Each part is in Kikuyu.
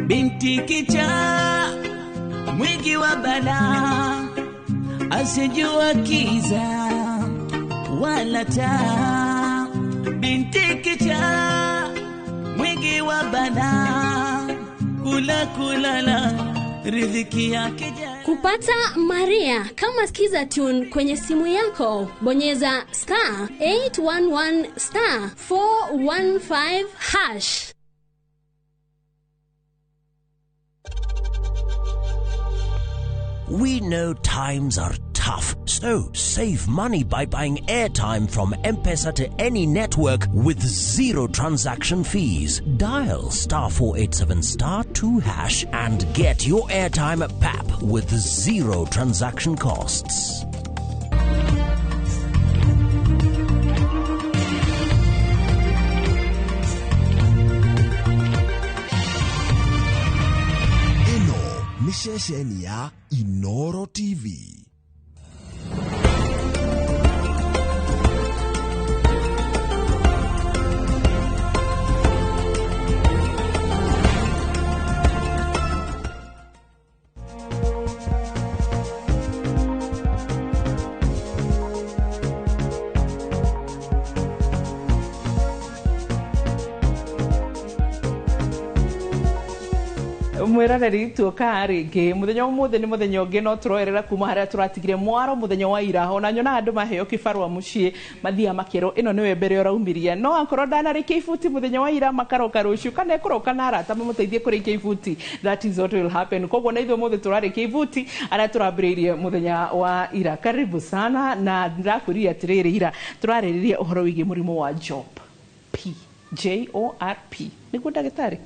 Binti kichaa mwingi wa balaa, asijua kiza wala taa. Binti kichaa mwingi wa balaa, kula kulala riziki yake jana. Kupata Maria kama Skiza Tune kwenye simu yako, bonyeza star 811 star 415 hash. We know times are tough, so save money by buying airtime from M-Pesa to any network with zero transaction fees. Dial star 487 star 2 hash and get your airtime at PAP with zero transaction costs. Ĩno nĩ ceceni ya Inoro TV. Mwĩroreri, tuoka rĩngĩ mũthenya ũmũthĩ. Nĩ mũthenya ũngĩ no tũroerera kuma harĩa tũratigire mwaro mũthenya wa ira. Ona nyonaga andũ maheo kĩbarũa mũciĩ, mathiaga makerwo ĩno nĩwe mbere ũraumiria, no akorwo ndanarĩkia ibuti mũthenya wa ira, makaroka rũciũ kana ekũroka na arata mamũteithie kũrĩkia ibuti. That is what will happen. Koguo na ithuĩ ũmũthĩ tũrarĩkia ibuti arĩa tũrambĩrĩirie mũthenya wa ira. Karibu sana. Na ndĩrakwĩrire atĩrĩrĩ, ira tũrarĩrĩria ũhoro wĩgiĩ mũrimũ wa JORP, P J O R P, nĩguo ndagĩtarĩ?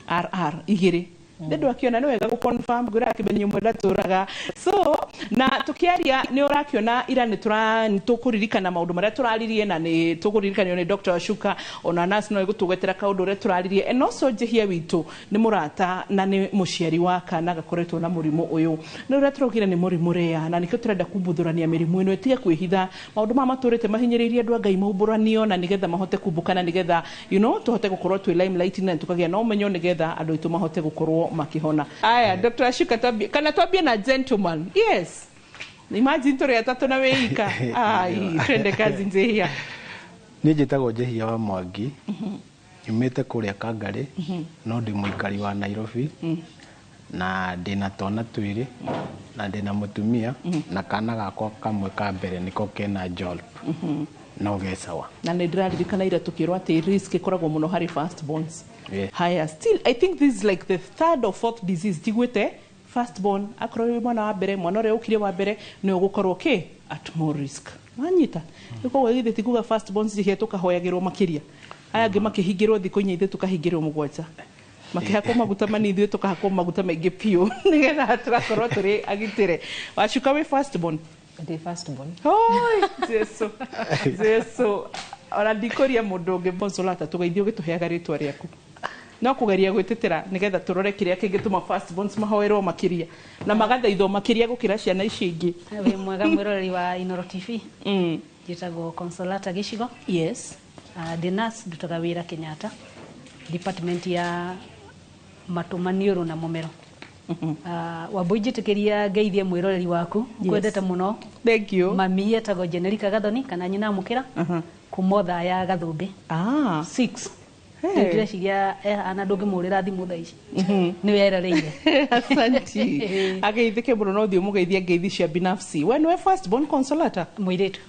RR igĩrĩ nĩ ndũ akĩona nĩ wega gũ-confirm ngwĩra akĩmenya ũmwe ndatũraga. So na tũkĩaria, nĩ ũrakĩona ira nĩ tũkũririkana maũndũ marĩa tũraririe, na nĩ tũkũririkanio nĩ Dr. Ashuka, ona nurse no ĩgũtũgwetera kaũndũ ũrĩa tũraririe. And also njĩhia witũ nĩ mũrata na nĩ mũciari wa kana gakoretwo na mũrimũ ũyũ. Nĩ ũrĩa tũraugire nĩ mũrimũ rĩa, na nĩkĩo tũrenda kumbuthũrania mĩrimũ ĩno ĩtige kwĩhitha. Maũndũ maya matũrĩte mahinyĩrĩirie andũ a Ngai maumbũranio, na nĩgetha mahote kumbũkana, nĩgetha tũhote gũkorwo twĩ limelight na tũkagĩa na ũmenyo, nĩgetha andũ aitũ mahote gũkorwo makĩhona. Aya, Dr. Ashuka, twambie kana twambie na gentleman? Yes, imagine tũrĩ atatũ na wĩika. Ai, twende kazi, Njehia. Niĩ njĩtagwo Njehia wa Mwangi, nyumĩte kũrĩa Kangarĩ, no ndĩ mũikari wa Nairobi, na ndĩna twana twĩrĩ, na ndĩna mũtumia, na kana gakwa kamwe ka mbere nĩko kena JORP, no ge sawa. Na nĩ ndĩraririkana ira tũkĩrwo atĩ risk ĩkoragwo mũno harĩ first borns. Yeah. Haya, still I think this is like the third or fourth disease njiguĩte first born, akorwo wĩ mwana wa mbere, mwana ũrĩa ũkire wa mbere nĩ ũgũkorwo kĩ at more risk. Wanyita? Koguo githĩ ti kuga first borns njihia tũkahoyagĩrwo makĩria, aya angĩ makĩhingĩrwo thikũ 4, ithuĩ tũkahingĩrwo 7, makĩhakwo maguta manini, ithuĩ tũkahakwo maguta maingĩ biũ, nĩgetha tũgakorwo tũrĩ agitĩre. Wacuka, wĩ first born? Ndĩ first born. Oi, Jesu, Jesu, ona ndikũria mũndũ ũngĩ. Consolata, tũgeithio ũgĩtũheaga rĩtwa rĩaku, no kũgeria gwĩtetera nĩgetha tũrore kĩrĩa kĩngĩtũma first borns mahoerwo makĩria na magathaithwo makĩria gũkĩra ciana icio ingĩ. Wĩ mwega mwĩroreri wa Inoro TV. Njĩtagwo Consolata Gĩcigo. Ndĩ nurse, ndutaga wĩra Kenyatta, department ya matũ, maniũrũ na mũmero. Wambui, njĩtĩkĩria ngeithie mwĩroreri waku kwendete mũno. Thank you. Mami etagwo Jenerika Gathoni kana nyina Mũkĩra kuma Othaya Gathũmbĩ. 6. Hey. Ndĩreciria ana ndũngĩmũrĩra thimũ thaa ici nĩ werereire. Asanti, ageithĩke mũno no ũthiĩ ũmũgeithie ngeithi cia binafsi. We nĩwe first born, Consolata? Mũirĩtu.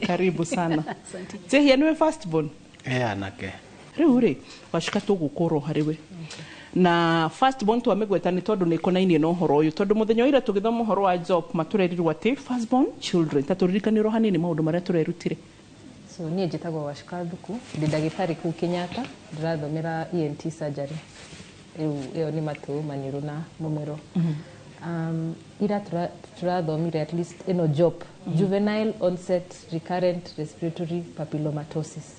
Karibu sana. Asante. Njehia, nĩwe first born? E anake. Rĩu rĩ, wacika, tũgũkorwo harĩ we na first born twamĩgweta nĩ tondũ nĩ ĩkonainie na ũhoro ũyũ, tondũ mũthenya wa ira tũgĩthoma ũhoro wa job matũrerirwo atĩ first born children, ta tũririkanĩrwo hanini maũndũ marĩa tũrerutire. So niĩ njĩtagwo Wacuka Thuku, ndĩ ndagĩtarĩ kũu Kenyatta, ndĩrathomera ENT surgery. Rĩu ĩyo nĩ matũ, maniũrũ na mũmero. Ira tũrathomire at least ĩno JORP, juvenile onset recurrent respiratory papillomatosis.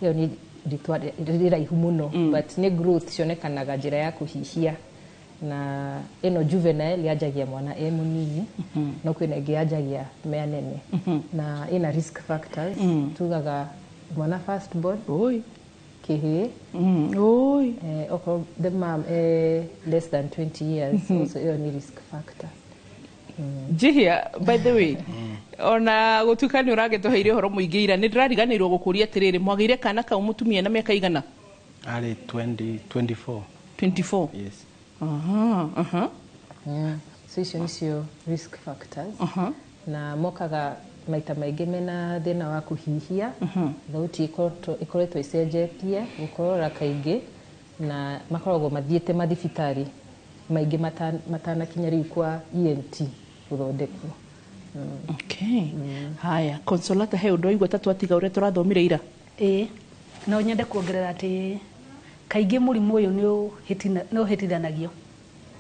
Ĩyo nĩ rĩtwa rĩraihu mũno, but nĩ growth cionekanaga njĩra ya kũhihia, na ĩno juvenile yanjagia mwana e mũnini, no kwĩna ĩngĩ yanjagia me anene, na ĩna risk factors. Tugaga mwana first born Oi. Kĩhĩĩ. Oi. Okorwo the mom less than 20 years, also ĩyo nĩ risk factor. Njihia, by the way, ona gũtuĩka nĩ ũragĩtũheire ũhoro mũingĩ ira, nĩ ndĩrariganĩirwo gũkũria atĩrĩrĩ, mwagĩire kana kau mũtumia na mĩaka igana? Arĩ 20, 24. 24. Yes. Aha, aha. So icio nĩcio risk factors. Na mokaga maita maingĩ mena thĩna wa kũhihia, thauti ĩkoretwo ĩcenjetie, gũkorora kaingĩ, na makoragwo mathiĩte mathibitarĩ maingĩ matanakinya rĩu kwa ENT gũthondekwo. Okay. Haya, Consolata, he ũndũ waigua ta twatiga ũrĩa tũrathomire ira? Ĩĩ, no nyende kuongerera atĩ kaingĩ mũrimũ ũyũ nĩ ũhĩtithanagio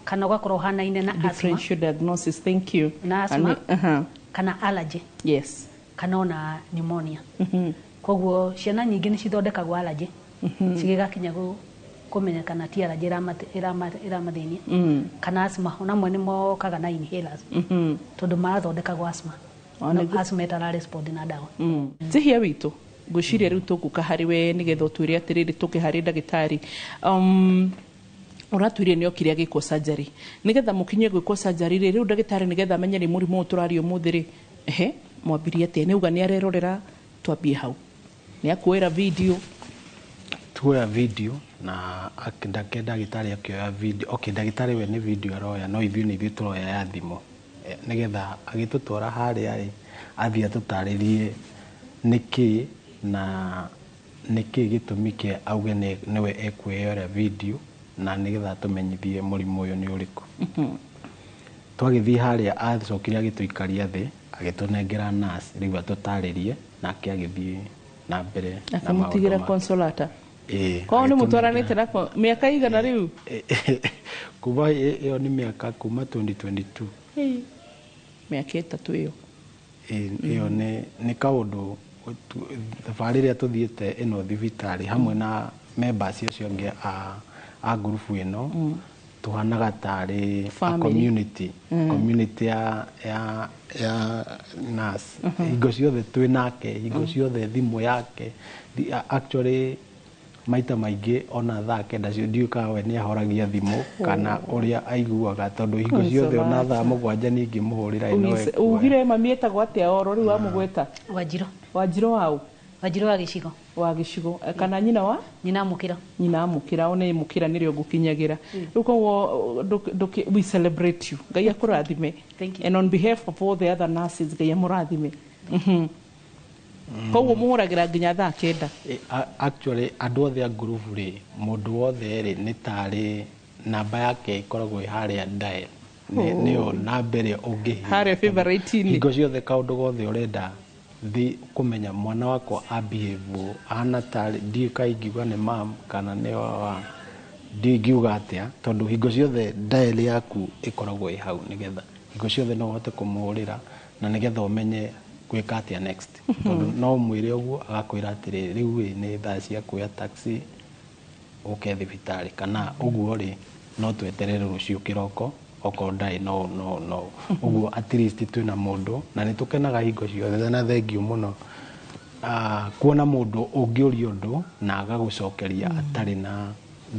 kana ũgakorwo ũhanaine na asthma. Differential diagnosis, thank you. Na asthma. Kana allergy. Kana ona pneumonia. Koguo ciana nyingĩ nĩ cithondekagwo allergy cigĩgakinya kũmenyekana ti allergy ĩramathĩnia, kana asthma, ona amwe nĩ mokaga na inhalers tondũ marathondekagwo asthma. No asthma ĩtara respond na ndawa. Njihia witũ, ngwĩciria rĩu tũgũka harĩ we nĩgetha ũtwĩre atĩrĩrĩ, tũke harĩ ndagĩtarĩ, ũratwĩire nĩ okire agĩkwo surgery. Nĩgetha mũkinye gwĩkwo surgery rĩ, rĩu ndagĩtarĩ nĩgetha amenye nĩ mũrimũ ũyũ tũraria ũmũthĩ rĩ, ehe, mwambirie atĩa? Nĩ uga nĩ arerorera, twambie hau, nĩ akuoera video? Tuoya video na ndagĩtarĩ akĩoya video. Okay, ndagĩtarĩ we nĩ video aroya, no ithuĩ nĩ ithuĩ tũroya ya thimũ. Nĩgetha agĩtũtwara harĩa rĩ, athiĩ atũtarĩrie nĩkĩ na nĩkĩ gĩtũmi kĩa auge nĩwe ekwĩyoera video, na nĩgetha atũmenyithie mũrimũ ũyũ nĩ ũrĩkũ. Twagĩthiĩ harĩa, acokire agĩtũikaria thĩ, agĩtũnengera nurse rĩu atũtarĩrie, nake agĩthiĩ na mbere na maũndũ Akĩmũtigĩra make. Consolata. Ĩĩ, Koguo nĩ agĩtũnengera. mũtwaranĩte na mĩaka igana rĩu? Kuma ĩyo nĩ mĩaka kuma 2022. Ĩĩ. Mĩaka 3 ĩyo. Ĩĩ, ĩyo nĩ kaũndũ thabarĩ ĩrĩa tũthiĩte ĩno thibitarĩ hamwe na members acio angĩ a ngurubu ĩno, tuhanaga tarĩ a Family. community ya nurse. Hingo ciothe twĩ nake, hingo ciothe thimũ yake. Actually maita maingĩ ona thaa 9 cio ndiũĩ kana we nĩ ahoragia thimũ kana ũrĩa aiguaga, tondũ hingo ciothe ona thaa 7 niĩ ingĩmũhũrĩra ĩno ekuoya. Ugire mami etagwo atĩa oro rĩu wamũgweta? Wanjirũ. Wanjirũ waũ? Wanjirũ wa Gĩcigo. Wa Gĩcigo. Kana nyina wa? Nyina Mũkĩra. Nyina Mũkĩra, one Mũkĩra nĩrĩo ngũkinyagĩra rĩu. Koguo we celebrate you, Ngai akũrathime. Thank you. And on behalf of all the other nurses, Ngai amũrathime. Koguo mũhũragĩra nginya thaa 9? Actually andũ othe a ngurubu rĩ, mũndũ wothe rĩ, nĩ tarĩ namba yake ĩkoragwo ĩ harĩa dial. Nĩyo namba ĩrĩa ũngĩhihinya. Harĩa favorite-inĩ. Hingo ciothe kaũndũ gothe ũrenda thi kũmenya mwana wakwa a behave ũũ, ahana tarĩ, ndiũĩ ka ingiuga nĩ mam kana nĩ wa, ndiũĩ ingiuga atĩa, tondũ hingo ciothe dial yaku ĩkoragwo ĩ hau, nĩgetha hingo ciothe no ũhote kũmũhũrĩra na nĩgetha ũmenye gwĩka atĩa next, tondũ no ũmwĩre ũguo agakwĩra atĩrĩrĩ, rĩu ĩ nĩ thaa cia kuoya taxi ũke thibitarĩ, kana ũguo rĩ, no tweterere rũciũ kĩroko okorwo ndarĩ no ũguo. At least twĩna mũndũ na nĩ tũkenaga hingo ciothe, na thengiũ mũno kuona mũndũ ũngĩũria ũndũ na agagũcokeria atarĩ na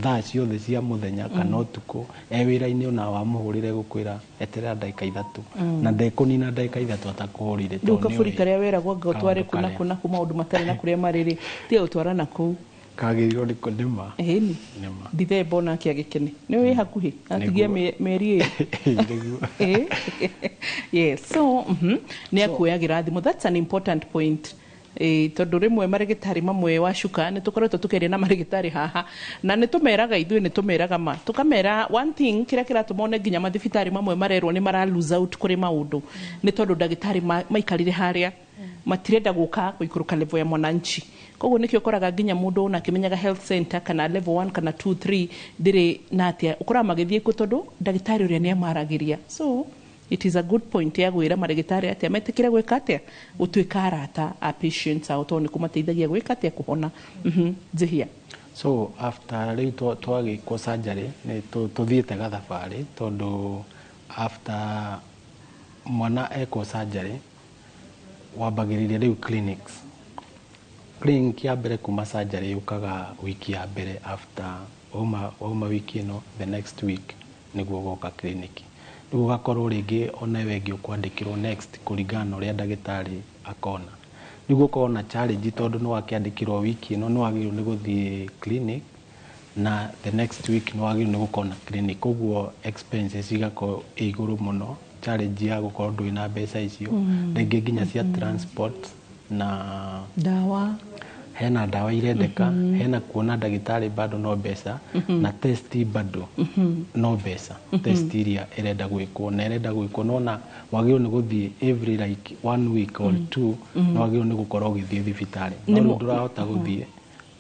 thaa ciothe cia mũthenya kana ũtukũ, e wĩra-inĩ, ona wamũhũrĩre gũkwĩra eterera ndagĩka 3, na ndekũnina ndagĩka 3 atakũhũrire. Rĩu tondũ kaburi nĩoĩ karĩa weragwo anga ũtware kaũndũ kũ na karĩa kũ na kũ, maũndũ matarĩ na kũrĩa marĩ rĩ, tiga gũtwara na kũu. Kagĩrĩirwo nĩ nĩma. Ĩni. Nĩma. Ndithemba onake agĩkene nĩ wĩ hakuhĩ atigie. Nĩguo. Mĩeri ĩyo. Nĩguo. Yes, so nĩ akuoyagĩra thimũ, that's an important point. Tondũ rĩmwe marĩgĩtarĩ mamwe wa cuka nĩ tũkoretwo tũkĩaria na marĩgĩtarĩ haha, na nĩ tũmeraga, ithuĩ nĩ tũmeraga ma tũkamera one thing, kĩrĩa kĩratũma one nginya mathibitarĩ mamwe marerwo nĩ mara lose out kũrĩ maũndũ nĩ tondũ ndagĩtarĩ maikarire harĩa matirenda gũka gũikũrũka level ya mwananchi. Koguo nĩkĩo ũkoraga nginya mũndũ ona akĩmenyaga health center kana level 1 kana 2 3 ndĩrĩ na atĩa, ũkoraga magĩthiĩ kuo tondũ ndagĩtarĩ ũrĩa nĩ amaragĩria. So it is a good point ya gwĩra marĩgĩtarĩ atĩa metĩkĩre gwĩka atĩa, gũtuĩka arata a patients ao, tondũ nĩ kũmateithagia gwĩka atĩa, kũhona. Njĩhia. So after rĩu twagĩkwo surgery, nĩ tũthiĩte gathabarĩ, tondũ after mwana ekwo surgery wambagĩrĩria rĩu clinics. Clinic ya mbere kuma surgery yũkaga wiki ya mbere after wauma wiki ĩno, the next week nĩguo ũgoka clinic. Rĩu ũgakorwo rĩngĩ ona we ĩngĩ ũkwandĩkĩrwo next kũringana na ũrĩa ndagĩtarĩ akona. Rĩu gũkorwo na challenge tondũ nĩ wakĩandĩkĩrwo wiki ĩno, nĩ wagĩrĩirwo nĩ gũthiĩ clinic na the next week nĩ wagĩrĩirwo nĩ gũkorwo na clinic, koguo expenses igakorwo ĩ igũrũ mũno, challenge ya gũkorwo ndũrĩ na mbeca icio, rĩngĩ nginya cia transport na ndawa. Hena ndawa irendeka, hena kuona ndagĩtarĩ bado no mbeca, na test bado no mbeca, test iria ĩrenda gwĩkwo na ĩrenda gwĩkwo nona wagĩrĩirwo nĩ gũthiĩ every like one week or two, nĩ wagĩrĩirwo nĩ gũkorwo ũgĩthiĩ thibitarĩ, no rĩu ndũrahota gũthiĩ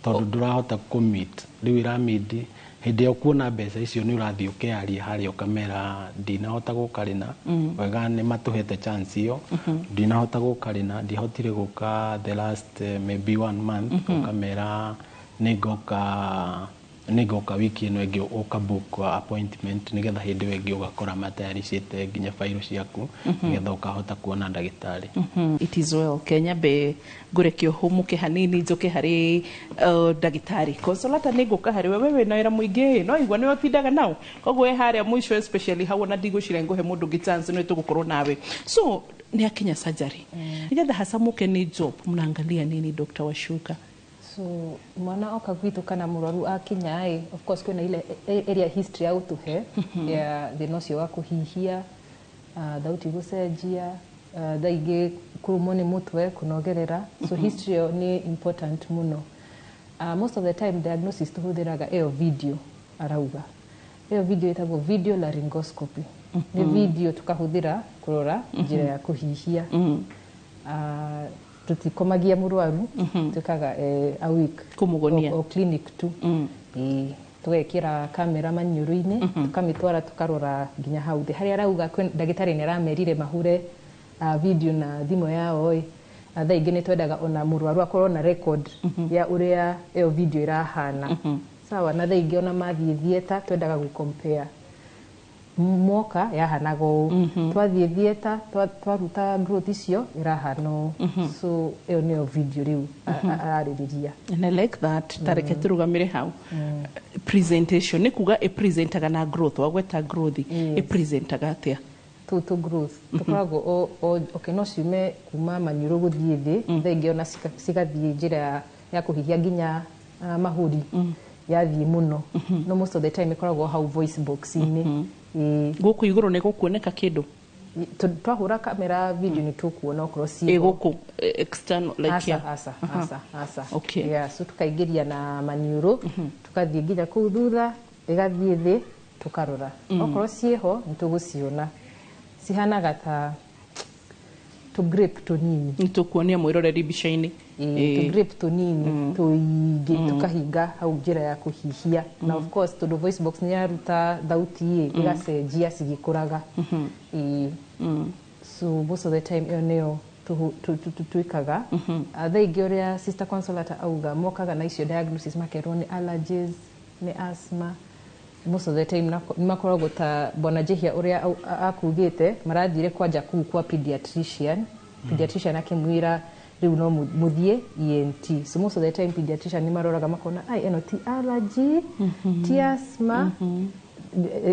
tondũ ndũrahota kũ-meet. Rĩu ĩramindi hĩndĩ ĩyo kuona mbeca icio nĩ ũrathiĩ ũkearia harĩa ũkamera ndinahota gũka rĩna wega, nĩ matũhete chance ĩyo, ndinahota gũka rĩna, ndihotire gũka the last maybe one month, ũkamera nĩ ngoka wiki ĩno ĩngĩ, ũka book appointment nĩgetha hĩndĩ ĩyo ĩngĩ ũgakora matayaricĩte nginya bairo ciaku nĩgetha ũkahota kuona ndagĩtarĩ. It is well. Kenya be ngũreke ũhũmũke hanini, njoke harĩ ndagĩtarĩ Consolata. Nĩ ngũka harĩ we, we wĩna wĩra mũingĩ, no igua nĩwe ũtindaga nao, koguo wĩ harĩa mũico especially hau, ona ndigwĩciria ngũhe mũndũ ũngĩ chance, nĩ tũgũkorwo nawe. So nĩ akinya surgery, nĩgetha hacamuke nĩ job, mnaangalia nini, Dr. Washuka? So mwana oka gwitũ kana mũrwaru akinya ĩ, of course kwĩna ile area history ya gũtũhe ya thĩna ũcio wa kũhihia, thauti gũcenjia, thaa ingĩ kũrũmwo nĩ mũtwe, kũnogerera. So history ĩyo nĩ important mũno. Most of the time diagnosis tũhũthĩraga ĩyo video arauga, ĩyo video ĩtagwo video laryngoscopy. Nĩ video tũkahũthĩra kũrora njĩra ya kũhihia. Tũtikomagia mũrwaru, twĩkaga a week Kũmũgonia. o clinic tu. Ĩĩ, tũgekĩra kamera maniũrũ-inĩ, tũkamĩtwara, tũkarora nginya hau thĩ harĩa arauga. Ndagĩtarĩ nĩ aramerire mahure video na thimũ yao ĩ. Thaa ingĩ nĩ twendaga ona mũrwaru akorwo na record ya ũrĩa ĩyo video ĩrahana, sawa? Na thaa ingĩ ona mathiĩ theatre twendaga gũ compare, moka yahanaga ũũ, twathiĩ theatre twaruta growth icio ĩrahana ũũ. So ĩyo nĩyo video rĩu ararĩrĩria. And I like that. Tareke tũrũgamĩre hau. Presentation nĩ kuga ĩpresentaga na growth, wagweta growth. Ĩpresentaga atĩa? Tũtũ growth tũkoragwo okay, no ciume kuma maniũrũ gũthiĩ thĩ, thaa ingĩ ona cigathiĩ njĩra ya kũhihia nginya mahũri yathiĩ mũno, no most of the time ĩkoragwo hau voice box-inĩ. Ĩĩ. Gũkũ igũrũ nĩ gũkuoneka kĩndũ? Twahũra kamera video nĩ tũkuona okorwo Ĩ ciĩho. gũkũ external like Aca. here? Aca, aca, aca. Okay. Yeah, so tukaingĩria na maniũrũ, tukathiĩ nginya kũu thutha, ĩgathiĩ thĩ, tũkarora okorwo ciĩho nĩ tũgũciona. Cihanaga ta tũ grape tũnini. Nĩ tũkuonia mwĩroreri mbica-inĩ. Ĩĩ, tũ grape tũnini tũingĩ tũkahinga hau njĩra ya kũhihia. Na of course tondũ voice box nĩ yaruta thauti ĩ, ĩgacenjia cigĩkũraga. Ĩĩ. So most of the time ĩyo nĩyo twĩkaga. Thaa ingĩ ũrĩa Sister Consolata auga, mokaga na icio diagnosis makerwo nĩ allergies, nĩ asthma. Most of the time nĩ makoragwo ta bwana Jehia ũrĩa akugĩte, marathire kwanja kũu kwa pediatrician, pediatrician akĩmwĩra rĩu no mũthiĩ ENT. So most of the time pediatrician nĩ maroraga makona ai ĩno ti allergy, ti asthma.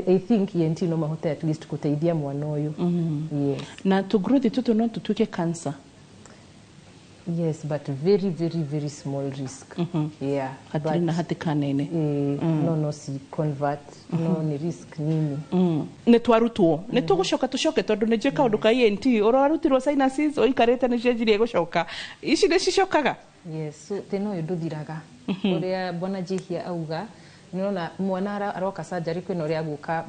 I think ENT no mahote at least gũteithia mwana ũyũ. Yes. Na tũ growth tũtũ no tũtuĩke cancer? Yes, but very, very, very small risk, yeah. Hatirĩ na hatĩka nene. No ci convert, no nĩ risk nini. Nĩ twarutwo, nĩ tũgũcoka tũcoke tondũ nĩ njũĩ kaũndũ ka ENT ũrarutirwo sinuses ũikarĩte nĩ cianjirie gũcoka, ici nĩ cicokaga. Yes, so thĩna ũyũ ndũthiraga. Ũrĩa bwana Jihia auga, nĩrona mwana aroka surgery, kwĩna ũrĩa agũka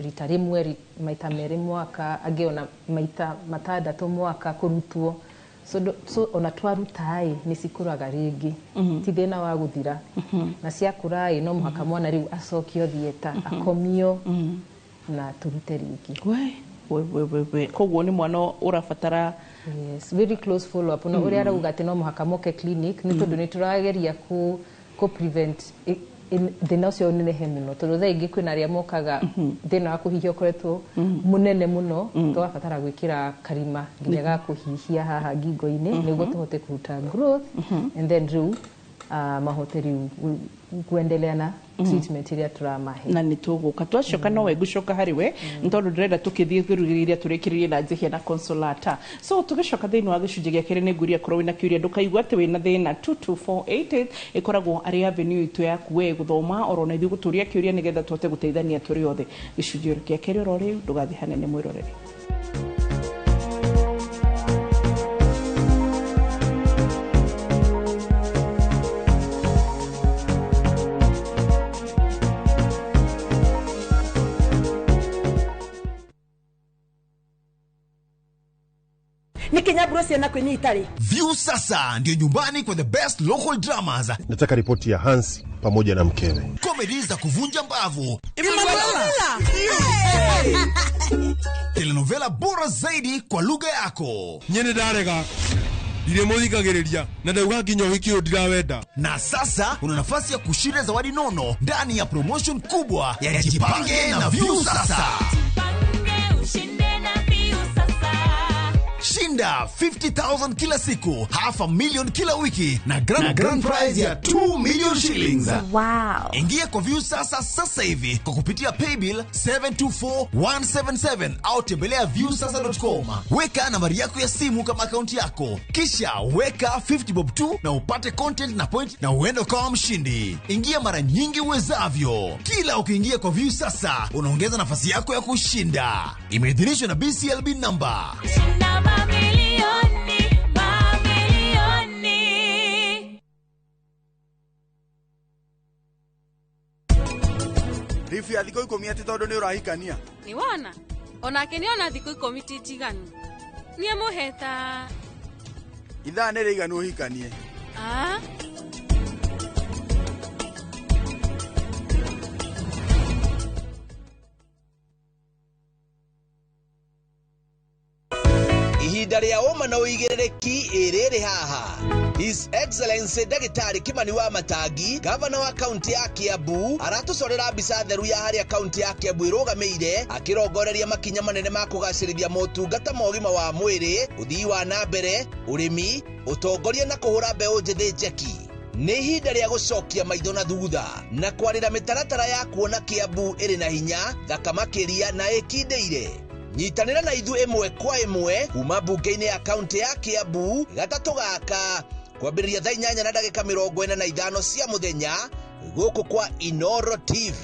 rita rĩmwe, maita merĩ mwaka, angĩ ona maita matandatũ mwaka kũrutwo. So ona twaruta ĩ, nĩ cikũraga rĩngĩ. Ti thĩna wa gũthira. Na ciakũra ĩ, no mũhaka mwana rĩu acokio theatre, akomio na tũrute rĩngĩ. We we we we we, koguo nĩ mwana ũrabatara Yes, very close follow up. No ũrĩa arauga atĩ no mũhaka moke clinic nĩ tondũ nĩ tũrageria ku prevent Thĩna ũcio ũnenehe mũno, tondũ thaa ingĩ kwĩna arĩa mokaga thĩna wa kũhihia ũkoretwo mũnene mũno, tũgabatara gwĩkĩra karima nginya ga kũhihia haha ngingo-inĩ nĩguo tũhote kũruta growth, and then rĩu mahote rĩu kuendelea na treatment ĩrĩa tũramahe. Na nĩ tũgũka twacoka nowe ngũcoka harĩ we, nĩ tondũ ndĩrenda tũkĩthiĩ kĩrugĩrĩria tũrĩkĩrĩrie na Njihia na Consolata. So tũgĩcoka thĩinĩ wa gĩcunjĩ gĩa kerĩ, nĩ ngũria korwo wĩna kĩũria, ndũkaigua atĩ wĩna thĩna, 22488 ĩkoragwo arĩ avenue itũ yaku we gũthoma oro na ithuĩ gũtũria kĩũria, nĩgetha tũhote gũteithania tũrĩ othe. Gĩcunjĩ gĩa kerĩ oro rĩu, ndũgathiĩ hanene, mwĩrorere. Nĩ kinyamburo ciana kwĩnyi itarĩ. View sasa ndio nyumbani kwa the best local dramas, Nataka ripoti ya Hansi pamoja na mkewe. Comedy za kuvunja mbavu, Emanuela! Telenovela bora zaidi kwa lugha yako. Nyene ndarega ndirĩ mũthikagĩrĩria na ndauga nginya ũhiki ũyũ ndirawenda. Na sasa una nafasi ya kushinda zawadi nono ndani ya promotion kubwa ya Jipange na View Sasa. Shinda 50,000 kila siku, half a million kila wiki na grand prize ya 2 million shillings. Wow. Ingia kwa View Sasa sasa hivi kwa kupitia paybill 724177 au tembelea viewsasa.com. Weka nambari yako ya simu kama akaunti yako, kisha weka 50 bob tu na upate content na point na uende ukawa mshindi. Ingia mara nyingi uwezavyo. Kila ukiingia kwa View Sasa unaongeza nafasi yako ya kushinda. Imeidhinishwa na BCLB number. Mamilioni, mamilioni. Ribu ya thikũ 10 atĩ tondũ nĩ ũrahikania. Nĩ wona onake nĩ ona thikũ 10 ti njiganu, nĩ amũheta. Ithaa nĩ rĩiganu ũhikanie. Ah. Ihinda rĩa ũma na ũigĩrĩrĩki ĩrĩrĩ haha. His Excellency Ndagĩtarĩ Kimani wa Matangi, gavana wa kaunti ya Kiambu, aratũcorera mbica theru ya harĩa kaunti ya Kiambu ĩrũgamĩire, akĩrongoreria makinya manene ma kũgacĩrithia motungata ma ũgima wa mwĩrĩ, ũthii wa na mbere, ũrĩmi, ũtongoria na kũhũra mbeũ njĩthĩ njeki. Nĩ ihinda rĩa gũcokia maitho na thutha na kwarĩra mĩtaratara ya kuona Kiambu ĩrĩ na hinya, thaka makĩria na ĩkindĩire. Nyitanĩra na ithuĩ ĩmwe kwa ĩmwe kuma mbunge-inĩ ya kaunti ya Kiambu gatatũ gaka kwambĩrĩria thaa 8:45 cia mũthenya gũkũ kwa Inoro TV.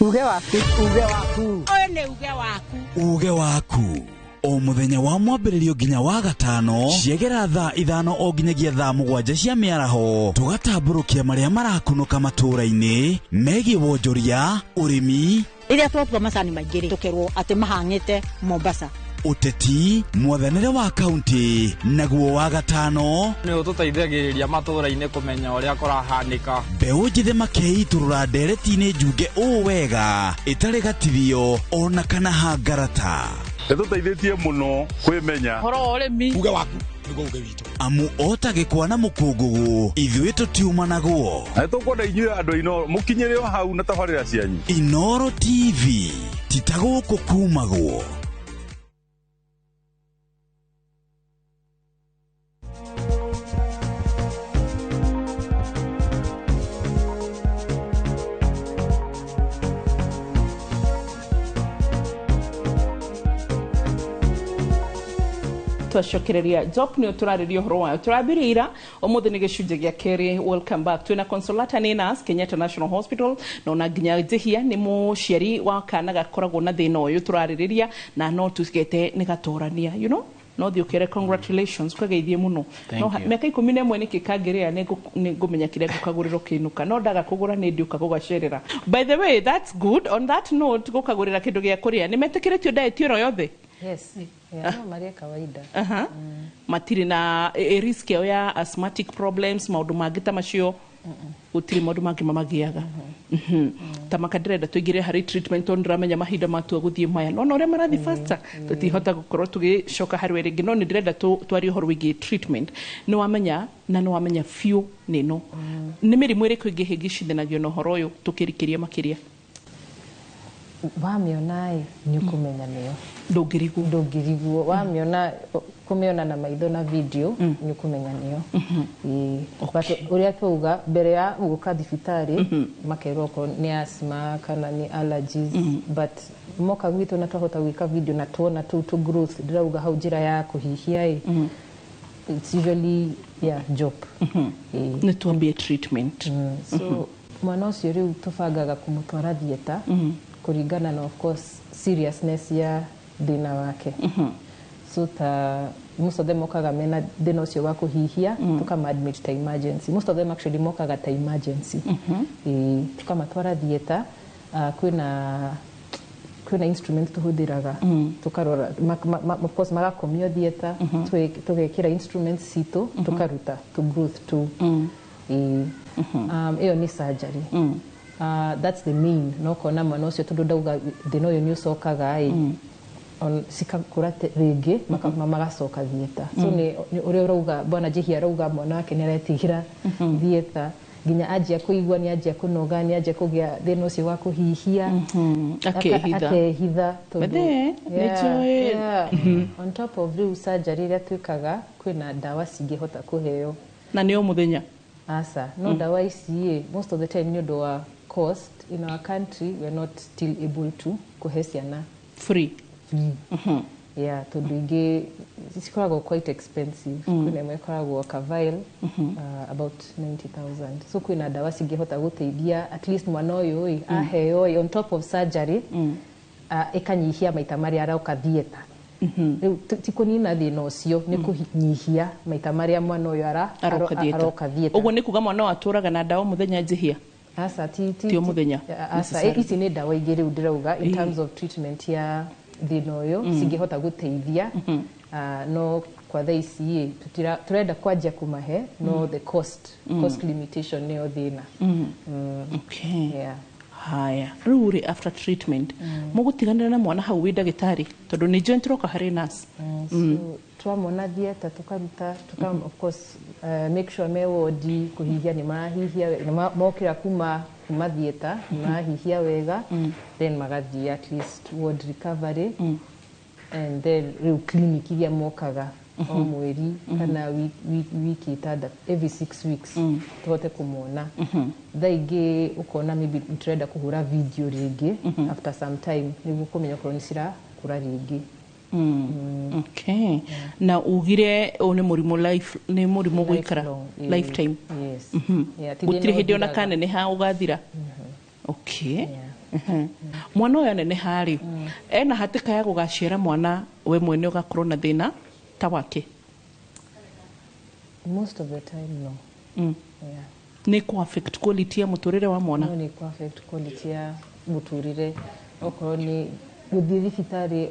Uge waku, uge waku. Ũyũ nĩ uge waku. Uge waku o muthenya wa mwambĩrĩrio nginya wa gatano ciegera thaa 5 o nginyagia thaa 7 cia mĩaraho, tũgatambũrũkia marĩa marakunũka matũũra-inĩ megiĩ wonjoria, ũrĩmi, rĩrĩa twatua macani maingĩ rĩ, tũkerwo atĩ mahang'ĩte Mombasa, ũteti, mwathanĩre wa kaunti, naguo wa gatano nĩ ũtũteithagĩrĩria matũũra-inĩ kũmenya ũrĩa kũrahanĩka. Mbeũ njĩthĩ makeitũrũra ndereti-inĩ njunge ũũ wega ĩtarĩ gatithio ona kana hangarata. Ĩtũteithĩtie mũno kwĩmenya ũhoro wa ũrĩmi. Uge waku nĩguo uge witũ. Amu ota gĩkwa na mũkũngũgũ ithuĩ tũtiumanagwo. Na nĩtũkwenda inyuĩ andũ Inoro mũkinyĩre o hau na tabarĩra cianyu. Inoro TV ti ta gũkũ kumagwo. Twacokereria job nĩ tũrarĩria ũhoro wayo tũrambĩrĩria ira ũmũthĩ nĩ gĩcunjĩ gĩa kerĩ. Welcome back. Twĩna Consolata nĩ nurse Kenyatta National Hospital, na ona nginya Njihia nĩ mũciari wa kana gakoragwo na thĩna ũyũ tũrarĩrĩria, na no tugete nĩ gatorania, you know, no thiĩ ũkere congratulations ũkageithie mũno. No mĩaka 11 nĩkĩ kangĩrĩa nĩ ngũmenya kĩrĩa ngũkagũrĩra ũkĩinũka, no ndaga kũgũra nĩ ndiũka gũgacerera. By the way, that's good. On that note, gũkagũrĩra kĩndũ gĩa kũrĩa nĩ metĩkĩrĩtio diet ĩno yothe? Yes. Yeah, no maria kawaida. Matirĩ na risk yao ya asthmatic problems, maũndũ mangĩ ta macio? Gũtirĩ maũndũ mangĩ mamagiaga. Ta maka ndĩrenda tũingĩre harĩ treatment tondũ ndĩramenya mahinda matua gũthiĩ maya no ũrĩa marathiĩ faster tũtihota gũkorwo tũgĩcoka harĩ we rĩngĩ, no nĩ ndĩrenda twarie ũhoro wĩgiĩ treatment. Nĩ wamenya na nĩ wamenya biũ nĩ ĩno. Nĩ mĩrimũ ĩrĩkũ ĩngĩ ĩhĩngĩcithanagio na ũhoro ũyũ tũkĩrikĩria makĩria? Wamĩona ĩ, nĩ ũkũmenya nĩyo. Ndũngĩrigwo. Ndũngĩrigwo. Wamĩona, kũmĩona na maitho na video, nĩ ũkũmenya nĩyo. Ĩĩ. But ũrĩa twauga mbere ya gũka thibitarĩ, makerwo okorwo nĩ asthma kana nĩ allergies, but moka gwitũ na twahota gwĩka video na tuona tũu tũ growth ndĩrauga hau njĩra ya kũhihia ĩ, it's usually, yeah, job. Nĩ twambie treatment. So mwana ũcio rĩu tũbangaga kũmũtwara theatre kũringana na, of course, seriousness ya thĩna wake. So ta most of them mokaga mena thĩna ũcio wa kũhihia, tukama admit ta emergency. Most of them actually mokaga ta emergency. Ĩĩ, tukamatwara theatre. Kwĩna instrument tũhũthĩraga, tukarora of course magakomio theatre, tũgekĩra instruments citũ, tukaruta to growth tu. Ĩĩ. Ĩyo nĩ surgery. That's the main. No kona mwana ũcio, tondũ ndauga thĩna ũyũ nĩ ũcokaga ĩ, cikakũra rĩngĩ, magacoka theatre. So nĩ ũrĩa ũrauga, bwana Njihia arauga mwana wake nĩ aretigĩra theatre, nginya anjia kũigua nĩ anjia kũnoga, nĩ anjia kũgĩa thĩna ũcio wa kũhihia. Akehitha. Akehitha tondũ Bethe, nĩnjũĩ. On top of rĩu surgery ĩrĩa twĩkaga, kwĩna ndawa cingĩhota kũheo. Na nĩ o mũthenya? Aca, no ndawa ici ĩ, most of the time nĩ ũndũ wa cost in our country, we are not still able to kũhe ciana free. Free. Yeah, tondũ ingĩ cikoragwo quite expensive. Kwĩna ĩmwe ĩkoragwo ka vial, about 90,000. So kwĩna ndawa cingĩhota gũteithia at least mwana ũyũ ĩ, aheo ĩ, on top of surgery, ĩkanyihia maita marĩa aroka theatre. Rĩu ti kũnina thĩna ũcio, nĩ kũnyihia maita marĩa mwana ũyũ aroka theatre. Aroka theatre. Ũguo nĩ kuga mwana ũyũ atũraga na ndawa mũthenya, Njihia? Aca, ti Ti o mũthenya, aca. necessarily. Ici nĩ ndawa ingĩ rĩu ndĩrauga in terms of treatment ya thĩna ũyũ, cingĩhota gũteithia. No kwa thaa ici ĩ, tũrenda kwanjia kũmahe, no the cost limitation nĩyo thĩna. Okay. Yeah. Haya, rĩu rĩ, after treatment mũgũtiganĩra na mwana hau wĩ ndagĩtarĩ, tondũ nĩ njũĩ tũroka harĩ nurse. So twamona theatre, tukaruta, of course, make sure me wodi kũhihia nĩ marahihia nĩ mokĩra kuma theatre nĩ marahihia wega, then magathiĩ at least ward recovery, and then rĩu clinic iria mokaga o mweri kana wiki 6, every 6 weeks, tũhote kũmona. Thaa ingĩ ũkona maybe tũrenda kũhũra video rĩngĩ after some time nĩguo kũmenya okorwo nĩ cirakũra rĩngĩ. Okay, na ugire ũyũ nĩ mũrimũ life, nĩ mũrimũ gũikara Lifelong, ĩĩ. lifetime. Yes. Yeah, ti Gũtirĩ thĩna hĩndĩ ona ũthiraga. kaneneha ũgathira. Okay. Mwana ũyũ aneneha rĩ, ena hatĩka ya gũgaciara mwana we mwene ũgakorwo na thĩna ta wake? Most of the time, no. Yeah. Nĩ kũ affect quality ya mũtũrĩre wa mwana? No, nĩ kũ affect quality ya mũtũrĩre, okorwo nĩ gũthiĩ thibitarĩ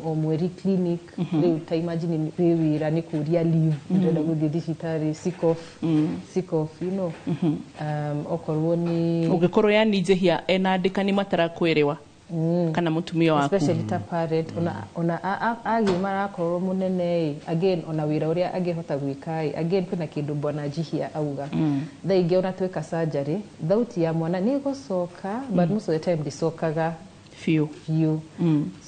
o mweri clinic. Rĩu ta imagine wĩ wĩra, nĩ kũria leave, ndĩrenda gũthiĩ thibitarĩ, sick off, sick off. Okorwo nĩ Ũngĩkorwo yani Njihia ena andĩkani matarakwĩrĩwa kana mũtumia waku. Especially ta parent, ona agima akorwo mũnene ĩ, again ona wĩra ũrĩa angĩhota gwĩka ĩ, again kwĩna kĩndũ bwana Njihia auga. Thaa ingĩ ona twĩka surgery, thauti ya mwana nĩ ĩgũcoka, but most of the time ndĩcokaga biũ. Biũ.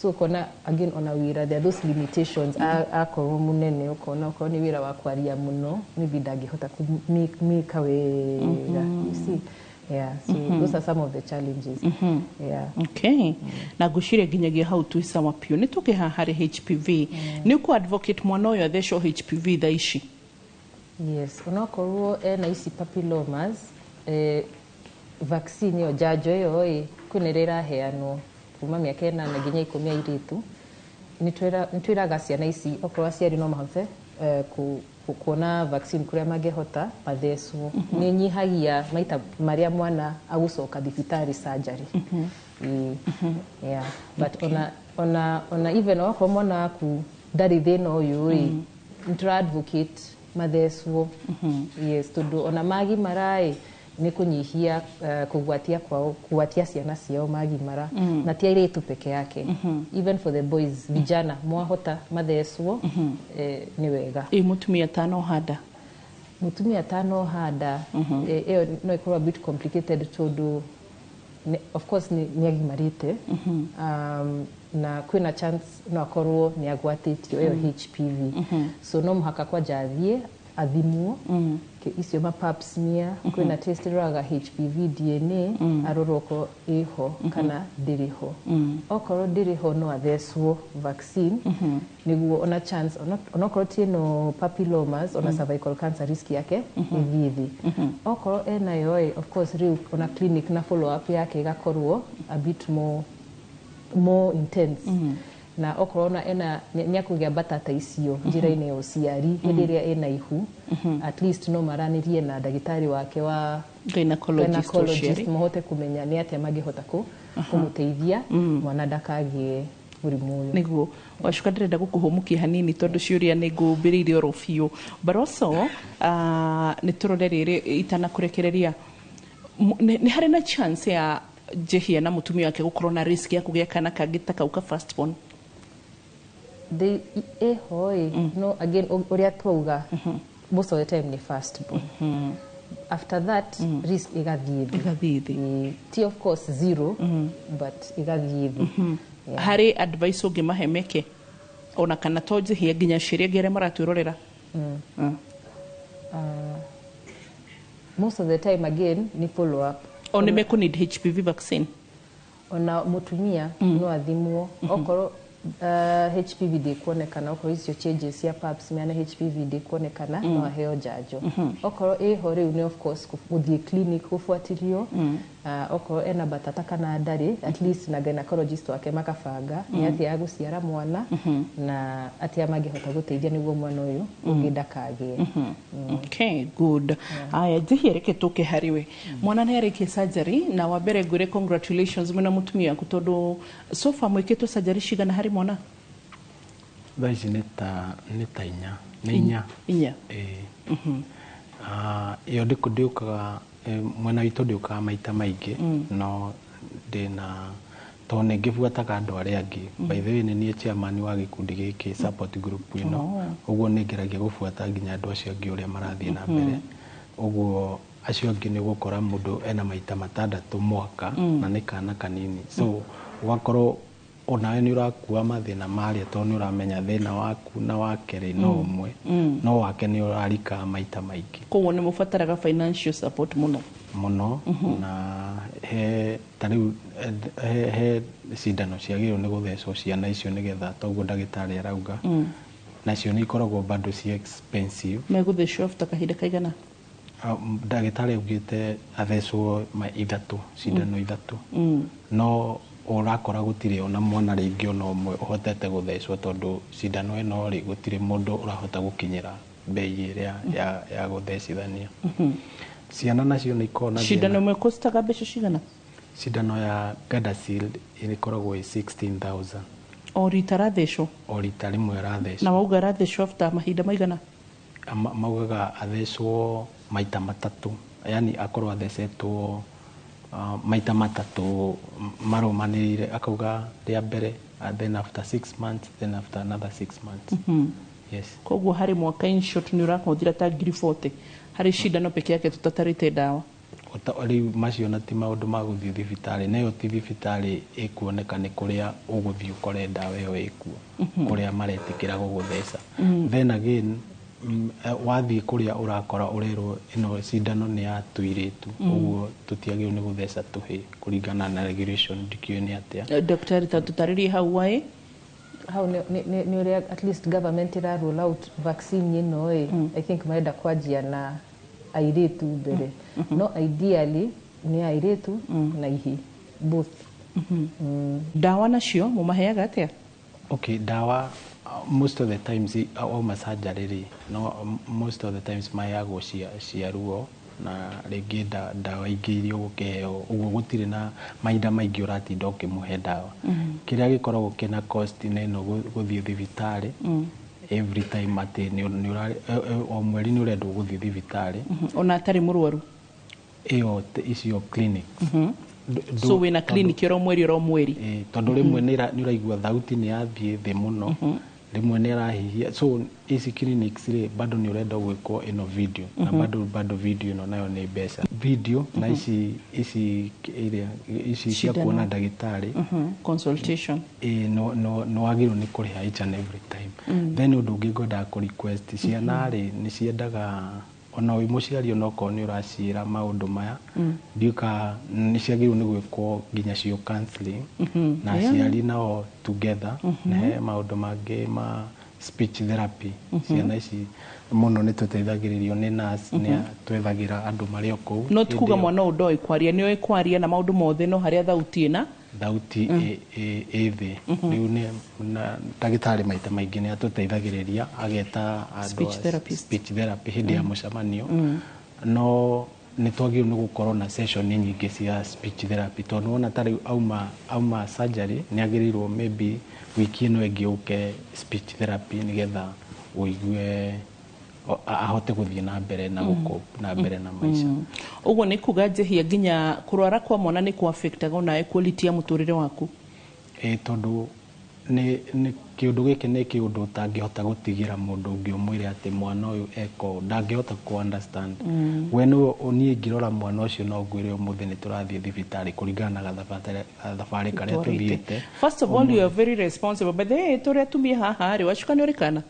So ũkona again ona wĩra, there are those limitations. Akorwo mũnene, ũkona okorwo nĩ wĩra wa kwaria mũno, maybe ndangĩhota kũmĩka wega, you see. Yeah, so those are some of the challenges, yeah. Okay, na ngwĩciria nginyagia hau twĩ sawa piũ. Nĩ tũkĩha harĩ HPV, nĩ ũkũ advocate mwana ũyũ athecwo HPV thaa ici? Yes, onakorwo ena ici papillomas, vaccine ĩyo, njanjo ĩyo ĩ, kwĩna ĩrĩa ĩraheanwo kuma mĩaka 8 nginya 10 airĩtu. Nĩ twĩraga ciana ici okorwo aciari no mahote kuona vaccine kũrĩa mangĩhota, mathecwo. Nĩ nyihagia maita marĩa mwana agũcoka thibitarĩ surgery. Ĩĩ. Yeah. But ona even okorwo mwana waku ndarĩ thĩna ũyũ ĩ, nĩ tũra advocate. Mathecwo, yes, tondũ ona magimara ĩ nĩ kũnyihia kũgwatia kwao, kũgwatia ciana ciao magimara. Na ti airĩtu peke yake, even for the boys, vijana, mwahota mathecwo, nĩ wega. Ĩ mũtumia atanoha nda? Mũtumia atanoha nda, ĩyo no ĩkorwo a bit complicated tondũ of course nĩ agimarĩte, na kwĩna chance no akorwo nĩ agwatĩtio ĩyo HPV. So no mũhaka kwanja athiĩ athimwo icio ma pap smear. Kwĩna test ĩroraga HPV DNA, arorwo okorwo ĩho kana ndĩrĩ ho. Okorwo ndĩrĩ ho, no athecwo vaccine nĩguo ona chance onokorwo ti ĩno papillomas, ona cervical cancer risk yake ĩthiĩ thĩ. Okorwo enayo ĩ, of course rĩu ona clinic na follow up yake ĩgakorwo a bit more intense. Na okorwo ona ena nĩ akũgĩa mbatata icio njĩra-inĩ ya ũciari hĩndĩ ĩrĩa ĩna ihu, at least no maranĩrie na ndagĩtarĩ wake wa gynecologist gynecologist ũciari. Mahote kũmenya nĩ atĩa mangĩhota kũmũteithia mwana ndakagĩe mũrimũ ũyũ. Nĩguo wacuka, ndĩrenda gũkũhũmũkia hanini tondũ ciũria nĩ ngũmbĩrĩire oro biũ, but also nĩ tũrore rĩrĩ itanakũrekereria. Nĩ harĩ na chance ya Njehia na mũtumia wake gũkorwo na risk ya kũgĩa kana kangĩ ta kau ka first born? Ĩho ĩ, no again ũrĩa twauga, most of the time nĩ first born. After that, risk ĩgathiĩ thĩ. Ĩgathiĩ thĩ. Ti of course zero, but ĩgathiĩ thĩ. Yeah. Harĩ advice ũngĩmahe meke, ona kana to Njehia, nginya ciĩria angĩ arĩa maratwĩrorera? Most of the time again ni follow up. O nĩ mekũ need HPV vaccine? Ona mũtumia no athimwo okorwo HPV ndĩkuonekana, okorwo icio changes cia pap smear na HPV ndĩkuonekana, no aheo njanjo. Okorwo ĩho rĩu nĩ of course gũthiĩ clinic gũbuatĩrio. Okorwo ena batata kana ndarĩ, at least na gynecologist wake makabanga nĩ atĩa agũciara mwana na atĩa mangĩhota gũteithia nĩguo mwana ũyũ ũngĩ ndakagĩe. Okay, good. Aya, Njihia, reke tũke harĩ we. Mwana nĩ arĩkia surgery, na wa mbere ngwĩre congratulations mwĩna mũtumia waku, tondũ so far mwĩkĩtwo surgery cigana harĩ mwana? Thaa ici nĩ ta inya, nĩ inya. Inya. Ĩĩ. Ah, ĩyo ndĩũkaga mwena witũ, ndĩũkaga maita maingĩ. No ndĩna tondũ nĩ ngĩbuataga andũ arĩa angĩ. By the way, nĩ niĩ chairman wa gĩkundi gĩkĩ, support group ĩno. Ũguo nĩ ngeragia gũbuata nginya andũ acio angĩ ũrĩa marathiĩ na mbere. Ũguo acio angĩ nĩ ũgũkora mũndũ ena maita 6 mwaka, na nĩ kana kanini, so ũgakorwo onawe nĩ ũrakua mathĩna marĩa, tondũ nĩ ũramenya thĩna waku na wake rĩ no ũmwe, no wake nĩ ũrarika maita maingĩ. Koguo nĩ mũbataraga financial support mũno. Mũno. Na he ta rĩu he cindano ciagĩrĩirwo nĩ gũthecwo ciana icio nĩgetha toguo ndagĩtarĩ arauga, nacio nĩ ikoragwo bado ci expensive. Megũthecwo after kahinda kaigana? Ah, ndagĩtarĩ augĩte athecwo ma ithatũ, cindano ithatũ, no ũrakora gũtirĩ ona mwana rĩngĩ ona ũmwe ũhotete gũthecwo, tondũ cindano ĩno rĩ, gũtirĩ mũndũ ũrahota gũkinyĩra mbei ĩrĩa ya gũthecithania ciana. Nacio nĩ ikoragwo na Cindano thĩna. ĩmwe kostaga mbeca cigana? Cindano ya Gardasil ĩkoragwo ĩ 16,000. O rita rathecwo? O rita rĩmwe rathecwo. Na wauga rathecwo after mahinda maigana? Maugaga athecwo maita matatũ, yani akorwo athecetwo maita matatũ marũmanĩrĩire, akauga rĩa mbere, then after 6 months, then after another 6 months. Yes. Koguo harĩ mwaka, in short, nĩ ũrahũthĩra ta 40,000 harĩ cindano peke yake, tũtatarĩte ndawa. Rĩu macio na ti maũndũ ma gũthiĩ thibitarĩ, na ĩyo ti thibitarĩ ĩkuoneka, nĩ kũrĩa ũgũthiĩ ũkore ndawa ĩyo ĩkuo, kũrĩa maretĩkĩra gũgũtheca. Then again, wathiĩ kũrĩa ũrakora ũrerwo ĩno cindano nĩ ya tũirĩtu, ũguo tũtiagĩrĩirwo nĩ gũtheca tũhĩ kũringana na regulation, ndikĩũĩ nĩ atĩa. Daktari, ta tũtarĩrie hau waĩ. Hau nĩ ũrĩa at least government ĩra roll out vaccine ĩno ĩ, I think marenda kwanjia na airĩtu mbere, no ideally nĩ airĩtu na ihi both. Ndawa nacio mũmaheaga atĩa? Okay, ndawa, most of the times wauma surgery rĩ, no most of the times maheagwo cia ruo na rĩngĩ ndawa ingĩ iria ũgũkĩheo. Ũguo gũtirĩ na mahinda maingĩ ũratinda ũkĩmũhe ndawa. Kĩrĩa gĩkoragwo kĩna cost nĩ ĩno gũthiĩ thibitarĩ. Every time atĩ o mweri nĩ ũrendwo gũthiĩ thibitarĩ. Ona atarĩ mũrwaru. Ĩyo icio clinics. So wĩna clinic oro mweri oro mweri. Tondũ rĩmwe nĩ ũraigua thauti nĩ yathiĩ thĩ mũno, rĩmwe nĩ arahihia, so ici clinics rĩ bado nĩ ũrenda gwĩkwo ĩno video na bado video ĩno nayo nĩ mbeca video na ici ici iria ici cia kuona ndagĩtarĩ, consultation, no no no wagĩrĩirwo nĩ kũrĩha each and every time. Then ũndũ ũngĩ ngwendaga kũ request, ciana rĩ nĩ ciendaga ona wĩ mũciari onokorwo nĩ ũraciĩra maũndũ maya, ndiũka nĩ ciagĩrĩirwo nĩ gwĩkwo nginya cio counseling na aciari nao together. Na he maũndũ mangĩ ma speech therapy, ciana ici mũno nĩ tũteithagĩrĩrio nĩ nurse, nĩ twethagĩra andũ marĩ o kũu. No ti kuga mwana ũyũ ndoĩ kwaria, nĩ oĩ kwaria na maũndũ mothe, no harĩa thauti ĩna thauti ĩ thĩ. Rĩu nĩ ndagĩtarĩ maita maingĩ nĩ atũteithagĩrĩria ageta speech therapist, speech therapy hĩndĩ ya mũcemanio. No nĩ twagĩrĩirwo nĩ gũkorwo na session nyingĩ cia speech therapy, tondũ wona ta rĩu auma surgery nĩ agĩrĩirwo maybe wiki ĩno ĩngĩ ũke speech therapy nĩgetha ũigue ahote gũthiĩ na mbere na gũkũ na mbere na maica. Ũguo nĩ kuga Njehia nginya kũrwara kwa mwana nĩ kũ affectaga onawe quality ya mũtũrĩre waku. Ĩ tondũ nĩ kĩũndũ gĩkĩ nĩ kĩũndũ ũtangĩhota gũtigĩra mũndũ ũngĩ ũmwĩre atĩ mwana ũyũ eko ndangĩhota kũ understand. We nĩwe niĩ ngĩrora mwana ũcio no ngwĩre ũmũthĩ nĩ tũrathiĩ thibitarĩ kũringana na gathabarĩ karĩa tũthiĩte. First of all, you are very responsible. But the tũrĩa atumia haha rĩ, wacuka nĩ ũrĩ kana?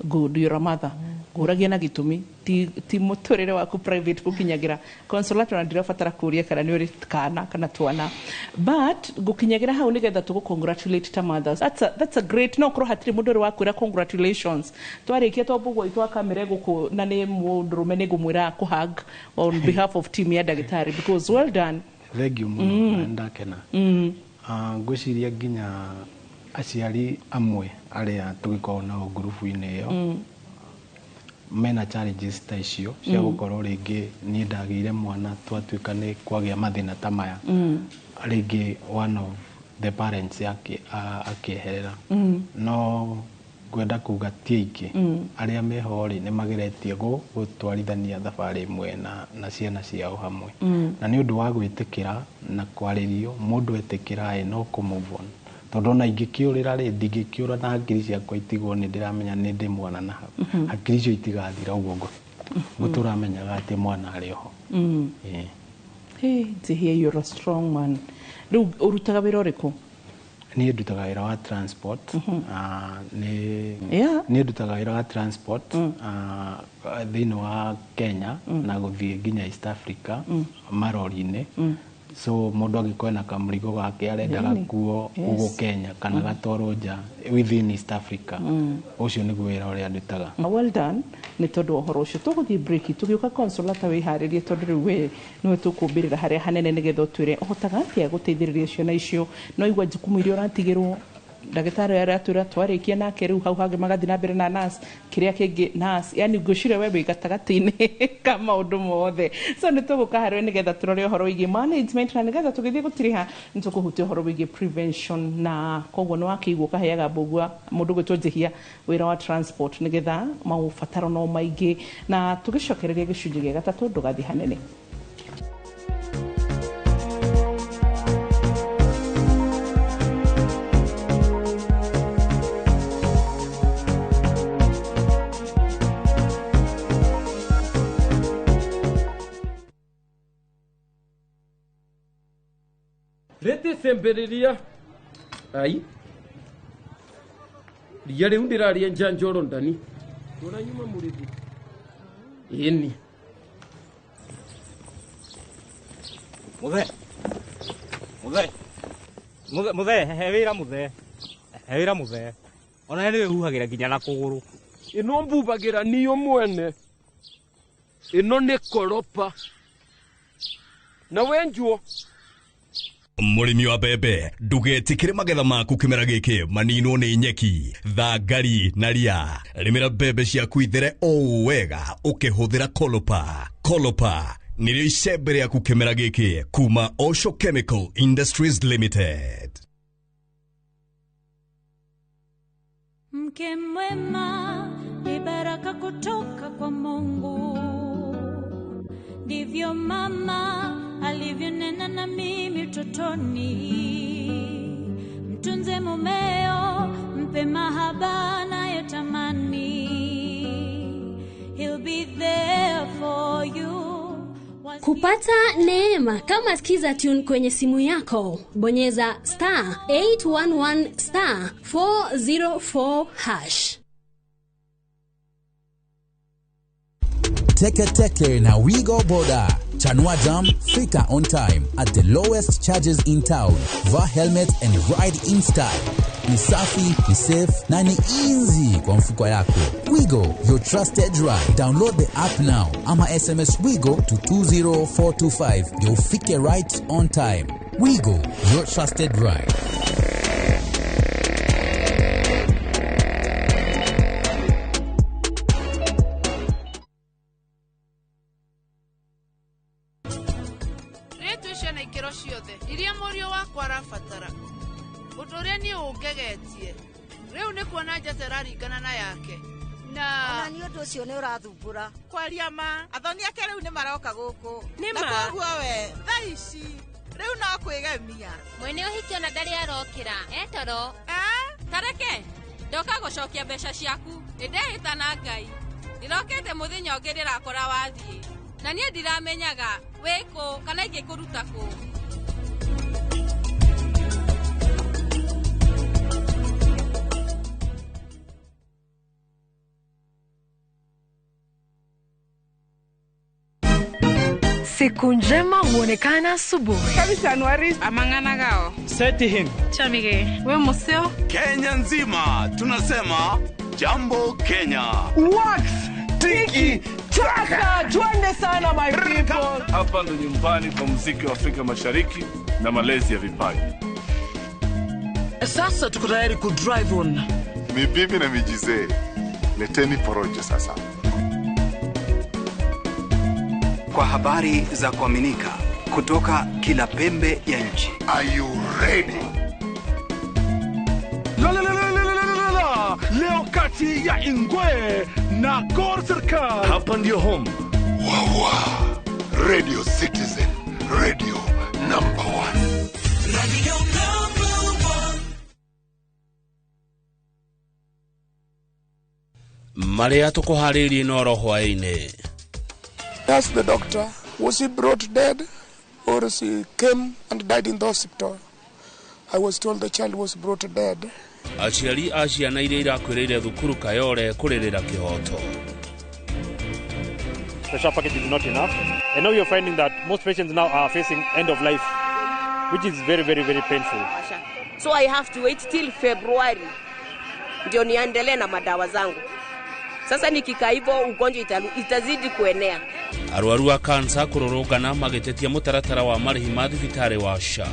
Good, you're a mother. Ngũragia na gĩtũmi ti mũtũrĩre waku private gũkinyagĩra. Consolata, ndirabatara kũria kana nĩ ũrĩ kana kana twana, but gũkinyagĩra hau nĩgetha tũgũ congratulate ta mothers. That's a great, no korwo hatirĩ mũndũ ũrĩ wakwĩra congratulations twarĩkia twambũguo itwa kamere gũkũ na nĩ mũndũrũme nĩ ngũmwĩra kũ hug on behalf of team ya ndagĩtarĩ, because well done. Thank you mũno na ndakena. Ngwĩciria nginya aciari amwe arĩa tũgĩkoragwo nao ngurubu-inĩ ĩyo mena challenges ta icio cia gũkorwo rĩngĩ niĩ ndagĩire mwana twatuĩka nĩ kwagĩa mathĩna ta maya, rĩngĩ one of the parents akĩeherera. No ngwenda kuga ti aingĩ arĩa meho rĩ nĩ mageretie gũtwarithania thabarĩ ĩmwe na ciana ciao hamwe. Na nĩ ũndũ wa gwĩtĩkĩra na kwarĩrio mũndũ etĩkĩra ĩ no kũ move on, tondũ ona ingĩkĩũrĩra rĩ ndingĩkĩũra na hakiri ciakwa itigwo nĩ ndĩramenya nĩ ndĩ mwana na hau hakiri icio itigathira ũguo gũtũramenyaga atĩ mwana arĩ oho. Hey, Njehia, you're a strong man. Rĩu ũrutaga wĩra ũrĩkũ? Niĩ ndutaga wĩra wa transport. Niĩ ndutaga wĩra wa transport thĩinĩ wa Kenya na gũthiĩ nginya East Africa marori-inĩ. So mũndũ angĩkorwo ena kamũrigo gake arenda gakuo gũkũ Kenya kana gatwarwo nja within East Africa, ũcio nĩguo wĩra ũrĩa ndutaga. Well done nĩ tondũ wa ũhoro ũcio. Tũgũthiĩ break, tũgĩũka Consolata wĩharĩrie tondũ rĩu we nĩwe tũkũmbĩrĩra harĩa hanene nĩgetha ũtwĩre ũhotaga atĩa gũteithĩrĩria ciana icio. No igua jukumu iria ũratigĩrwo ndagĩtarĩ aratwĩra twarĩkia nake rĩu hau hangĩ magathiĩ na mbere na nurse kĩrĩa kĩngĩ nurse, yani ngwĩciria we wĩ gatagatĩ-inĩ ka maũndũ mothe. So nĩ tũgũka harĩwe nĩgetha tũrore ũhoro wĩgiĩ management na nĩgetha tũgĩthiĩ gũtiriha nĩ tũkũhutia ũhoro wĩgiĩ prevention, na koguo nĩ wakĩigua ũkaheaga mbũgua mũndũ gwĩtwo Njehia wĩra wa transport nĩgetha maũbataro no maingĩ, na tũgĩcokereria gĩcunjĩ gĩa gatatũ ndũgathiĩ hanene. Rĩtĩcembĩrĩria ai ria rĩu ndĩraria njanjoro ndani tũranyuma mũrĩthi ĩni. Muthe muthe muthe muthe he wĩra muthe he wĩra muthe ona nĩ wĩhuhagĩra nginya na kũgũrũ. Ĩno mbubagĩra niyo mwene ĩno nĩ koropa na wenjuo. Mũrĩmi wa mbembe ndũgetĩkĩre magetha maku kĩmera gĩkĩ maninwo nĩ nyeki thangari na ria. Rĩmĩra mbembe ciaku ithere o wega ũkĩhũthĩra Kolopa. Kolopa nĩrĩo icembe rĩaku kĩmera gĩkĩ kuma Osho Chemical Industries Limited. Mke mwema ni baraka kutoka kwa Mungu, ndivyo mama alivyonena na mimi utotoni. Mtunze mumeo, mpe mahaba anayotamani, he'll be there for you. Kupata neema kama Skiza Tune kwenye simu yako, bonyeza star 811 star 404 hash. Teke Teke na Wigo Boda. Chanua Jam, fika on time at the lowest charges in town. Vaa helmet and ride in style. Ni safi, ni safe na ni easy kwa mfuko yako. Wigo, your trusted ride. Download the app now ama SMS Wigo to 20425 ndio ufike right on time. Wigo, your trusted ride. Ciana ikĩro ciothe iria mũriũ wakwa arabatara ũndũ ũrĩa niĩ ũngegetie rĩu nĩ kuona njata ĩraringana na yake na ona nĩ ũndũ ũcio nĩ ũrathumbũra. Kwaria ma athoni ake rĩu nĩ maroka gũkũ Nĩ na ma. Koguo we thaa ici rĩu no kwĩgemia. Mwene ũhiki ona ndarĩ arokĩra etoro. Tareke ndoka gũcokia mbeca ciaku nĩ ndehĩta na Ngai ndĩrokĩte mũthenya ũngĩ ndĩrakora wathiĩ na niĩ ndiramenyaga wĩkũ kana ingĩkũruta kũ. Siku njema huonekana asubuhi. Amang'ana Seti him. Chamige. We museo. Kenya nzima tunasema jambo Kenya. Wax tiki taka, twende sana my people. Hapa ndo nyumbani kwa muziki wa Afrika Mashariki na malezi ya vipaji. Sasa tuko tayari ku drive on. Ni bibi na mijizee, leteni porojo sasa. Kwa habari za kuaminika kutoka kila pembe ya nchi. Are you ready? La la la la la la la la. Leo kati ya Ingwe na Gor Serikal. Hapa ndio home. Wawa. Radio Citizen, radio number 1. Radio number 1. Marĩa tũkũharĩirie noro hwaĩ-inĩ. Asked the doctor, was he brought dead or she came and died in the hospital? I was told the child was brought dead. Aciari a ciana iria irakwĩrĩire thukuru Kayole kũrĩrĩra kĩhoto. The SHA package is not enough. And now you're finding that most patients now are facing end of life, which is very, very, very painful. So I have to wait till February ndio niendelee na madawa zangu. Sasa nikikaa hivyo ugonjwa itazidi kuenea. Arwaru a kansa kũrũrũngana magĩtetia mũtaratara wa marĩhi ma thibitarĩ wa SHA.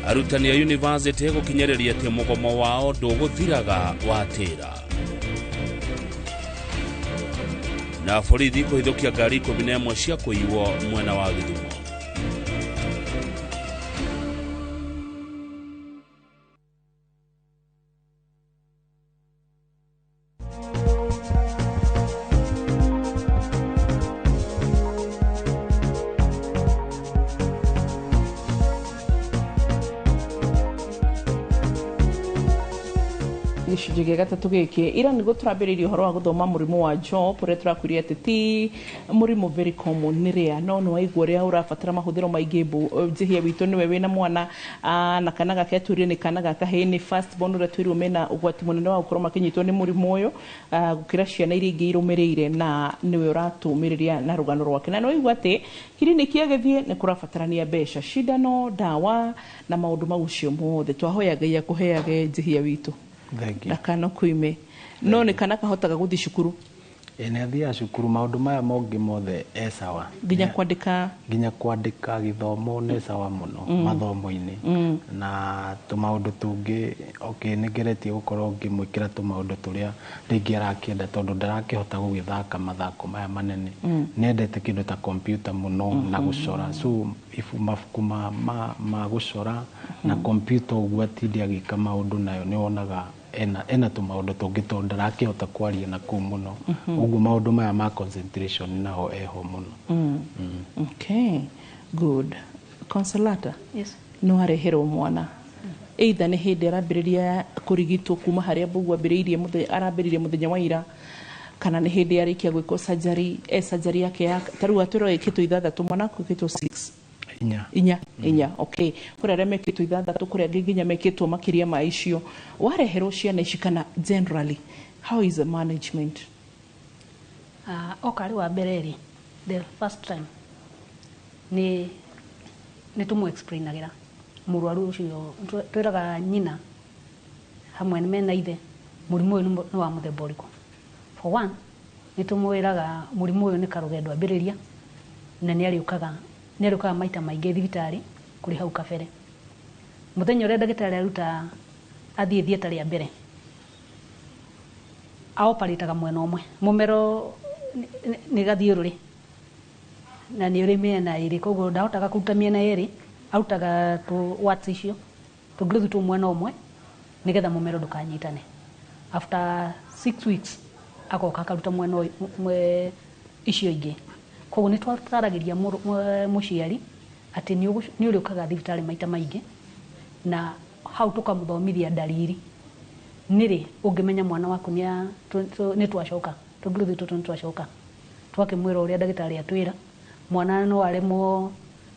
Arutani a yunivasĩtĩ gũkinyĩrĩria atĩ mũgomo wao ndũgũthiraga watĩra. Na borithi kũhithũkia ngari 11 cia kũiywo mwena wa Gĩthumo. Gĩcunjĩ gĩa gatatũ gĩkĩ ira nĩguo tũrambĩrĩirie ũhoro wa gũthoma mũrimũ wa job ũrĩa tũrakwĩrire atĩ ti mũrimũ very common nĩ rĩa no nĩ waigua ũrĩa ũrabatara mahũthĩro maingĩ njĩhia witũ nĩwe wĩna mwana na kana gake atwĩrire nĩ kana ga kahĩĩ nĩ first born ũrĩa twĩrirwo mena ũgwati mũnene wa gũkorwo makĩnyitwo nĩ mũrimũ ũyũ gũkĩra ciana iria ingĩ irũmĩrĩire na nĩwe ũratũmĩrĩria na rũgano rwake na nĩ waigua atĩ kiriniki agĩthiĩ nĩ kũrabatarania mbeca cindano ndawa na maũndũ macio mothe twahoya Ngai akũheage njĩhia witũ. Thank you. Ndakana kuime no nĩ kana kahotaga gũthiĩ cukuru. Ĩ nĩ athiaga cukuru maũndũ maya mongĩ mothe e sawa. Nginya kwandĩka. Nginya kwandĩka gĩthomo nĩ sawa mũno mathomo-inĩ. Na tũmaũndũ tũngĩ okay nĩ ngeretie gũkorwo ngĩmwĩkĩra tũmaũndũ tũrĩa rĩngĩ arakĩenda tondũ ndarakĩhota gũgĩthaka mathako maya manene. Nĩendete kĩndũ ta kompyuta mũno na gũcora so mabuku ma gũcora na kompyuta ũguo atinde agĩka maũndũ nayo nĩ wonaga Ena tũmaũndũ tũngĩ tondũ ndarakĩhota kwaria na kũu mũno. Ũguo maũndũ maya ma concentration naho eho mũno. Okay, good. Consolata. Yes. No areherwo mwana either nĩ hĩndĩ arambĩrĩria kũrigitwo kuma harĩa Mbugu ambĩrĩirie arambĩrĩirie mũthenya wa ira, kana nĩ hĩndĩ arĩkia gwĩkwo surgery, surgery yake ya ta rĩu atwĩrwo ĩkĩtwo 6, mwana waku ĩkĩtwo 6? 4. Inya, inya, okay. Kũrĩ arĩa mekĩtwo 6, kũrĩ angĩ nginya mekĩtwo makĩria ma icio. Wareherwo ciana ici kana generally, how is the management? Oka arĩ wa mbere rĩ, the first time nĩ tũmũ explainagĩra mũrwaru ũcio, twĩraga nyina hamwe mena ithe mũrimũ ũyũ nĩ wa mũthemba ũrĩkũ. For one, nĩ tũmwĩraga mũrimũ ũyũ nĩ karũgendo ambĩrĩria na nĩ arĩũkaga maita maingĩ thibitarĩ kũrĩ hau kabere. Mũthenya ũrĩa ndagĩtarĩ aruta athiĩ theatre rĩa mbere, aoparĩtaga mwena ũmwe. Mũmero nĩ gathiũrũrĩ na nĩ ũrĩ mĩena ĩrĩ, koguo ndahotaga kũruta mĩena ĩrĩ, arutaga tũ warts icio tũngĩrũthi tũ mwena ũmwe nĩgetha mũmero ndũkanyitane. After 6 weeks agoka akaruta mwena ũyũ, icio ingĩ. Koguo nĩ twataragĩria mũciari atĩ nĩ ũrĩũkaga thibitarĩ maita maingĩ, na hau tũkamũthomithia ndariri nĩrĩ ũngĩmenya mwana waku nĩ twacoka tũngĩrũthi tũtũ, nĩ twacoka twakĩmwĩra ũrĩa ndagĩtarĩ atwĩra mwana no aremwo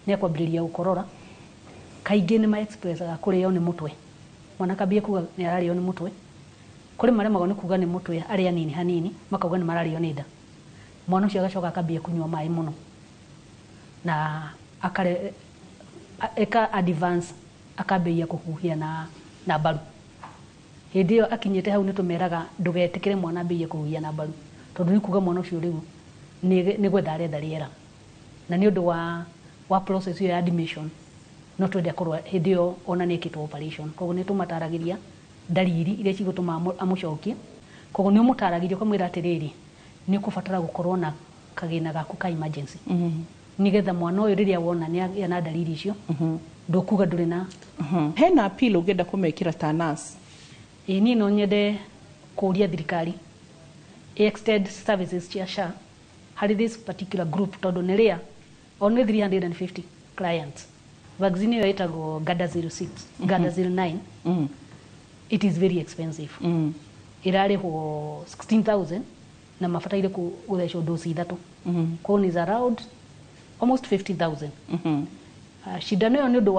nĩ akwambĩrĩria gũkorora. Kaingĩ nĩ ma expressaga kũrĩo nĩ mũtwe. Mwana akambia kuga nĩ ararĩo nĩ mũtwe. Kũrĩ maremagwo nĩ kuga nĩ mũtwe, arĩ anini hanini makauga nĩ mararĩo nĩ nda. Mwana ũcio agacoka akambia kũnyua maĩ mũno na akare eka advance akambĩrĩria kũhuhia na mbaru. Hĩndĩ ĩyo akinyĩte hau nĩ tũmeraga ndũgetĩkĩre mwana ambĩrĩrie kũhuhia na mbaru, tondũ nĩ kuga mwana ũcio rĩu nĩ gwetha aretha rĩera, na nĩ ũndũ wa process ĩyo ya admission no twende akorwo hĩndĩ ĩyo ona nĩ ĩkĩtwo operation. Koguo nĩ tũmataragĩria ndariri iria cigũtũma amũcokie. Koguo nĩ ũmũtaragĩria ũkamwĩra atĩrĩrĩ, nĩ ũkũbatara gũkorwo na kagĩna gaku ka emergency, nĩgetha mwana ũyũ rĩrĩa wona nĩ agĩa na ndariri icio ndũkuga ndũrĩ na. Hena appeal ũngĩenda kũmekĩra ta nurse? Ĩĩ, niĩ no nyende kũũria thirikari extend services cia SHA harĩ this particular group, tondũ nĩ rĩa only 350 clients. Vaccine ĩyo ĩtagwo Gardasil 6, Gardasil 9. It is very expensive. Ĩrarĩhwo 16,000 na mabataire gũthecwo dosi 3. Koguo is around almost 50,000. Cindano ĩyo nĩ ũndũ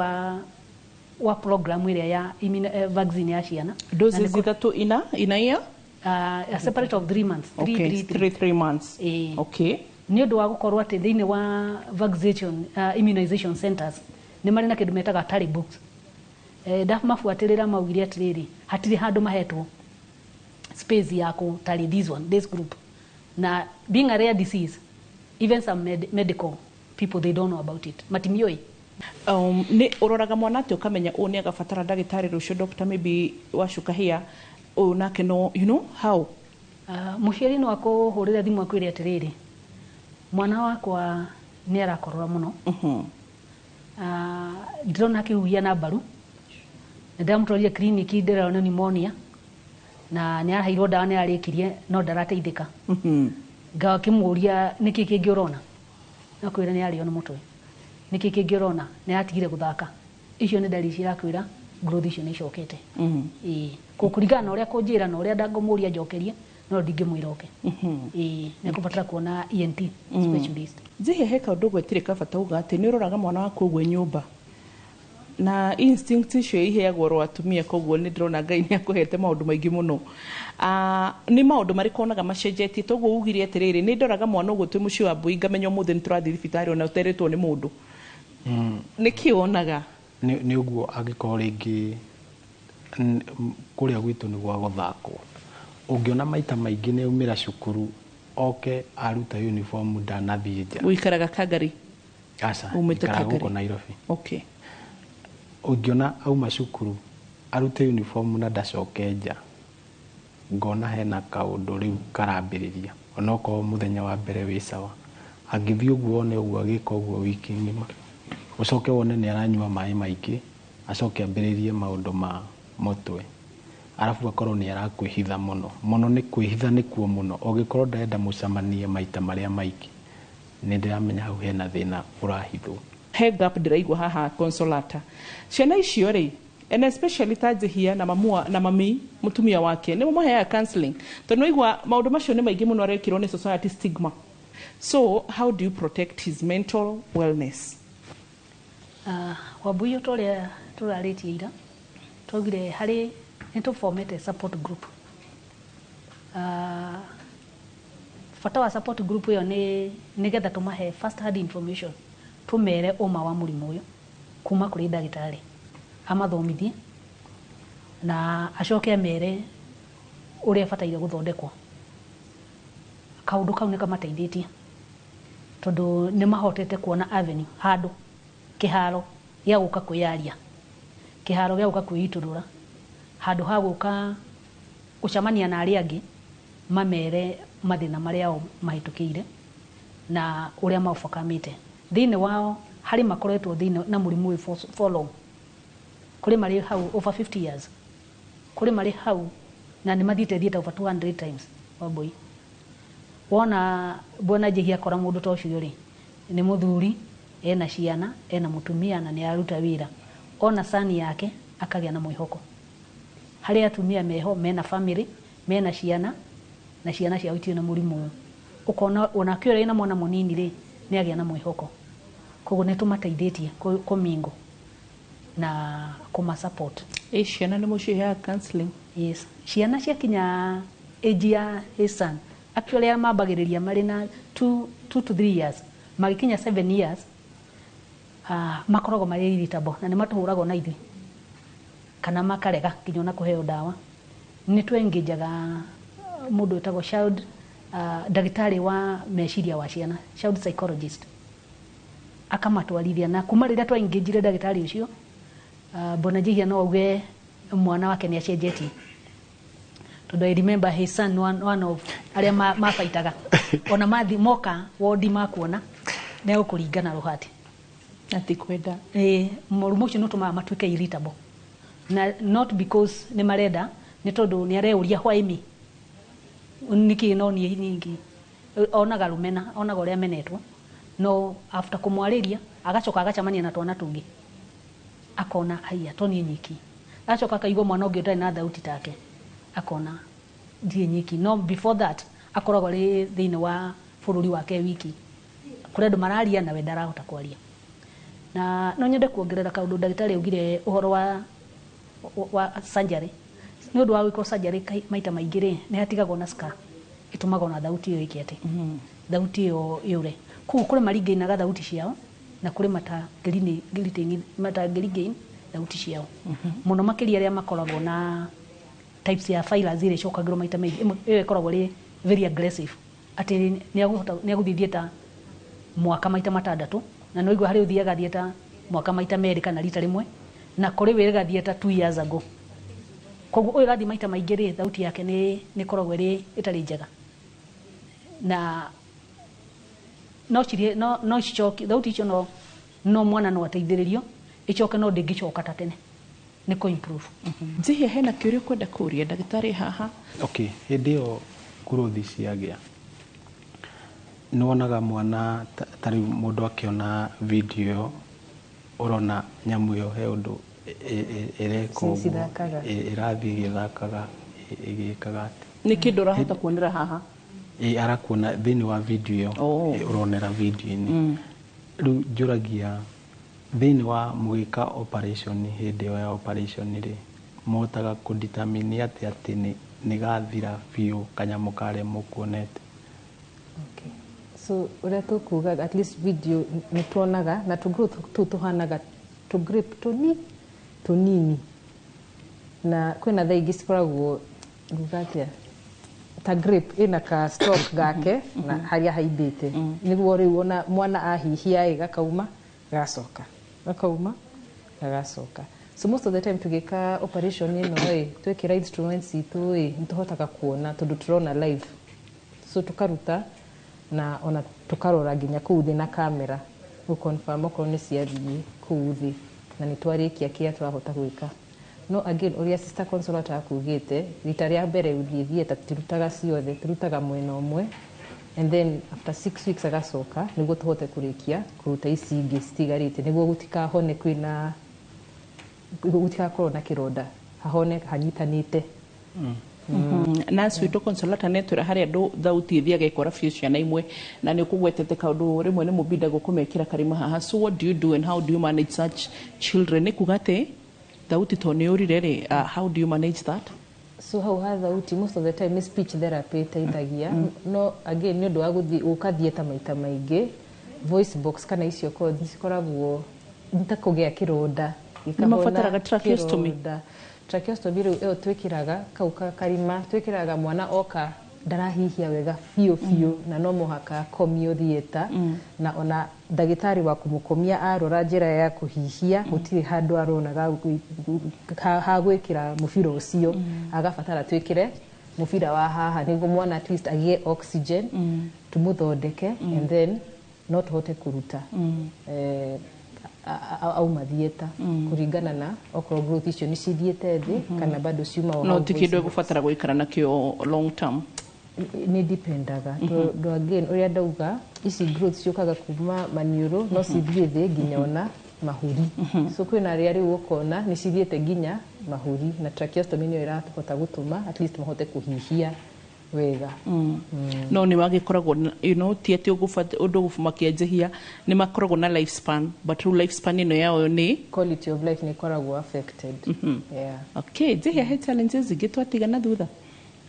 wa program ĩrĩa ya vaccine ya ciana. Doses 3 ina year? A separate of 3 months. Three, three, three. 3 months. Ĩĩ. Nĩ ũndũ wa gũkorwo atĩ thĩinĩ wa vaccination, immunization centers nĩ marĩ na kĩndũ metaga tally books. Ndamabuatĩrĩra maugire atĩrĩrĩ, hatirĩ handũ mahetwo space ya kũ tally this one, this group. Na being a rare disease, even some medical people, they don't know about it, matimiũĩ. Nĩ ũroraga mwana atĩ ũkamenya ũyũ nĩ agabatara ndagĩtarĩ rũciũ, doctor maybe wacuka hia ũyũ nake no you know how? Mũciari no akũhũrĩre thimũ akwĩre atĩrĩrĩ, mwana wakwa nĩ arakorora mũno. Ndĩrona akĩhuhia na mbaru, nĩ ndĩramũtwarire kiriniki, ndĩrona pneumonia na nĩ araheirwo ndawa, nĩ ararĩkirie no ndarateithĩka. Ngakĩmũria nĩkĩ kĩngĩ ũrona, akwĩra nĩ arĩo nĩ mũtwe. Nĩkĩ kĩngĩ ũrona? Nĩ aratigire gũthaka. Icio nĩ ndariri cirakwĩra growth icio nĩ icokete. Ĩĩ, kũringana na ũrĩa kũnjĩra na ũrĩa ndangũmũria njokerie, no ndingĩmwĩra oke. Ĩĩ, nĩ ekũbatara kuona ENT specialist. Njihia, he kaũndũ gwetire kabata uga atĩ nĩ ũroraga mwana waku ũguo nyũmba na instinct icio iheagwo ro atumia, koguo nĩ ndĩrona Ngai nĩ akũhete maũndũ maingĩ mũno. Nĩ maũndũ marĩkũ onaga macenjetie? Toguo ugire atĩrĩrĩ, nĩ ndoraga mwana ũguo twĩ mũciĩ wa mbui ngamenya ũmũthĩ nĩ tũrathiĩ thibitarĩ ona ũterĩtwo nĩ mũndũ. Nĩ kĩ wonaga? Nĩ ũguo angĩkorwo rĩngĩ kũrĩa gwitũ nĩ gwa gũthakwo, ũngĩona maita maingĩ nĩ aumĩra cukuru oke aruta uniform ndanathiĩ nja. Ũikaraga Kangari? Aca. Umĩte Njikaraga Kangari? Gũkũ Nairobi. Okay. Ũngĩona auma cukuru arute uniform na ndacoke nja, ngona hena kaũndũ rĩu karambĩrĩria. Onokorwo mũthenya wa mbere wĩ sawa, angĩthiĩ ũguo wone ũguo agĩka ũguo wiki ng'ima, ũcoke wone nĩ aranyua maĩ maingĩ, acoke ambĩrĩrie maũndũ ma mũtwe. Arabu akorwo nĩ arakwĩhitha mũno mũno, nĩ kwĩhitha nĩkuo mũno, ũngĩkorwo ndarenda mũcemanie maita marĩa maingĩ, nĩ ndĩramenya hau hena thĩna ũrahithwo. He gap ndĩraigua haha, Consolata. Ciana icio rĩ, and especially ta Njihia na mamua na mami mũtumia wake, nĩ mũmaheaga counseling? Tondũ nĩwaigua maũndũ macio nĩ maingĩ mũno arekĩrwo nĩ society stigma. So how do you protect his mental wellness? Wambui, ta ũrĩa tũrarĩtie ira, twaugire harĩ nĩ tũbomete support group. Bata wa support group ĩyo nĩ nĩgetha tũmahe first hand information, tũmere ũma wa mũrimũ ũyũ kuma kũrĩ ndagĩtarĩ, amathomithie na acoke amere ũrĩa bataire gũthondekwo. Kaũndũ kau nĩ kamateithĩtie tondũ nĩ mahotete kuona avenue, handũ, kĩharo gĩa gũka kwĩyaria, kĩharo gĩa gũka kwĩitũrũra, handũ ha gũka gũcemania na arĩa angĩ mamere mathĩna marĩa o mahĩtũkĩire na ũrĩa maũbakamĩte. Thĩinĩ wao harĩ makoretwo thĩinĩ na mũrimũ ũyũ for long, kũrĩ marĩ hau over 50 years, kũrĩ marĩ hau na nĩ mathiĩte thiĩte over 200 times. Wambui, wona bwana Njihia akora mũndũ ta ũcio rĩ, nĩ mũthuri ena ciana, ena mũtumia na nĩ araruta wĩra, ona sani yake akagĩa na mwĩhoko. Harĩ atumia meho mena family, mena ciana na ciana ciao itirĩ na mũrimũ ũyũ, ũkona onake ũrĩa ena mwana mũnini rĩ, nĩ agĩa na mwĩhoko. Koguo nĩ tũmateithĩtie kũmingo na kũma support. Ĩ ciana nĩ mũciheaga counseling? Yes, ciana ciakinya age ya his son, actually arĩa mambagĩrĩria marĩ na 2 to 3 years, magĩkinya 7 years, makoragwo marĩ irritable na nĩ matũhũragwo na ithuĩ kana makarega nginya ona kũheo ndawa. Nĩ twengejaga mũndũ wĩtagwo child ndagĩtarĩ wa meciria wa ciana, child psychologist, akamatwarithia. Na kuma rĩrĩa twaingĩnjire ndagĩtarĩ ũcio, Bwana Njihia no auge mwana wake nĩ acenjetie, tondũ I remember his son, one of arĩa mabaitaga ona mathi moka wodi makuona nĩ egũkũringana rũhati. Ati kwenda. Ĩĩ, mũrimũ ũcio nĩ ũtũmaga matuĩke irritable, na not because nĩ marenda, nĩ tondũ nĩ areuria, "Why me? Nĩkĩ no niĩ nyingĩ?" Onaga rũmena, onaga ũrĩa amenetwo. No after kũmwarĩria, agacoka agacemania na twana tũngĩ, akona aya to niĩ nyiki, agacoka akaigua mwana ũngĩ ũtarĩ na thauti take, akona ndirĩ nyiki. No before that akoragwo arĩ thĩinĩ wa bũrũri wake wiki, kũrĩ andũ mararia nawe ndarahota kwaria. Na no nyende kuongerera kaũndũ ndagĩtarĩ augire ũhoro wa surgery. Nĩ ũndũ wa gwĩkwo surgery maita maingĩ rĩ, nĩ hatigagwo na scar ĩtũmaga ona thauti ĩyo ĩke atĩ thauti ĩyo yũre. Koguo kũrĩ maringainaga thauti ciao na kũrĩ matangĩrigain thauti ciao, mũno makĩria arĩa makoragwo na types ya fillers iria icokagĩrwo maita maingĩ. Ĩmwe ĩyo ĩkoragwo ĩrĩ very aggressive, atĩ nĩ agũthiĩ theatre mwaka maita matandatũ, na no igua harĩ ũthiaga theatre mwaka maita merĩ kana rita rĩmwe, na kũrĩ wĩrĩga theatre 2 years ago. Koguo ũyũ ũrathiĩ maita maingĩ rĩ, thauti yake nĩ ĩkoragwo ĩrĩ ĩtarĩ njega na no cirĩ no cicoke thauti icio, no mwana no ateithĩrĩrio ĩcoke, no ndĩngĩcoka ta tene, nĩ kũ improve. Njihia, hena kĩũria ũkwenda kũria ndagĩtarĩ haha? Okay, hĩndĩ ĩyo growth ciagĩa, nĩ wonaga mwana ta rĩu mũndũ akĩona video ĩyo, ũrona nyamũ ĩyo he ũndũ ĩreka ũguo, Cithakaga. Ĩrathiĩ ĩgĩthakaga, ĩgĩkaga atĩ. Nĩ kĩndũ ũrahota kuonera haha? Ĩ, arakuona thĩinĩ wa video ĩyo. Oh. Ĩ, ũronera video-inĩ. Rĩu njũragia, thĩinĩ wa mũgĩka operation, hĩndĩ ĩyo ya operation rĩ, mũhotaga kũdetermine atĩ nĩ gathira biũ kanyamũ karĩa mũkuonete? Okay. So ũrĩa tũkuga, at least video nĩ tuonaga na tũ growth tũu tũhanaga tũ grape tũni tũnini, na kwĩna thaa ingĩ cikoragwo, nguga atĩa, ta grape ĩna ka stalk gake na harĩa haimbĩte, nĩguo rĩu ona mwana ahihia ĩ gakauma, gagacoka, gakauma, gagacoka. So most of the time tũgĩka operation ĩno ĩ, twekĩra instruments itũ ĩ, nĩ tũhotaga kuona tondũ tũrona live. So tukaruta na ona tukarora nginya kũu thĩ na kamera gũ confirm okorwo nĩ ciathiĩ kũu thĩ na nĩ twarĩkia kĩrĩa tũrahota gwĩka. No again, ũrĩa Sister Consolata akugĩte, rita rĩa mbere gũthiĩ theatre tũtirutaga ciothe, tũrutaga mwena ũmwe, and then after 6 weeks agacoka nĩguo tũhote kũrĩkia kũruta ici ingĩ citigarĩte, nĩguo gũtikahone, kwĩna gũtigakorwo na kĩronda, hahone hanyitanĩte. Nurse witũ Consolata netwĩra harĩa andũ thauti ĩthiaga ĩkora biũ ciana imwe, na nĩ ũkũgwetete kaũndũ rĩmwe nĩ mũbindagwo kũmekĩra karima haha. So what do you do and how do you manage such children? Nĩ kuga atĩ thauti to nĩ ũrire rĩ, how do you manage that? So hau ha thauti, most of the time nĩ speech therapy ĩteithagia. No again, nĩ ũndũ wa gũthiĩ gũka theatre maita maingĩ, voice box kana icio cords cikoragwo nĩ ta kũgĩa kĩronda. Nĩ mabataraga tracheostomy? Kĩronda. Tracheostomy rĩu ĩyo twĩkĩraga kau karima twĩkĩraga mwana oka ndarahihia wega biũ biũ, na no mũhaka akomio theatre, na ona ndagĩtarĩ wa kũmũkomia arora njĩra ya kũhihia, gũtirĩ handũ arona ha gwĩkĩra mũbira ũcio. Agabatara twĩkĩre mũbira wa haha nĩguo mwana at least agĩe oxygen, tũmũthondeke, and then no tũhote kũruta auma theatre, kũringana na okorwo growth icio nĩ cithiĩte thĩ kana bado ciuma o No hau ti voice kĩndũ box. ĩgũbatara gũikara nakĩo long term? Nĩ dipendaga, tondũ again, ũrĩa ndauga, ici growth ciũkaga kuma maniũrũ, no cithiĩ thĩ nginya ona mahũri. So kwĩna arĩa rĩu ũkona nĩ cithiĩte nginya mahũri, na tracheostomy nĩyo ĩrahota gũtũma at least mahote kũhihia wega. No nĩ wagĩkoragwo ti atĩ ũndũ ũgũmakia nĩ makoragwo na life span, but rĩu life span ĩno yao nĩ Quality of life nĩ ĩkoragwo affected, yeah. Okay, Njehia, he challenges ingĩ twatigana thutha?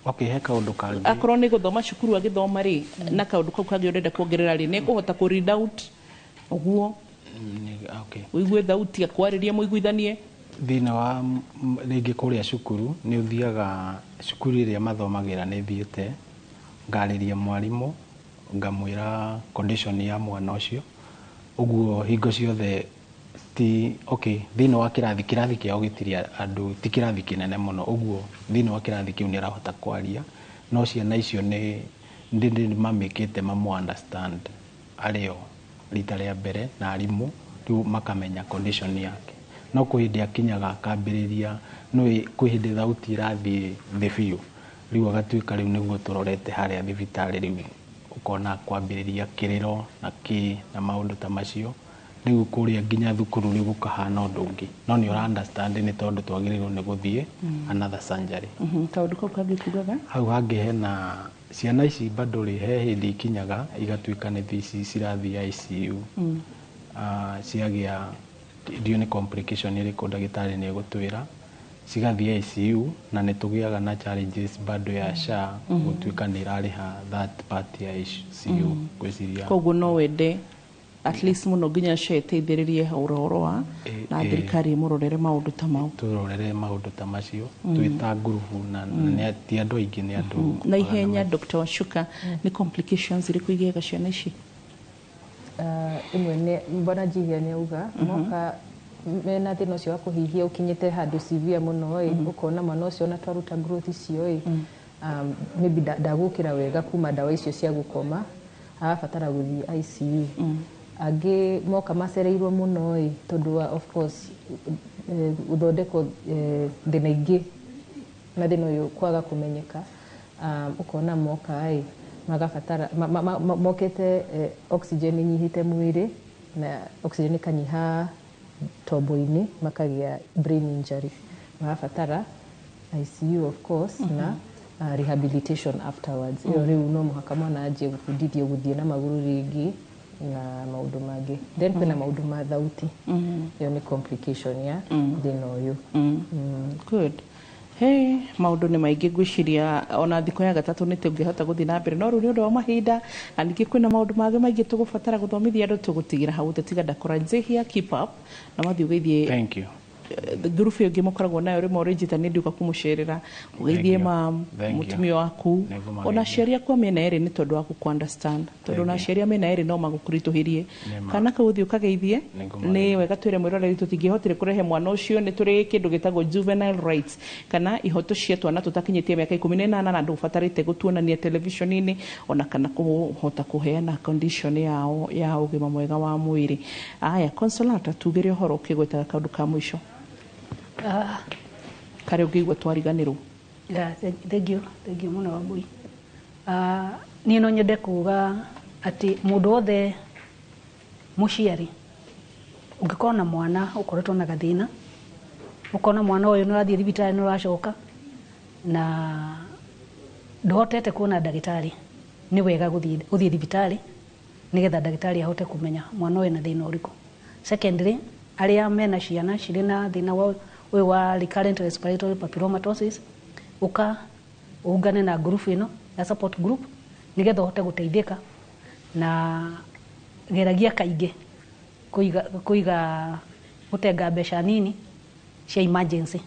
Okay, he kaũndũ kangĩ. Akorwo nĩ gũthoma cukuru agĩthoma rĩ, na kaũndũ kau kangĩ ũrenda kuongerera rĩ, nĩ kũhota kũ read out ũguo? Okay. Ũigue thauti akwarĩria, mũiguithanie. Thĩinĩ wa rĩngĩ kũrĩa cukuru, nĩ ũthiaga cukuru ĩrĩa mathomagĩra, nĩ thiĩte ngarĩria mwarimũ, ngamwĩra condition ya mwana ũcio. Ũguo hingo ciothe ti okay thĩinĩ wa kĩrathi kĩao gĩtirĩ andũ, ti kĩrathi kĩnene mũno, ũguo thĩinĩ wa kĩrathi kĩu nĩ arahota kwaria, no ciana icio nĩ mamĩkĩte mamu understand arĩ o rita rĩa mbere, na arimũ rĩu makamenya condition yake. No kwĩ hĩndĩ akinyaga akambĩrĩria, nĩ kwĩ hĩndĩ thauti ĩrathiĩ thĩ biũ, rĩu agatuĩka rĩu nĩguo tũrorete harĩa thibitarĩ, rĩu ũkona kwambĩrĩria kĩrĩro na kĩ na maũndũ ta macio. Rĩu kũrĩa nginya thukuru rĩu gũkahana ũndũ ũngĩ, no nĩ ũra understand nĩ tondũ twagĩrĩirwo nĩ gũthiĩ another surgery. Kaũndũ kau kangĩ kugaga? Hau hangĩ hena ciana ici bado rĩ, he hĩndĩ ikinyaga igatuĩka nĩ ici cirathiĩ ICU. Ciagĩa ndiũ nĩ complication ĩrĩkũ, ndagĩtarĩ nĩ egũtwĩra, cigathiĩ ICU, na nĩ tũgĩaga na challenges bado ya SHA gũtuĩka nĩ ĩrarĩha that part ya ICU, ngwĩciria. Koguo no wende at least mũno nginya SHA ĩteithĩrĩrie ũhoro wa na thirikari ĩmũrorere maũndũ ta mau. Tũrorere maũndũ ta macio twĩ ta ngurubu, na nĩ ti andũ aingĩ, nĩ andũ Na ihenya, Dr. Wacuka, nĩ complications irĩkũ igĩaga ciana ici? Ĩmwe nĩ mbona Njihia nĩ auga moka mena thĩna ũcio wa kũhihia ũkinyĩte handũ severe mũno ĩ, ũkona mwana ũcio ona twaruta growth icio ĩ, maybe ndagũkĩra wega kuma ndawa icio cia gũkoma, arabatara gũthiĩ ICU. Angĩ moka macereirwo mũno ĩ, tondũ wa of course gũthondekwo thĩna ingĩ na thĩna ũyũ kwaga kũmenyeka, ũkona moka ĩ, magabatara mokĩte oxygen ĩnyihĩte mwĩrĩ, na oxygen ĩkanyiha tombo-inĩ, makagĩa brain injury, marabatara ICU of course na rehabilitation afterwards. Ĩyo rĩu no mũhaka mwana anjie gũbundithio gũthiĩ na magũrũ rĩngĩ na maũndũ mangĩ. Then kwĩna maũndũ ma thauti, ĩyo nĩ complication ya thĩna ũyũ. Good. Hey, maũndũ nĩ maingĩ, ngwĩciria ona thikũ ya gatatũ nĩ tũngĩhota gũthiĩ na mbere, no rĩu nĩ ũndũ wa mahinda, na ningĩ kwĩna maũndũ mangĩ maingĩ tũgũbatara gũthomithia andũ, tũgũtigĩra hau. Tũtiga ndakora Njihia, keep up na mathiĩ ũgeithie Thank you. Ngurubu ĩyo ĩngĩ mũkoragwo nayo rĩmwe ũrĩnjĩta nĩ ndiũka kũmũcerera, ũgeithie Thank you. Mam Thank you. mũtumia waku, Nĩngũmageithia. ona aciari aku a mĩena ĩrĩ, nĩ tondũ wa gũkũ understand, tondũ ona Thank you. aciari a mĩena ĩrĩ no magũkũritũhĩrie. Nĩma. Kana kau ũthiĩ ũkageithie. Nĩngũmageithia. Nĩ wega twĩre mwĩroreri tũtingĩhotire kũrehe mwana ũcio, nĩ tũrĩ kĩndũ gĩtagwo juvenile rights kana ihoto cia twana tũtakinyĩtie mĩaka 18, na ndũbatarĩte gũtuonania television-inĩ ona kana kũhota kũheana condition yao ya ũgima mwega wa mwĩrĩ. Aya, Consolata, tugĩre ũhoro ũkĩgwetaga kaũndũ ka mũico. Ah, Karĩa ũngĩigua twariganĩrwo. Yeah, thank you, thank you mũno, Wambui. Niĩ no nyende kuga atĩ mũndũ wothe mũciari ũngĩkorwo na mwana ũkoretwo na gathĩna, ũkona mwana ũyũ nĩ ũrathiĩ thibitarĩ, nĩ ũracoka na ndũhotete kuona ndagĩtarĩ, nĩ wega gũthiĩ thibitarĩ nĩgetha ndagĩtarĩ ahote kũmenya mwana ũyũ na thĩna ũrĩkũ. Secondly, arĩa mena ciana cirĩ na thĩna wa ũyũ wa recurrent respiratory papillomatosis, ũka ũungane na group ĩno ya support group nĩgetha ũhote gũteithĩka, na geragia kaingĩ kũiga gũtenga mbeca nini cia emergency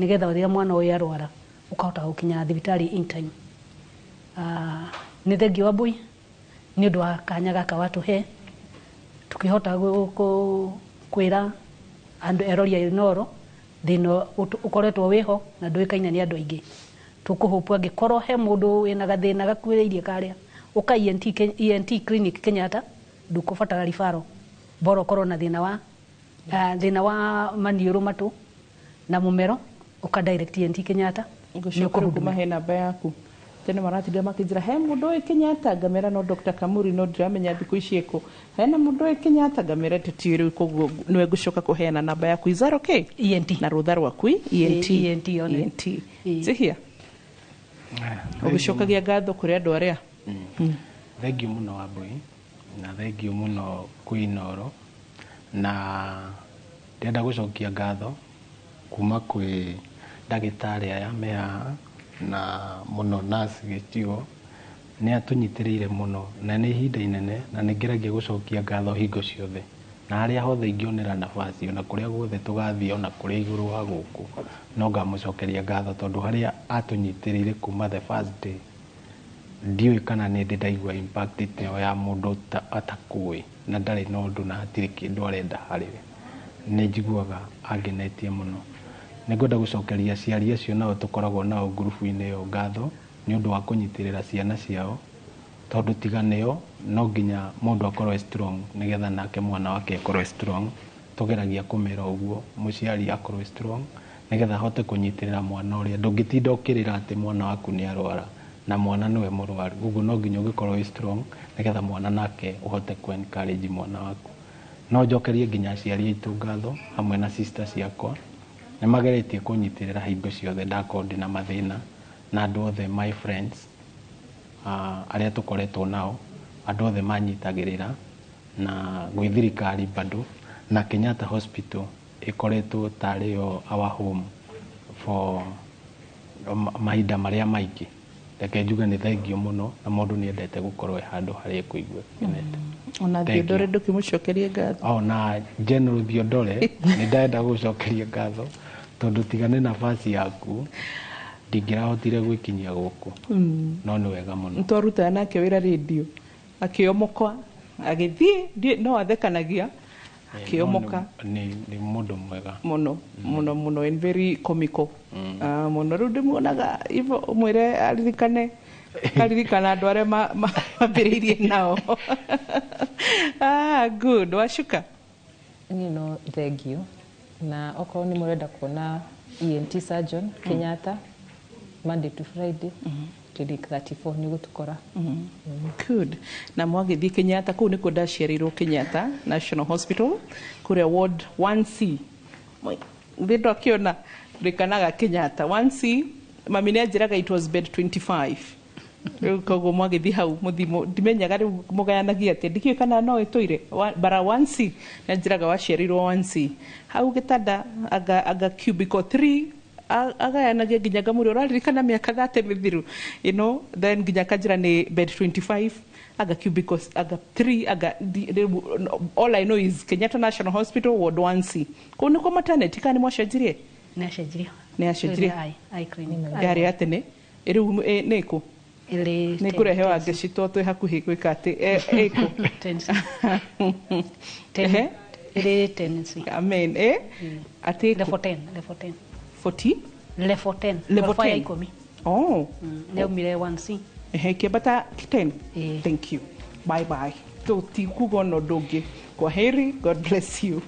nĩgetha rĩrĩa mwana ũyũ arwara ũkahota gũkinya thibitarĩ in time. Nĩ thengiũ, Wambui, nĩ ũndũ wa kanya gaka watũhe tukĩhota kwĩra andũ erori a Inooro thĩna ũkoretwo wĩho na ndũĩkaine nĩ andũ aingĩ. Tũkũhũpwo angĩkorwo he mũndũ wĩna gathĩna gakuhĩrĩirie karĩa, ũka ENT, ENT clinic Kenyatta, ndũkũbatara referral, bora ũkorwo na thĩna wa maniũrũ, matũ na mũmero, ũka direct ENT Kenyatta. Ngũcoka rĩu kũmahe namba yaku. Tene maratinda makĩnjĩra he mũndũ ũyũ Kenyatta, ngamera no Dr. Kamuri, no ndiramenya thikũ ici ĩkũ hena mũndũ ũyũ Kenyatta, ngamera tũtiũĩ rĩu. Koguo nĩwe ngũcoka kũheana namba yaku. Is that okay? ENT. Na rũtha rwaku ENT. ENT one. ENT Njihia, ũgĩcokagia ngatho kũrĩ andũ arĩa. Thengiũ mũno, Wambui, na thengiũ mũno kwĩ Inooro, na ndĩrenda gũcokia ngatho kuma kwĩ ndagĩtarĩ aya me haha, na mũno nurse Gĩchigo nĩ atũnyitĩrĩire mũno na nĩ ihinda inene, na nĩ ngeragia gũcokia ngatho hingo ciothe na harĩa hothe ingĩonera nafasi, ona kũrĩa guothe tũgathiĩ, ona kũrĩa igũrũ wa gũkũ, no ngamũcokeria ngatho tondũ harĩa atũnyitĩrĩire kuma the first day, ndiũĩ kana nĩ ndĩ ndaigua impact ta ĩyo ya mũndũ atakũĩ na ndarĩ na ũndũ na hatirĩ kĩndũ arenda harĩ we. Nĩ njiguaga angenetie mũno. Nĩ ngwenda gũcokeria aciari acio nao tũkoragwo nao ngurubu-inĩ ĩyo ngatho nĩ ũndũ wa kũnyitĩrĩra ciana ciao, tondũ tiga nĩo, no nginya mũndũ akorwo e strong nĩgetha nake mwana wake akorwo e strong. Tũgeragia kũmera ũguo, mũciari akorwo e strong nĩgetha ahote kũnyitĩrĩra mwana ũrĩa. Ndũngĩtinda ũkĩrĩra atĩ mwana waku nĩ arwara na mwana nĩwe mũrwaru. Ũguo no nginya ũgĩkorwo wĩ strong nĩgetha mwana nake ũhote kũ encourage mwana waku. No njokerie nginya aciari aitũ ngatho hamwe na sister ciakwa, nĩ mageretie kũnyitĩrĩra hingo ciothe ndakorwo ndĩna mathĩna, na andũ othe my friends, arĩa tũkoretwo nao, andũ othe manyitagĩrĩra, na gwĩ thirikari bado, na Kenyatta Hospital ĩkoretwo tarĩ yo our home for mahinda marĩa maingĩ. Reke njuge nĩ thengio mũno, na mũndũ nĩ endete gũkorwo e handũ harĩa ekũigua akenete. Ona Thank Theodore, ndũkĩmũcokerie ngatho. O na General Theodore nĩ ndenda gũcokeria ngatho, tondũ tiga nĩ nafasi yaku ndingĩrahotire gwĩkinyia gũkũ. No nĩ wega mũno. Twarutaga nake wĩra rĩndio, akĩomoka agĩthiĩ, no athekanagia akĩomoka. No nĩ mũndũ mwega. Mũno mũno mũno, and very comical. Ah, mũno. Rĩu ndĩmuonaga ivo, ũmwĩre aririkane, karirikana andũ arĩa mambĩrĩirie nao. Ah, good. Wacuka. Niĩ no thengio, na okorwo nĩ mũrenda kuona ENT surgeon Kenyatta, Monday to Friday, clinic 34 nĩ gũtũkora. Good. Na mwagĩthiĩ Kenyatta, kũu nĩkuo ndaciarĩirwo, Kenyatta National Hospital, kũrĩa ward 1C. Thĩ ndakĩona rĩkanaga Kenyatta 1C, mami nĩ anjĩraga it was bed 25. Rĩu koguo mwagĩthiĩ hau mũthimo, ndimenyaga rĩu mũgayanagia atĩa, ndikĩũĩ kana no ĩtũire bara 1C. Nĩ anjĩraga waciarĩirwo 1C hau gĩtanda anga cubicle 3, agayanagia nginya ngamũria ũraririkana mĩaka 30 mĩthiru, then nginya akanjĩra nĩ bed 25, anga cubicle anga 3 anga rĩu, no, all I know is Kenyatta National Hospital ward 1C, kũu nĩkuo maternity, kana nĩ mwacenjirie? Nĩ acenjirio. Nĩ acenjirie. Eye clinic. Yarĩ ya tene, rĩu nĩ ĩkũ? Ĩrĩ Nĩ ngũrehe wa ngeci to twĩ hakuhĩ gwĩka atĩ ĩkũ? 10C. Ehe. Ĩrĩ 10C. Amen, atĩ ĩkũ? Level 10, level 10. 40. Level 10. Level Ghorofa ya 10. 10. Oh. Nĩ aumire 1C. Ehe, kĩambata 10. Thank you, bye bye, tũtikuga ona ũndũ ũngĩ. Kwa heri, God bless you.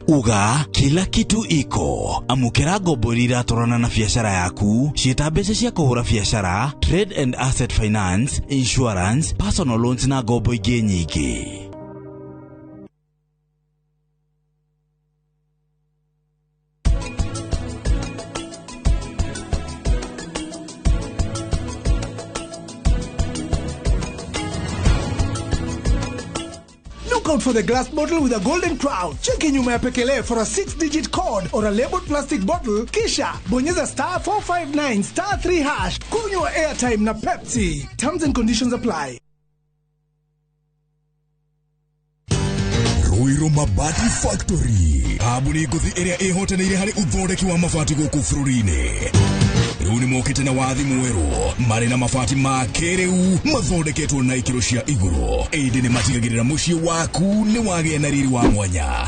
Uga kila kitu iko. Amũkĩra ngombo iria iratwarana na biacara yaku, ciĩta mbeca cia kũhũra biacara, trade and asset finance, insurance, personal loans na ngombo ingĩ nyingĩ. Look out for the glass bottle with a golden crown. Cheki nyuma ya pekele for a 6-digit code or a labeled plastic bottle. Kisha bonyeza star 459 star 3 hash. Kunywa airtime na Pepsi. Terms and conditions apply. Ruiru Mabati Factory, kambuni ngũthi ĩrĩa ĩhotanĩire harĩ ũthondeki wa mabati gũkũ bũrũri-inĩ. Rĩu nĩ mokĩte na wathi mwerũ, marĩ na mabati ma kĩrĩu mathondeketwo na ikĩro cia igũrũ, ĩndĩ nĩ matigagĩrĩra mũciĩ waku nĩ wagĩa na riri wa mwanya.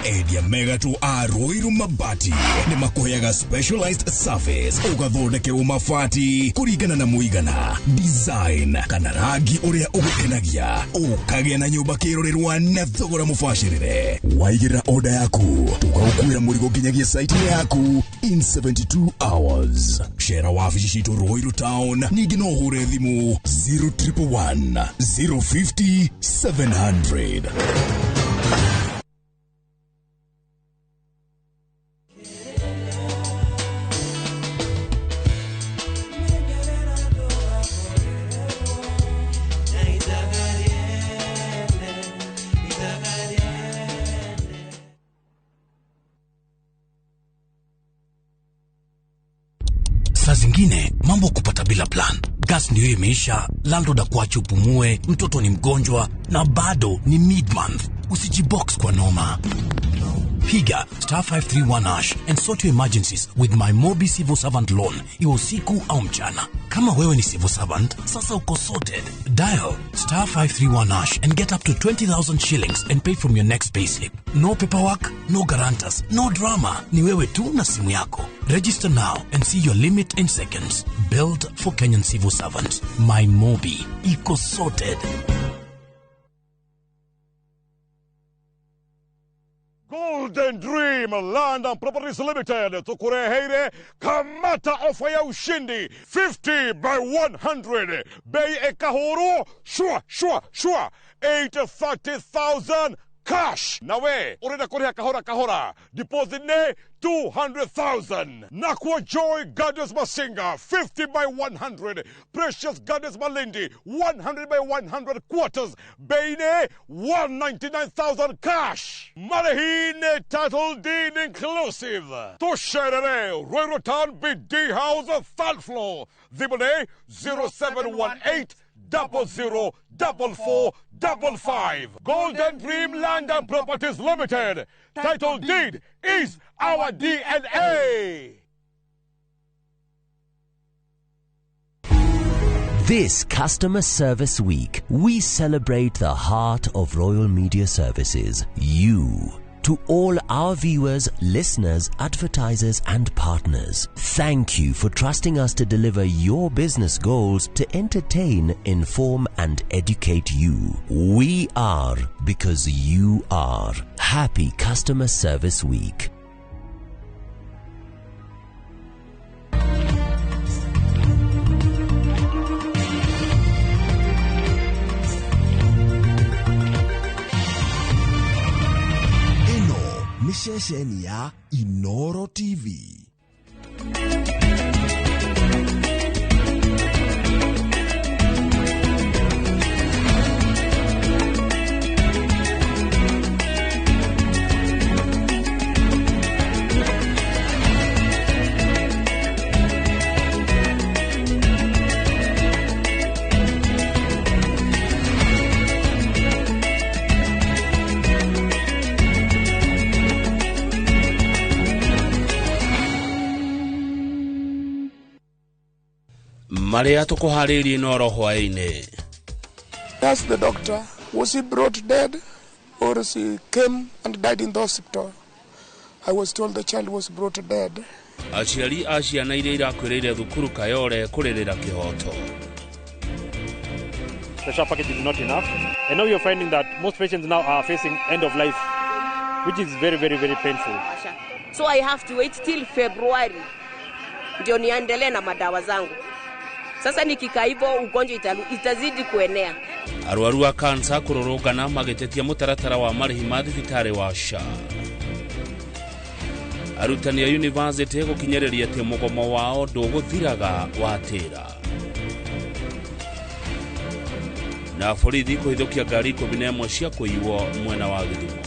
Endia mega tu a Ruiru Mabati nĩ makũheaga specialized service, ũgathondekerwo mabati kũringana na mũigana, design kana rangi ũrĩa ũgũkenagia, ũkagĩa na nyũmba kĩrorerwa na thogora mũbacĩrĩre. Waigĩrĩra order yaku, tũgagũkuĩra mũrigo nginyagia site-inĩ yaku in 72 hours. Cera wabici citũ Ruiru Town, ningĩ no ũhũre thimũ 0111 050 700. Saa zingine mambo kupata bila plan. Gas ndio imeisha, landlord akuache upumue, mtoto ni mgonjwa na bado ni mid-month. Usijibox kwa noma. Piga star 531 hash and sort your emergencies with my Mobi Civil Servant Loan, iwe usiku au mchana. Kama wewe ni civil servant, sasa uko sorted. Dial star 531 hash and get up to 20,000 shillings and pay from your next payslip. No paperwork, no guarantors, no drama. Ni wewe tu na simu yako. Register now and see your limit in seconds. Built for Kenyan civil servants. My Mobi. Iko sorted. Golden Dream Land and Properties Limited tukureheire kamata ofa ya ushindi 50 by 100 bei ekahuru shwa shwa shwa 830,000 cash. Nawe urenda kuriha kahora kahora, deposit ne 200,000. Nakwa Joy Gardens Masinga 50 by 100, Precious Gardens Malindi 100 by 100 quarters, bei ne 199,000 cash. Marehine title deed inclusive. Tusherere Ruiru Town BD House third floor. Thimũ 0718 00 44 55. Golden Dream Land and Properties Limited. Title deed is our DNA. This Customer Service Week, we celebrate the heart of Royal Media Services, you. To all our viewers, listeners, advertisers, and partners, thank you for trusting us to deliver your business goals to entertain, inform, and educate you. We are because you are. Happy Customer Service Week. Nĩ ceceni ya Inoro TV. Marĩa tũkũharĩirie Inoro hwaĩ-inĩ. Asked the doctor, was he brought dead or she came and died in the hospital? I was told the child was brought dead. Aciari a ciana iria irakwĩrĩire thukuru Kayole kũrĩrĩra kĩhoto. The SHA package is not enough. And now you're finding that most patients now are facing end of life, which is very, very, very painful. So I have to wait till February ndio niendelee na madawa zangu. Sasa nikikaa hivyo ugonjwa itazidi kuenea. Arwaru a kansa kũrũrũngana magĩtetia mũtaratara wa marĩhi ma thibitarĩ wa SHA. Arutani a yunivasĩtĩ gũkinyĩrĩria atĩ mũgomo wao ndũgũthiraga watĩra. Na borithi kũhithũkia ngari 11 cia kũiywo mwena wa Gĩthumo.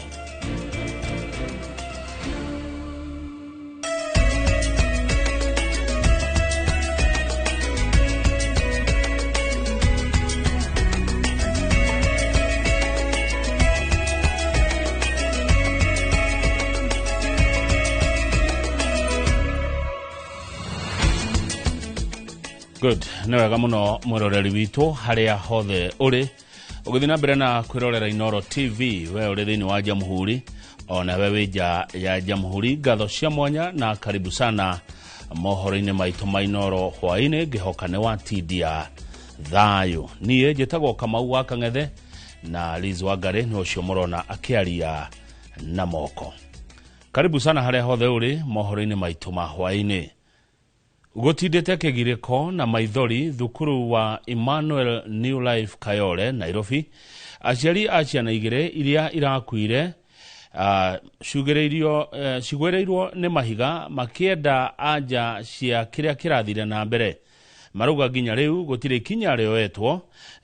Good. Nĩ wega mũno mwĩroreri witũ harĩa hothe ũrĩ ũgĩthiĩ na mbere na kwĩrorera Inooro TV, we ũrĩ thĩinĩ wa Jamhuri ona we wĩ nja ya Jamhuri, ngatho cia mwanya na karibu sana mohoro-inĩ maitũ ma Inooro hwaĩ-inĩ, ngĩhoka nĩ watindia thayũ. Niĩ njĩtagwo Kamau wa Kang'ethe na Liz Wangari nĩ ũcio mũrona akĩaria na moko. Karibu sana harĩa hothe ũrĩ mohoro-inĩ maitũ ma hwaĩ-inĩ. Gũtindĩte kĩgirĩko na maithori thukuru wa Emmanuel New Life Kayole Nairobi, aciari a ciana igĩrĩ iria irakuire cigwĩrĩirwo nĩ mahiga makĩenda anja cia kĩrĩa kĩrathire na mbere. Marauga nginya rĩu gũtirĩ ikinya rĩoetwo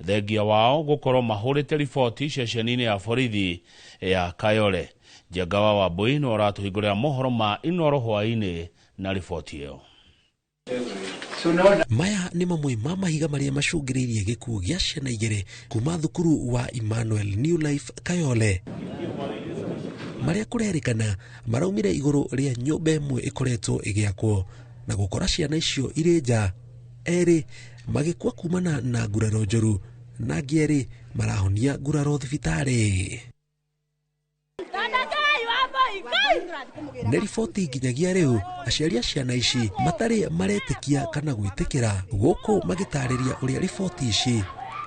thengia wao gũkorwo mahũrĩte riboti ceceni-inĩ ya borithi ya Kayole. Njenga wa Wambui nĩwe ũratũhingũrĩra mohoro ma Inooro hwaĩ-inĩ na riboti ĩyo. Maya nĩ mamwe ma mahiga marĩa macũngĩrĩirie gĩkuũ gĩa ciana igĩrĩ kuma thukuru wa Emmanuel New Life Kayole, marĩa kũrerĩkana maraumire igũrũ rĩa nyũmba ĩmwe ĩkoretwo ĩgĩakwo na gũkora ciana icio irĩ nja, erĩ magĩkua kumana na nguraro njũru na angĩ erĩ marahonia nguraro thibitarĩ. Nĩ riboti nginyagia rĩu aciari a ciana ici matarĩ maretĩkia kana gwĩtĩkĩra, gũkũ magĩtarĩria ũrĩa riboti ici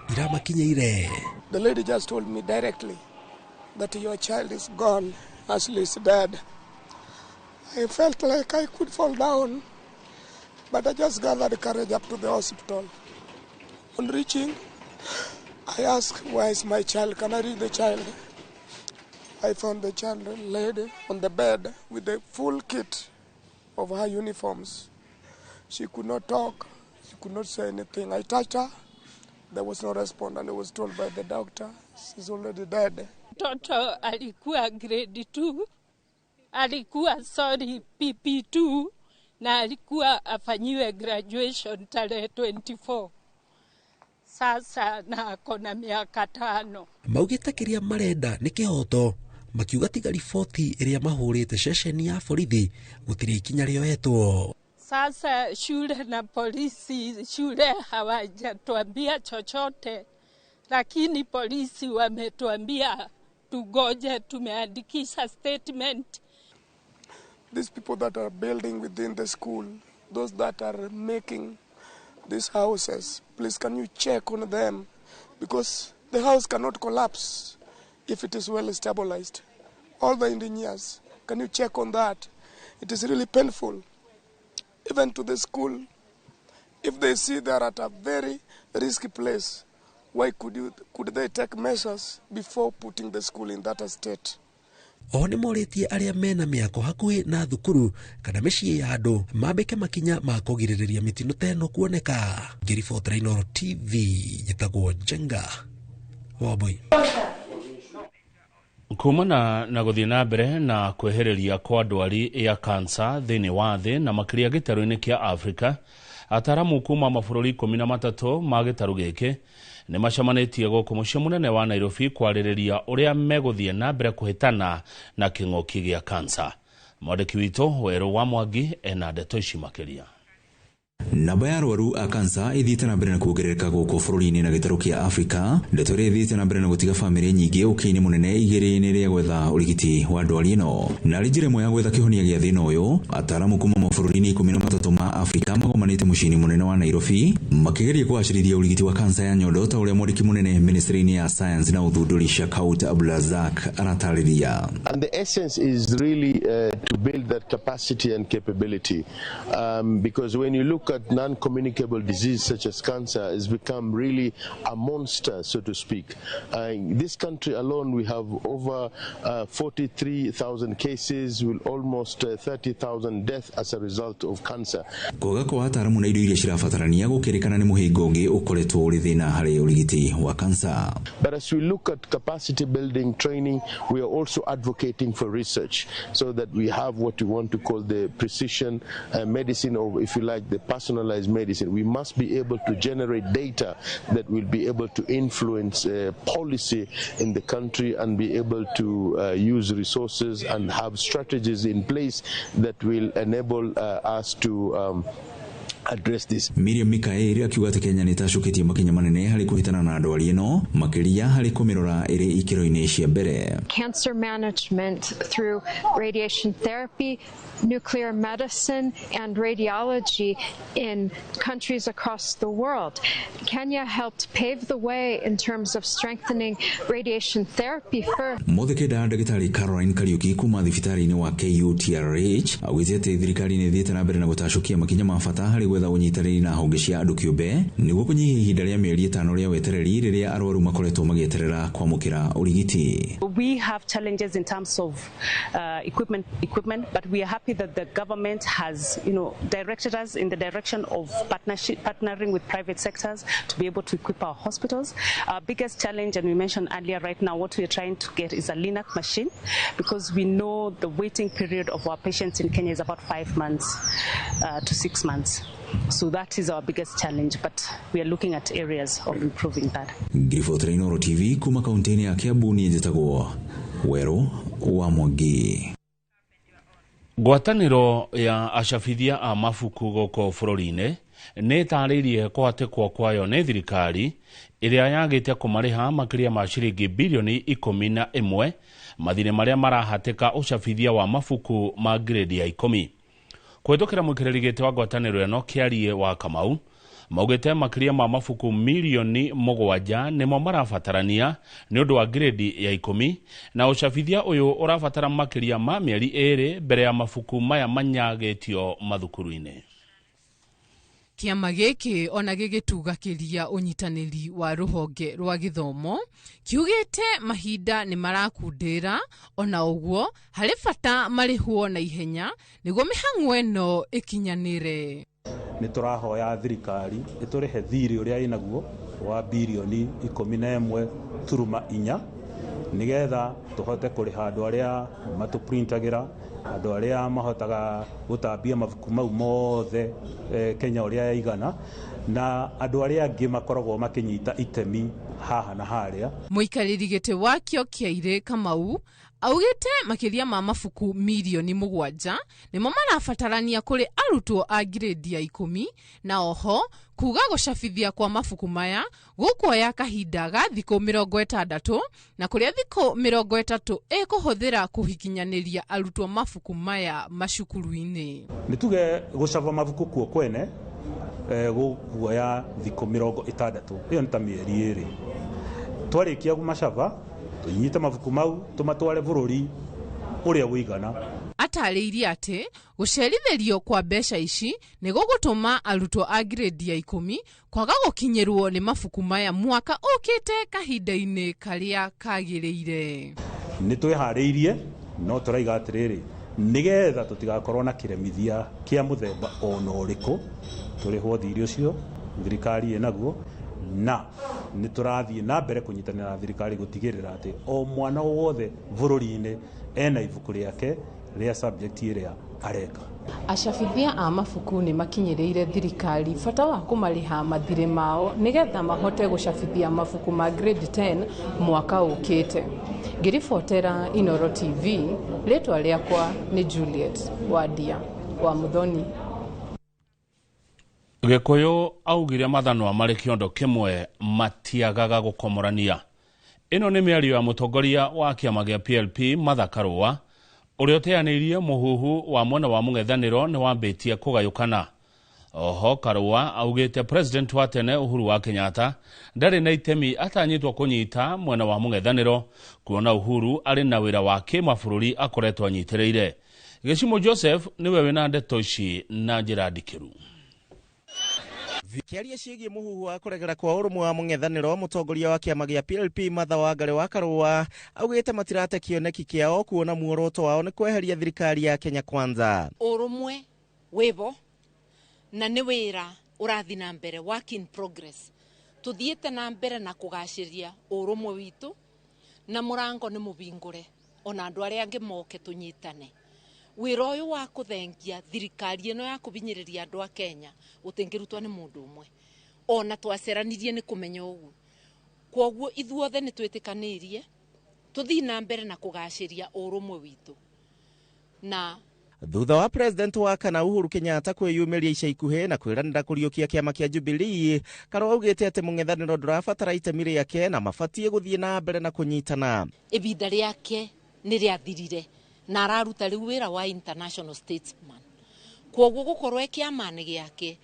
iramakinyĩire. The lady just told me directly that your child is gone, Ashley is dead. I felt like I could fall down, but I just gathered courage up to the hospital. On reaching, I asked, where is my child? Can I reach the child? I found the child laid on the bed with the full kit of her uniforms. She could not talk, she could not say anything. I touched her, there was no response, and I was told by the doctor, she's already dead. Mtoto alikuwa grade 2, alikuwa sorry PP2, na alikuwa afanyiwe graduation tarehe 24. Sasa na akona miaka 5. Maugĩte kĩrĩa marenda nĩ kĩhoto, makiuga tiga riboti ĩrĩa mahũrĩte ceceni ya borithi gũtirĩ ikinya rĩoetwo. Sasa shule na polisi, shule hawajatuambia chochote, lakini polisi wametuambia tugoje, tumeandikisha statement. These people that are building within the school, those that are making these houses, please can you check on them, because the house cannot collapse if it is well stabilized. All the engineers, can you check on that? It is really painful. Even to the school, if they see they are at a very risky place, why could they take measures before putting the school in that state? Oho nĩ morĩtie arĩa mena mĩako hakuhĩ na thukuru kana mĩciĩ ya andũ mambĩke makinya ma kũgirĩrĩria mĩtino ta ĩno kuoneka. Ngĩribotera Inooro TV, njĩtagwo Njenga Wambui. Kumana na gũthiĩ na mbere na kwehereria kwa ndwari ya kansa thĩinĩ wa thĩ na makĩria gĩtarũ-inĩ kĩa Afrika, ataramu kuma mabũrũri 13 ma gĩtarũ gĩkĩ nĩ macemanĩtie gũkũ mũciĩ mũnene wa Nairobi kwarĩrĩria ũrĩa megũthiĩ na mbere kũhĩtana na kĩng'ũki gĩa kansa. Mwandĩki witũ Werũ wa Mwangi ena ndeto ici makĩria. Namba ya arwaru a kansa ithiĩte na mbere na kuongerereka gũkũ bũrũri-inĩ na gĩtarũ kĩa Afrika, ndeto ĩrĩa ĩthiĩte na mbere na gũtiga bamĩrĩ nyingĩ ũkĩ-inĩ mũnene igĩrĩ-inĩ rĩa gwetha ũrigiti wa ndwari ĩno. Na arĩ njĩra ĩmwe ya gwetha kĩhonia gĩa thĩna ũyũ, ataaramu kuma mabũrũri-inĩ 13 ma Afrika magomanĩte mũciĩ-inĩ mũnene wa Nairobi makĩgeria kũgacĩrithia ũrigiti wa kansa ya nyondo ta ũrĩa mwandĩki mũnene ministry-inĩ ya science na ũthundũri Shakaut Abdulrazak aratarĩria. And the essence is really to build that capacity and capability, because when you look at non-communicable disease such as cancer, it's become really a monster, so to speak. In this country alone, we have over 43,000 cases, with almost 30,000 deaths as a result of cancer. Kwaga kwa ataaramu na indo iria cirabatarania gũkĩrĩkana nĩ mũhĩnga ũngĩ ũkoretwo ũrĩ thĩna harĩ ũrigiti wa kansa. But as we look at capacity building training, we are also advocating for research so that we have what we want to call the precision medicine, or if you like, the personalized medicine. We must be able to generate data that will be able to influence policy in the country and be able to use resources and have strategies in place that will enable us to address this. Miriam Mikaeli akiuga atĩ Kenya nĩ ĩtacũkĩtie makinya manene harĩ kũhĩtana na ndwari ĩno makĩria harĩ kũmĩrora ĩrĩ ikĩro-inĩ cia mbere. Cancer management through radiation therapy, nuclear medicine and radiology in countries across the world. Kenya helped pave the way in terms of strengthening radiation therapy first. Mothe kenda ndagĩtarĩ Caroline Kariuki kuma thibitarĩ-inĩ wa KUTRH augĩte atĩ thirikari nĩ ĩthiĩte na mbere na gũtacũkia makinya ma bata harĩ gwetha ũnyitanĩri na honge cia andũ kĩũmbe nĩguo kũnyihia ihinda rĩa mĩeri 5 rĩa wetereri rĩrĩa arwaru makoretwo magĩeterera kwamũkĩra ũrigiti. We have challenges in terms of equipment, but we are happy that the government has, directed us in the direction of partnering with private sectors to be able to equip our hospitals. Our biggest challenge, and we mentioned earlier, right now what we are trying to get is a LINAC machine, because we know the waiting period of our patients in Kenya is about 5 months to 6 months. So that is our biggest challenge, but we are looking at areas of improving that. Ngiribotera Inooro TV kuma kaunti-inĩ ya Kiambu, niĩ njĩtagwo Werũ wa Mwangi. Ngwatanĩro ya acabithia a mabuku gũkũ bũrũri-inĩ nĩ ĩtarĩirie kũhatĩkwo kwayo nĩ thirikari ĩrĩa yagĩte kũmarĩha makĩria ma ciringi bilioni 11 mathirĩ marĩa marahatĩka ũcabithia wa mabuku ma grade ya 10. Kũhĩtũkĩra mũikarĩri gĩtĩ wa ngwatanĩro ĩno Kĩarie wa Kamau maugĩte makĩria ma mabuku milioni 7 nĩmo marabatarania nĩ ũndũ wa grade ya 10 na ũcabithia ũyũ ũrabatara makĩria ma mĩeri 2 mbere ya mabuku maya manyagĩtio mathukuru-inĩ. Kĩama gĩkĩ ona gĩgĩtugakĩria ũnyitanĩri wa rũhonge rwa gĩthomo kiugĩte mahinda nĩ marakundĩra, ona ũguo harĩ bata marĩhwo na ihenya nĩguo mĩhang'o ĩno ĩkinyanĩre. Nĩ tũrahoya thirikari ĩtũrĩhe thirĩ ũrĩa ĩnaguo wa bilioni 11.4 nĩgetha tũhote kũrĩha andũ arĩa matũprintagĩra, andũ arĩa mahotaga gũtambia mabuku mau mothe Kenya ũrĩa yaigana, na andũ arĩa angĩ makoragwo makĩnyita itemi haha na harĩa. Mũikarĩri gĩtĩ wakĩo Kĩaire Kamau augĩte makĩria ma mabuku milioni 7 nĩmo marabatarania kũrĩ arutwo a grade ya 10, na oho kuga gũcabithia kwa mabuku maya gũkuoya kahinda ga thikũ 60 na kũrĩa thikũ 30 ĩkũhũthĩra kũhikinyanĩria arutwo mabuku maya macukuru-inĩ. Nĩ tuge gũcaba mabuku kuo kwene gũkuoya thikũ 60, ĩyo nĩ ta mĩeri 2. Twarĩkia gũmacaba tũnyite mabuku mau tũmatware bũrũri ũrĩa ũigana. Atarĩirie atĩ gũcerithĩrio kwa mbeca ici nĩ gũgũtũma arutwo a grade ya 10 kwaga gũkinyĩrwo nĩ mabuku maya mwaka ũkĩte kahinda-inĩ karĩa kagĩrĩire. Nĩ twĩharĩirie, no tũraiga atĩrĩrĩ, nĩgetha tũtigakorwo na kĩremithia kĩa mũthemba ona ũrĩkũ, tũrĩhwo thirĩ ũcio thirikari ĩnaguo, na nĩ tũrathiĩ na mbere kũnyitanĩra na thirikari gũtigĩrĩra atĩ o mwana wothe bũrũri-inĩ ena ibuku rĩake rĩa subject ĩrĩa areka. Acabithia a mabuku nĩ makinyĩrĩire thirikari bata wa kũmarĩha mathirĩ mao nĩgetha mahote gũcabithia mabuku ma grade 10 mwaka ũkĩte. Ngĩribotera Inooro TV, rĩtwa rĩakwa nĩ Juliet Wadia wa Muthoni. Gĩkũyũ augire mathanwa marĩ kĩondo kĩmwe matiagaga gũkomorania. Ĩno nĩ mĩario ya mũtongoria wa kĩama gĩa PLP Martha Karua ũrĩa ũteanĩirie mũhuhu wa mwena wa mũng'ethanĩro nĩ wambĩtie kũgayũkana. Oho Karua augĩte president wa tene Uhuru wa Kenyatta ndarĩ na itemi atanyĩtwo kũnyita mwena wa mũng'ethanĩro kuona Uhuru arĩ na wĩra wa kĩmabũrũri akoretwo anyitĩrĩire. Gĩcimo Joseph nĩwe wĩna ndeto ici na njĩra ndikĩru. Kĩaria ciĩgiĩ mũhuhu wa kũregera kwa ũrũmwe wa mũng'ethanĩro, mũtongoria wa kĩama gĩa PLP Martha Wangari wa Karua augĩte matirate kĩoneki kĩao kuona muoroto wao nĩ kweheria thirikari ya Kenya Kwanza. Ũrũmwe wĩbo na nĩ wĩra ũrathi na mbere, work in progress. Tuthiĩte na mbere na kũgacĩria ũrũmwe witũ na mũrango nĩ mũhingũre ona andũ arĩa angĩ moke tũnyitane. Wĩra ũyũ wa kũthengia thirikari ĩno ya kũhinyĩrĩria andũ a Kenya ũtingĩrutwo nĩ mũndũ ũmwe. Ona twaceranirie nĩ kũmenya ũguo. Kwoguo ithuothe nĩ twĩtĩkanĩirie tũthiĩ na mbere na kũgacĩria ũrũmwe witũ. Na thutha wa president wa kana Uhuru Kenyatta kwĩyumĩria ica ikuhĩ na kwĩranĩra kũriũkia kĩama kĩa Jubilee, Karua augĩte atĩ mũng'ethanĩro ndũrabatara itemi rĩake na mabatiĩ gũthiĩ na mbere na kũnyitana. Ihinda rĩake nĩ rĩathirire na araruta rĩu wĩra wa international statesman. Kwoguo gũkorwo e kĩama-inĩ gĩake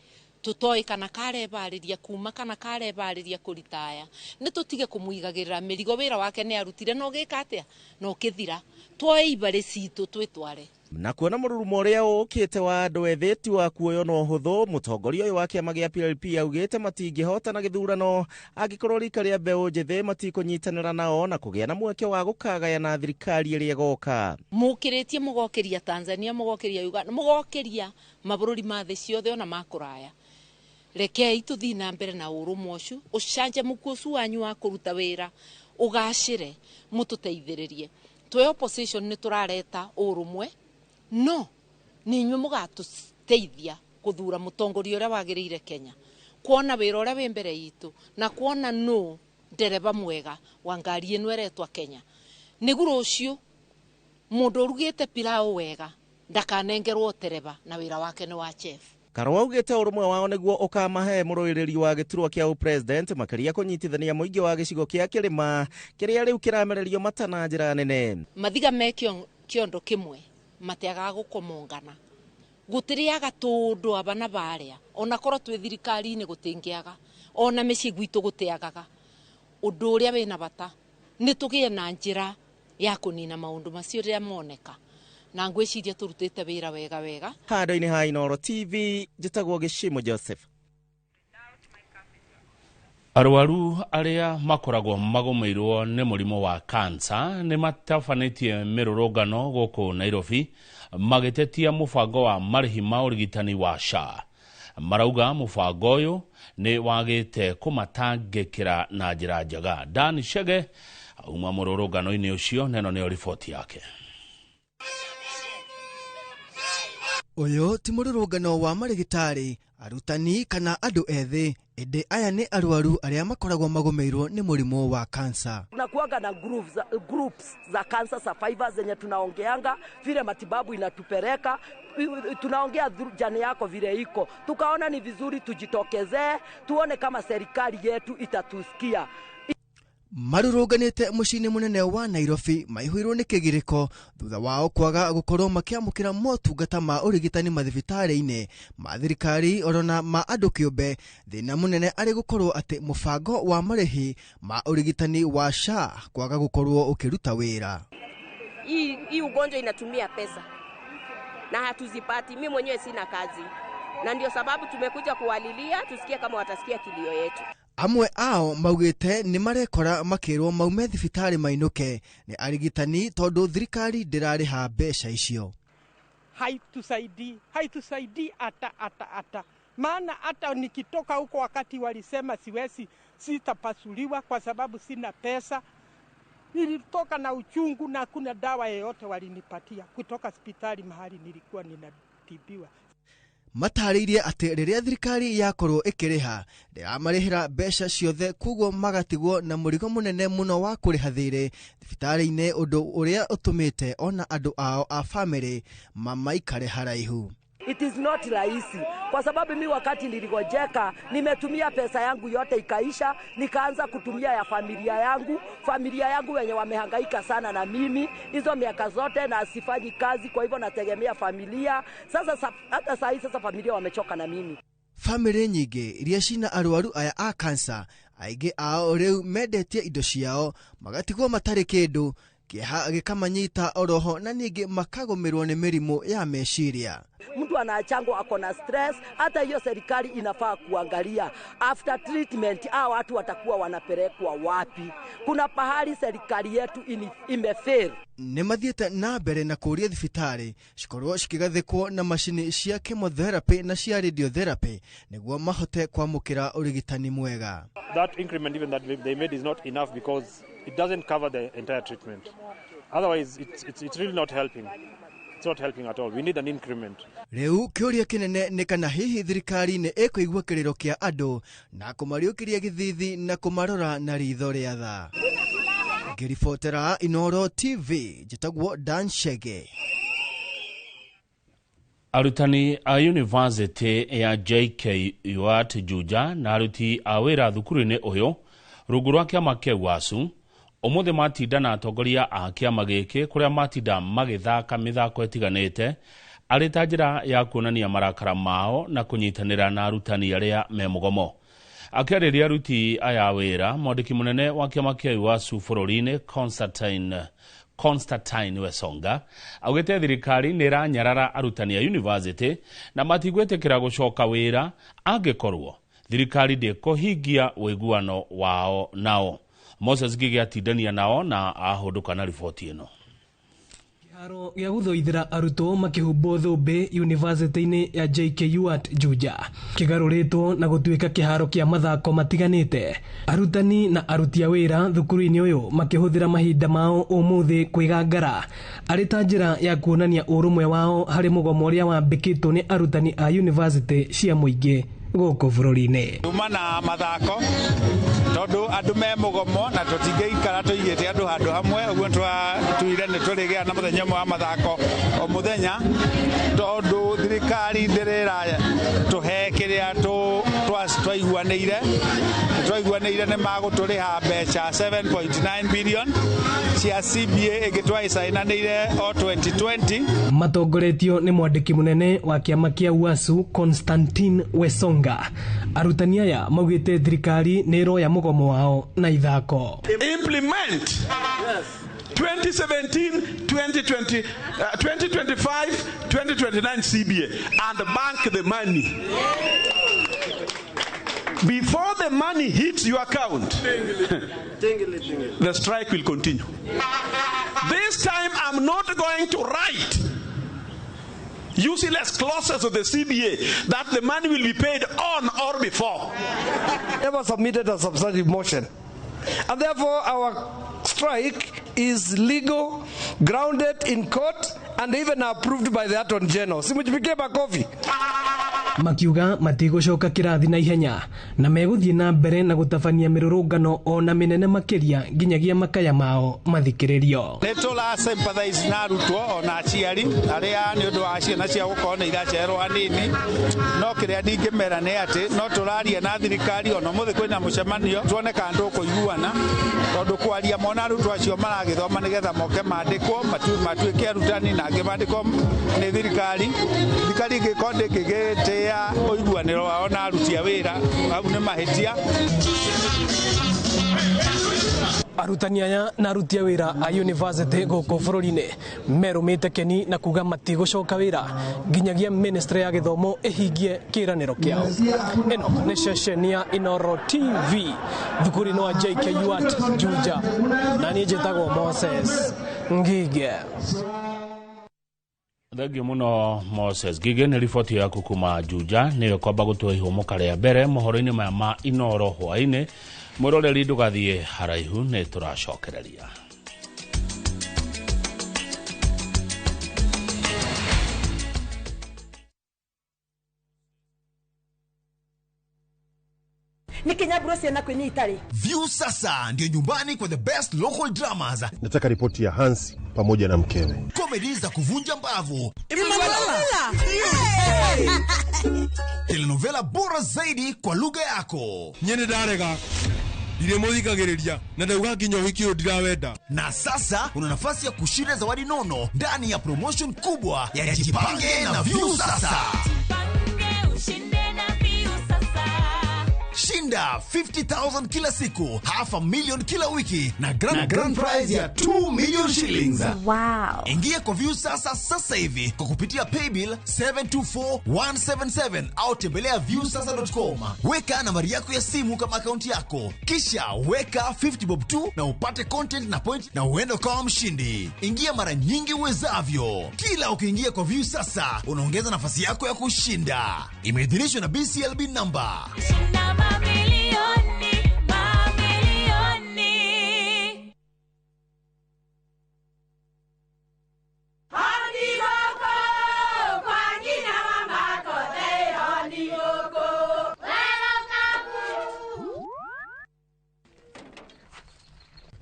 tũtoĩ kana karebarĩria kuma kana karebarĩria kũritaya, nĩ tũtige kũmũigagĩrĩra mĩrigo. Wĩra wake nĩ arutire no gĩka atĩa no kĩthira. Tuoe ibarĩ citũ twĩtware. Na kuona mũrurumo ũrĩa ũkĩte wa andũ ethĩ ti wa kuoywo na ũhũthũ, mũtongoria ũyũ wa kĩama gĩa PLP augĩte matingĩhotana gĩthurano angĩkorwo rika rĩa mbeũ njĩthĩ matikũnyitanĩra nao na kũgĩa na mweke wa gũkagayana thirikari ĩrĩa ĩgoka. Mũkĩrĩtie mũgokĩria Tanzania, mũgokĩria Uganda, mũgokĩria mabũrũri ma thĩ ciothe ona ma kũraya. Rekei tũthiĩ na mbere na ũrũmwe ũcio, ũcanjamũku ũcio wanyu wa kũruta wĩra ũgacĩre, mũtũteithĩrĩrie. Twĩ opposition nĩ tũrareta ũrũmwe, no nĩ inyuĩ mũgatũteithia kũthura mũtongoria ũrĩa wagĩrĩire Kenya, kuona wĩra ũrĩa wĩ mbere itũ na kuona nũ ndereba mwega wa ngari ĩno ĩretwa Kenya. Nĩguo rũciũ mũndũ ũrugĩte pilau wega ndakanengerwo tereba na wĩra wake nĩ wa chef. Karua augĩte ũrũmwe wao nĩguo ũkamahe mũrũĩrĩri wa gĩturwa kĩa ũpresident, makĩria kũnyitithania mũingĩ wa gĩcigo kĩa kĩrĩma kĩrĩa rĩu kĩramererio mata na njĩra nene. Mathiga me kĩondo kĩmwe matiagaga gũkomongana, gũtirĩaga tũndũ aba na barĩa, ona korwo twĩ thirikari-inĩ gũtingĩaga, ona mĩciĩ gwitũ gũtiagaga. Ũndũ ũrĩa wĩna bata nĩ tũgĩe na njĩra ya kũnina maũndũ macio rĩrĩa moneka, na ngwĩciria tũrutĩte wĩra wega wega. Handũ-inĩ ha Inooro TV, njĩtagwo Gĩcimo Joseph. Arwaru arĩa makoragwo magũmĩirwo nĩ mũrimũ wa kansa nĩ matabanĩtie mĩrũrũngano gũkũ Nairobi magĩtetia mũbango wa marĩhi ma ũrigitani wa SHA. Marauga mũbango ũyũ nĩ wagĩte kũmatangĩkĩra na njĩra njega. Dan Chege auma mũrũrũngano-inĩ ũcio, na ĩno nĩyo riboti yake. Ũyũ ti mũrũrũngano wa marĩgĩtarĩ, arutani kana andũ ethĩ, ĩndĩ aya nĩ arwaru arĩa makoragwo magũmĩirwo nĩ mũrimũ wa kansa. Tunakuanga na groups za cancer survivors zenye tunaongeanga vile matibabu inatupeleka, tunaongea jani yako vile iko. Tukaona ni vizuri tujitokezee, tuone kama serikali yetu itatusikia. Marũrũnganĩte mũciĩ-inĩ mũnene wa Nairobi maihũirwo nĩ kĩgirĩko thutha wao kwaga gũkorwo makĩamũkĩra motungata ma ũrigitani mathibitarĩ-inĩ ma thirikari orona ma andũ kĩũmbe. Thĩna mũnene arĩ gũkorwo atĩ mũbango wa marĩhi ma ũrigitani wa SHA kwaga gũkorwo ũkĩruta wĩra. Hii ugonjwa inatumia pesa na hatuzipati. Mimi mwenyewe sina kazi, na ndio sababu tumekuja kuwalilia tusikie kama watasikia kilio yetu. Amwe ao maugĩte nĩ marekora makĩrwo maume thibitarĩ mainũke nĩ arigitani tondũ thirikari ndĩrarĩha mbeca icio. Haitusaidii hata. Maana hata nikitoka huko wakati walisema siwezi, sitapasuliwa kwa sababu sina pesa. Nilitoka na uchungu na hakuna dawa yoyote walinipatia kutoka hospitali mahali nilikuwa ninatibiwa. Matarĩirie atĩ rĩrĩa thirikari yakorwo ĩkĩrĩha ndĩramarĩhĩra mbeca ciothe, koguo magatigwo na mũrigo mũnene mũno wa kũrĩha thirĩ thibitarĩ-inĩ, ũndũ ũrĩa ũtũmĩte ona andũ ao a bamĩrĩ mamaikare haraihu. It is not rahisi, kwa sababu mi wakati niligojeka nimetumia pesa yangu yote ikaisha, nikaanza kutumia ya familia yangu, familia yangu wenye wamehangaika sana na mimi hizo miaka zote, na sifanyi kazi, kwa hivyo nategemea familia. Sasa hata saa hii sasa familia wamechoka na mimi. Famĩlĩ nyingĩ iria cina arwaru aya a kansa aingĩ ao rĩu mendetie indo ciao magatigwo matarĩ kĩndũ, kĩeha gĩkamanyita oroho na ningĩ makagũmĩrwo nĩ mĩrimũ ya meciria. Mtu anaachangwa ako na stress. Hata hiyo serikali inafaa kuangalia after treatment hao watu watakuwa wanapelekwa wapi. Kuna pahali serikali yetu imefail. Nĩ mathiĩte na mbere na kũũria thibitarĩ cikorwo cikĩgathĩkwo na macini cia chemotherapy na cia radiotherapy nĩguo mahote kwamũkĩra ũrigitani mwega. That increment even that they made is not enough because it doesn't cover the entire treatment. Otherwise it's really not helping. It's not helping at all. We need an increment. Rĩu kĩũria kĩnene nĩ kana hihi thirikari nĩ ĩkũigua kĩrĩro kĩa andũ na kũmariũkĩria gĩthithi na kũmarora na ritho rĩa tha. Ngĩribotera Inooro TV, njĩtagwo Dan Chege. Arutani a University ya JKUAT Juja na aruti a wĩra thukuru-inĩ ũyũ rungu rwa kĩama kĩa UASU ũmũthĩ matinda na atongoria a kĩama gĩkĩ kũrĩa matinda magĩthaka mĩthako ĩtiganĩte arĩ ta njĩra ya kuonania marakara mao na kũnyitanĩra na arutani arĩa me mũgomo. Akĩarĩria aruti aya a wĩra, mwandĩki mũnene wa kĩama kĩa UASU bũrũri-inĩ Constantine Wesonga augĩte thirikari nĩ ĩranyarara arutani a university na matigwĩtĩkĩra gũcoka wĩra angĩkorwo thirikari ndĩkũhingia ũiguano wao nao. Moses Ngige atindania nao na ahũndũka na riboti ĩno. Kĩharo gĩa gũthoithĩra arutwo makĩhumbwo thũmbĩ yunivasĩtĩ-inĩ ya JKUAT Juja kĩgarũrĩtwo na gũtuĩka kĩharo kĩa mathako matiganĩte. Arutani na aruti a wĩra thukuru-inĩ ũyũ makĩhũthĩra mahinda mao ũmũthĩ kwĩgangara arĩ ta njĩra ya kuonania ũrũmwe wao harĩ mũgomo ũrĩa wambĩkĩtwo nĩ arutani a yunivasĩtĩ cia mũingĩ gũkũ bũrũri-inĩ. Tuma na mathako tondu andu me mugomo na tutingĩikara tũigĩte andũ handũ hamwe, ũguo twatuire nĩ tũrĩgĩa na mũthenya ũmwe wa mathako o mũthenya, tondu thirikari ndĩrĩra tũhe kĩrĩa twaiguanĩire. Twaiguanĩire nĩ magũtũrĩha mbeca 7.9 billion cia CBA ĩngĩ twaicainanĩire o 2020. Matongoretio nĩ mwandĩki mũnene wa kĩama kĩa UASU Constantine Wesonga, arutani aya maugĩte thirikari nĩ ĩroya mũgomo wao na ithako. Implement 2017, 2020, 2025, 2029 CBA and bank the money. Before the money hits your account, the strike will continue. This time I'm not going to write useless clauses of the CBA that the money will be paid on or before. Never submitted a substantive motion. And therefore our strike is legal, grounded in court, and even approved by the Attorney General. Simujipigie makofi. Makiuga matigũcoka kĩrathi na ihenya na megũthiĩ na mbere na gũtabania mĩrũrũngano ona mĩnene makĩria nginyagia makaya mao mathikĩrĩrio. Nĩ tũra sympathize na arutwo ona aciari arĩa nĩ ũndũ wa ciana ciao gũkorwo nĩ iracererwo hanini, no kĩrĩa ndingĩmera nĩ atĩ no tũraria na thirikari ona ũmũthĩ kwĩna mũcemanio tuone kana tũkũiguana, tondũ kwaria mona arutwo acio maragĩthoma nĩgetha moke mandĩkwo matuĩke arutani na angĩ mandĩkwo nĩ thirikari. Thirikari ĩngĩkorwo ndĩngĩgĩtĩĩa ũiguanĩro wao na aruti a wĩra, hau nĩ mahĩtia. Arutani aya na aruti a wĩra a university gũkũ bũrũri-inĩ merũmĩte keni na kuga matigũcoka wĩra nginyagia ministry ya gĩthomo ĩhingie kĩĩranĩro kĩao. Ĩno nĩ ceceni ya Inooro TV thukuru-inĩ wa JKUAT Juja, na niĩ njĩtagwo Moses Ngige. Thengiũ mũno Moses Ngige nĩ riboti yaku kuma Juja. Nĩyo kwamba gũtũhe ihũmũka rĩa mbere mohoro-inĩ maya ma Inooro hwaĩ-inĩ. Mwĩroreri ndũgathiĩ haraihu, nĩ tũracokereria. Nikinyamburo ciana kwini itari. View sasa ndio nyumbani kwa the best local dramas. Nataka ripoti ya Hansi pamoja na mkewe. Comedy za kuvunja mbavu. Telenovela bora zaidi kwa lugha yako. Nyene ndarega. Ndiremuthikagiriria na ndauga nginya uhiki uyu ndirawenda. Na sasa una nafasi ya kushinda zawadi nono ndani ya promotion kubwa ya Jipange na View Sasa. Shinda 50,000 kila siku, 500,000 kila wiki na grand prize ya 2 million shillings. Wow. Ingia kwa View Sasa sasa hivi kwa kupitia paybill 724177 au tembelea viewsasa.com. Weka nambari yako ya simu kama akaunti yako, kisha weka 50 bob tu na upate content na point na uende ukawa mshindi. Ingia mara nyingi uwezavyo. Kila ukiingia kwa View Sasa unaongeza nafasi yako ya kushinda. Imeidhinishwa na BCLB number. Mamilioni, mamilioni.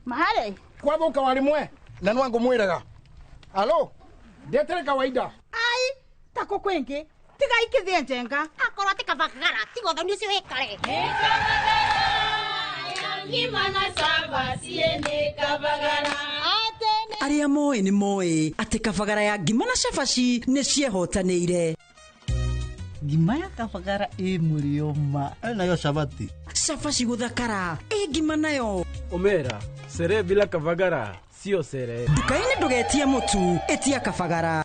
Mahale kwathuka warimwe na nwangu mwiraga alo ndetere kawaida ai tako kwingi tiga ikithie njenga akorwo ati kabagara tiga ũthoni ũcio wĩkare. Arĩa moĩ nĩ moĩ atĩ kabagara ya ngima na cabaci nĩ ciehotanĩire. Ngima ya kabagara ĩ mũrĩo ma nayo cabaci cabaci gũthakara ĩ ngima nayo. Omera sere bila kabagara sio sere. Nduka-inĩ ndũgetie mũtu, ĩtia kabagara.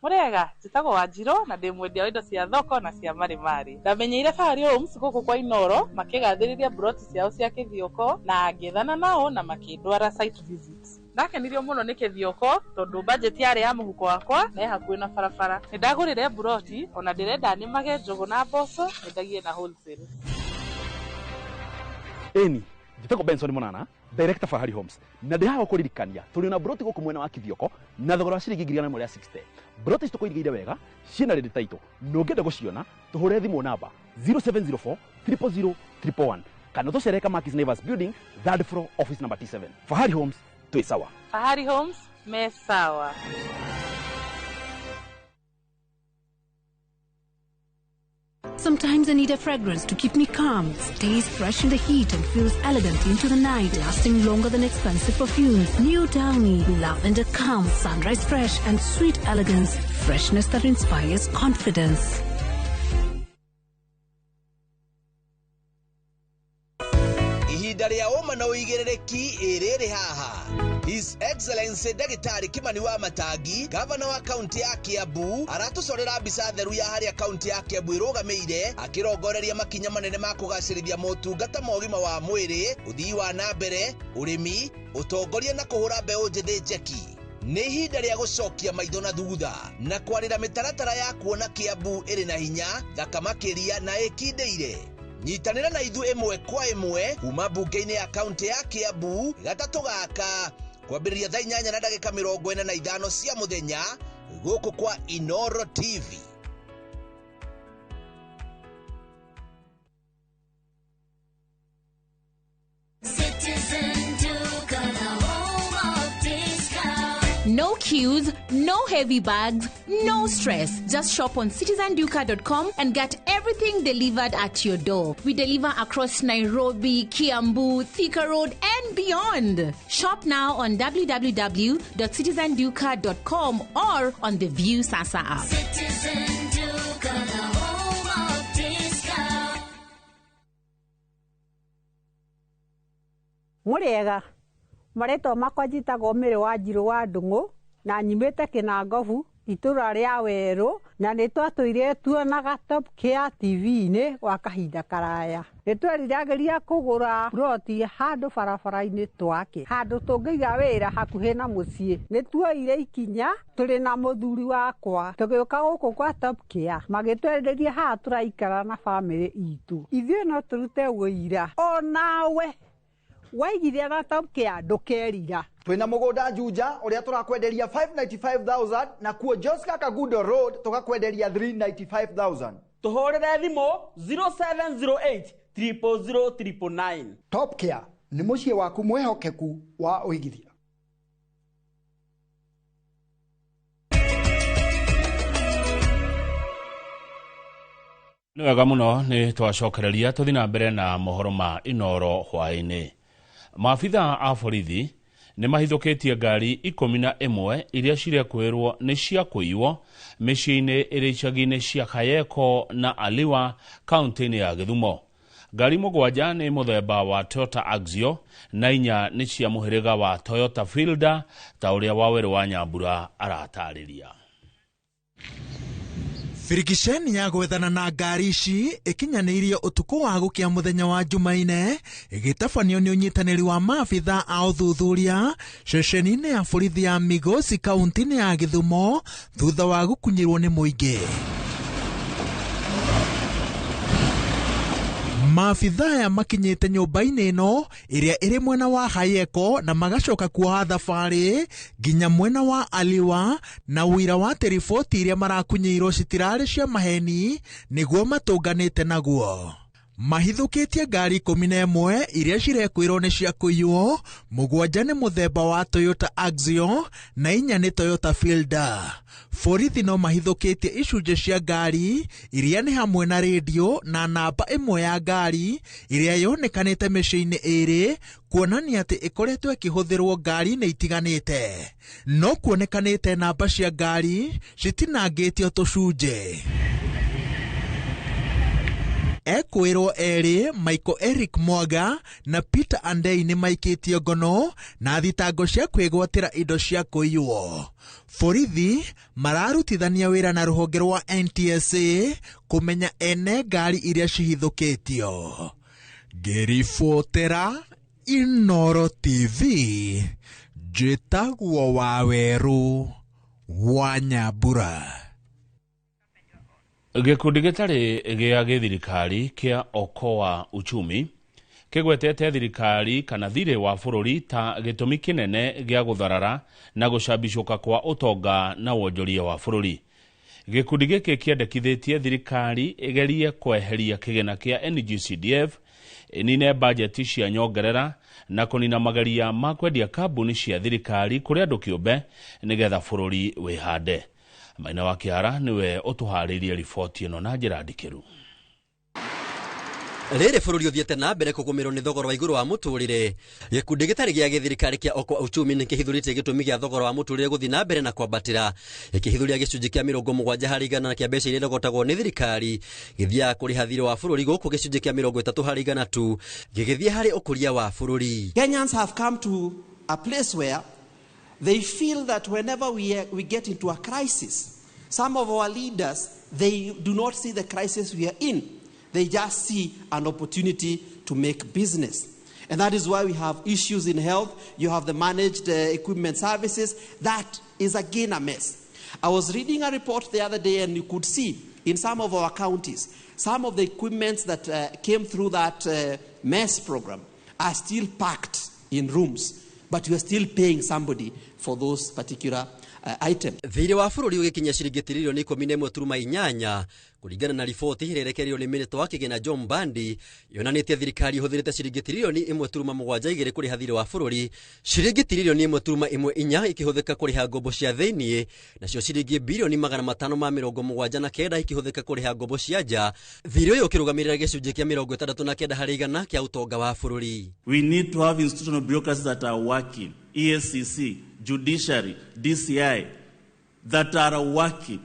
Mũrĩega, njĩtagwo Wanjirũ na ndĩ mwendia wa indo cia thoko na cia marimari. Ndamenyeire Fahari Homes gũkũ kwa Inoro makĩgathĩrĩria mburoti ciao cia Kĩthioko na ngĩethana nao na makĩndwara site visit. Ndakenirio mũno nĩ Kĩthioko tondũ budget yarĩ ya mũhuko wakwa na ĩ hakuhĩ na barabara. Nĩndagũrire mburoti ona ndĩrenda nĩmage njũgũ na mboco nyendagie na wholesale. Ĩni, njĩtagwo Benson Monana, director Fahari Homes, na ndĩ haha kũririkania tũrĩ na broti gũkũ mwena wa Kĩthioko na thogora wa ciringi 160,000. Broti ici tũkũigĩire wega ciĩna ready title na ũngĩenda gũciona tũhũre thimũ namba 0704 000 111 kana tũcere Kamakis Naivas Building, third floor, office number T7. Fahari Homes twĩ sawa. Fahari Homes me sawa. Sometimes I need a fragrance to keep me calm, stays fresh in the heat and feels elegant into the night, lasting longer than expensive perfumes. New Downy, lavender calm, sunrise fresh and sweet elegance, freshness that inspires confidence. Ihinda rĩa ũma na ũigĩrĩrĩki ĩrĩrĩ haha. His Excellency Ndagĩtarĩ Kimani wa Matangi, gavana wa kaunti ya Kiambu, aratũcorera mbica theru ya harĩa kaunti ya Kiambu ĩrũgamĩire, akĩrongoreria makinya manene ma kũgacĩrithia motungata ma ũgima wa mwĩrĩ, ũthii wa na mbere, ũrĩmi, ũtongoria na kũhũra mbeũ njĩthĩ njeki. Nĩ ihinda rĩa gũcokia maitho na thutha na kwarĩra mĩtaratara ya kuona Kiambu ĩrĩ na hinya, thaka makĩria na ĩkindĩire. Nyitanĩra na ithuĩ ĩmwe kwa ĩmwe kuma mbunge-inĩ ya kaunti ya Kiambu gatatũ gaka kwambĩrĩria thaa 8:45 cia mũthenya gũkũ kwa Inoro TV. No queues, no heavy bags, no stress. Just shop on citizenduka.com and get everything delivered at your door. We deliver across Nairobi, Kiambu, Thika Road, and beyond. Shop now on www.citizenduka.com or on the View Sasa app. Citizen Duka, the home of discount. Mũrĩega, marĩtwa makwa njĩtagwo Mary Wanjirũ wa Ndung'u na nyumĩte Kĩnangobu itũra rĩa Werũ na nĩ twatũire tuonaga Top Care TV-inĩ gwa kahinda karaya. Nĩ tweriragĩria kũgũra ploti handũ barabara-inĩ twake, handũ tũngĩiga wĩra hakuhĩ na mũciĩ. Nĩ tuoire ikinya tũrĩ na mũthuri wakwa tũgĩũka gũkũ kwa Top Care, magĩtwenderia haha tũraikara na bamĩrĩ itũ. Ithuĩ no tũrute ũira onawe waigithia na Top Care ndũkerira. Twina mugunda Juja uria turakwenderia 595,000 na kuo Joska Kagudo Road tukakwenderia 395,000. Tũhũrĩre thimũ 0708 000 999. Top Care nĩ mũciĩ waku mwĩhokeku wa ũigithia. Nĩ wega mũno, nĩ twacokereria tũthi na mbere na mohoro ma Inoro hwaĩ-inĩ. Maabitha a borithi nĩ mahithũkĩtie ngari 11 iria cirekwĩrwo nĩ cia kũiywo mĩciĩ-inĩ ĩrĩ icagi-inĩ cia Kayeko na Aliwa kaunti-inĩ ya Gĩthumo. Ngari 7 nĩ mũthemba wa Toyota Axio na 4 nĩ cia mũhĩrĩga wa Toyota Fielder, ta ũrĩa Wawerũ wa Nyambura aratarĩria. Birikiceni ya gwethana na ngari ici ĩkinyanĩirio ũtukũ wa gũkĩa mũthenya wa Jumaine, ĩgĩtabanio nĩ ũnyitanĩri wa maabitha a ũthuthuria ceceni-inĩ ya borithi ya Migosi kaunti-inĩ ya Gĩthumo thutha wa gũkunyĩrwo nĩ mũingĩ. Maabitha aya makinyĩte nyũmba-inĩ ĩno ĩrĩa ĩrĩ mwena wa Hayeko na magacoka kuoha thabarĩ nginya mwena wa Aliwa, na ũira wa atĩ riboti iria marakunyĩirwo citirarĩ cia maheni nĩguo matũnganĩte naguo. Mahithũkĩtie ngari 11 iria cirekwĩrwo nĩ cia kũiywo, 7 nĩ mũthemba wa Toyota Axio na 4 nĩ Toyota Fielder. Borithi no mahithũkĩtie icunjĩ cia ngari iria nĩ hamwe na redio na namba ĩmwe ya ngari ĩrĩa yonekanĩte mĩciĩ-inĩ ĩrĩ, kuonania atĩ ĩkoretwo ĩkĩhũthĩrwo ngari-inĩ itiganĩte. No kuonekanĩte namba cia ngari citinangĩtio tũcunjĩ. Ekwĩrwo erĩ Michael Eric Mwaga na Peter Andei nĩ maikĩtio ngono na thitango cia kwĩgwatĩra indo cia kũiywo. Borithi mararutithania wĩra na rũhonge rwa NTSA kũmenya ene ngari iria cihithũkĩtio. Ngĩribotera Inoro TV, njĩtagwo Wawerũ wa Nyambura. Gĩkundi gĩtarĩ gĩa gĩthirikari kĩa Okoa Uchumi kĩgwetete thirikari kana thirĩ wa bũrũri ta gĩtũmi kĩnene gĩa gũtharara na gũcambicũka kwa ũtonga na wonjoria wa bũrũri. Gĩkundi gĩkĩ kĩendekithĩtie thirikari ĩgerie kweheria kĩgĩna kĩa NGCDF, ĩnine bajeti cia nyongerera na kũnina mageria ma kwendia kambuni cia thirikari kũrĩ andũ kĩũmbe nĩgetha bũrũri wĩhande. Maina wa Kĩara nĩwe ũtũharĩirie riboti ĩno na njĩra ndikĩru. Rĩrĩ bũrũri ũthiĩte na mbere kũgũmĩrwo nĩ thogora wa igũrũ wa mũtũrĩre, gĩkundi gĩtarĩ gĩa gĩthirikari kĩa Okoa Uchumi nĩ kĩhithũrĩtie gĩtũmi gĩa thogora wa mũtũrĩre gũthiĩ na mbere na kwambatĩra, gĩkĩhithũria gĩcunjĩ kĩa 70% kĩa mbeca iria irogotagwo nĩ thirikari gĩthiaga kũrĩha thirĩ wa bũrũri, gũkũ gĩcunjĩ kĩa 30% tu gĩgĩthiĩ harĩ ũkũria wa bũrũri. Kenyans have come to a place where they feel that whenever we get into a crisis, some of our leaders, they do not see the crisis we are in. They just see an opportunity to make business. And that is why we have issues in health. You have the managed equipment services. That is again a mess. I was reading a report the other day, and you could see in some of our counties, some of the equipment that came through that mess program are still packed in rooms, but you are still paying somebody for those particular items. Thirĩ wa bũrũri ũgĩkinya ciringi tiririoni 11.8 kũringana na riboti ĩrĩa ĩrekereirio nĩ mĩnĩta wa kĩgĩna John Mbadi, yonanĩtie thirikari ĩhũthĩrĩte ciringi tiririoni 1.72 kũrĩha thirĩ wa bũrũri, ciringi tiririoni 1.14 ikĩhũthĩka kũrĩha ngombo cia thĩiniĩ, nacio ciringi birioni 579 ikĩhũthĩka kũrĩha ngombo cia nja. Thirĩ ũyũ ũkĩrũgamĩrĩra gĩcunjĩ kĩa 69% kĩa ũtonga wa bũrũri. We need to have institutional bureaucracies that are working, EACC, judiciary, DCI, that are working.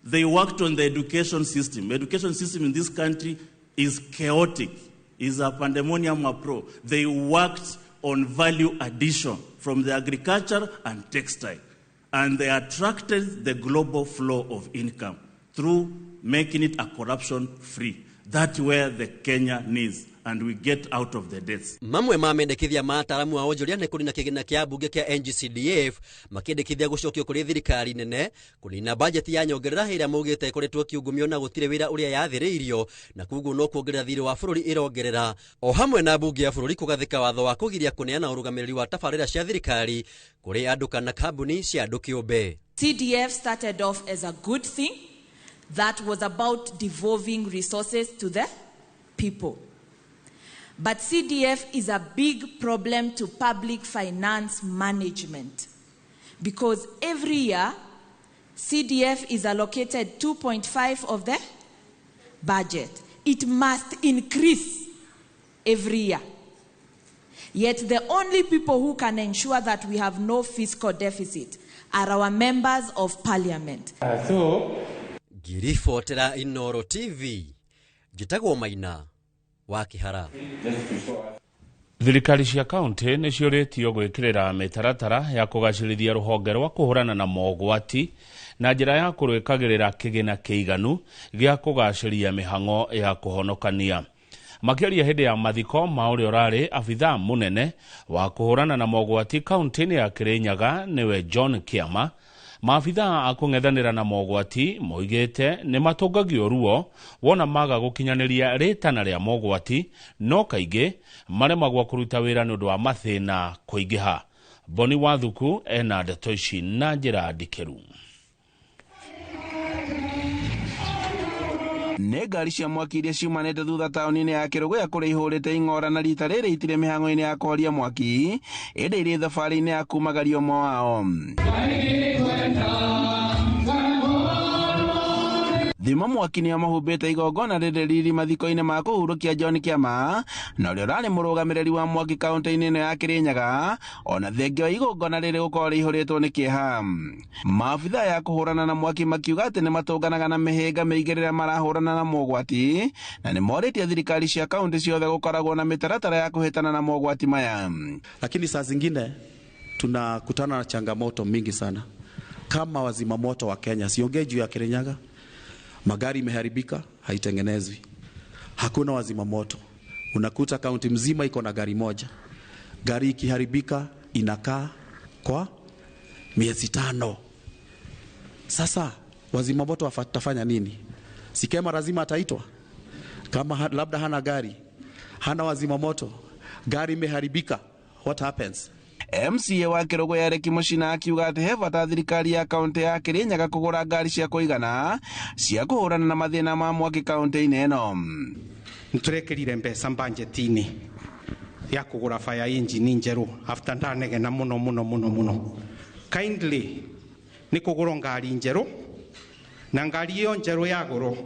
They worked on the education system. Education system in this country is chaotic, is a pandemonium approach. They worked on value addition from the agriculture and textile, and they attracted the global flow of income through making it a corruption-free. That's where the Kenya needs, and we get out of the debts. Mamwe ma mendekithia ma ataaramu a wonjoria nĩ kũnina kĩgĩna kĩa mbunge kĩa NGCDF, makĩendekithia gũcokio kũrĩ thirikari nene, kũnina bajeti ya nyongerera ĩrĩa maugĩte ĩkoretwo ĩkĩungumio na gũtirĩ wĩra ũrĩa yathĩrĩirio, na koguo no kuongerera thirĩ wa bũrũri ĩrongerera, o hamwe na mbunge ya bũrũri kũgathĩka watho wa kũgiria kũneana ũrũgamĩrĩri wa tabarĩra cia thirikari kũrĩ andũ kana kambuni cia andũ kĩũmbe. CDF started off as a good thing. That was about devolving resources to the people. But CDF is a big problem to public finance management because every year CDF is allocated 2.5 of the budget. It must increase every year. Yet the only people who can ensure that we have no fiscal deficit are our members of parliament. Ngiribotera Inooro TV njĩtagwo Maina wa Kĩhara. Thirikari cia kaunti nĩ ciũrĩtio gwĩkĩrĩra mĩtaratara ya kũgacĩrithia rũhonge rwa kũhũrana na mogwati na njĩra ya kũrwĩkagĩrĩra kĩgĩna kĩiganu gĩa kũgacĩria mĩhang'o ya kũhonokania. Makĩaria hĩndĩ ya mathiko ma ũrĩa ũrarĩ abithaa mũnene wa kũhũrana na mogwati kaunti-inĩ ya Kĩrĩnyaga nĩwe John Kĩama, maabithaa a kũng'ethanĩra na mogwati moigĩte nĩ matũngagio ruo wona maga gũkinyanĩria rĩtana rĩa mogwati, no kaingĩ maremagwo kũruta wĩra nĩ ũndũ wa mathĩna kũingĩha. Boni Wathuku ena ndeto ici na njĩra ndikĩru. Nĩ ngari cia mwaki iria ciumanĩte thutha taũni-inĩ ya Kĩrũgũya kũrĩa ihũrĩte ing'ora na rita rĩrĩ itirĩ mĩhang'o-inĩ ya kũhoria mwaki ĩndĩ irĩ thabarĩ-inĩ ya kumagaria ũmwe wao. Thima mwaki nĩo mahumbĩte igongona rĩrĩ riri mathiko-inĩ ma kũhurũkia John Kĩama na ũrĩa ũrarĩ mũrũgamĩrĩri wa mwaki kaunti-inĩ ĩno ya Kĩrĩnyaga ona thengia wa igongona rĩrĩ gũkorwo rĩihũrĩtwo nĩ kĩeha. Maabithaa ya kũhũrana na mwaki makiuga atĩ nĩ matũnganaga na mĩhĩnga mĩingĩ rĩrĩa marahũrana na mogwati na nĩ morĩtie thirikari cia kaunti ciothe gũkoragwo na mĩtaratara ya kũhĩtana na mogwati maya. Lakini saa zingine tunakutana na changamoto mingi sana kama wazima moto wa Kenya. Siongei juu ya Kirinyaga. Magari imeharibika, haitengenezwi. Hakuna wazima moto. Unakuta kaunti mzima iko na gari moja. Gari ikiharibika inakaa kwa miezi 5. Sasa wazima moto watafanya nini? Sikema lazima ataitwa. Kama labda hana gari, hana wazima moto, gari imeharibika, what happens? MCA wa Kĩrũgũya Eric Mũcina akiuga atĩ he bata thirikari ya kaunti ya Kĩrĩnyaga kũgũra ngari cia kũigana cia kũhũrana na mathĩna ma mwaki kaunti-inĩ ĩno. Nĩtũrekĩrire mbeca budget-inĩ ya kũgũra fire engine njerũ after ndanegena mũno mũno mũno mũno. Kindly nĩ kũgũrwo ngari njerũ na ngari ĩyo njerũ yagũrwo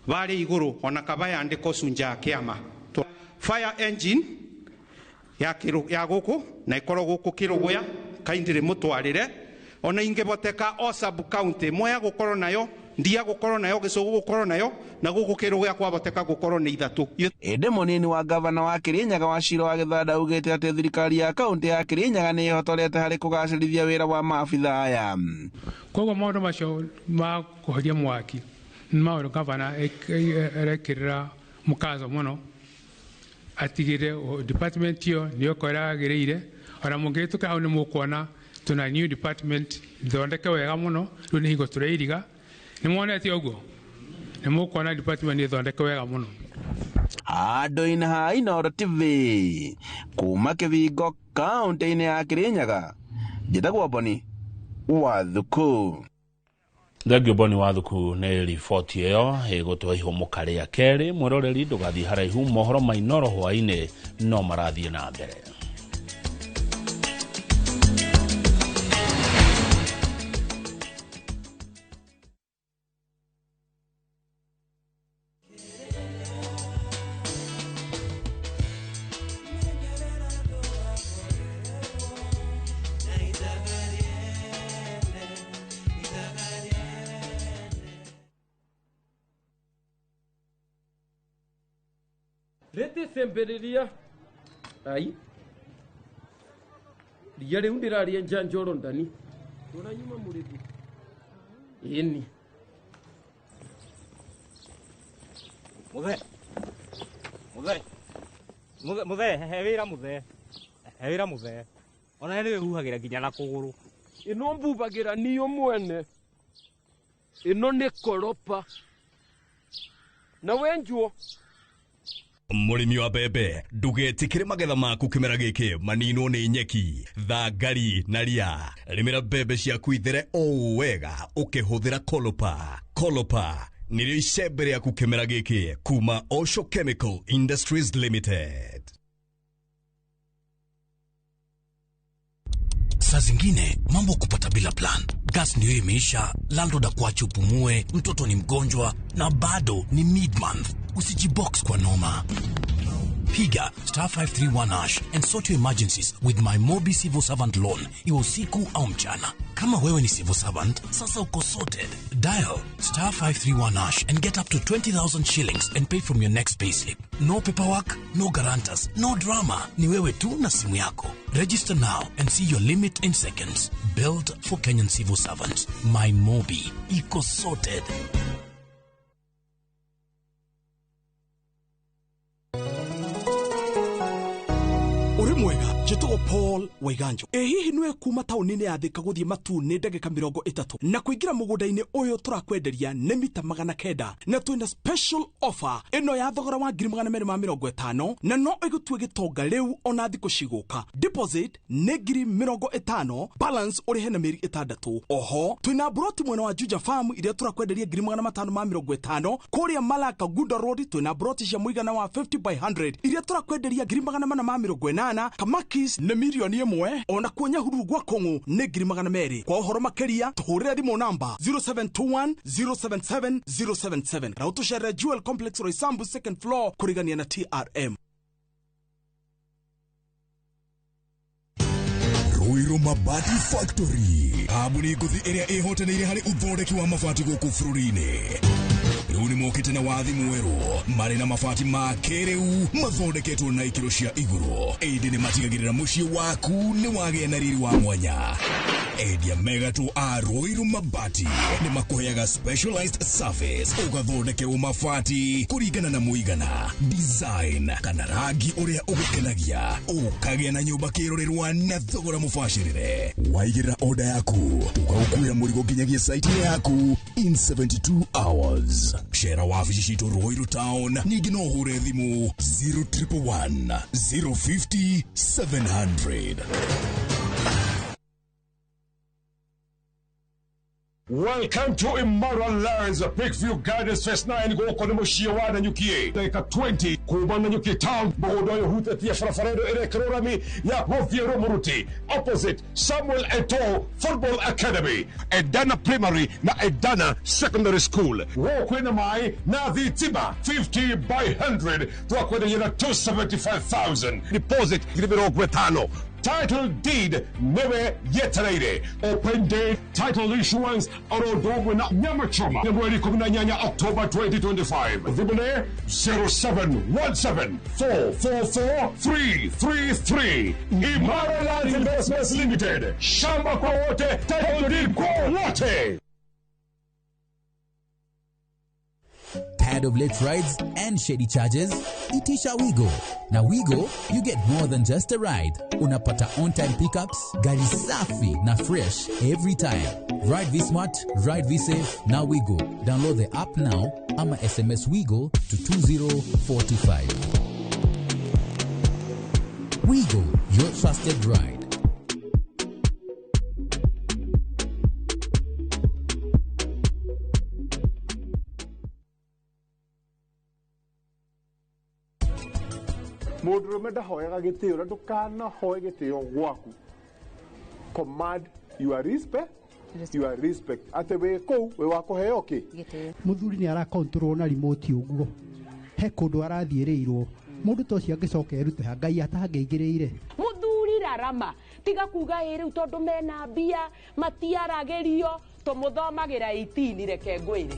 varĩa igũrũ ona kaba yandĩkwo Shujaa Kĩama. Fire engine ya gũkũ na ikorwo gũkũ Kĩrũgũya kaindire mutwarire ona ingĩboteka o sub county moya gũkorwo nayo ndia gũkorwo nayo Gĩcũgũ gũkorwo nayo na gũkũ Kĩrũgũya kwaboteka gũkorwo nĩ 3. Ĩndĩ mũnini wa gavana wa Kĩrĩnyaga wa Shiro wa Gĩthanda augĩte atĩ thirikari ya kaunti ya Kĩrĩnyaga nĩ ĩhotorete harĩ kũgacĩrithia wĩra wa maabithaa aya. Koguo maũndũ macio ma kũhoria mwaki nĩ maũndũ gavana arekĩrĩra mũkazo mũno atigire department iyo niyo koragĩrĩire ona mũngĩhĩtũka hau nĩ mũkuona tuna new department thondeke wega mũno rĩu nĩ hingo tũrairiga nĩ mwonete ũguo nĩ mũkuona department nĩ thondeke wega mũno. Andũ-inĩ ha Inooro TV kuma Kĩbingo kaunti-inĩ ya Kĩrĩnyaga njĩtagwo Boni Wathuku. Thengio Boni Wathuku nĩ riboti ĩyo ĩgũtũhe ihũmũka rĩa kerĩ. Mwĩroreri ndũgathiĩ haraihu, mohoro ma Inooro hwaĩ-inĩ no marathiĩ na mbere. Rĩtĩcembĩrĩria ai ria rĩu ndĩraria njanjoro ndani tũranyuma mũrĩthi ĩni Muthe Muthe Muthe Muthe he wĩra Muthe he wĩra Muthe ona nĩ wĩhuhagĩra nginya na kũgũrũ ĩno mbubagĩra niyo mwene ĩno nĩ koropa na wenjuo. Mũrĩmi wa mbembe, ndũgetĩkĩre magetha maku kĩmera gĩkĩ maninwo nĩ nyeki, thangari na ria. Rĩmĩra mbembe ciaku ithere o wega ũkĩhũthĩra Kolopa. Kolopa nĩrĩo icembe rĩaku kĩmera gĩkĩ kuma Osho Chemical Industries Limited. Saa zingine mambo kupata bila plan. Gas ndio imeisha, landlord akuache upumue, mtoto ni mgonjwa na bado ni mid month. Usijibox kwa noma. Piga star 531 hash and sort your emergencies with my Mobi Civil Servant Loan, iwe usiku au mchana. Kama wewe ni civil servant, sasa uko sorted. Dial star 531 hash and get up to 20,000 shillings and pay from your next payslip. No paperwork, no guarantors, no drama. Ni wewe tu na simu yako. Register now and see your limit in seconds. Built for Kenyan civil servants. My Mobi. Iko sorted. Uri mwega njĩtagwo Paul Waiganjo. Ĩ hihi nĩwe kuma taũni-inĩ ya Thika gũthiĩ Matuu nĩ ndagĩka 30 na kũingĩra mũgũnda-inĩ ũyũ tũrakwenderia nĩ mita 900 na twĩna special offer ĩno ya thogora wa 250,000 na no ĩgũtue gĩtonga rĩu ona thikũ cigũka. Deposit nĩ 50,000, balance ũrĩhe na mĩeri 6. Oho twĩna mburoti mwena wa Juja Farm iria tũrakwenderia 550,000. Kũrĩa Malaka Gunda Road twĩna mburoti cia mũigana wa 50 by 100 iria tũrakwenderia 480,000. Kamakis nĩ 1,000,000, ona kuo Nyahururu gwa Kong'u nĩ 200,000. Kwa ũhoro makĩria tũhũrĩre thimũ namba 0721 077 077 na ũtũcerere Jewel Complex Roysambu second floor kũrigania na TRM. Ruiru Mabati Factory, kambuni ngũthi ĩrĩa ĩhotanĩire harĩ ũthondeki wa mabati gũkũ bũrũri-inĩ. Rĩu nĩ mokĩte na wathi mwerũ marĩ na mabati ma kĩrĩu mathondeketwo na ikĩro cia igũrũ, ĩndĩ nĩ matigagĩrĩra mũciĩ waku nĩ wagĩa na riri wa mwanya. Endia megatũ a Ruiru Mabati nĩ makũheaga specialized service, ũgathondekerwo mabati kũringana na mũigana, design kana rangi ũrĩa ũgũkenagia, ũkagĩa na nyũmba kĩrorerwa na thogora mũbacĩrĩre. Waigĩrĩra order yaku tũgagũkuĩra mũrigo nginyagia site-inĩ yaku in 72 hours. Cera wabici citũ Ruiru Town, ningĩ no ũhũre thimũ 0111 050 700. Welcome to Imara Lands, Peakview Gardens Phase 9 gũkũ nĩ mũciĩ wa Nanyuki. Ndagĩka 20 kuma Nanyuki town, mũgũnda ũyũ ũhutĩtie barabara ĩno ĩrekĩrwo rami ya gũthiĩ Rũmũruti, opposite Samuel Eto'o Football Academy, Edana Primary na Edana Secondary School. Gũkũ kwĩna maĩ na thitima 50 by 100 twakwenderia na 275,000 deposit 50,000. Title deed newe yetereire. Open day title issuance oro na nyama choma mweri 18 October 2025. Thimũ 0717 444 333. Imara Land Investments Limited. Shamba kwa wote, title deed kwa wote. Tired of late rides and shady charges? Itisha Wigo. Na Wigo, you get more than just a ride. Unapata on-time pickups, gari safi na fresh every time. Ride V-Smart, ride V-Safe, na Wigo. Download the app now ama SMS Wigo to 20425. Wigo, your trusted ride. Mũndũrũme ndahoyaga gĩtĩo na ndũkanahoe gĩtĩo gwaku. Command your respect, your respect. Atĩ wĩ kũu wĩ wa kũheo kĩ? Mũthuri nĩ arakontrol na remote ũguo, he kũndũ arathiĩrĩirwo. Mũndũ ta ũcio angĩcoka erute ha Ngai atangĩingĩrĩire. Mũthuri rarama tiga kuga ĩ rĩu tondũ mena mbia matiaragĩrio, tũmũthomagĩra 18 reke ngwĩre.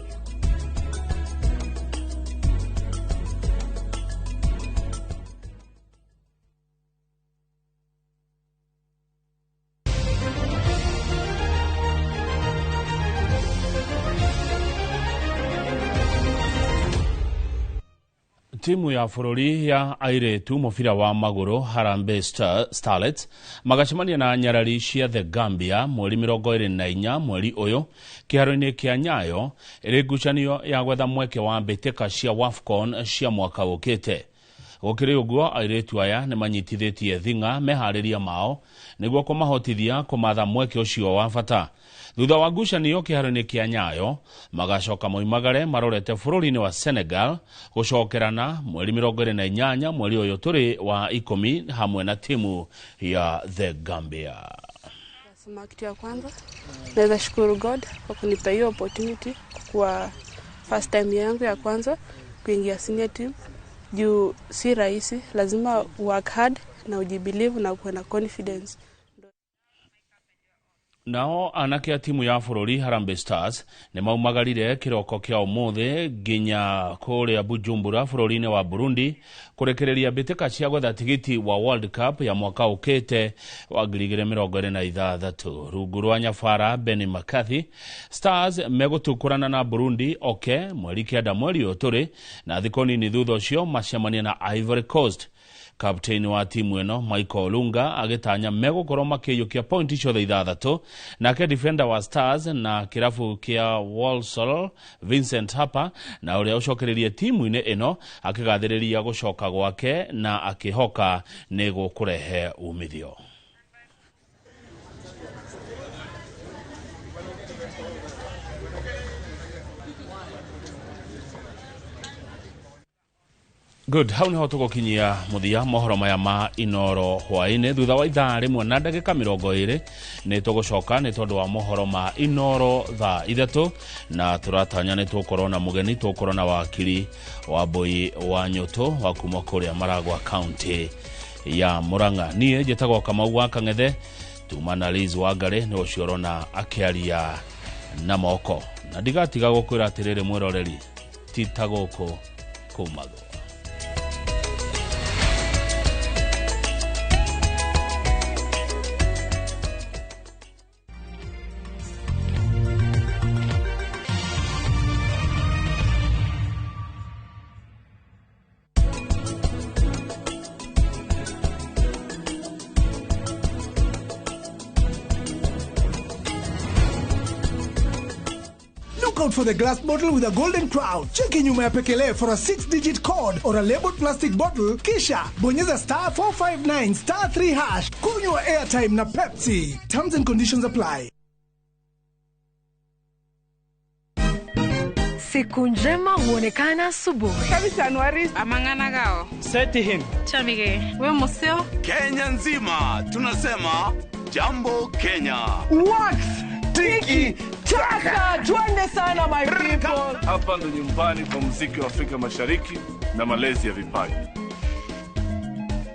Timu ya bũrũri ya airĩtu mũbira wa magũrũ Harambee Starlets magacemania na nyarari cia The Gambia mweri 24 mweri ũyũ kĩharo-inĩ kĩa Nyayo ĩrĩ ngucanio ya gwetha mweke wa mbĩtĩka cia WAFCON cia mwaka ũkĩte. Gũkĩrĩ ũguo airĩtu aya nĩ manyitithĩtie thing'a meharĩria mao nĩguo kũmahotithia kũmatha mweke ũcio wa bata. Thutha wa ngucanio kĩharo-inĩ kĩa Nyayo magacoka moimagare marorete bũrũri-inĩ wa Senegal gũcokerana mweri 28 mweri ũyũ tũrĩ wa 10 hamwe na timu ya The Gambia. Sema kitu ya kwanza naweza shukuru God kwa kunipa hiyo opportunity kwa first time yangu ya kwanza kuingia senior team. Juu si rahisi, lazima work hard na ujibelieve na kuwa na confidence. Nao anake a timu ya bũrũri Harambee Stars nĩ maumagarire kĩroko kĩa ũmũthĩ nginya kũrĩa Bujumbura bũrũri-inĩ wa Burundi kũrekereria mbĩtĩka cia gwetha tigiti wa World Cup ya mwaka ũkĩte wa 2026. Rungu rwa nyabara Benny McCarthy, Stars megũtukũrana na Burundi oke mweri 9 mweri ũyũ tũrĩ, na thikũ nini thutha ũcio macemanie na Ivory Coast. Kapteni wa timu ĩno Michael Olunga agĩtanya megũkorwo makĩiyũkia pointi ciothe ithathatũ, nake defender wa Stars na kĩrabu kĩa Walsall Vincent Harper na ũrĩa ũcokereirie timu-inĩ ĩno akĩgathĩrĩria gũcoka gwake na akĩhoka nĩ gũkũrehe umithio. Good, hau niho tugukinyia muthia mohoro maya ma Inoro hwaini. Thutha wa ithaa rimwe na ndagika 20 ni tugucoka ni tondu wa mohoro ma Inoro thaa 3, na turatanya ni tugukorwo na mugeni, tugukorwo na wakiri wa Mbui wa Nyutu wa kuma kuria Maragwa County ya Murang'a. Niĩ njĩtagwo Kamau wa Kang'ethe, tuma na Liz Wangari nĩ ũcio ũrona akĩaria na moko, na ndigatiga gũkwĩra atĩrĩrĩ mwĩroreri, ti ta gũkũ kumagwo. Out for the glass bottle with a golden crown. Cheki nyuma ya pekele for a 6-digit code or a labeled plastic bottle, kisha bonyeza star 459 star 3 hash. Kunywa airtime na Pepsi. Terms and conditions apply. Siku njema huonekana asubuhi. Kabisa Januari amangana gao. Seti him. Chamige. We museo. Kenya nzima tunasema jambo Kenya. Wax tiki taka, twende sana my people. Hapa ndo nyumbani kwa muziki wa Afrika Mashariki na malezi ya vipaji.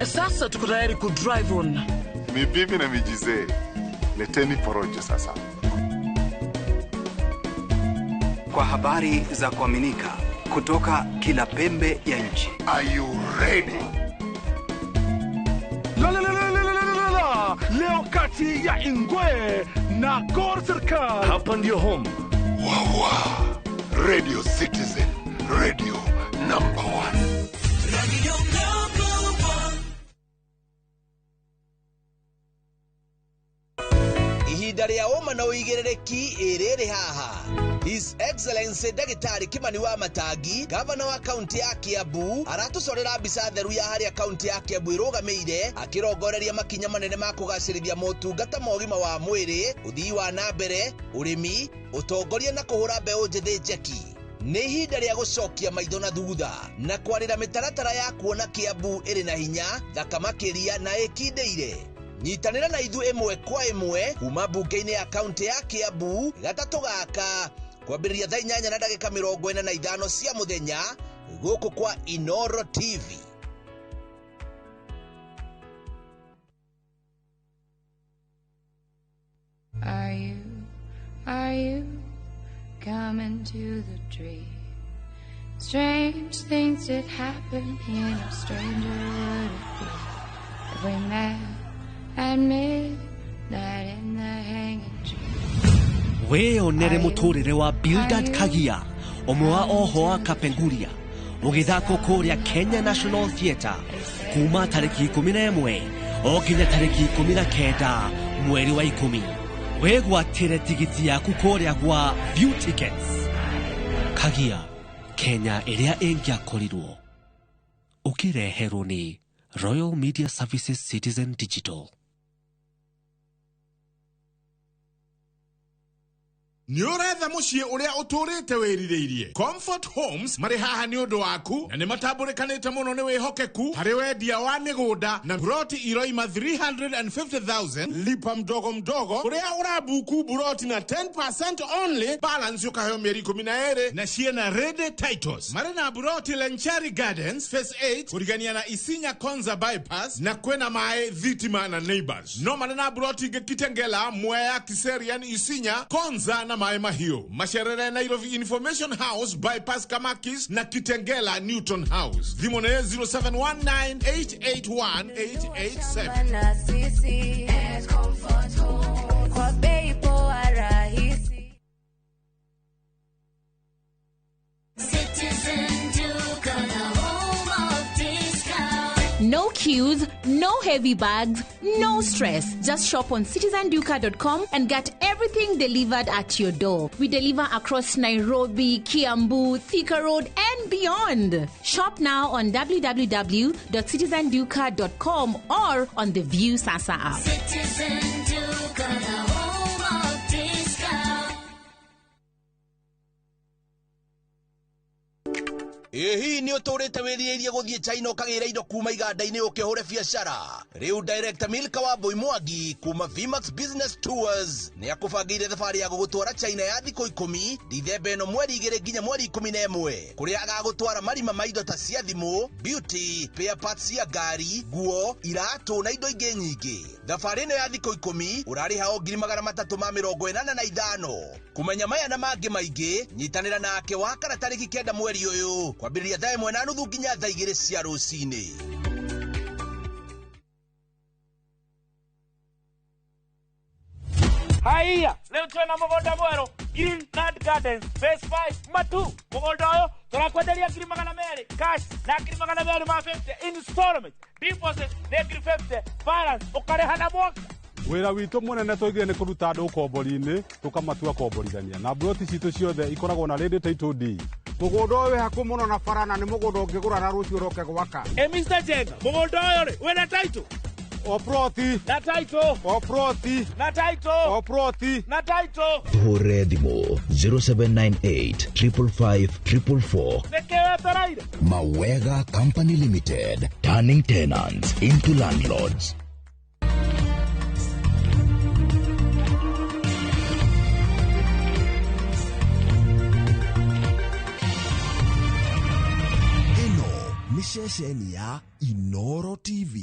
Sasa tuko tayari ku drive on. Ni bibi na mijizee. Leteni porojo sasa. Kwa habari za kuaminika kutoka kila pembe ya nchi. Are you ready? La la la la la la la. Leo kati ya Ingwe na Gor Serikal. Hapa ndio home. Wawa. Radio Citizen, radio number 1. Radio number 1. Ihinda rĩa ũma na ũigĩrĩrĩki ĩrĩrĩ haha. His Excellency Ndagĩtarĩ Kimani wa Matangi, gavana wa kaunti ya Kiambu, aratũcorera mbica theru ya harĩa kaunti ya Kiambu ĩrũgamĩire, akĩrongoreria makinya manene ma kũgacĩrithia motungata ma ũgima wa mwĩrĩ, ũthii wa na mbere, ũrĩmi, ũtongoria na kũhũra mbeũ njĩthĩ njeki. Nĩ ihinda rĩa gũcokia maitho na thutha na kwarĩra mĩtaratara ya kuona Kiambu ĩrĩ na hinya, thaka makĩria na ĩkindĩire. Nyitanĩra na ithuĩ ĩmwe kwa ĩmwe kuma mbunge-inĩ ya kaunti ya Kiambu gatatũ gaka kwambĩrĩria thaa 8:45 cia mũthenya gũkũ kwa Inoro TV. Are you coming to the tree? Strange things did happen here, no stranger would it be if we met at midnight in the hanging tree. Wĩyonere mũtũrĩre wa Bildad Kagia, ũmwe wa oho a Kapenguria, ũgĩthakwo kũrĩa Kenya National Theatre kuma tarĩki 11 o nginya tarĩki 19 mweri wa 10. Wĩgwatĩre tigiti yaku kũrĩa gwa View Tickets. Kagia, Kenya ĩrĩa ĩngĩakorirwo. Ũkĩreherwo nĩ Royal Media Services Citizen Digital. Nĩ ũretha mũciĩ ũrĩa ũtũrĩte wĩrirĩirie. Comfort Homes marĩ haha nĩ ũndũ waku na nĩ matambũrĩkanĩte mũno nĩ wĩhokeku harĩ wendia wa mĩgũnda na buroti iroima 350,000 lipa mdogo mdogo, ũrĩa ũrabuku buroti na 10% only, balance ũkaheo mĩeri 12 na ciĩna ready titles. Marĩ na buroti Lenchari Gardens Phase 8 kũrigania na Isinya Konza Bypass na kwĩna maĩ, thitima na neighbors. No marĩ na buroti ingĩ Kitengela, Mwea, Kiserian, Isinya, Konza na Maĩ Mahiũ. Macerere Nairobi Information House Bypass Kamakis na Kitengela Newton House. Thimũ nĩ 0719881887. Na sisi at Comfort Home kwa bei poa rahisi. Citizen Duka, the home of discount. No queues, no heavy bags, no stress. Just shop on citizenduka.com and get everything delivered at your door. We deliver across Nairobi, Kiambu, Thika Road, and beyond. Shop now on www.citizenduka.com or on the View Sasa app. Citizen Duka, the home of discount. Ĩ hihi nĩ ũtũrĩte wĩrirĩirie gũthiĩ China ũkagĩra indo kuma iganda-inĩ ũkĩhũre biacara? Rĩu Director Milka wa Mbui Mwangi kuma Vmax Business Tours nĩ akũbangĩire thabarĩ ya gũgũtwara China ya thikũ 10 Dithemba ĩno mweri 2 nginya mweri 11, kũrĩa agagũtwara marima ma indo ta cia thimũ, beauty, spare parts cia ngari, nguo, iratũ na indo ingĩ nyingĩ. Thabarĩ ĩno ya thikũ 10 ũrarĩha o 385,000. Kũmenya maya na mangĩ maingĩ, nyitanĩra nake wakana tarĩki 9 mweri ũyũ kwambĩrĩria thaa 1:30 nginya thaa 2 cia rũcinĩ. Haiya, leo twena mũgũnda mwerũ Green Land Gardens Phase 5 Matu. Mũgũnda ũyũ tũrakwenderia 200,000 cash na 250,000 installment, deposit nĩ 50,000, balance ũkarĩha na mwaka. Wĩra witũ mũnene tũigire nĩ kũruta andũ ũkombori-inĩ tũkamatua komborithania, na mburoti citũ ciothe ikoragwo na ready title deed. Mũgũnda ũyũ wĩ hakuhĩ mũno na bara na nĩ mũgũnda ũngĩgũra na rũciũ ũroke gwaka. Ĩ Mr. Jenga, mũgũnda ũyũ rĩ wĩna title? O ploti na title, o ploti na title, o ploti na title. Tũhũre thimũ 0798 555 444. Nĩkĩ wetereire? Mawega Company Limited, turning tenants into landlords. Ĩno nĩ ceceni ya Inoro TV.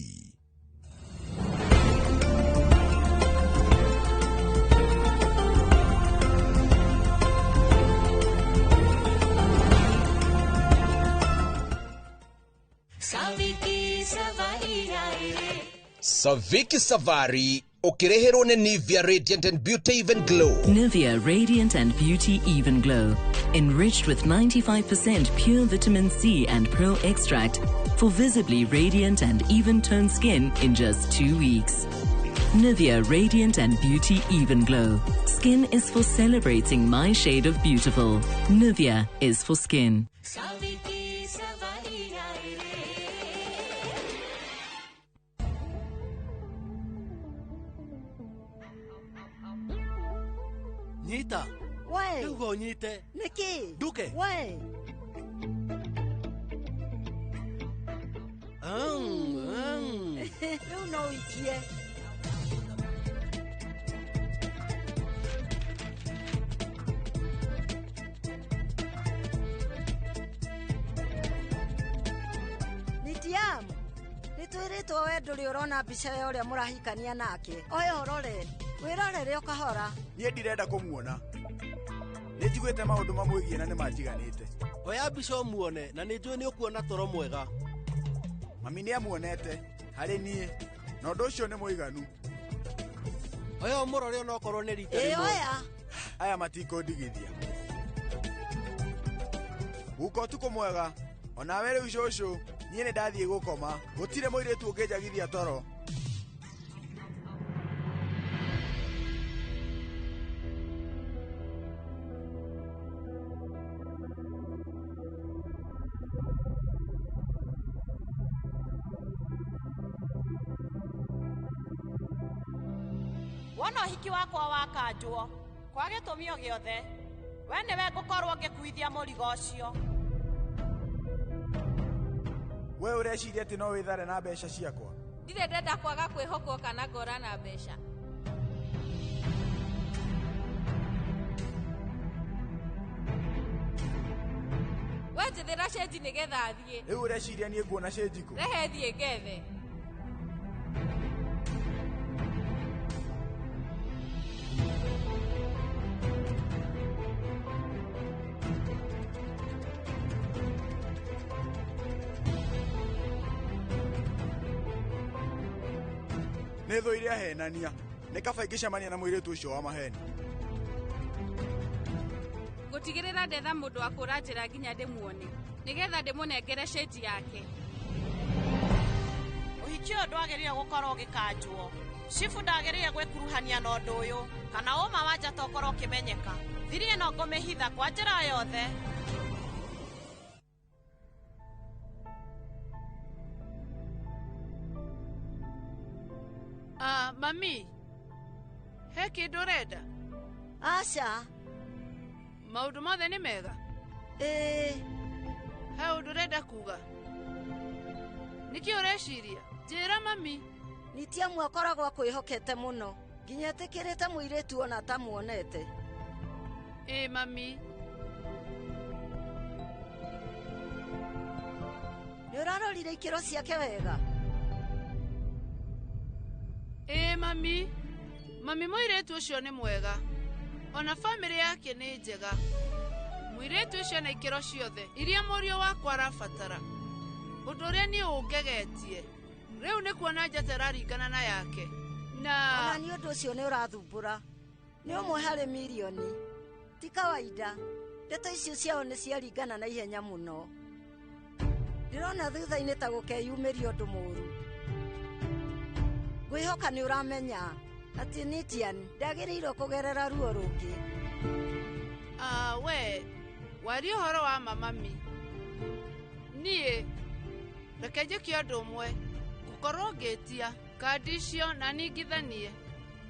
Saviki Safari ũkĩrĩhĩrwo nĩ Nivea Radiant and Beauty Even Glow. Nivea Radiant and Beauty Even Glow, enriched with 95% pure vitamin C and pearl extract for visibly radiant and even-toned skin in just 2 weeks. Nivea Radiant and Beauty Even Glow. Skin is for celebrating my shade of beautiful. Nivea is for skin. Nyita. We. Rĩu ũnyite. Nĩkĩ? Nduke. We. Rĩu no ũikie. Nitiamu. Nĩtwĩrĩtwo we ndũrĩ ũrona mbica ya ũrĩa mũrahikania nake. Oya ũrore. Wĩrorere o kahora. Niĩ ndirenda kũmuona. Nĩ njiguĩte maũndũ mamwĩgiĩ na nĩ manjiganĩte. Oya mbica ũmuone na nĩ njũĩ nĩ ũkuona toro mwega. Mami nĩ amuonete harĩ niĩ na ũndũ ũcio nĩ mũiganu. Oya ũmũrore onokorwo nĩ rita Ĩ rĩmwe. oya. Aya matikũndigithia. Guka ũtukũ mwega. Onawe rĩu cũcũ, niĩ nĩ ndathiĩ gũkoma. Gũtirĩ mũirĩtu ũngĩnjagithia toro. Wona ũhiki wakwa wakanjwo kwa gĩtũmi o gĩothe, we nĩwe ngũkorwo ngĩkuithia mũrigo ũcio. We ũreciria atĩ no wĩthare na mbeca ciakwa? Ndirĩ ndenda kwaga kwĩhokwo kana ngora na mbeca. We njethera cenji nĩgetha thiĩ. Rĩu ũreciria niĩ nguona cenji kũ? Rehe thiĩ ngethe. Nĩ thũire ahenania. Nĩ kaba ingĩcemania na mũirĩtu ũcio wa maheni. Ngũtigĩrĩra ndetha mũndũ wa kũra njĩra nginya ndĩmuone nĩgetha ndĩmũnengere cenji yake. Ũhiki ũyũ ndwagĩrĩire gũkorwo ũgĩkanjwo. Cibu ndagĩrĩire gwĩkuruhania na ũndũ ũyũ kana ũma wa njata ũkorwo ũkĩmenyeka. Thiri ĩno ngũmĩhitha kwa njĩra yothe. Mami, he kĩndũ ũrenda? Aca. Maũndũ mothe nĩ mega? Ĩĩ. He ũndũ ũrenda kuga? Nĩkĩ ũreciria? Njĩra mami. Nitiamu akoragwo akwĩhokete mũno nginya etĩkĩrĩte mũirĩtu ona atamuonete. Ĩĩ mami. Nĩ ũrarorire ikĩro ciake wega? Ĩĩ mami. Mami mũirĩtu ũcio nĩ mwega. Ona bamĩrĩ yake nĩ njega. Mũirĩtu ũcio na ikĩro ciothe iria mũriũ wakwa arabatara. Ũndũ ũrĩa niĩ ũngegetie rĩu nĩ kuona njata ĩraringana na yake. Na ona nĩ ũndũ ũcio nĩ ũrathumbũra. Nĩ ũmwe harĩ mirioni. Ti kawaida. Ndeto icio ciao nĩ ciaringana na ihenya mũno. Ndĩrona thutha-inĩ ta gũkeyumĩria ũndũ mũũru. Ngwĩhoka nĩ ũramenya atĩ Nitian ndagĩrĩirwo kũgerera ruo rũngĩ. We waria ũhoro wa mamami. Niĩ reke njĩke ũndũ ũmwe, ngũkorwo ngĩtia kandi icio na ningithanie.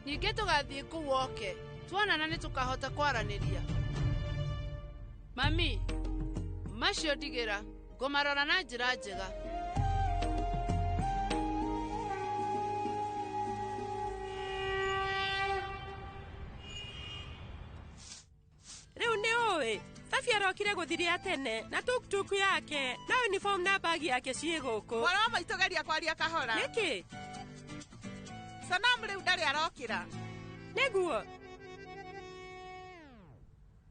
Ningĩ tũgathiĩ kũu oke, tuonana nĩ tũkahota kwaranĩria. Mami, macio ndigĩra, ngũmarora na njĩra njega. Rĩu nĩ ũĩ, Safi arokire gũthiria tene na tuktuk yake na uniform na bagi yake ciĩ gũkũ. Mwana wa maitũ geria kwaria kahora. Nĩkĩ? Sanamu rĩu ndarĩ arokĩra. Nĩguo.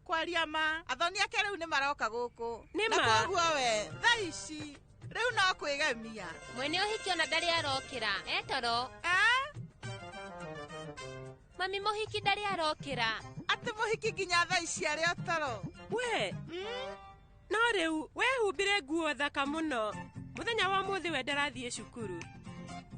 Kwaria ma, athoni ake rĩu nĩ maroka gũkũ. Nĩ ma. Na koguo we, thaa ici rĩu no kwĩgemia. Mwene ũhiki ona ndarĩ arokĩra, etoro. Mami mũhiki ndarĩ arokĩra. Atĩ mũhiki nginya thaa ici arĩ o toro. We, no rĩu wehumbire nguo thaka mũno. Mũthenya wa ũmũthĩ we ndarathiĩ cukuru.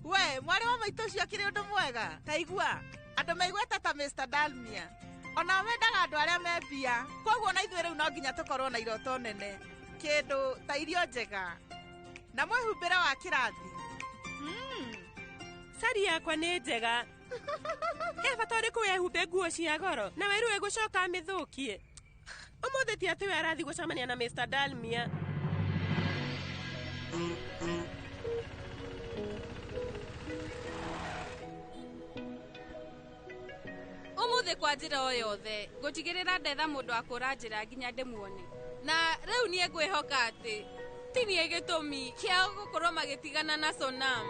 We, mwarĩ wa maitũ ũcio akĩrĩ ũndũ mwega. Ta igua, andũ maiguĩte ta Mr. Dalmia. Ona mendaga andũ arĩa me mbia. Koguo na ithuĩ rĩu no nginya tũkorwo na iroto nene. Kĩndũ ta irio njega. Na mwĩhumbĩre wa kĩrathi. Cari yakwa nĩ njega. He bata ũrĩkũ wehumbe nguo cia goro na weru ĩgũcoka amĩthũkie. Ũmũthĩ ti atĩ we arathiĩ gũcemania na Mr. Dalmia. Ũmũthĩ kwa njĩra o yothe ngũtigĩrĩra ndetha mũndũ wa kũra njĩra nginya ndĩmuone. Na rĩu niĩ ngwĩhoka atĩ ti niĩ gĩtũmi kĩao gũkorwo magĩtigana na Sonam.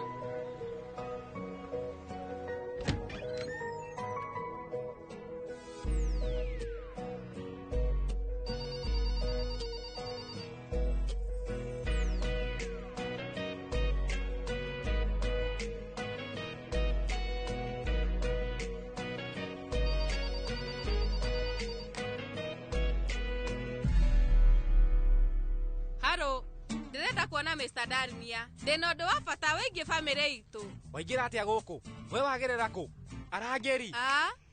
Haro, ndĩrenda kuona Mr. Dalmia. Ndĩna ũndũ wa bata wĩgiĩ bamĩrĩ itũ. Waingĩra atĩa gũkũ? We wagerera kũ? Arangĩri.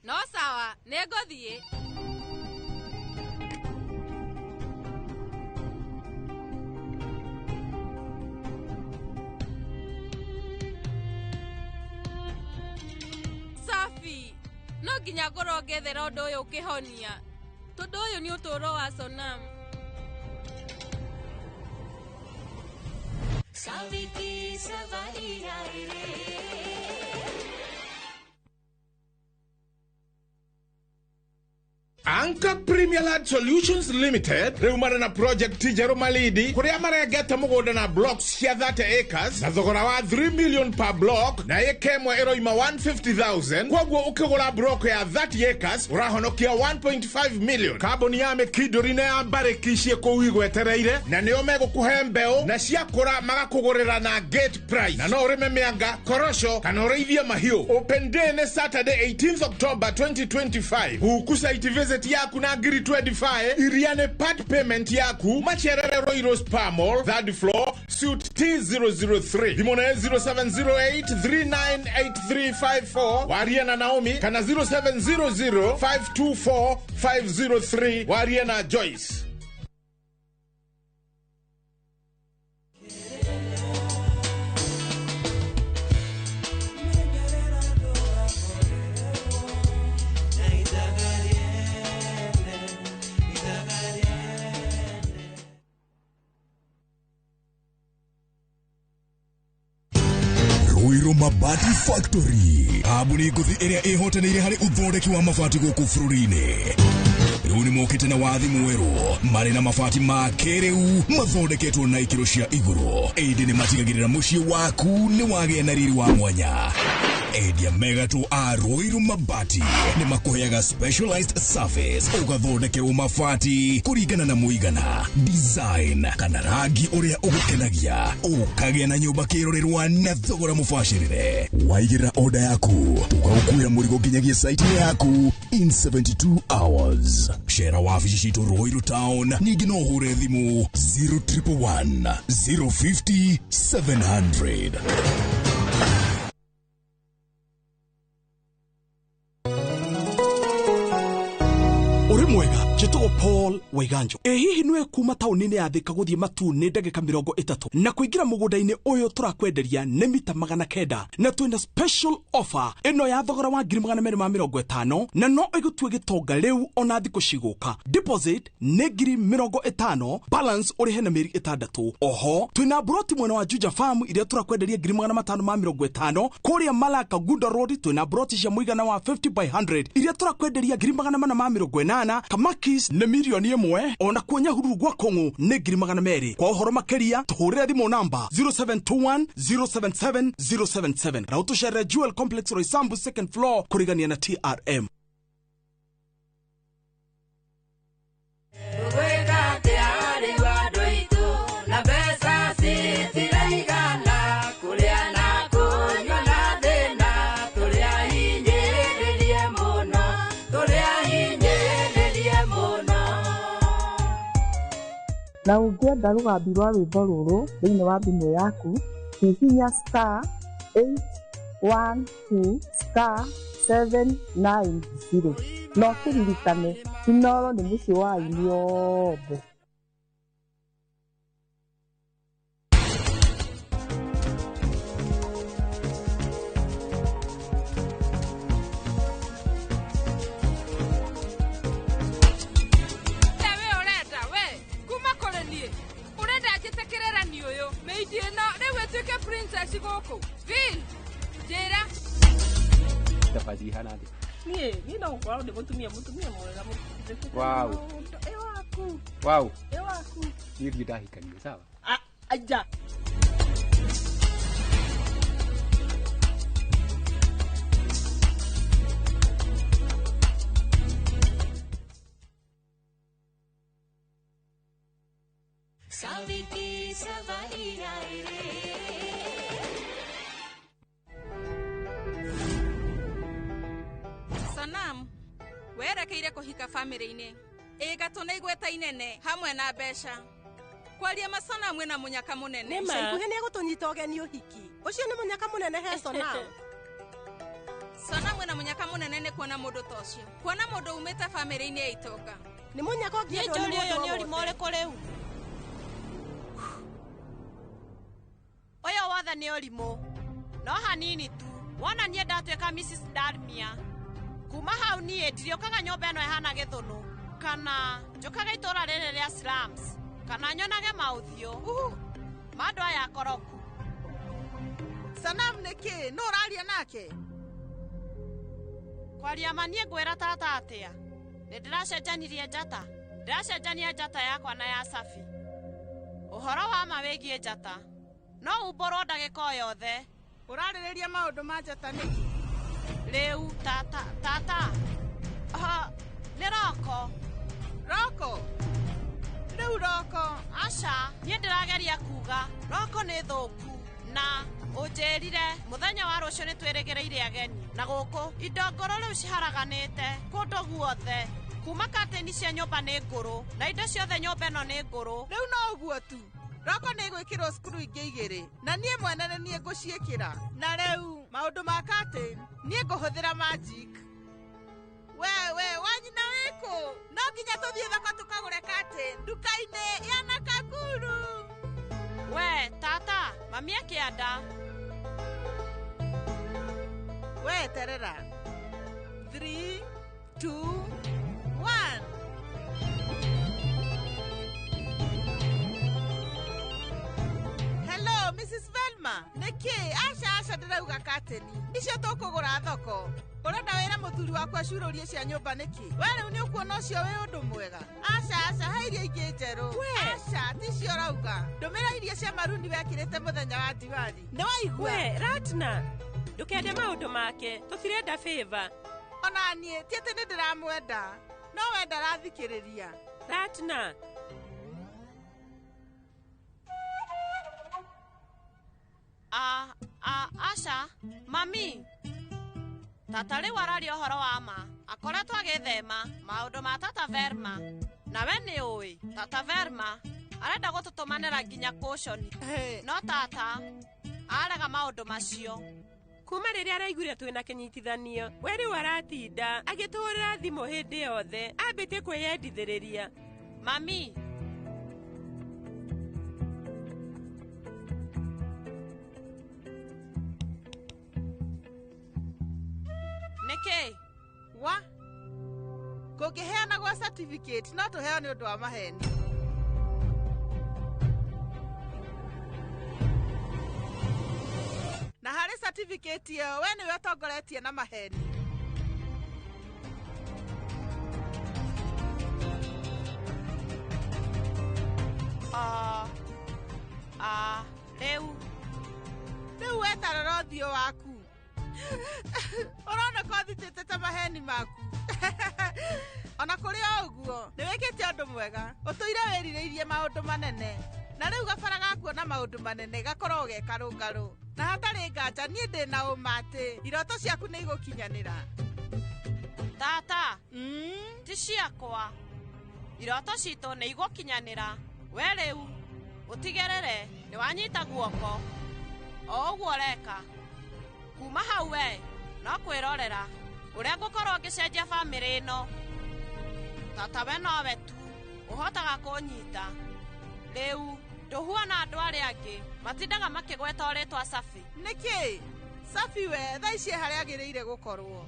No sawa, nĩngũthiĩ. Safi, nginya ngorwo ngethera ũndũ ũyũ ũkĩhonia tondũ ũyũ nĩ ũtũũro wa Sonam. Saviki savari रे. Anchor Premier Land Solutions Limited rĩu marĩ na project njerũ Malindi kũrĩa marengete mũgũnda na blocks cia 30 acres na thogora wa 3 million per block na ĩka ĩmwe ĩroima 150,000. Koguo ũkĩgũra block ya 30 acres ũrahonokia 1.5 million. Kambuni ya Mĩkindũri na ya Mbarĩki ciĩ kũu igwetereire na nĩo megũkũhe mbeũ na ciakũra magakũgũrĩra na gate price, na no ũrĩme mĩanga, korosho kana ũrĩithie mahiũ. Open day nĩ Saturday 18th October 2025. Huku site visit yaku na ngiri 25 iria nĩ part payment yaku. Macerere Royal Spa Mall, third floor, suite T003. Thimũ nĩ 0708 398354 warie na Naomi kana 0700 524 503 warie na Joyce. Ruiru Mabati Factory, kambuni ngũthi ĩrĩa ĩhotanĩire harĩ ũthondeki wa mabati gũkũ bũrũri-inĩ. Rĩu nĩ mokĩte na wathi mwerũ marĩ na mabati ma kĩrĩu mathondeketwo na ikĩro cia igũrũ, ĩndĩ nĩ matigagĩrĩra mũciĩ waku nĩ wagĩa na riri wa mwanya. Endia megatũ a Ruiru Mabati nĩ makũheaga specialized service ũgathondekerwo mabati kũringana na mũigana, design kana rangi ũrĩa ũgũkenagia, ũkagĩa na nyũmba kĩrorerwa na thogora mũbacĩrĩre. Waigĩrĩra order yaku tũgagũkuĩra mũrigo nginyagia site yaku in 72 hours. Cera wabici citũ Ruiru Town, ningĩ no ũhũre thimũ 0111 050 700. Uri mwega, njĩtagwo Paul Waiganjo. Ĩ hihi nĩwe kuma taũni-inĩ ya Thika gũthiĩ Matuu nĩ ndagĩka 30 na kũingĩra mũgũnda-inĩ ũyũ tũrakwenderia nĩ mita 900 na twĩna special offer ĩno ya thogora wa 250,000 na no ĩgũtue gĩtonga rĩu ona thikũ cigũka. Deposit nĩ 50,000, balance ũrĩhe na mĩeri 6. Oho twĩna broti mwena wa Juja Farm iria tũrakwenderia 550,000. Kũrĩa Malaka Gunda Road twĩna broti cia mũigana wa 50 by 100 iria tũrakwenderia 480,000. Kamakis nĩ 1,000,000, ona kuo Nyahururu gwa Kong'u nĩ 200,000. Kwa ũhoro makĩria tũhũrĩre thimũ namba 0721 077 077 na ũtũcerere Jewel Complex Roysambu second floor kũrigania na TRM. Na ũngĩenda rũgambi rwa rwĩmbo rũrũ thĩinĩ wa thimũ yaku, hihinya star 812 star 790 na ũkĩririkane Inooro nĩ mũciĩ wa aini othe. Princess gũkũ Phil njĩra Tafazi hana athi. Niĩ no gũkorwo ndĩ mũtumia mwega. Wow. Ĩ waku. Wow. Ĩ waku. Niĩ ndirĩ ndahikania, sawa? Aja. Saviki savari रे. Sonam werekeire kũhika famĩlĩ-inĩ ĩ gatũ na igweta inene hamwe na mbeca. Kwaria ma Sonam wĩna mũnyaka mũnene. Ica ikuhĩ nĩ egũtũnyita ũgeni ũhiki. Ũcio nĩ mũnyaka mũnene he Sonam. Sonam wĩna mũnyaka mũnene nĩ kuona mũndũ ta ũcio, kuona mũndũ umĩte famĩlĩ-inĩ ya itonga. Nĩ mũnyaka ũngĩendwo nĩ mũndũ nĩ ũrimũ ũrĩkũ rĩu? Ũyũ wothe nĩ ũrimũ no hanini tu. Wona niĩ ndatuĩka Mrs. Dalmia. Kuma hau niĩ ndirĩũkaga nyũmba ĩno ĩhana gĩthũnũ kana njũkaga itũũra rĩrĩ rĩa slums kana nyonage maũthiũ ma andũ aya akoroku. Sanam nĩkĩ? Nũ ũraria nake? Kwaria ma niĩ ngwĩra tata atĩa? Nĩ ndĩracenjanirie njata. Ndĩracenjania njata yakwa na ya Safi. Ũhoro wa ma wĩgiĩ njata no umbũrwo ndagĩka o yothe. Ũrarĩrĩria maũndũ ma njata nĩkĩ? Rĩu tata tata nĩ Roko. Roko? Rĩu Roko? Aca, niĩ ndĩrageria kuga Roko nĩ thũku na ũnjĩrire mũthenya wa rũciũ nĩ twĩrĩgĩrĩire ageni na gũkũ indo ngũrũ rĩu ciharaganĩte kũndũ guothe. Kuma kateni cia nyũmba nĩ ngũrũ na indo ciothe nyũmba ĩno nĩ ngũrũ. Rĩu no ũguo tu. Roko nĩ ĩgwĩkĩrwo cukuru ingĩ igĩrĩ na niĩ mwene nĩ niĩ ngũciĩkĩra. Na rĩu maũndũ ma curtain niĩ ngũhũthĩra magic. We wanyina wĩkũ? No nginya tũthiĩ thoko tũkagũre curtain nduka-inĩ ya Nakaguru. We tata, mami akĩanda. We terera. 3, 2, 1. Hello, Mrs. Velma. Nĩkĩ? Aca aca ndĩrauga kateni. Icio tũkũgũra thoko. Ũrenda wĩra mũthuri wakwa acurũrie cia nyũmba nĩkĩ? We rĩu nĩ ũkuona ũcio wĩ ũndũ mwega. Aca aca, he irio ingĩ njerũ. Aca, ticio ũrauga. Ndũmĩra irio cia maruni wekĩrĩte mũthenya wa Diwali. Nĩ waigua? We, Ratna, ndũkende maũndũ make. Tũtirenda favor. Ona niĩ ti atĩ nĩ ndĩramwenda. No we ndarathikĩrĩria. Ratna. Aca, mami. Tata rĩu araria ũhoro wa ma. Akoretwo agĩthema maũndũ ma tata Verma. Nawe nĩ ũĩ, tata Verma arenda gũtũtũmanĩra nginya kũconi. No tata arega maũndũ macio. Kuma rĩrĩa araiguire twĩna kĩnyitithanio, we rĩu aratinda agĩtũhũrĩra thimũ hĩndĩ yothe, ambĩtie kwĩyendithĩrĩria. Mami, nĩkĩ? Wa? Kũngĩheanagwo certificate no tũheo nĩ ũndũ wa maheni. Na harĩ certificate ĩyo we nĩwe ũtongoretie na maheni. Rĩu. Rĩu we ta rora ũthiũ waku. Ũroneka ũthitĩte ta maheni maku. Ona kũrĩ o ũguo, nĩ wĩkĩte ũndũ mwega. Ũtũire wĩrirĩirie maũndũ manene. Na rĩu gabara ga kuona maũndũ manene gakoragwo ge karũngarũ. Na hatarĩ nganja niĩ ndĩ na ũma atĩ iroto ciaku nĩ igũkinyanĩra. Tata, ti ciakwa. Iroto citũ nĩ igũkinyanĩra. We rĩu ũtigĩrĩre nĩ wanyita guoko. O ũguo ũreka. Kuma hau we no kwĩrorera ũrĩa ngũkorwo ngĩcenjia bamĩrĩ ĩno. Tata we nowe tu ũhotaga kũnyita. Rĩu ndũhuana andũ arĩa angĩ matindaga makĩgweta rĩtwa Safi. Nĩkĩ? Safi we thaa ici harĩa agĩrĩire gũkorwo.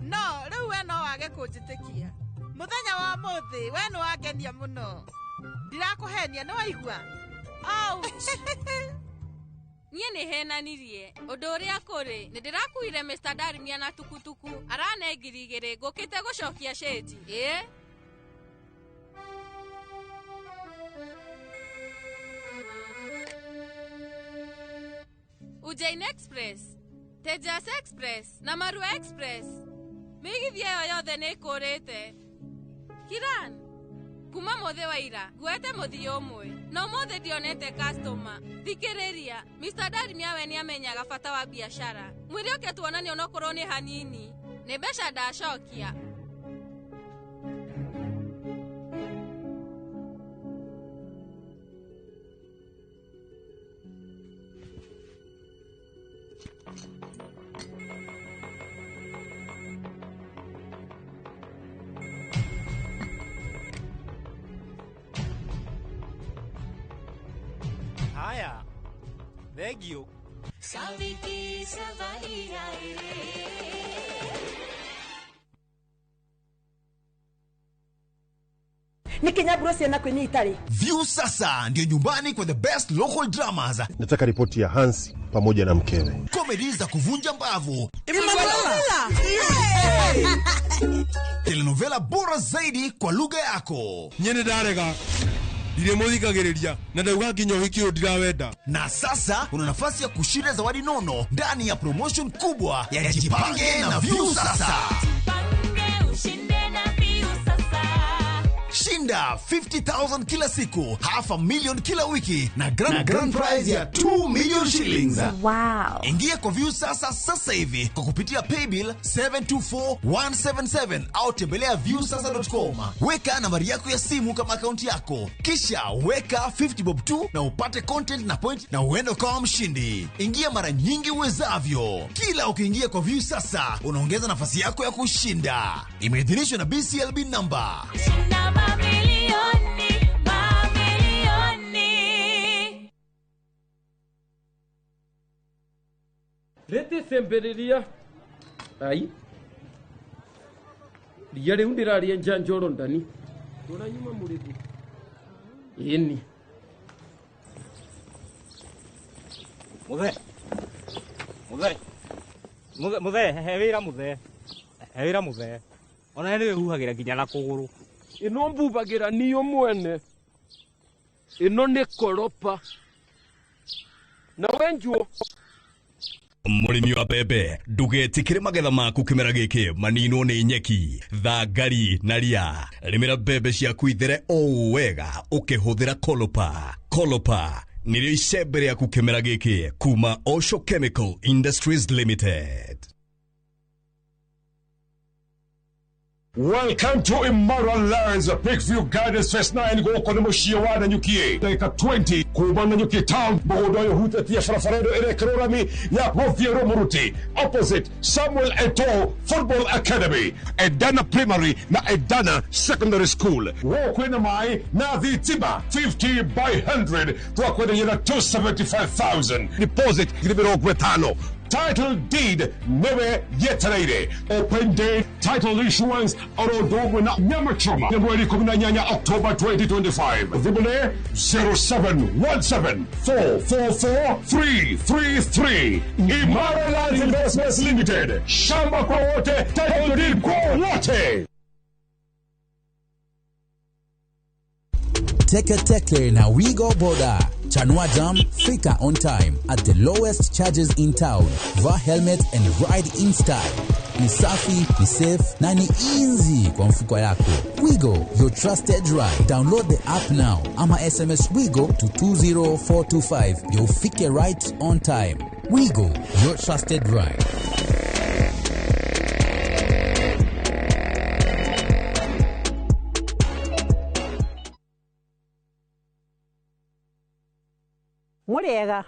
No rĩu we no wage kũnjĩtĩkia. Mũthenya wa ũmũthĩ we nĩ wangenia mũno. Ndirakũhenia nĩ waigua? Ouch! Niĩ nĩ henanirie ũndũ ũrĩa kũrĩ nĩ ndĩrakuire Mr. Darmia na tukutuku arane 2,000 ngũkĩte gũcokia cĩnji. Ĩ Ujjain Express, Tejas Express na Marua Express. Mĩgithi ĩyo yothe nĩ ĩkũrĩte. Kiran, kuma mũthĩ wa ira nguete mũthii ũmwe na ũmũthĩ ndionete customer. Thikĩrĩria, Mr. Darmia we nĩamenyaga bata wa biacara. Mwĩre ũke tuonanie onokorwo nĩ hanini. Nĩ mbeca ndacokia. Haya, thengio. Nĩkĩ nyamburo ciana kwĩni itarĩ? View sasa ndio nyumbani kwa the best local dramas, Nataka ripoti ya Hansi pamoja na mkewe. Comedy za kuvunja mbavu, Emanuela! Telenovela bora zaidi kwa lugha yako. Nyene ndarega ndirĩ mũthikagĩrĩria na ndauga nginya ũhiki ũyũ ndirawenda. Na sasa una nafasi ya kushinda zawadi nono ndani ya promotion kubwa ya Jipange na View Sasa. Shinda 50,000 kila siku, half a million kila wiki na grand prize ya 2 million shillings. Wow. Ingia kwa View Sasa sasa hivi kwa kupitia paybill 724177 au tembelea viewsasa.com. Weka nambari yako ya simu kama akaunti yako, kisha weka 50 bob tu na upate content na point na uende ukawa mshindi. Ingia mara nyingi uwezavyo. Kila ukiingia kwa View Sasa unaongeza nafasi yako ya kushinda. Imeidhinishwa na BCLB number. Mamilioni, mamilioni. Rĩtĩ cembĩrĩria ai ria rĩu ndĩraria njanjoro ndani tũranyuma mũrĩthi ĩni. Muthe, muthe, muthe, muthe, he wĩra muthe, he wĩra muthe. Ona nĩ wĩhuhagĩra nginya na kũgũrũ. Ĩno mbubagĩra niyo mwene, ĩno nĩ koropa na wenjuo. Mũrĩmi wa mbembe, ndũgetĩkĩre magetha maku kĩmera gĩkĩ maninwo nĩ nyeki, thangari na ria. Rĩmĩra mbembe ciaku ithere o wega ũkĩhũthĩra Kolopa. Kolopa nĩrĩo icembe rĩaku kĩmera gĩkĩ kuma Osho Chemical Industries Limited. Welcome to Imara Lands, Peakview Gardens Phase 9 gũkũ nĩ mũciĩ wa Nanyuki, ndagĩka 20 kuma Nanyuki town. Mũgũnda ũyũ ũhutĩtie barabara ĩno ĩrekĩrwo rami ya gũthiĩ Rũmũruti, opposite Samuel Eto'o Football Academy, Edana Primary na Edana Secondary School. Gũkũ kwĩna maĩ na thitima 50 by 100 twakwenderia na 275,000 deposit 50,000. Title deed newe yetereire. Open day title issuance oro ũndũ na nyama choma nĩ mweri 18 October 2025. Thimũ nĩ 0717444333. Imara Lands Investments Limited, shamba kwa wote, title deed kwa wote. Teke Teke na Wigo Boda. Chanua Jam, fika on time at the lowest charges in town. Vaa helmet and ride in style. Ni safi, ni safe na ni easy kwa mfuko yako. Wigo, your trusted ride. Download the app now ama SMS Wigo to 20425. You'll fike right on time. Wigo, your trusted ride. Mũrĩega,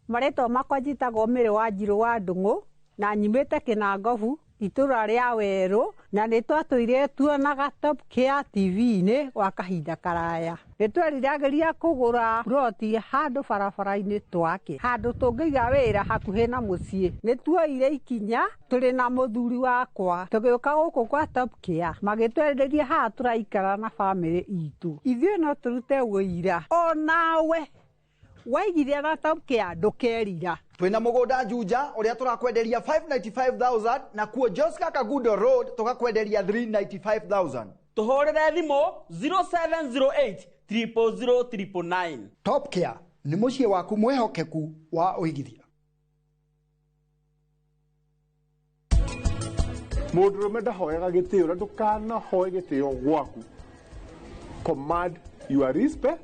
marĩtwa makwa njĩtagwo Mĩrĩ wa Njirũ wa Ndung'u na nyumĩte Kĩnangobu itũra rĩa Werũ, na nĩ twatũire tuonaga Top Care TV-inĩ gwa kahinda karaya. Nĩ tweriragĩria kũgũra ploti handũ barabara-inĩ twake, handũ tũngĩiga wĩra hakuhĩ na mũciĩ. Nĩ tuoire ikinya tũrĩ na mũthuri wakwa tũgĩũka gũkũ kwa Top Care, magĩtwenderia haha tũraikara na bamĩrĩ itũ. Ithuĩ no tũrute wũira onawe waigithia na Top Care ndũkerira. Twina mugunda Juja uria turakwenderia 595,000 na kuo Joska Kagudo Road tukakwenderia 395,000. Tuhurire thimu 0708 000 999. Top Care ni muciĩ waku mwihokeku wa uigithia. Mũndũrũme ndahoyaga gĩtĩo na ndũkanahoe gĩtĩo gwaku. Command your respect,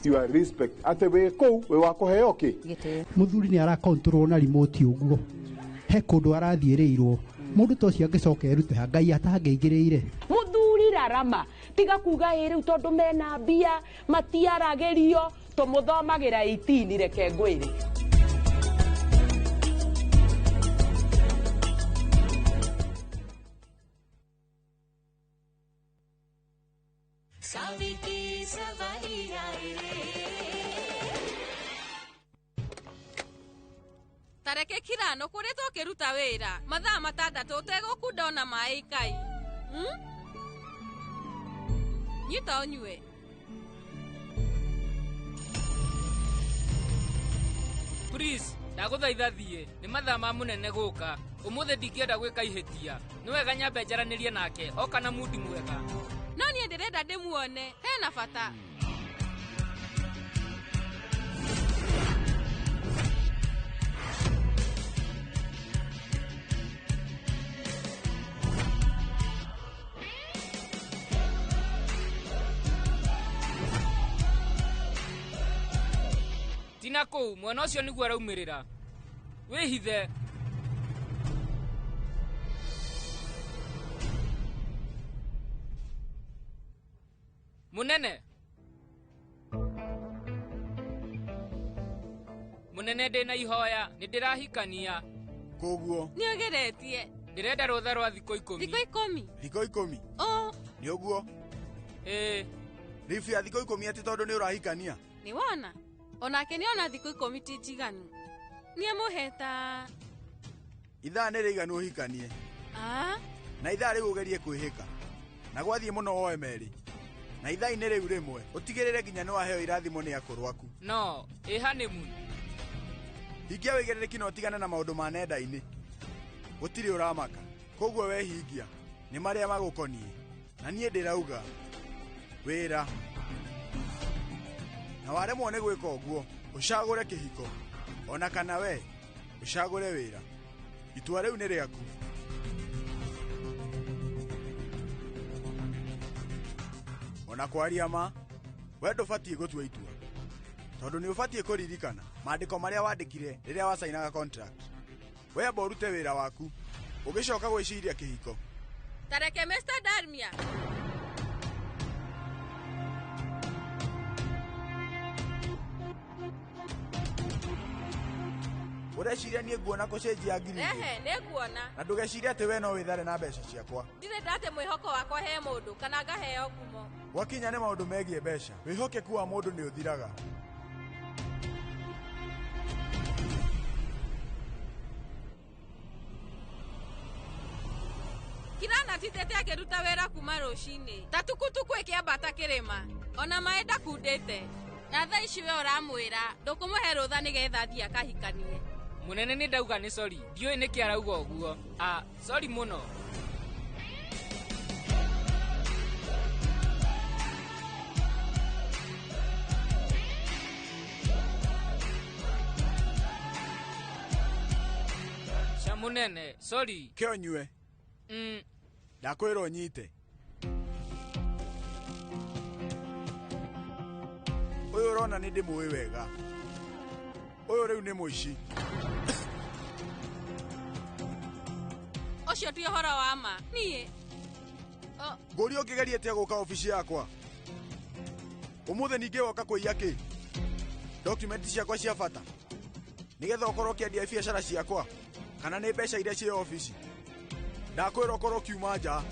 your respect. Atĩ wĩ kũu wĩ wa kũheo kĩ? Mũthuri nĩ arakontrol na remote ũguo, he kũndũ arathiĩrĩirwo. Mũndũ ta ũcio angĩcoka erute ha Ngai atangĩingĩrĩire. Mũthuri rarama tiga kuga ĩ rĩu tondũ mena mbia matiaragĩrio, tũmũthomagĩra 18 reke ngwĩre. Tareke kirano kuri tũkĩruta wĩra mathaa matandatũ ũtegũkunda ona maĩ ikai. Nyita ũnyue. Please, ndagũthaitha thiĩ. Nĩ mathaa ma mũnene gũka. Ũmũthĩ ndingĩenda gwĩka ihĩtia. Nĩ wega nyambe njaranĩrie nake, oka na mundi mwega. No niĩ ndĩrenda ndĩmuone, hena bata. Tina kũu, mwena ũcio nĩguo araumĩrĩra. Wĩhithe. Munene. Munene ndĩna ihoya, nĩ ndĩrahikania. Koguo Nĩ ũgeretie. Ndĩrenda rũtha rwa thikũ 10. Thikũ 10? Thikũ 10? Oh. Nĩ ũguo? Ĩĩ. Ribu ya thikũ 10 atĩ tondũ nĩ ũrahikania? Nĩ wona? Onake nĩ ona thikũ 10 ti njiganu. Nĩ amũheta. Ithaa nĩ rĩiganu ũhikanie. Ah? Na ithaa rĩu ũgerie kwĩhĩka. Na gwathiĩ mũno woe merĩ. Na ithaa-inĩ rĩu rĩmwe ũtigĩrĩre nginya nĩ waheo irathimo nĩ akũrũ aku. No, ĩ honeymoon. Hingia wĩigĩrĩrĩki na ũtigane na maũndũ ma nenda-inĩ. Gũtirĩ ũramaka. Koguo we hingia nĩ marĩa magũkoniĩ. Na niĩ ndĩrauga wĩra. Na waremwo nĩ gwĩka ũguo, ũcagũre kĩhiko. Ona kana we ũcagũre wĩra. Itua rĩu nĩ rĩaku. Ona kwaria ma, we ndũbatiĩ gũtua itua. Tondũ nĩ ũbatiĩ kũririkana maandĩko marĩa wandĩkire rĩrĩa wacainaga contract. We amba ũrute wĩra waku, ũgĩcoka gwĩciria kĩhiko. Tareke Mr. Darmia. Ũreciria niĩ nguona kũcenjia ngiri igĩrĩ? Ehe, nĩ nguona. Na ndũgecirie atĩ we no wĩthare na mbeca ciakwa. Ndirĩ ndate mwĩhoko wakwa he mũndũ kana ngaheo ngumo. Gwakinya nĩ maũndũ megiĩ mbeca, wĩhokeku wa mũndũ nĩ ũthiraga. Kirana titete akĩruta wĩra kuma rũcinĩ. Ta tukutuku ĩkĩambata kĩrĩma. Ona maĩ ndakundĩte. Na thaa ici we ũramwĩra ndũkũmũhe rũtha nĩgetha athiĩ akahikanie. Munene nĩ ndauga nĩ sorry. Ndiũĩ nĩkĩ arauga ũguo. Ah, sorry mũno. Ca munene, sorry. Kĩ ũnyue? Ndakwĩra ũnyite. Ũyũ ũrona nĩ ndĩmũĩ wega. Ũyũ rĩu nĩ mũici. Ũcio ti ũhoro wa ma. Niĩ. Ngũria ũngĩgeria atĩa gũka obici yakwa? Ũmũthĩ ningĩ woka kũiya kĩ? Document ciakwa cia bata. Nĩgetha ũkorwo ũkĩendia biacara ciakwa kana nĩ mbeca iria ciĩ obici. Ndakwĩra ũkorwo ũkiuma nja.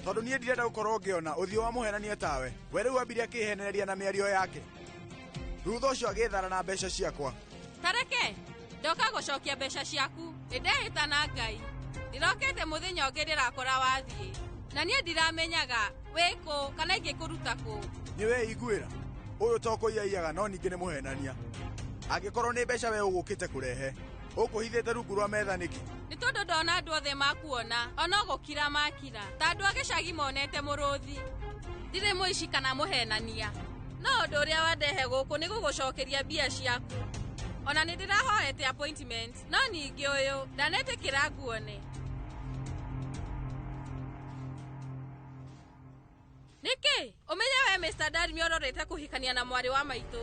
Tondũ niĩ ndirenda gũkorwo ngĩona ũthiũ wa mũhenania tawe. We rĩu ambire akĩhenereria na mĩario yake. Thutha ũcio agĩthara na mbeca ciakwa. Tareke, ndoka gũcokia mbeca ciaku. Nĩndehĩta na Ngai. Ndĩrokĩte mũthenya ũngĩ ndĩrakora wathiĩ. Na niĩ ndiramenyaga wĩ kũ kana ingĩkũruta kũ. Nĩ weiguĩra. Ũyũ to kũiyaiyaga no ningĩ nĩ mũhenania. Angĩkorwo nĩ mbeca we ũgũkĩte kũrehe, ũkũhithĩte rungu rwa metha nĩkĩ? Nĩ tondũ ndona andũ othe makuona, ona gũkira makira. Ta andũ a gĩcagi monete mũrũthi. Ndirĩ mũici kana mũhenania. No ũndũ ũrĩa wandehe gũkũ nĩ gũgũcokeria mbia ciaku. Ona nĩ ndĩrahoete appointment, no ningĩ ũyũ ndanetĩkĩra nguone. Nĩkĩ? Ũmenye we Mr. Darmi ũrorete kũhikania na mwarĩ wa maitũ.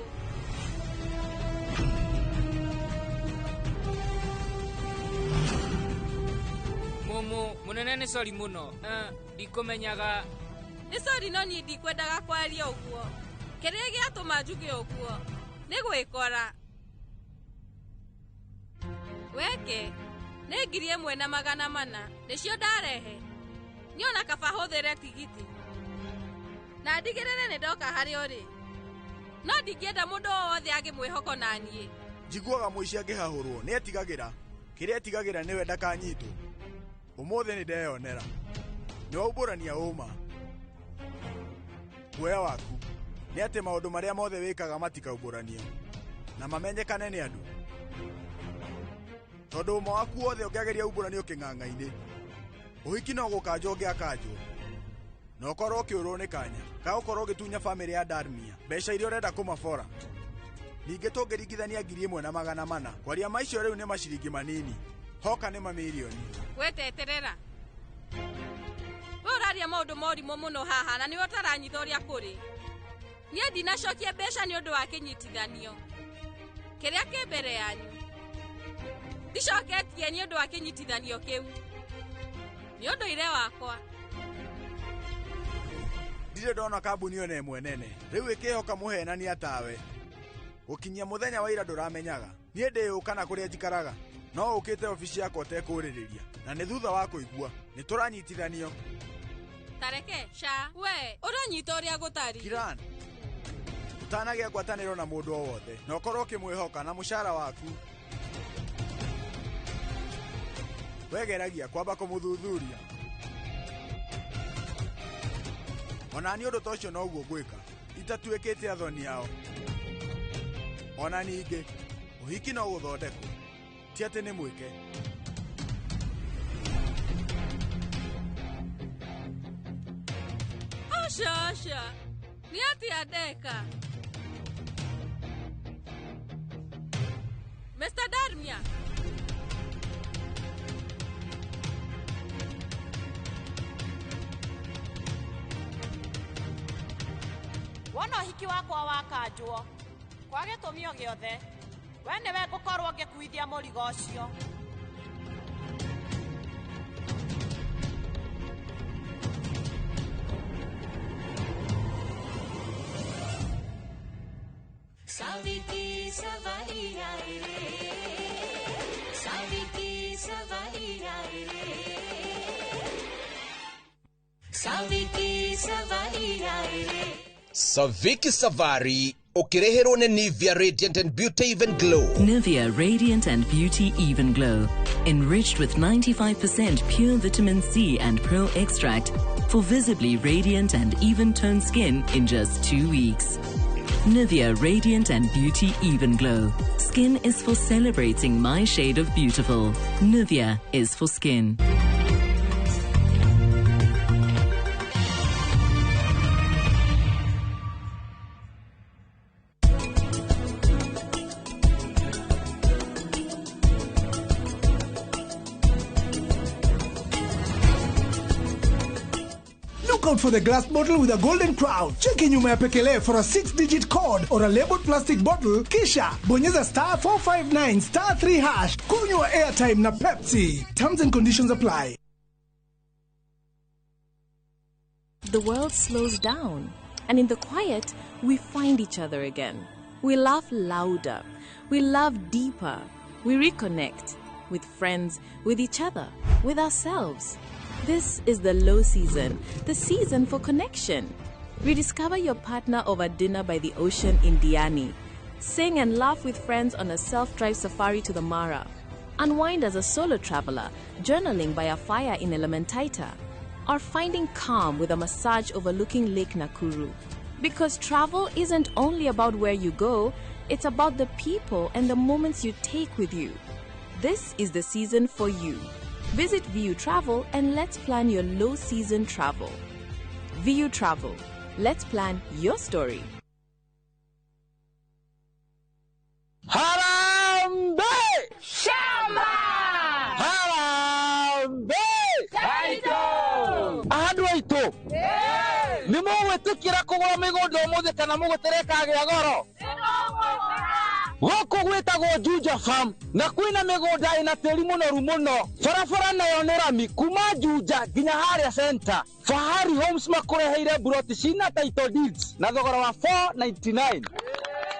Mumu, munene nĩ sorry mũno. Ndikũmenyaga. Nĩ sorry no niĩ ndikwendaga kwaria ũguo. Kĩrĩa gĩatũma njuge ũguo nĩ gwĩkora. Weke, nĩ 1400 nĩcio ndarehe. Niĩ ona kaba hũthĩre tigiti. Na ndigĩrĩre nĩ ndoka harĩa ũrĩ. No ndingĩenda mũndũ o wothe age mwĩhoko na niĩ. Njiguaga mũici angĩhahũrwo nĩ etigagĩra. Kĩrĩa etigagĩra nĩwe ndakanyitwo. Ũmũthĩ nĩ ndeyonera. Nĩ waumbũrania ũma. Guoya waku nĩ atĩ maũndũ marĩa mothe wĩkaga matikaumbũranio na mamenyekane nĩ andũ. Tondũ ũma waku wothe ũngĩageria umbũranio kĩng'ang'a-inĩ, ũhiki no gũkanjwo ũngĩakanjwo na ũkorwo ũkĩũrwo nĩ kanya ka gũkorwo ũgĩtunya bamĩrĩ ya Darmia mbeca iria ũrenda kũmabora. Ningĩ tũngĩringithania 1400 kwaria maicio rĩu nĩ maciringi manini, hoka nĩ mamirioni. Weteterera. We ũraria maũndũ morimũ mũno haha na nĩwe ũtaranyita ũrĩa kũrĩ. Niĩ ndinacokia mbeca nĩ ũndũ wa kĩnyitithanio kĩrĩa kĩ mbere yanyu. Ndicoketie nĩ ũndũ wa kĩnyitithanio kĩu, nĩ ũndũire wakwa. Ndirĩ ndona kambuni ona ĩmwe nene rĩu ĩkĩhoka mũhenania tawe. Gũkinyia mũthenya wa ira ndũramenyaga niĩ ndĩyũ kana kũrĩa njikaraga, no ũkĩte obici yakwa ũtekũũrĩrĩria, na nĩ thutha wa kũigua nĩ tũranyitithanio. Tareke sha we ũranyita ũrĩa gũtari. Kiran, ũtanagĩa ngwatanĩro na mũndũ o wothe na ũkorwo ũkĩmwĩhoka na mũcara waku, wegeragia kwamba kũmũthuthuria. Ona niĩ ũndũ ta ũcio noguo ngwĩka, itatuĩkĩte athoni ao. Ona ningĩ ũhiki no gũthondekwo, ti atĩ nĩ mwĩke. Aca aca, nĩ atĩa ndeka? Mr. Darmia. Wona ũhiki wakwa wakanjwo kwa gĩtũmi o gĩothe, we nĩwe ngũkorwo ngĩkuithia mũrigo ũcio. Saviki savari ai re, Saviki savari ai re, Saviki savari ai re. Saviki Savari ũkĩrĩhĩrwo nĩ Nivea Radiant and Beauty Even Glow. Nivea Radiant and Beauty Even Glow, enriched with 95% pure vitamin C and pearl extract for visibly radiant and even-toned skin in just 2 weeks. Nivea Radiant and Beauty Even Glow. Skin is for celebrating my shade of beautiful. Nivea is for skin. Look out for the glass bottle with a golden crown. Cheki nyuma ya pekele for a 6-digit code or a labeled plastic bottle. Kisha bonyeza star 459 star 3 hash. Kunywa airtime na Pepsi. Terms and conditions apply. The world slows down, and in the quiet, we find each other again. We laugh louder. We love deeper. We reconnect with friends, with each other, with ourselves. This is the low season, the season for connection. Rediscover your partner over dinner by the ocean in Diani. Sing and laugh with friends on a self-drive safari to the Mara. Unwind as a solo traveler, journaling by a fire in Elementaita. Or finding calm with a massage overlooking Lake Nakuru. Because travel isn't only about where you go, it's about the people and the moments you take with you. This is the season for you. Visit VU Travel and let's plan your low season travel. VU Travel. Let's plan your story. Harambee! Shamba! Harambee! Taito! Andũ aitũ nĩ mũgwĩtĩkĩra kũgũra mĩgũnda ũmũthĩ kana mũgũtereka gĩa goro? Gũkũ gwĩtagwo Juja Farm na kwĩna mĩgũnda ĩna tĩri mũnoru mũno. Barabara nayo nĩ rami kuma Juja nginya harĩa center. Fahari Homes makũreheire buroti cina title deeds na thogora wa 499.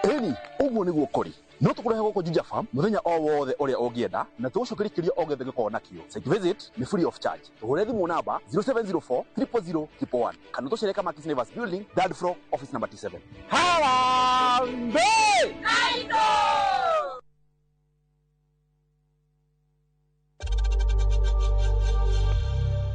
Ĩni, ũguo nĩguo kũrĩ. No tũkũrehe gũkũ Juja Farm mũthenya o wothe ũrĩa ũngĩenda na tũgũcokeria kĩũria o gĩothe gĩkoragwo nakĩo. Site visit nĩ free of charge. Tũhũre thimũ namba 0704 000 111 kana tũcere Kamakis Neighbors Building, third floor, office number T7. Harambee!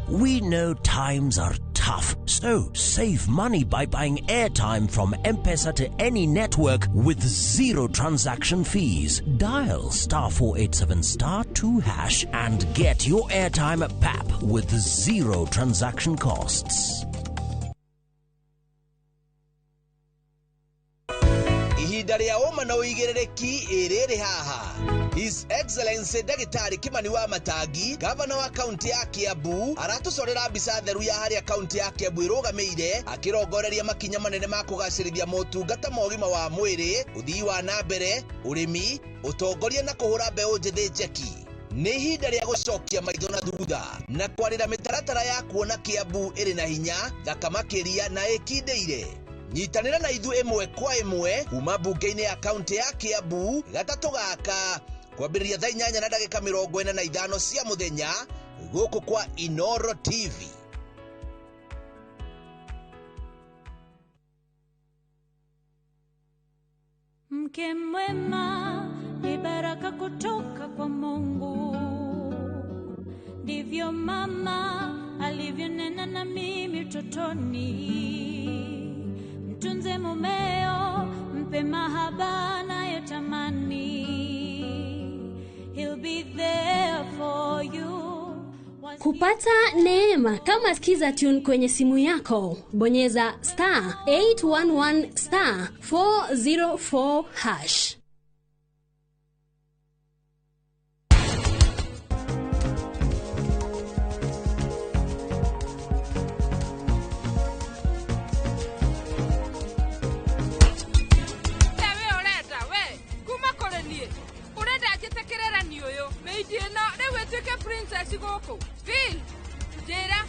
We know times are tough. So save money by buying airtime from M-Pesa to any network with zero transaction fees. Dial star 487 star 2 hash and get your airtime at PAP with zero transaction costs. Ihinda rĩa ũma na ũigĩrĩrĩki ĩrĩrĩ haha. His Excellency Ndagĩtarĩ Kimani wa Matangi, gavana wa kaunti ya Kiambu, aratũcorera mbica theru ya harĩa kaunti ya Kiambu ĩrũgamĩire, akĩrongoreria makinya manene ma kũgacĩrithia motungata ma ũgima wa mwĩrĩ, ũthii wa na mbere, ũrĩmi, ũtongoria na kũhũra mbeũ njĩthĩ njeki. Nĩ ihinda rĩa gũcokia maitho na thutha na kwarĩra mĩtaratara ya kuona Kiambu ĩrĩ na hinya, thaka makĩria na ĩkindĩire. Nyitanĩra na ithuĩ ĩmwe kwa ĩmwe kuma mbunge-inĩ ya kaunti ya Kiambu gatatũ gaka kwambĩrĩria thaa 8:45 cia mũthenya gũkũ kwa Inoro TV. Mke mwema ni baraka kutoka kwa Mungu, ndivyo mama alivyonena na mimi utotoni. Mtunze mumeo, mpe mahaba anayotamani. He'll be there for you. Kupata neema kama Skiza Tune kwenye simu yako, bonyeza star 811 star 404 hash. Princess gũkũ. Phil, njĩra.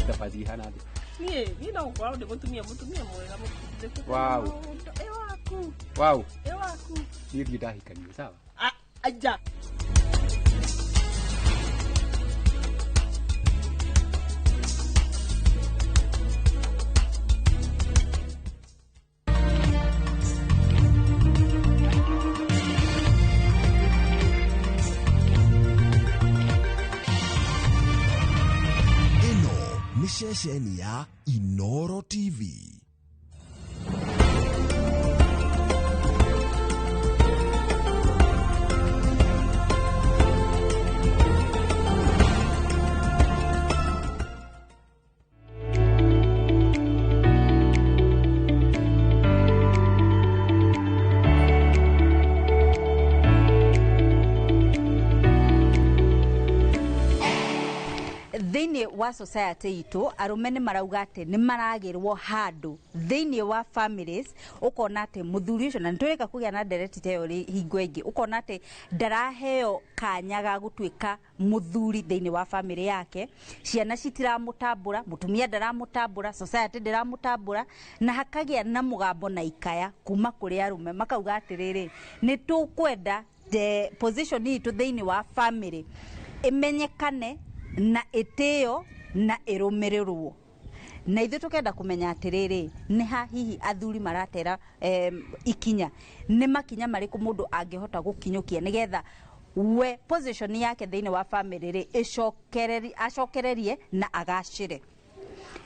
Thabathi ihana atĩa? Niĩ no gũkorwo ndĩ mũtumia mwega mũkindĩku. Wow. Ĩ waku. Wow. Ĩ waku. Niĩ ndirĩ ndahikania, sawa? Aja. Ceceni ya Inoro TV. Thĩinĩ wa society itũ arũme nĩ marauga atĩ nĩ maragĩrwo handũ thĩinĩ wa families, ũkona atĩ mũthuri ũcio, na nĩtũrĩka kũgĩa na ndereti ta ĩyo hingo ĩngĩ, ũkona atĩ ndaraheo kanya ga gũtuĩka mũthuri thĩinĩ wa family yake, ciana citiramũtambũra, mũtumia ndaramũtambũra, society ndĩramũtambũra, na hakagĩa na mũgambo na ikaya kuma kũrĩ arũme makauga atĩrĩrĩ, nĩ tũkwenda the position itũ thĩinĩ wa family ĩmenyekane na ĩtĩo na ĩrũmĩrĩrwo. Na ithuĩ tũkenda kũmenya atĩrĩrĩ, nĩ ha hihi athuri maratera ikinya, nĩ makinya marĩkũ mũndũ angĩhota gũkinyũkia nĩgetha we position yake thĩinĩ wa family rĩ acokererie na agacĩre.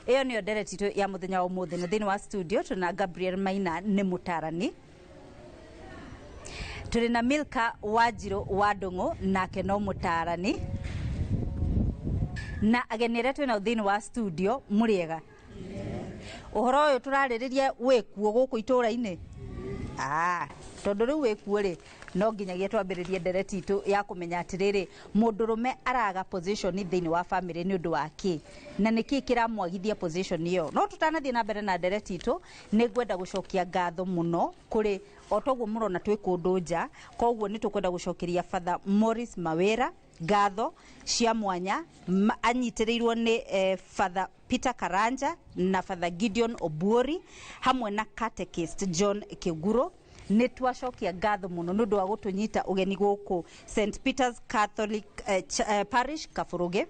Ĩyo nĩyo ndereti itũ ya mũthenya wa ũmũthĩ, na thĩinĩ wa studio tũna Gabriel Maina nĩ mũtarani, tũrĩ na Milka Wanjirũ wa Ndũng'ũ nake no mũtarani, na ageni arĩa twĩnao thĩinĩ wa studio mũrĩega. Ũhoro ũyũ tũrarĩrĩria wĩkuo gũkũ itũũra-inĩ? Tondũ rĩu wĩkuo rĩ, no nginyagia twambĩrĩrie ndereti itũ ya kũmenya atĩrĩrĩ, mũndũrũme araga position thĩinĩ wa family nĩ ũndũ wa kĩ, na nĩkĩ kĩramwagithia position ĩyo. No tũtanathiĩ na mbere na ndereti itũ, nĩ ngwenda gũcokia ngatho mũno kũrĩ o toguo mũrona twĩ kũndũ nja, koguo nĩ tũkwenda gũcokeria Father Morris Mawera ngatho cia mwanya, anyitĩrĩirwo nĩ Father Peter Karanja na Father Gideon Obuori hamwe na catechist John Kiguro. Nĩ twacokia ngatho mũno nĩ ũndũ wa gũtũnyita ũgeni gũkũ St Peter's Catholic Parish Kaburuge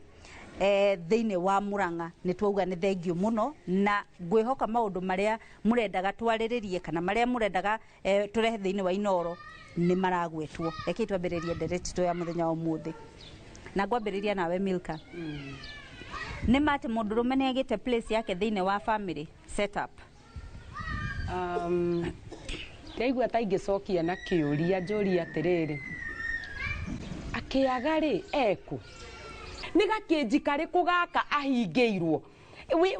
thĩinĩ wa Murang'a. Nĩ twauga nĩ thengio mũno, na ngwĩhoka maũndũ marĩa mũrendaga twarĩrĩrie kana marĩa mũrendaga tũrehe thĩinĩ wa Inoro nĩ maragwetwo. Rekei twambĩrĩrie ndereti itũ ya mũthenya wa ũmũthĩ, na ngwambĩrĩria nawe Milka. Nĩ ma atĩ mũndũrũme nĩ agĩte place yake thĩinĩ wa family setup? Ndaigua ta ingĩcokia na kĩũria, njũrie atĩrĩrĩ, akĩaga rĩ eku nĩ gakĩnji karĩkũ gaka ahingĩirwo?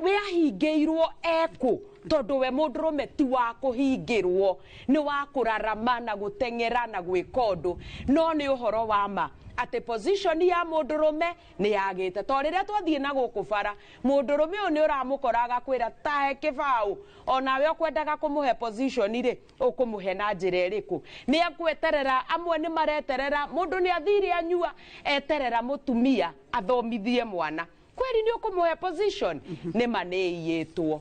We ahingĩirwo ekũ? Tondũ we mũndũrũme ti wa kũhingĩrwo, nĩ wa kũrarama na gũteng'era na gwĩka ũndũ. No nĩ ũhoro wa ma atĩ position ya mũndũrũme nĩ yagĩte, to rĩrĩa twathiĩ na gũkũ bara, mũndũrũme ũyũ nĩ ũramũkora agakwĩra tahe kĩbaũ. Onawe ũkwendaga kũmũhe position rĩ, ũkũmũhe na njĩra ĩrĩkũ? Nĩ ekweterera, amwe nĩ mareterera mũndũ nĩ athire anyua, eterera mũtumia athomithie mwana. Kweri nĩ ũkũmũhe position? Nĩ ma nĩ iyĩtwo,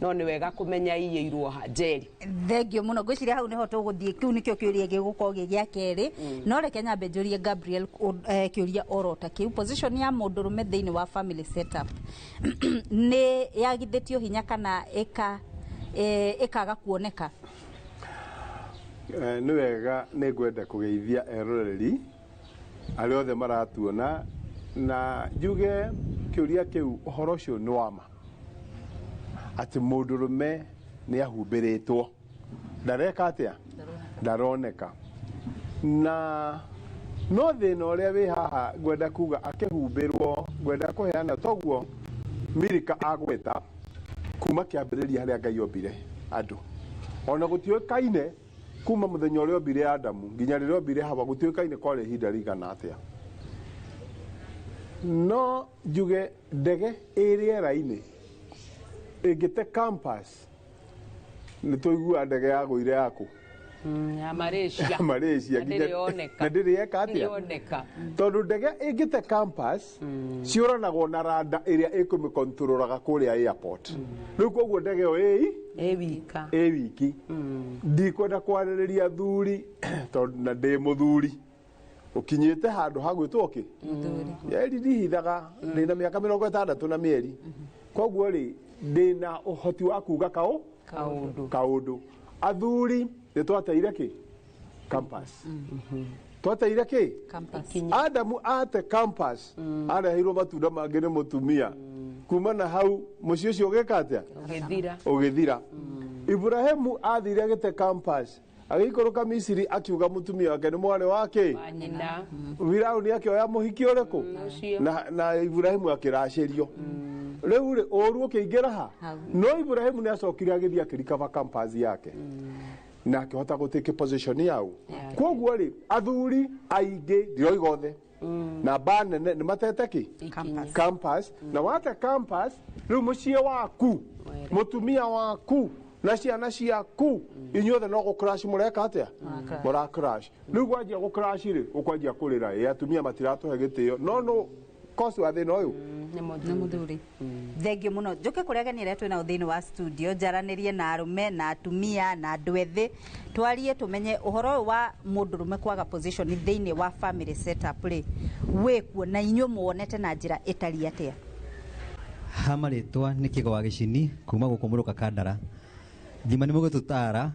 no nĩ wega kũmenya iyĩirwo ha. Njeri. Thengio mũno. Ngwĩciria hau nĩho tũgũthiĩ. Kĩu nĩkĩo kĩũria gĩgũkorwo gĩ gĩa kerĩ, no reke nyambe njũrie Gabriel kĩũria oro ta kĩu. Position ya mũndũrũme thĩinĩ wa family setup nĩ yagithĩtio hinya kana ĩkaga kuoneka? Nĩ wega, nĩ ngwenda kũgeithia eroreri arĩa othe maratuona na njuge kĩũria kĩu, ũhoro ũcio nĩ wa ma atĩ mũndũrũme nĩ ahumbĩrĩtwo, ndareka atĩa, ndaroneka. Na no thĩna ũrĩa wĩ haha, ngwenda kuga akĩhumbĩrwo, ngwenda kũheana toguo Mirika agweta kuma kĩambĩrĩria harĩa Ngai ombire andũ, ona gũtiũĩkaine kuma mũthenya ũrĩa ombire Adamu nginya rĩrĩa ombire Hawa, gũtiũĩkaine kwarĩ ihinda rĩigana atĩa. No njuge ndege ĩ rĩera-inĩ ĩngĩte compass, nĩ tũiguaga ndege yagũire yaku? Ya Malaysia. Malaysia. Na ndĩrĩ yoneka. Na ndĩrĩ eka atĩa? Ndĩrĩ yoneka. Tondũ ndege ĩngĩte compass, ciũranagwo na rada ĩrĩa ĩkũmĩkontrolaga kũrĩa airport. Rĩu koguo ndege ĩyo ĩi ĩ wika. Ĩ wiki. Ndikwenda kwarĩrĩria thuri tondũ na ndĩ mũthuri ũkinyĩte handũ ha gwĩtwo kĩ eri, ndihithaga ndĩna mĩaka 60 na mĩeri, koguo rĩ ndĩna ũhoti wa kuga kaũ kaũndũ. Kaũndũ. Athuri nĩ twateire kĩ compass, twateire kĩ. Adamu ate compass, areheirwo matunda mangĩ nĩ mũtumia. Kuma na hau mũciĩ ũcio ũgĩka atĩa? Ũgĩthira. Ũgĩthira. Ibrahimu athire agĩte compass, agĩikũrũka Misiri, akiuga mũtumia wake nĩ mwarĩ wake wa nyina. Firauni akĩoya mũhiki ũrĩkũ? Ũcio. Na Ibrahimu akĩracĩrio. Rĩu rĩ ũru ũkĩingĩra ha? No Ibrahimu nĩ acokire agĩthiĩ akĩrikaba compass yake na akĩhota gũtĩke position yau. Koguo rĩ athuri aingĩ, ndiroiga othe, namba nene nĩ matete kĩ compass. Na wate compass, rĩu mũciĩ waku, mũtumia waku na ciana ciaku, inyuothe no gũcrash. Mũreka atĩa? Mũra crash. Rĩu gwanjia gũcrash rĩ, ũkwanjia kũrĩra ĩ atumia matiratũhe gĩtĩo, no kosi wa thĩna ũyũ. Nĩ mũthuri. Thengio mũno. Njũke kũrĩa ageni arĩa twĩnao thĩinĩ wa studio, njaranĩrie na arũme na atumia na andũ ethĩ, twarie tũmenye ũhoro ũyũ wa mũndũrũme kwaga position thĩinĩ wa family setup rĩ wĩkuo, na inyuĩ muonete na njĩra ĩtariĩ atĩa? Ha marĩtwa nĩ Kĩgo wa Gĩcini kuma gũkũ Mũrũka Kandara. Thima nĩ mũgũtũtara.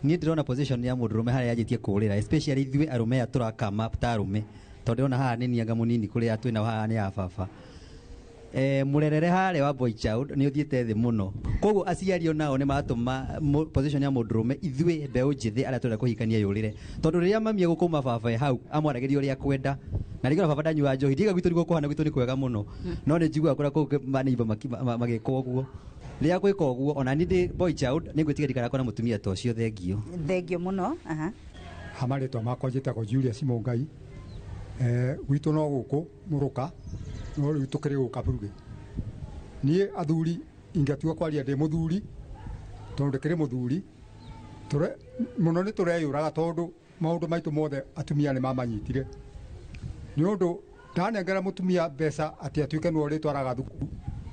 Niĩ ndĩrona position ya mũndũrũme harĩa yanjĩtie kũrĩra, especially ithuĩ arũme aya tũrakama ta arũme, tondũ ndĩrona haha nĩ nianga mũnini kũrĩa twĩnao haha nĩ ya baba. Mũrerere harĩa wa boy child nĩ ũthiĩte thĩ mũno, koguo aciari onao nĩ maratũma position ya mũndũrũme, ithuĩ mbeũ njĩthĩ arĩa tũrenda kũhikania, yũrĩre, tondũ rĩrĩa mami egũkũma baba e hau amwaragĩria ũrĩa akwenda, na rĩngĩ ona baba ndanyuaga njohi. Ndiga gwitũ nĩguo kũhana, gwitũ nĩ kwega mũno, no nĩ njiguaga kũrĩa kũngĩ maneighbor magĩka ũguo. Rĩrĩa gwĩka ũguo, ona niĩ ndĩ boy child, nĩ ngwĩtigĩra ndikanakorwo na mũtumia ta ũcio. Thengio. Thengio mũno. Aha. Ha marĩtwa makwa njĩtagwo Julius Mũngai. Gwitũ no gũkũ Mũrũka, no rĩu tũkĩrĩ gũka Buruge. Niĩ athuri ingĩatua kwaria ndĩ mũthuri, tondũ ndĩkĩrĩ mũthuri mũno, nĩ tũreyũraga tondũ maũndũ maitũ mothe atumia nĩ mamanyitire, nĩ ũndũ ndanengera mũtumia mbeca atĩ atuĩke nĩwe ũrĩtwaraga thukuru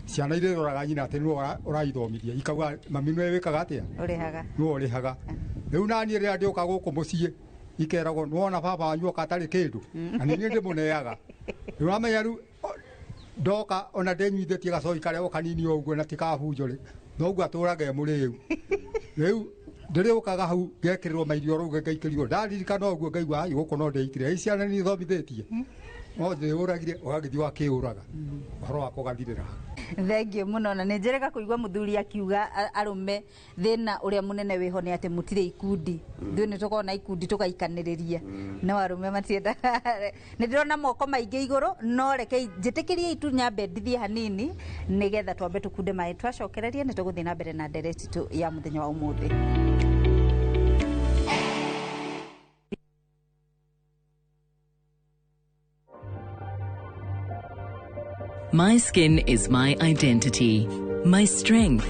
ciana, irĩroraga nyina atĩ nĩwe ũraithomithia, ikauga mami nĩwe wĩkaga atĩa? Ũrĩhaga. Nĩwe ũrĩhaga. Rĩu naniĩ rĩrĩa ndĩũka gũkũ mũciĩ ikeragwo, nĩwona baba wanyu oka atarĩ kĩndũ, na nĩ niĩ ndĩmũneaga. Rĩu wamenya rĩu ndoka ona ndĩnyuithĩtie gacoi karĩa o kanini o ũguo na ti kabunjo rĩ, noguo atũraga e mũrĩu. Rĩu ndĩrĩũkaga hau ngekĩrĩrwo mairio rũu, ngaikĩrio, ndaririkana ũguo ngaigua ai gũkũ no ndĩitire, ĩ ciana nĩ ithomithĩtie. No ndĩũragire ũgagĩthiĩ wakĩũraga ũhoro wakwa ũgathirĩra. Thengiũ mũno, na nĩ njĩrĩga kũigua mũthuri akiuga arũme thĩna ũrĩa mũnene wĩho nĩ atĩ mũtirĩ ikundi. Ithuĩ nĩ tũkoragwo na ikundi tũgaikanĩrĩria, no arũme matiendaga. Nĩ ndĩrona moko maingĩ igũrũ, no reke njĩtĩkĩrie itu nyambe ndithie hanini nĩgetha twambe tũkunde maĩ. Twacokereria nĩ tũgũthiĩ na mbere na ndereti itũ ya mũthenya wa ũmũthĩ. My skin is my identity, my strength.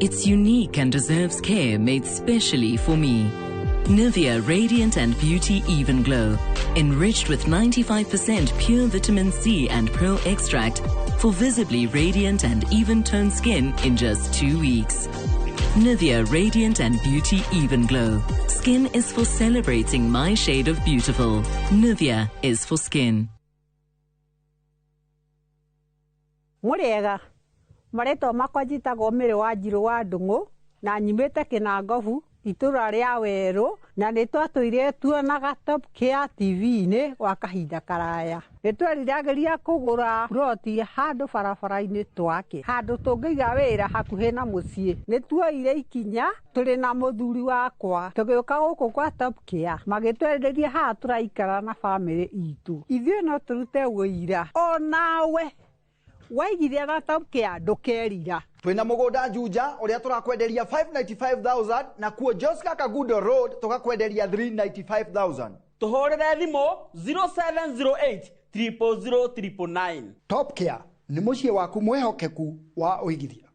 It's unique and deserves care made specially for me. Nivea Radiant and Beauty Even Glow, enriched with 95% pure vitamin C and Pearl extract for visibly radiant and even-toned skin in just 2 weeks. Nivea Radiant and Beauty Even Glow. Skin is for celebrating my shade of beautiful. Nivea is for skin. Mũrĩega, marĩtwa makwa njĩtagwo Mĩrĩ wa Njirũ wa Ndung'u na nyumĩte Kĩnangobu itũra rĩa Werũ, na nĩ twatũire tuonaga Top Care TV-inĩ gwa kahinda karaya. Nĩ tweriragĩria kũgũra ploti handũ barabara-inĩ twake, handũ tũngĩiga wĩra hakuhĩ na mũciĩ. Nĩ tuoire ikinya tũrĩ na mũthuri wakwa tũgĩũka gũkũ kwa Top Care, magĩtwenderia haha tũraikara na bamĩrĩ itũ. Ithuĩ no tũrute ũira onawe waigithia na Top Care ndũkerira. Twina mugunda Juja uria turakwenderia 595,000 na kuo Joska Kagudo Road tukakwenderia 395,000. Tuhurire thimu 0708 000 999. Top Care ni muciĩ waku mwihokeku wa uigithia.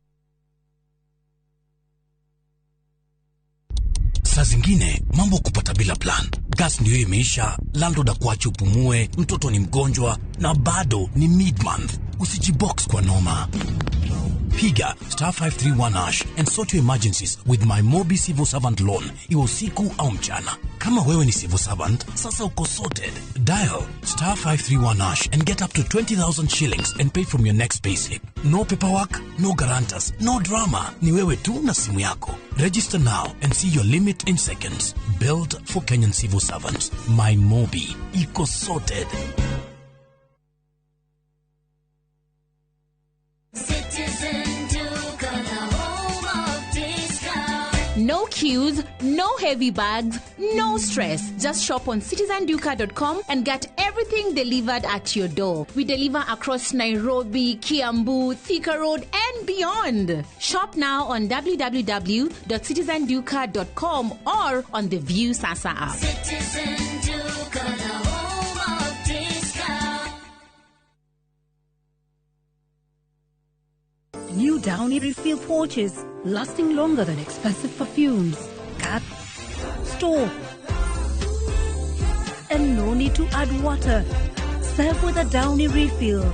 Saa zingine mambo kupata bila plan. Gas ndio imeisha, landlord akuache upumue, mtoto ni mgonjwa na bado ni mid-month. Usijibox kwa noma. Piga star 531 hash and sort your emergencies with my Mobi Civil Servant Loan, iwe usiku au mchana. Kama wewe ni civil servant, sasa uko sorted. Dial star 531 hash and get up to 20,000 shillings and pay from your next payslip. No paperwork, no guarantors, no drama. Ni wewe tu na simu yako. Register now and see your limit in seconds. Built for Kenyan civil servants. My Mobi. Iko sorted. No queues, no heavy bags, no stress. Just shop on citizenduka.com and get everything delivered at your door. We deliver across Nairobi, Kiambu, Thika Road, and beyond. Shop now on www.citizenduka.com or on the View Sasa app. Citizen Duka, the home of discount. New Downy refill pouches, lasting longer than expensive perfumes. Cut, store, and no need to add water. Serve with a Downy refill.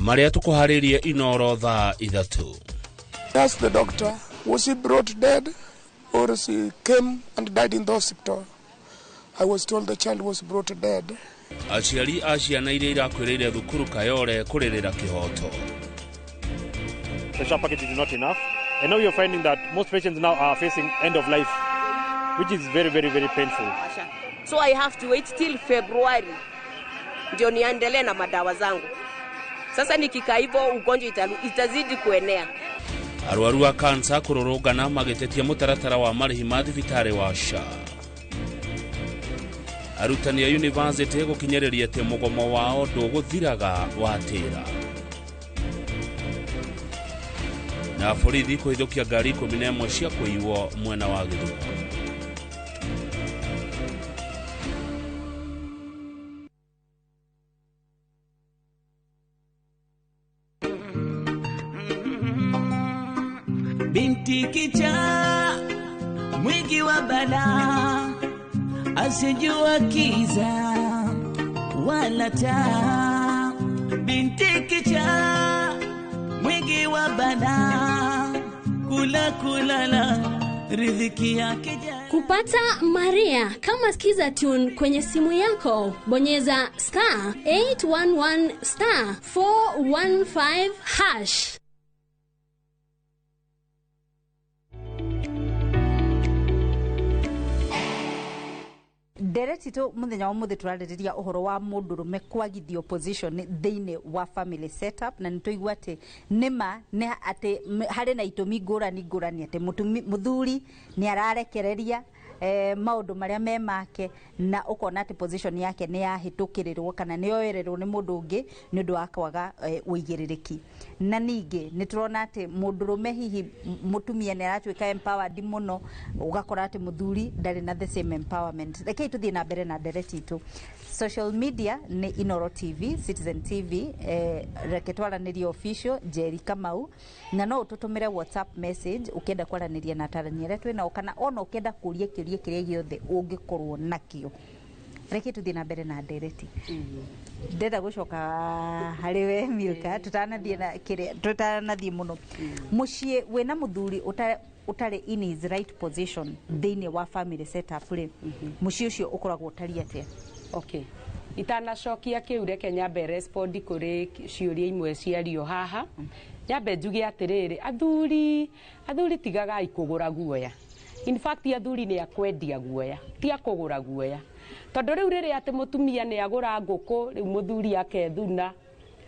Maria tukuharirie Inoro thaa 3. Ask the doctor, was he brought dead or she came and died in the hospital? I was told the child was brought dead. Aciari a ciana iria irakwĩrĩire thukuru Kayole kũrĩrĩra kĩhoto. The SHA package is not enough, and now you're finding that most patients now are facing end of life, which is very, very, very painful. So I have to wait till February ndio niendelee na madawa zangu. Sasa nikikaa hivyo ugonjwa itazidi kuenea. Arwaru a kansa kũrũrũngana magĩtetia mũtaratara wa marĩhi ma thibitarĩ wa SHA. Arutani a university gũkinyĩrĩria atĩ mũgomo wao ndũgũthiraga watĩra. Na borithi kũhithũkia ngari 11 cia kũiywo mwena wa Gĩthumo. Binti kichaa mwingi wa balaa, asijua kiza wala taa. Binti kichaa mwingi wa balaa, kula kulala riziki yake. Kupata Maria kama Skiza Tune kwenye simu yako, bonyeza star 811 star 415 hash. Ndereti tu muthenya wa muthi turarĩrĩria ũhoro wa mũndũrũme kwagithio position thĩinĩ wa family setup, na nĩtũigua atĩ nĩma nĩ atĩ harĩ na itũmi ngũrani ngũrani atĩ mũthuri nĩ ararekereria maũndũ marĩa me make, na ũkona atĩ position yake nĩ yahĩtũkĩrĩrwo kana nĩ yoererwo nĩ mũndũ ũngĩ nĩ ũndũ wa kwaga ũigĩrĩrĩki. Na ningĩ nĩ tũrona atĩ mũndũrũme hihi mũtumia nĩ aratuĩka empowered mũno, ũgakora atĩ mũthuri ndarĩ na the same empowerment. Rekei tũthiĩ na mbere na ndereti itũ. Social media nĩ Inoro TV, Citizen TV, reke twaranĩrie official Jerry Kamau, na no ũtũtũmĩre WhatsApp message ũkĩenda kwaranĩria na atarani arĩa twĩnao, kana ona ũkĩenda kũria kĩũria kĩrĩa gĩothe ũngĩkorwo nakĩo. Reke tũthiĩ na mbere na ndereti. Ndĩrenda gũcoka harĩ we Milka, tũtanathiĩ na kĩrĩa tũtanathiĩ mũno. Mũciĩ wĩna mũthuri ũtarĩ in his right position thĩinĩ wa family setup rĩ, mũciĩ ũcio ũkoragwo ũtariĩ atĩa? Okay, itanacokia kĩu, reke nyambe respond kũrĩ ciũria imwe ciario haha. Nyambe njuge atĩrĩrĩ, athuri tigagai kũgũra guoya. In fact, athuri nĩ akwendia guoya, ti akũgũra guoya, tondũ rĩu rĩrĩa atĩ mũtumia nĩ agũra ngũkũ, rĩu mũthuri akethuna,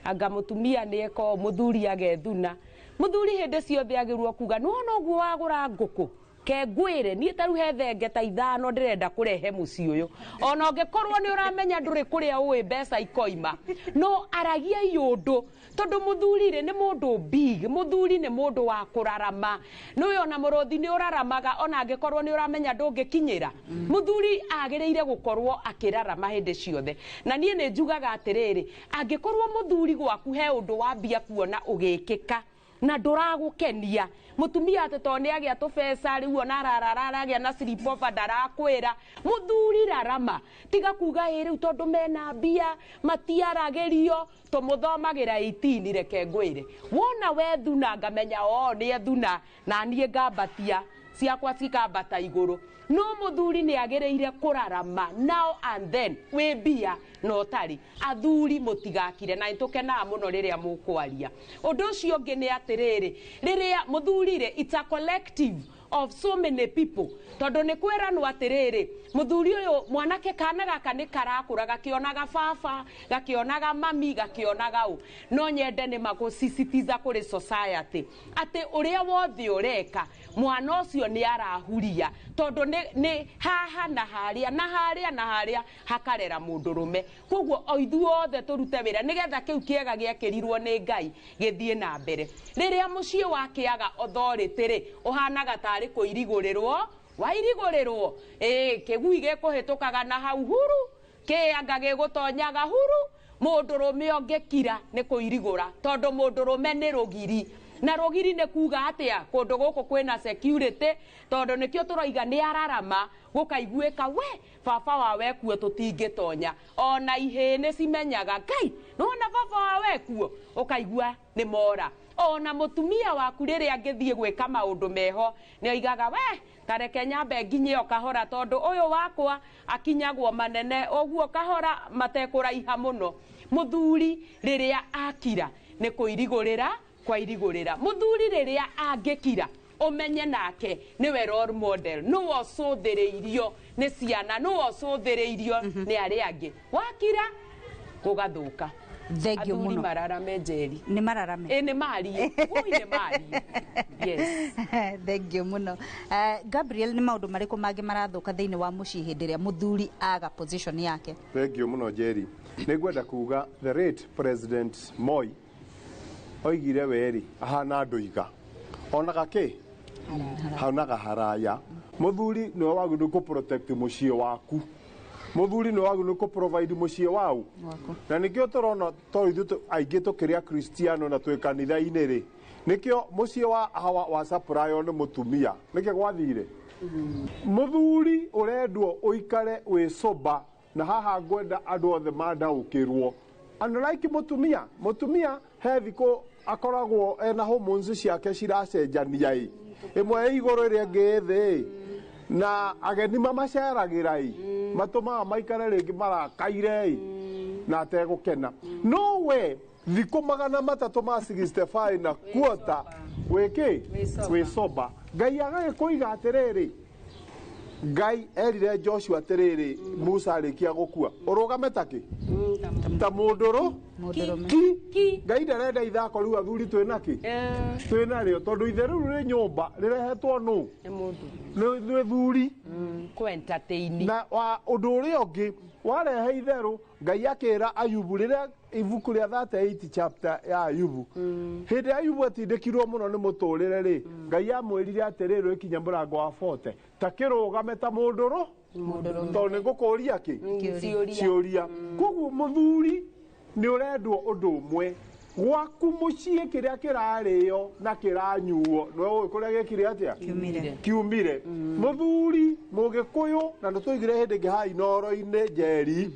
anga mũtumia nĩ eka ũũ, mũthuri agethuna. Mũthuri hĩndĩ ciothe agĩrwo kuga nĩwona ũguo wagũra ngũkũ, ke ngwĩre niĩ ta rĩu he thenge ta 5 ndĩrenda kũrehe mũciĩ ũyũ, ona ũngĩkorwo nĩ ũramenya ndũrĩ kũrĩa ũĩ mbeca ikoima, no aragia iũndũ, tondũ mũthuri rĩ nĩ mũndũ big. Mũthuri nĩ mũndũ wa kũrarama. Nĩũĩ ona mũrũthi nĩ ũraramaga, ona angĩkorwo nĩ ũramenya ndũngĩkinyĩra. Mũthuri agĩrĩire gũkorwo akĩrarama hĩndĩ ciothe. Na niĩ nĩ njugaga atĩrĩrĩ, angĩkorwo mũthuri gwaku he ũndũ wambia kuona ũgĩkĩka na ndũragũkenia, mũtumia atĩ tondũ nĩ agĩa tũbeca rĩu ona ararara aragĩa na sleepover ndarakwĩra, mũthuri rarama, tiga kuga ĩ rĩu tondũ mena mbia matiaragĩrio. Tũmũthomagĩra 18. Reke ngwĩre, wona wethuna ngamenya o nĩ ethuna, na niĩ ngambatia ciakwa cikambata igũrũ. No mũthuri nĩ agĩrĩire kũrarama now and then, wĩ mbia na ũtarĩ. Athuri mũtigakire, na nĩtũkenaga mũno rĩrĩa mũkwaria. Ũndũ ũcio ũngĩ nĩ atĩrĩrĩ, rĩrĩa mũthuri rĩ, it's a collective of so many people, tondũ nĩ kwĩranwo atĩrĩrĩ, mũthuri ũyũ mwanake kana gaka nĩ karakũra gakĩonaga baba, gakĩonaga mami, gakĩonaga ũ. No nyende nĩ magũsisitiza kũrĩ society atĩ ũrĩa wothe ũreka, mwana ũcio nĩ arahuria, tondũ nĩ haha na harĩa na harĩa na harĩa hakarera mũndũrũme. Koguo o ithuothe tũrute wĩra nĩgetha kĩu kĩega gĩekĩrirwo nĩ Ngai gĩthiĩ na mbere. Rĩrĩa mũciĩ wakĩaga authority rĩ, ũhanaga tarĩ kũirigũrĩrwo wairigũrĩrwo, ĩĩ kĩgui gĩkũhĩtũkaga na hau huru, kĩanga gĩgũtonyaga huru. Mũndũrũme ũngĩkira nĩ kũirigũra, tondũ mũndũrũme nĩ rũgiri, na rũgiri nĩ kuga atĩa kũndũ gũkũ kwĩna security, tondũ nĩkĩo tũroiga nĩ ararama gũkaiguĩka we baba wa wekuo tũtingĩtonya. Ona ihĩĩ nĩ cimenyaga Ngai nĩwona baba wa wekuo, ũkaigua nĩ mora. Ona mũtumia waku rĩrĩa angĩthiĩ gwĩka maũndũ meho, nĩ oigaga we tareke nyambe nginye o kahora, tondũ ũyũ wakwa akinyagwo manene ũguo kahora matekũraiha mũno. Mũthuri rĩrĩa akira nĩ kũirigũrĩra kwairigũrĩra. Mũthuri rĩrĩa angĩkira, ũmenye nake nĩwe role model, nĩwe ũcũthĩrĩirio nĩ ciana, nĩwe ũcũthĩrĩirio nĩ arĩa angĩ. Wakira gũgathũka. Thank you Athuri mũno. mararame, Njeri. Nĩ mararame. Ĩ nĩ marie. Ui, nĩ marie, yes. Thank you mũno. Gabriel, nĩ maũndũ marĩkũ mangĩ marathũka thĩinĩ wa mũciĩ hĩndĩ ĩrĩa mũthuri aga position yake? Thank you mũno, Jerry. Nĩ ngwenda kuga the late President Moi oigire weri ahana ndũiga onaga kĩ hanaga haraya. Mũthuri nĩwe wagĩrĩirwo kũ protect mũciĩ waku, mũthuri nĩwe wagĩrĩirwo kũ provide mũciĩ wau, na nĩkĩo tũrona to ithuĩ aingĩ tũkĩrĩ akristiano na twĩ kanitha-inĩ rĩ, nĩkĩo mũciĩ wa hawa wa supplywo nĩ mũtumia. Nĩkĩ gwathire mũthuri ũrendwo ũikare wĩ sober, na haha ngwenda andũ othe mandaũkĩrwo, unlike mũtumia. Mũtumia he thikũ akoragwo ena hormones ciake ciracenjania, ĩ ĩmwe ĩ igũrũ, ĩrĩa ĩngĩ ĩ thĩ, na ageni mamaceragĩra, ĩ matũmaga maikare rĩngĩ marakaire, ĩ na ategũkena. No we thikũ 300 ma 65 na kuota wĩkĩ wĩ sober. Ngai agagĩkũiga atĩrĩrĩ, Ngai erire Joshua atĩrĩrĩ, Musa arĩkia gũkua, ũrũgame takĩ ta mũndũrũ ki. Ngai ndarenda ithako rĩu athuri twĩna kĩ twĩna rĩo, tondũ ithe rĩu rĩ nyũmba rĩrehetwo nũ? Nĩ thuri. Kũ entertain. Na wa ũndũ ũrĩa ũngĩ warehe itherũ, Ngai akĩra Ayubu rĩrĩa ibuku rĩa 38 chapter ya Ayubu, hĩndĩ ya Ayubu atindĩkirwo mũno nĩ mũtũrĩre rĩ, Ngai amwĩrire atĩrĩrĩ, ũkinya mũrango wa 40, ta kĩrũgame ta mũndũrũ, tondũ nĩ ngũkũria kĩ ciũria. Koguo mũthuri nĩ ũrendwo ũndũ ũmwe gwaku mũciĩ, kĩrĩa kĩrarĩo na kĩranyuo nĩwe ũĩ kũrĩa gĩkire atĩa kiumire. Mũthuri mũgĩkũyũ, na nĩ tũigire hĩndĩ ĩngĩ haha Inooro-inĩ Njeri,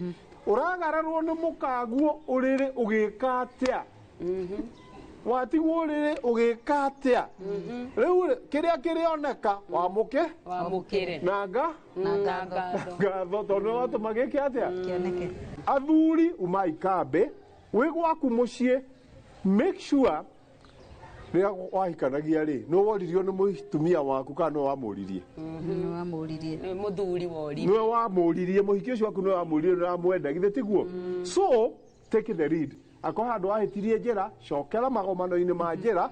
ũragararwo nĩ mũkaguo ũrĩrĩ ũgĩka atĩa, watigwo ũrĩrĩ ũgĩka atĩa, rĩu rĩ, kĩrĩa kĩrĩoneka wamũke wamũkĩre na nga na ngatho, ngatho, tondũ nĩwe watũma gĩke atĩa athuri umai kambĩ wĩ gwaku mũciĩ, make sure rĩrĩa wahikanagia rĩ, nĩ woririo nĩ mũtumia waku kana nĩwe wamũririe? Nĩwe wamũririe. Mũthuri woririe. Nĩwe wamũririe, mũhiki ũcio waku nĩwe wamũririe, nĩ wamwenda, githĩ tiguo? So take the lead. Akorwo handũ wahĩtirie njĩra, cokera magomano-inĩ ma njĩra,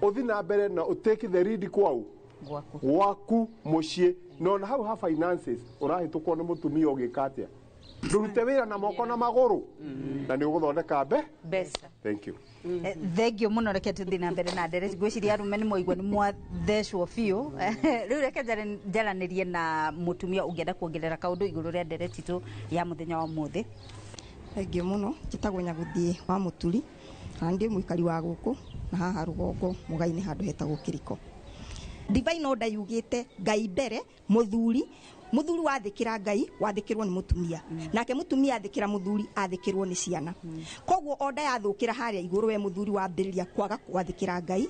ũthi na mbere na take the lead kwau gwaku mũciĩ. Na ona hau ha finances, ũrahĩtũkwo nĩ mũtumia ũgĩka atĩa, ndũrute wĩra na moko na magũrũ, na nĩ ũgũthondeka mbe mbeca. Thank you. Thengio muno. Reke tuthi na mbere na ndereti. Ngwiciria arume nĩ mwaigua nĩ mwathecwo biũ. Rĩu reke njaranĩrie na mũtumia ũngĩenda kuongerera kaũndũ igũrũ rĩa ndereti itũ ya mũthenya wa ũmũthĩ. Thengio mũno. Njĩtagwo Nyagũthiĩ wa Mũturi, na ndĩ mũikari wa gũkũ na haha rũgongo Mũgai-inĩ, handũ hetagwo Kĩriko. Divine order yugĩte Ngai mbere, mũthuri mũthuri wathĩkĩra Ngai, wathĩkĩrwo nĩ mũtumia, nake mũtumia athĩkĩra mũthuri, athĩkĩrwo nĩ ciana. Koguo order yathũkĩra harĩa igũrũ, we mũthuri wambĩrĩria kwaga gwathĩkĩra Ngai,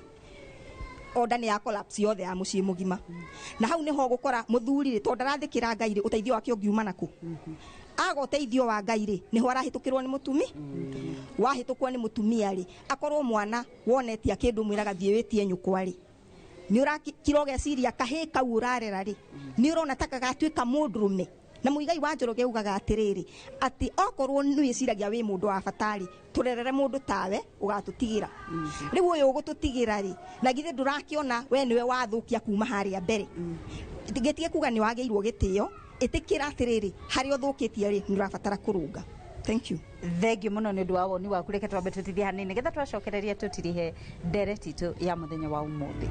order nĩ ya collapse yothe ya mũciĩ mũgima. Na hau nĩho ũgũkora mũthuri rĩ, tondũ ndarathĩkĩra Ngai rĩ, ũteithio wake ũngiuma nakũ? Aga ũteithio wa Ngai rĩ, nĩho arahĩtũkĩrwo nĩ mũtumi. Wahĩtũkwo nĩ mũtumia rĩ, akorwo mwana wonetia kĩndũ mwĩraga thiĩ wĩtie nyũkwa rĩ, nĩ ũrakira ũgeciria kahĩ kau ũrarera rĩ, nĩ ũrona ta gagatuĩka mũndũrũme. Na Mũigai wa Njoroge ugaga atĩrĩrĩ, atĩ okorwo nĩ wĩciragia wĩ mũndũ wa bata rĩ, tũrerere mũndũ tawe ũgatũtigĩra. Rĩu ũyũ ũgũtũtigĩra rĩ, na githĩ ndũrakĩona we nĩwe wathũkia kuma harĩa mbere? Gĩtige kuga nĩ wagĩirwo gĩtĩo, ĩtĩkĩra atĩrĩrĩ, harĩa ũthũkĩtie rĩ, nĩ ũrabatara kũrũnga. Thank you. Thengio mũno nĩ ũndũ wa woni waku. Reke twambe tũtithie hanini, nĩgetha twacokereria tũtirihe ndereti itũ ya mũthenya wa ũmũthĩ.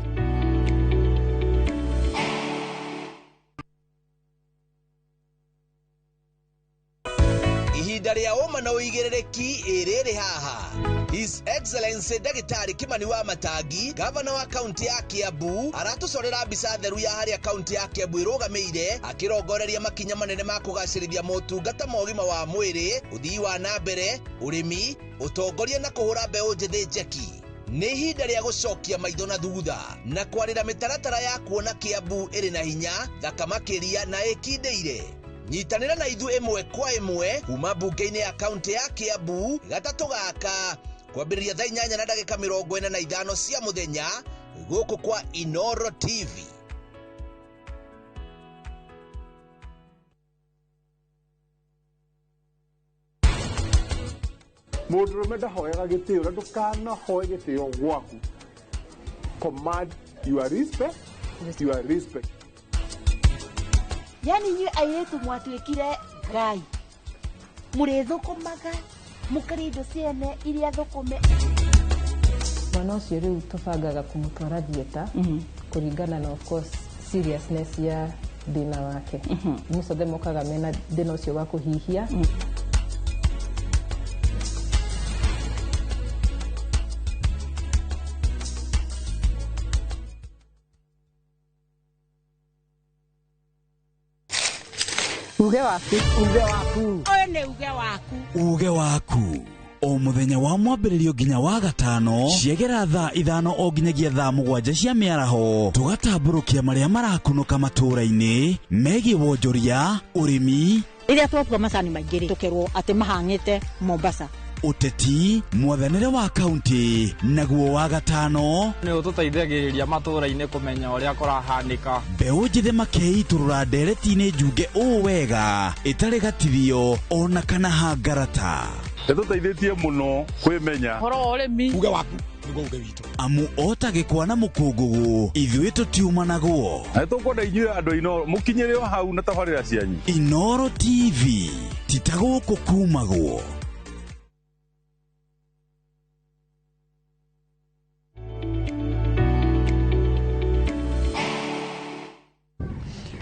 Ihinda rĩa ũma na ũigĩrĩrĩki ĩrĩrĩ haha. His Excellency Ndagĩtarĩ Kimani wa Matangi, gavana wa kaunti ya Kiambu, aratũcorera mbica theru ya harĩa kaunti ya Kiambu ĩrũgamĩire, akĩrongoreria makinya manene ma kũgacĩrithia motungata ma ũgima wa mwĩrĩ, ũthii wa na mbere, ũrĩmi, ũtongoria na kũhũra mbeũ njĩthĩ njeki. Nĩ ihinda rĩa gũcokia maitho na thutha na kwarĩra mĩtaratara ya kuona Kiambu ĩrĩ na hinya, thaka makĩria na ĩkindĩire. Nyitanĩra na ithuĩ ĩmwe kwa ĩmwe kuma mbunge-inĩ ya kaunti ya Kiambu gatatũ gaka kwambĩrĩria thaa 8:45 cia mũthenya gũkũ kwa Inoro TV. Mũndũrũme ndahoyaga gĩtĩo, na ndũkanahoe gĩtĩo gwaku. Command your respect, your respect. Yani inyuĩ airĩtu mwatuĩkire ngai, mũrĩthũkũmaga mũkarĩa indo ciene iria thũkũme. Mwana ũcio rĩu tũbangaga kũmũtwara theatre kũringana na, of course, seriousness ya thĩna wake. Most of them mokaga mena thĩna ũcio wa kũhihia. Uge waku. Uge waku. Ũyũ nĩ uge waku. Uge waku o muthenya wa mwambĩrĩrio nginya wa gatano, ciegera thaa 5 o nginyagia thaa 7 cia mĩaraho, tũgatambũrũkia marĩa marakunũka matũũra-inĩ megiĩ wonjoria, ũrĩmi. Rĩrĩa twatua macani maingĩ rĩ, tũkerwo atĩ mahang'ĩte Mombasa. Ũteti, mwathanĩre wa kaunti, naguo wa gatano nĩ ũtũteithagĩrĩria matũũra-inĩ kũmenya ũrĩa kũrahanĩka. Mbeũ njĩthĩ makeitũrũra ndereti-inĩ njunge ũũ wega ĩtarĩ gatithio ona kana hangarata. Ĩtũteithĩtie mũno kwĩmenya. Ũhoro wa ũrĩmi. Uge waku nĩguo uge witũ. Amu ota gĩkwa na mũkũngũgũ ithuĩ tũtiumanagwo. Na nĩtũkwenda inyuĩ andũ a Inooro mũkinyĩre o hau na tabarĩra cianyu. Inooro TV ti ta gũkũ kumagwo.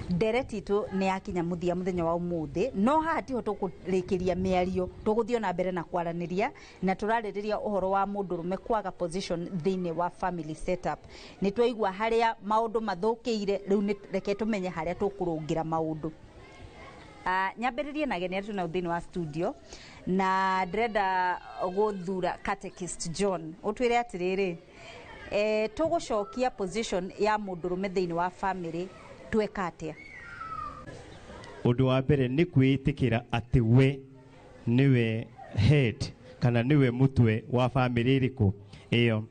Ndereti itũ nĩ yakinya mũthia mũthenya wa ũmũthĩ, no haha tiho tũkũrĩkĩria mĩario, tũgũthiĩ na mbere na kwaranĩria na tũrarĩrĩria ũhoro wa mũndũrũme kwaga position thĩinĩ wa family setup. Nĩ twaigua harĩa maũndũ mathũkĩire, rĩu nĩ reke tũmenye harĩa tũkũrũngĩra maũndũ. Nyambĩrĩrie na ageni arĩa twĩnao thĩinĩ wa studio, na ndĩrenda gũthura Catechist John ũtwĩre atĩrĩrĩ, tũgũcokia position ya mũndũrũme thĩinĩ wa family tweka atĩa? Ũndũ wa mbere nĩ kwĩĩtĩkĩra atĩ we nĩwe head kana nĩwe mũtwe wa bamĩrĩ ĩrĩkũ ĩyo.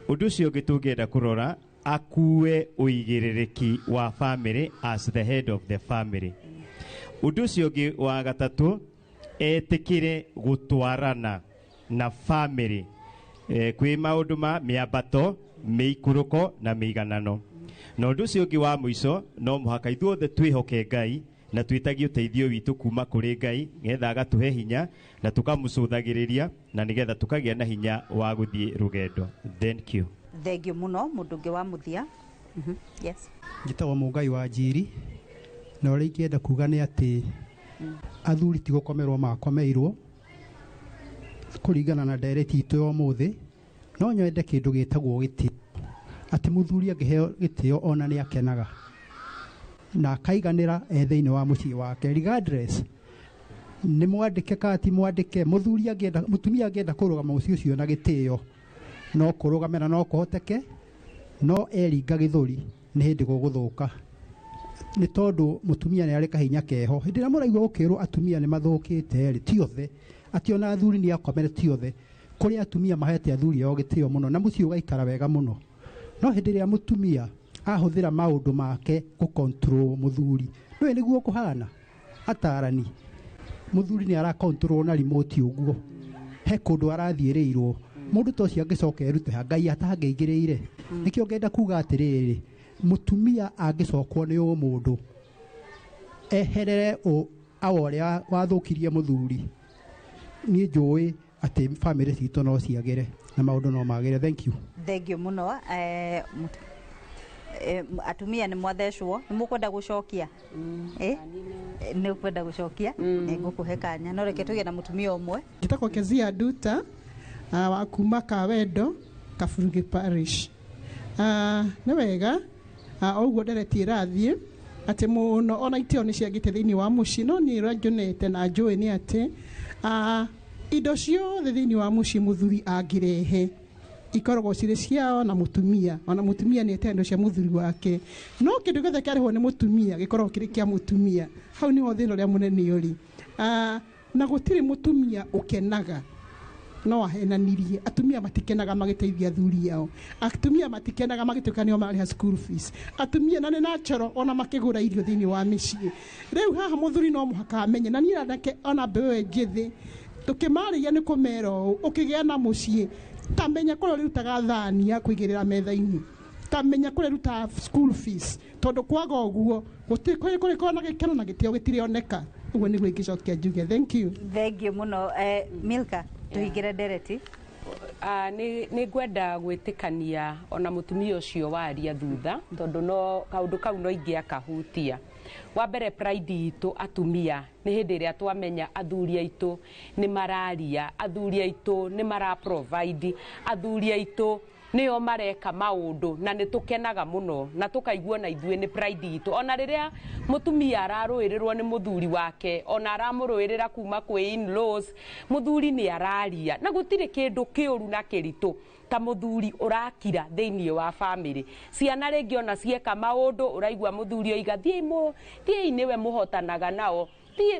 Ũndũ ũcio ũngĩ tũngĩenda kũrora, akue ũigĩrĩrĩki wa family as the head of the family. Ũndũ ũcio ũngĩ wa gatatũ, etĩkĩre gũtwarana na family kwĩ maũndũ ma mĩambato, mĩikũrũko na mĩiganano. Na ũndũ ũcio ũngĩ wa mũico, no mũhaka ithuothe twĩhoke Ngai na twĩtagie ũteithio witũ kuma kũrĩ Ngai nĩgetha agatũhe hinya na tũkamũcũthagĩrĩria na nĩgetha tũkagĩa na hinya wa gũthiĩ rũgendo. Thank you. Thank you mũno. Mũndũ ũngĩ wa mũthia? Yes. Njĩtagwo Mũngai wa Njiri, na ũrĩa ingĩenda kuga nĩ atĩ athuri ti gũkomerwo makomeirwo kũringana na ndereti itũ ya ũmũthĩ. No nyende kĩndũ gĩtagwo gĩtĩo, atĩ mũthuri angĩheo gĩtĩo ona nĩ akenaga na akaiganĩra e thĩinĩ wa mũciĩ wake regardless nĩ mwandĩke kana ti mwandĩke. Mũthuri angĩenda, mũtumia angĩenda kũrũgama mũciĩ ũcio na gĩtĩo, no kũrũgame na no kũhoteke, no eringa gĩthũri nĩ hĩndĩ gũgũthũka, nĩ tondũ mũtumia nĩ arĩ kahinya keho. Hĩndĩ ĩrĩa mũraigua gũkĩrwo atumia nĩ mathũkĩte rĩ, ti othe, atĩ ona athuri nĩ akomere, ti othe. Kũrĩ atumia mahete athuri ao gĩtĩo mũno na mũciĩ ũgaikara wega mũno. No hĩndĩ ĩrĩa mũtumia ahũthĩra maũndũ make gũ-control mũthuri, ndũĩ nĩguo kũhana atarani, mũthuri nĩ ara-control na remote ũguo, he kũndũ arathiĩrĩirwo. Mũndũ ta ũcio angĩcoka erute ha Ngai atangĩingĩrĩire. Nĩkĩo ngenda kuga atĩrĩrĩ, mũtumia angĩcokwo nĩ ũmũndũ eherere awa ũrĩa wathũkirie mũthuri, niĩ njũĩ atĩ bamĩrĩ citũ no ciagĩre na maũndũ no magĩre. Thank you. Thank you mũno. Atumia nĩ mwathecwo, nĩ mũkwenda gũcokia? Nĩ ũkwenda gũcokia? Nĩ ngũkũhe kanya, no reke tũgĩe na mũtumia ũmwe. Njĩtagwo Kezia Nduta, wa kuma Kawendo, Kaburugi Parish. Nĩ wega ũguo ndereti ĩrathiĩ atĩ mũno ona itĩo nĩ ciagĩte thĩinĩ wa mũciĩ, no niĩ ũrĩa njonete na njũĩ nĩ atĩ indo ciothe thĩinĩ wa mũciĩ mũthuri angĩrehe ikoragwo cirĩ ciao na mũtumia, ona mũtumia nĩ ete indo cia mũthuri wake, no kĩndũ gĩothe kĩarĩhwo nĩ mũtumia gĩkoragwo kĩrĩ kĩa mũtumia. Hau nĩho thĩna ũrĩa mũnene ũrĩ. Na gũtirĩ mũtumia ũkenaga no ahenanirie. Atumia matikenaga magĩteithia athuri ao, atumia matikenaga magĩtuĩka nĩo marĩha school fees, atumia na nĩ natural ona makĩgũra irio thĩinĩ wa mĩciĩ. Rĩu haha mũthuri no mũhaka amenye, na niĩ anake ona mbeũ njĩthĩ tũkĩmarĩria nĩ kũmera ũũ, ũkĩgĩa na mũciĩ ta menya kũrĩa ũrĩrutaga thani ya kũigĩrĩra metha-inĩ, ta menya kũrĩa ũrutaga school fees, tondũ kwaga ũguo gũtirĩ kũrĩkorwo na gĩkeno na gĩtĩo gĩtirĩoneka. Ũguo nĩguo ingĩcokia njuge. Thank you. Thank you mũno. Milka, tũhingĩre ndereti. Nĩ ngwenda gwĩtĩkania ona mũtumia ũcio waria thutha, tondũ no kaũndũ kau no ingĩakahutia. Wa mbere, pride itũ atumia nĩ hĩndĩ ĩrĩa twamenya athuri aitũ nĩ mararia, athuri aitũ nĩ mara provide, athuri aitũ nĩo mareka maũndũ, na nĩ tũkenaga mũno na tũkaigua na ithuĩ nĩ pride itũ. Ona rĩrĩa mũtumia ararũĩrĩrwo nĩ mũthuri wake, ona aramũrũĩrĩra kuma kwĩ in-laws, mũthuri nĩ araria, na gũtirĩ kĩndũ kĩũru na kĩritũ ta mũthuri ũrakira thĩinĩ wa family. Ciana rĩngĩ ona cieka maũndũ ũraigua mũthuri oiga thiĩi nĩwe mũhotanaga nao. Thiĩ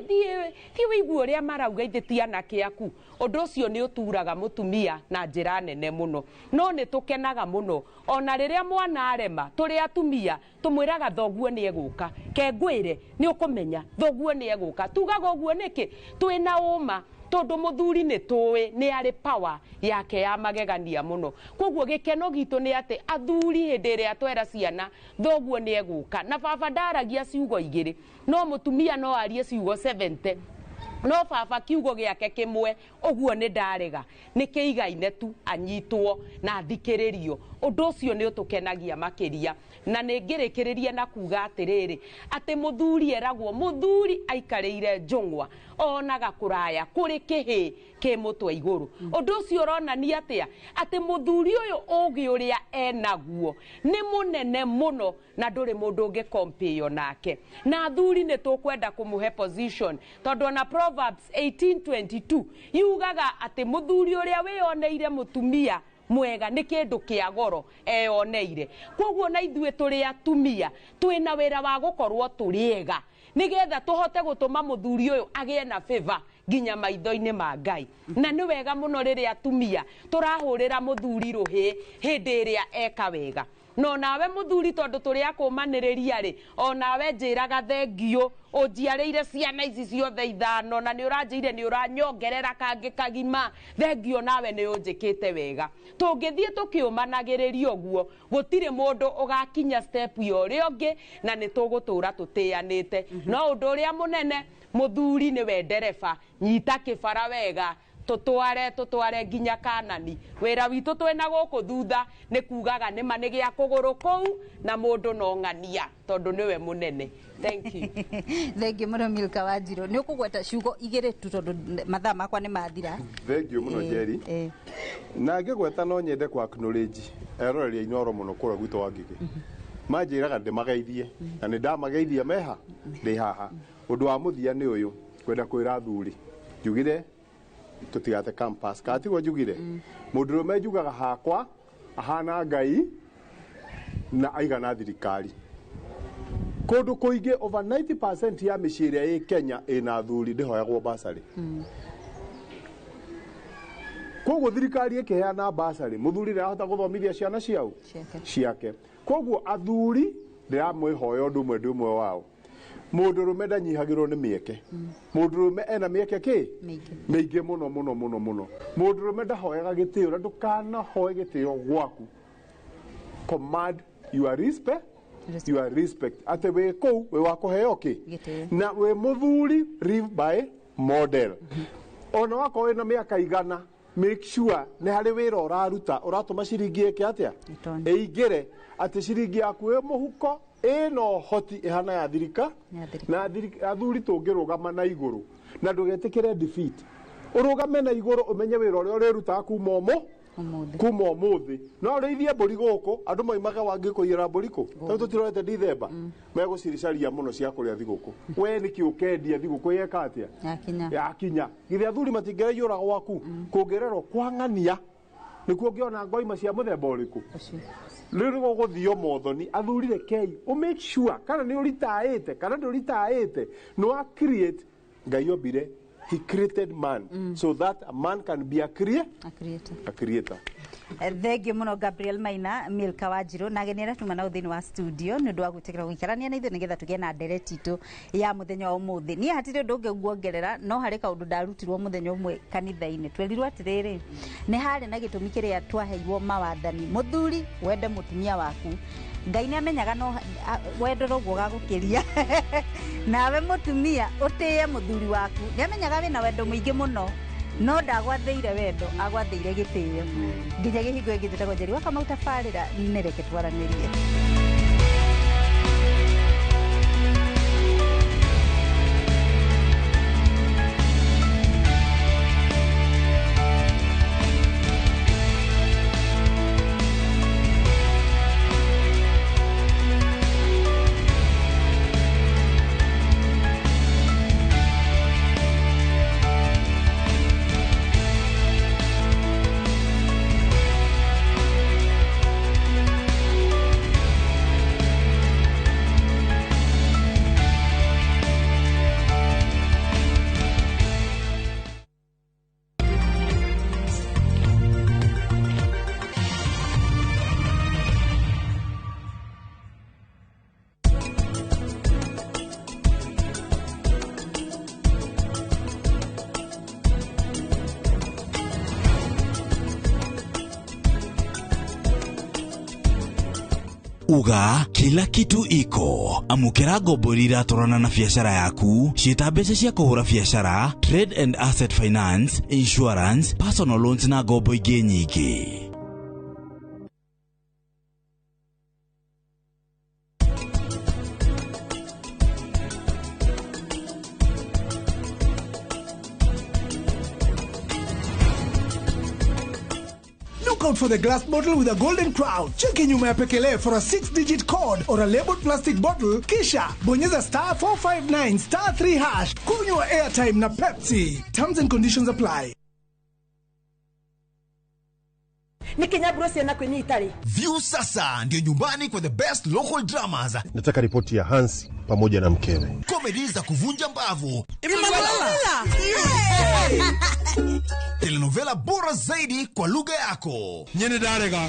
thiĩ wĩigue ũrĩa marauga, ithe ti anake aku. Ũndũ ũcio nĩ ũturaga mũtumia na njĩra nene mũno. No nĩ tũkenaga mũno ona rĩrĩa mwana arema. Tũrĩ atumia tũmwĩraga, "Thoguo nĩ egũka, kengwĩre nĩ ũkũmenya thoguo nĩ egũka." Tugaga ũguo nĩkĩ? Twĩna ũma tondũ mũthuri nĩ tũĩ nĩ arĩ power yake ya magegania mũno. Koguo gĩkeno gitũ nĩ atĩ athuri, hĩndĩ ĩrĩa twera ciana thoguo nĩ egũka, na baba ndaragia ciugo igĩrĩ, no mũtumia no arie ciugo 70, no baba kiugo gĩake kĩmwe, "Ũguo nĩ ndarega," nĩ kĩigaine tu anyitwo na athikĩrĩrio. Ũndũ ũcio nĩ ũtũkenagia makĩria. Na nĩ ngĩrĩkĩrĩria na kuga atĩrĩrĩ, atĩ mũthuri eragwo mũthuri aikarĩire njũng'wa, onaga kũraya kũrĩ kĩhĩ kĩ mũtwe igũrũ. Ũndũ ũcio ũronania atĩa? Atĩ mũthuri ũyũ, ũgĩ ũrĩa enaguo nĩ mũnene mũno na ndũrĩ mũndũ ũngĩ nake. Na athuri nĩ tũkwenda kũmũhe position, tondũ ona Proverbs 18:22 yugaga atĩ mũthuri ũrĩa wĩyoneire mũtumia mwega nĩ kĩndũ kĩa goro eyoneire. Koguo na ithuĩ tũrĩ atumia twĩna wĩra wa gũkorwo tũrĩ ega, nĩgetha tũhote gũtũma mũthuri ũyũ agĩe na favor nginya maitho-inĩ ma Ngai. Na nĩ wega mũno rĩrĩa atumia tũrahũrĩra mũthuri rũhĩ hĩndĩ ĩrĩa eka wega. No nawe mũthuri, tondũ tũrĩ akũmanĩrĩria rĩ, onawe njĩraga thengiũ ũnjiarĩire ciana ici ciothe ithano, na nĩ ũranjĩire nĩ ũranyongerera kangĩ kagima, thengiũ nawe nĩ ũnjĩkĩte wega. Tũngĩthiĩ tũkĩũmanagĩrĩria ũguo, gũtirĩ mũndũ ũgakinya step ya ũrĩa ũngĩ, na nĩ tũgũtũra tũtĩanĩte. No ũndũ ũrĩa mũnene, mũthuri nĩwe ndereba, nyita kĩbara wega, tũtware tũtware nginya Kanani. Wĩra witũ twĩna gũkũ thutha nĩ kugaga nĩma nĩ gĩa kũgũrũ kũu, na mũndũ no ng'ania tondũ nĩwe mũnene. Thank you. Thengiũ mũno, Milka Wanjirũ. Nĩ ũkũgweta ciugo igĩrĩ tu, tondũ mathaa makwa nĩ mathira. Thengiũ mũno, Njeri. Na ngĩgweta, no nyende ku acknowledge eroreri a Inooro mũno kũrĩa gwitũ wa Ngigĩ. Manjĩraga ndĩmageithie, na nĩ ndamageithia meha ndĩ haha. Ũndũ wa mũthia nĩ ũyũ, kwenda kwĩra athuri, njugire tũtigate campus kana tiguo? Njugire mũndũrũme, njugaga hakwa ahana Ngai na aigana thirikari. Kũndũ kũingĩ, over 90% ya mĩciĩ ĩrĩa ĩ Kenya ĩna athuri ndĩhoyagwo basarĩ. Koguo thirikari ĩkĩheana basarĩ, mũthuri ndĩrahota gũthomithia ciana ciao ciake. Koguo athuri, ndĩramwĩhoya ũndũ ũmwe, ndĩ ũmwe wao, mũndũrũme ndanyihagĩrwo nĩ mĩeke. Mũndũrũme ena mĩeke kĩ mĩingĩ mũno mũno mũno mũno. Mũndũrũme ndahoyaga gĩtĩo, na ndũkanahoe gĩtĩo gwaku. Command your respect, your respect, atĩ wĩ kũu wĩ wa kũheo kĩ na wĩ mũthuri, live by model. Ona wakorwo wĩna mĩaka 100, make sure nĩ harĩ wĩra ũraruta ũratũma ciringi ĩke atĩa? Ĩingĩre, atĩ ciringi yaku ĩ mũhuko ĩna ũhoti ĩhana ya thirika. Na athuri, tũngĩrũgama na igũrũ na ndũgetĩkĩre defeat, ũrũgame na igũrũ, ũmenye wĩra ũrĩa ũrĩrutaga kuma ũmũ kuma ũmũthĩ. No ũrĩithie mbũri gũkũ, andũ maimaga wangĩ kũiyĩra mbũri kũ, tondũ tũtirorete Dithemba megũciricaria mũno cia kũrĩa thigũkũ. We nĩkĩ ũkendia thigũkũ yeka atĩa? Yakinya. Yakinya. Githĩ athuri matingĩraiyũra gwaku kũngĩrerwo kwang'ania nĩkuo ũngĩona ngoima cia mũthemba ũrĩkũ? Rĩu nĩguo gũthio mothoni. Athuri, rekei ũ make sure kana nĩ ũritaĩte kana ndũritaĩte, nĩ wa create. Ngai ombire, he created man so that a man can be a creator. A creator. A creator. Thengiũ mũno, Gabriel Maina, Milka Wanjirũ, na ageni arĩa tuma nao thĩinĩ wa studio, nĩ ũndũ wa gwĩtĩkĩra gũikarania na ithuĩ nĩgetha tũgĩe na ndereti itũ ya mũthenya wa ũmũthĩ. Niĩ hatirĩ ũndũ ũngĩ nguongerera, no harĩ kaũndũ ndarutirwo mũthenya ũmwe kanitha-inĩ. Twerirwo atĩrĩrĩ, nĩ harĩ na gĩtũmi kĩrĩa twaheirwo mawathani, mũthuri wende mũtumia waku. Ngai nĩ amenyaga no wendo noguo gagũkĩria. Nawe mũtumia ũtĩe mũthuri waku. Nĩ amenyaga wĩna wendo mũingĩ mũno, no ndagwathĩire wendo, agwathĩire gĩtĩo. Nginya gĩhingo ĩngĩ, njĩtagwo Njeri wa Kamau. Tabarĩra nĩ reke twaranĩrie. Uga kila kitu iko. Amũkĩra ngombo iria iratwarana na biacara yaku, ciĩta mbeca cia kũhũra biacara, trade and asset finance, insurance, personal loans na ngombo ingĩ nyingĩ. Look out for the glass bottle with a golden crown. Cheki nyuma ya pekele for a 6-digit code or a labeled plastic bottle. Kisha bonyeza star 459 star 3 hash. Kunywa airtime na Pepsi. Terms and conditions apply. View sasa ndio nyumbani kwa the best local dramas. Nataka ripoti ya Hansi pamoja na mkewe. Comedy za kuvunja mbavu. Telenovela bora zaidi kwa lugha yako. Nyene ndarega.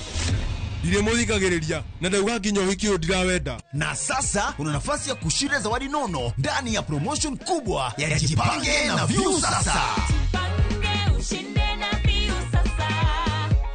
Ndiremuthikagiriria na ndauga nginya uhiki uyu ndirawenda. Na sasa una nafasi ya kushinda zawadi nono ndani ya promotion kubwa ya Jipange na View Sasa.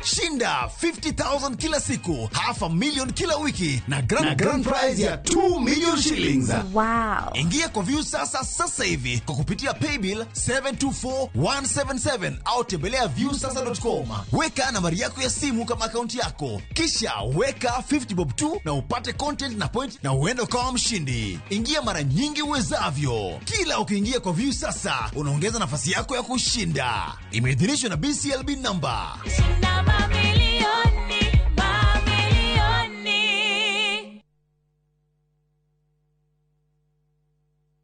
Shinda 50,000 kila siku, 500,000 kila wiki na grand prize ya 2 million shillings. Wow. Ingia kwa View Sasa sasa hivi kwa kupitia paybill 724177 au tembelea viewsasa.com. Weka nambari yako ya simu kama akaunti yako, kisha weka 50 bob 2 na upate content na point na uende kama mshindi. Ingia mara nyingi uwezavyo. Kila ukiingia kwa View Sasa unaongeza nafasi yako ya kushinda. Imeidhinishwa na BCLB number.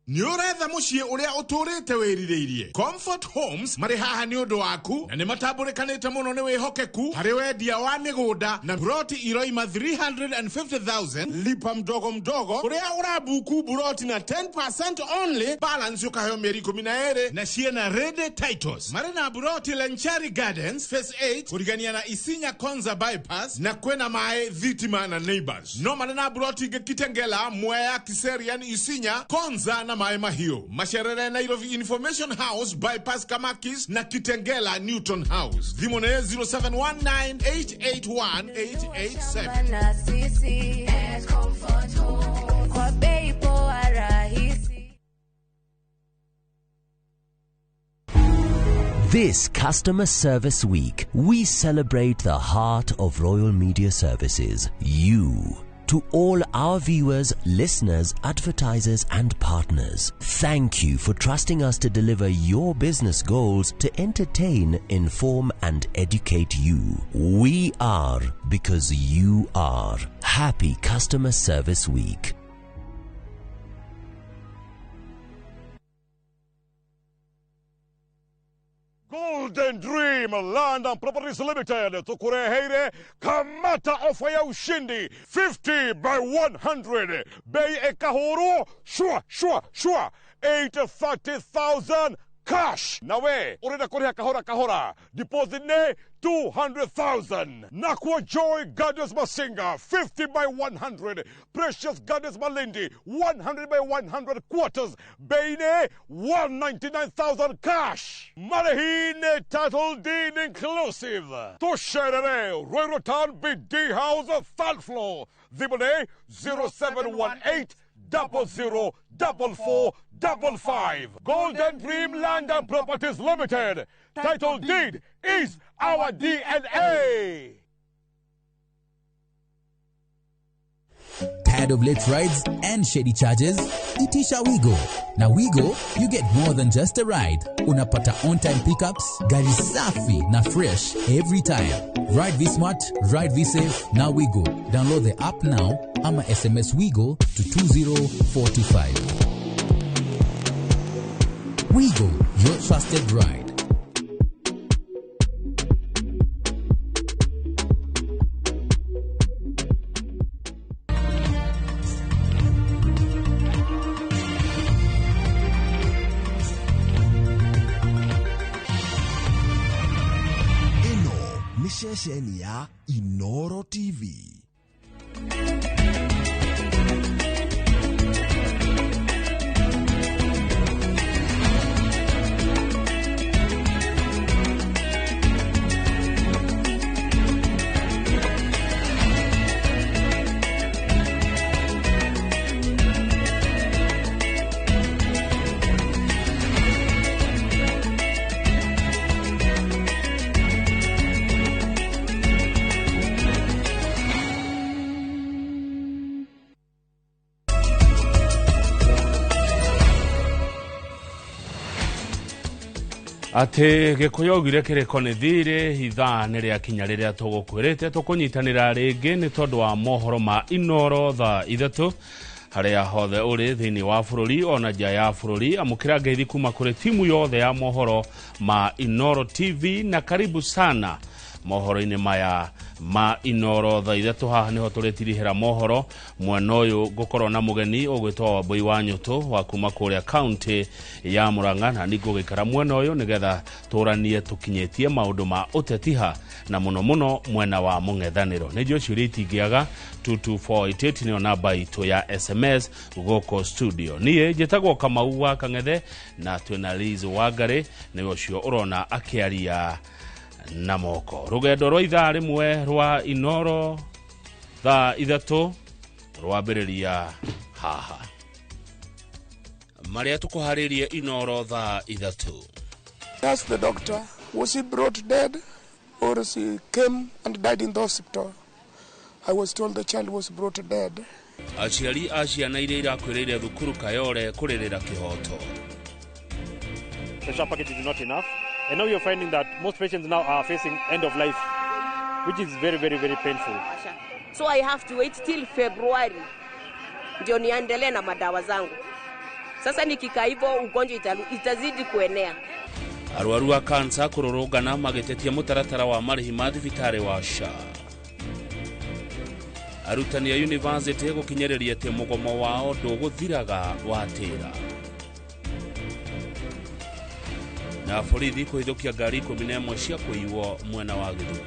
Nĩ ũretha mũciĩ ũrĩa ũtũrĩte wĩrirĩirie. Comfort Homes marĩ haha nĩ ũndũ waku na nĩ matambũrĩkanĩte mũno nĩ wĩhokeku harĩ wendia wa mĩgũnda na buroti iroima 350,000 lipa mdogo mdogo ũrĩa ũrabuku buroti na 10% only balance ũkaheo mĩeri 12 na ciena ready titles. Marĩ na buroti Lenchari Gardens Phase 8 kũrigania na Isinya Konza bypass na kwĩna maĩ thitima na neighbors. No marĩ na buroti ingĩ Kitengela, Mwea, Kiserian, Isinya, Konza na Maĩ Mahiũ. Macerere Nairobi Information House bypass Kamakis na Kitengela Newton House. Thimũ nĩ 0719881887. This Customer Service Week, we celebrate the heart of Royal Media Services, you. To all our viewers, listeners, advertisers, and partners, thank you for trusting us to deliver your business goals to entertain, inform, and educate you. We are because you are. Happy Customer Service Week. Golden Dream Land and Properties Limited tukureheire kamata ofa ya ushindi 50 by 100 bei ekahuru shua shua shua 830,000 cash. Nawe urenda kuriha kahora kahora deposit ne 200,000. Nakwa Joy Gardens Masinga 50 by 100. Precious Gardens Malindi 100 by 100 quarters. Beine 199,000 cash. Marihine title deed inclusive. Tusherere Ruiru Town BD House third floor. Thimũ 0718 00 44 55. Golden Dream Land and Properties Limited. Title deed is our DNA. Tired of late rides and shady charges? Itisha Wigo. Na Wigo, you get more than just a ride. Unapata on-time pickups, gari safi na fresh every time. Ride V-Smart, ride V-Safe, na Wigo. Download the app now ama SMS Wigo to 20425. Wigo, your trusted ride. Ceceni ya Inoro TV. Atä gä kå yå augire kä rä ko nä thirä ithaa nä rä akinya rä rä a tå gå kwä rä te tå kå nyitanä ra rä ngä nä tondå wa mohoro ma Inoro thaa 3 harĩa hothe ũrĩ thĩinĩ wa bũrũri ona nja ya bũrũri. Amũkĩra ngeithi kuma kũrĩ timu yothe ya mohoro ma Inoro TV na karibu sana mohoro-inĩ maya ma Inoro thaa 3. Haha nĩho tũrĩtirihĩra mohoro mwena ũyũ ngũkorwo na mũgeni ũgwĩtwo Wambui wa Nyũtũ wa kuma kũrĩa kaunti ya Murang'a, na ningũgĩikara mwena ũyũ nĩgetha tũranie tũkinyĩtie maũndũ ma ũtetiha na mũno mũno mwena wa mũng'ethanĩro. Nĩ njũĩ ciũria itingĩaga 22488 nĩyo namba itũ ya SMS gũkũ studio. Niĩ njĩtagwo Kamau wa Kang'ethe na twĩna Liz Wangari, nĩwe ũcio ũrona akĩaria na moko. Rũgendo rwa ithaa rĩmwe rwa Inoro thaa 3 rwambĩrĩria haha. Marĩa tũkũharĩrie Inoro thaa 3. Ask the doctor, was he brought dead or she came and died in the hospital? I was told the child was brought dead. Aciari a ciana iria irakwĩrĩire thukuru Kayole kũrĩrĩra kĩhoto. The SHA package is not enough. And now you're finding that most patients now are facing end of life, which is very, very, very painful. So I have to wait till February ndio niendelee na madawa zangu. Sasa nikikaa hivyo ugonjwa itazidi kuenea. Arwaru a kansa kũrũrũngana magĩtetia mũtaratara wa marĩhi ma thibitarĩ wa SHA. Arutani a university gũkinyĩrĩria atĩ mũgomo wao ndũgũthiraga watĩra. Na borithi kũhithũkia ngari 11 cia kũiywo mwena wa Gĩthumo.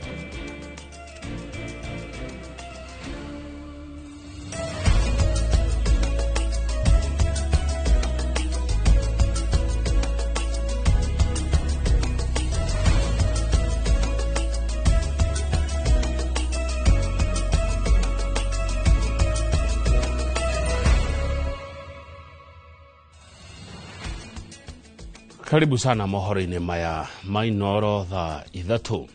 Karibu sana mohoro-inĩ maya ma Inoro thaa 3.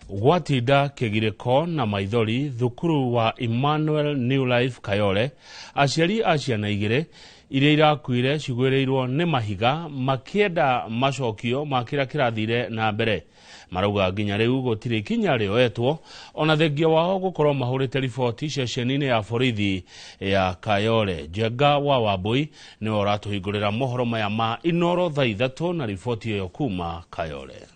Gwatinda kĩgirĩko na maithori thukuru wa Emmanuel New Life Kayole, aciari a ciana 2 iria irakuire cigwĩrĩirwo nĩ mahiga makĩenda macokio ma kĩrĩa kĩrathire na mbere. Marauga nginya rĩu gũtirĩ ikinya rĩoetwo ona thengia wao gũkorwo mahũrĩte riboti ceceni-inĩ ya borithi ya Kayole. Njenga wa Wambui nĩwe ũratũhingũrĩra mohoro maya ma Inoro thaa 3 na riboti ĩyo kuma Kayole.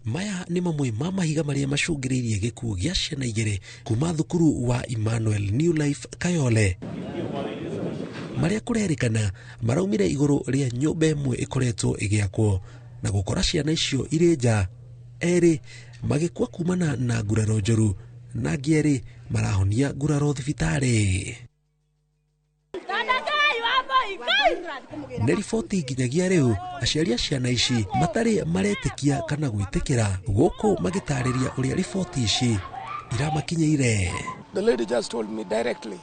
Maya nĩ mamwe ma mahiga marĩa macũngĩrĩirie gĩkuũ gĩa ciana 2 kuma thukuru wa Emmanuel New Life Kayole, marĩa kũrerĩkana maraumire igũrũ rĩa nyũmba ĩmwe ĩkoretwo ĩgĩakwo na gũkora ciana icio irĩ nja. 2 magĩkua kumana na nguraro njũru na angĩ 2 marahonia nguraro thibitarĩ. Nĩ riboti nginyagia rĩu aciari a ciana ici matarĩ maretĩkia kana gwĩtĩkĩra, gũkũ magĩtarĩria ũrĩa riboti ici iramakinyĩire. The lady just told me directly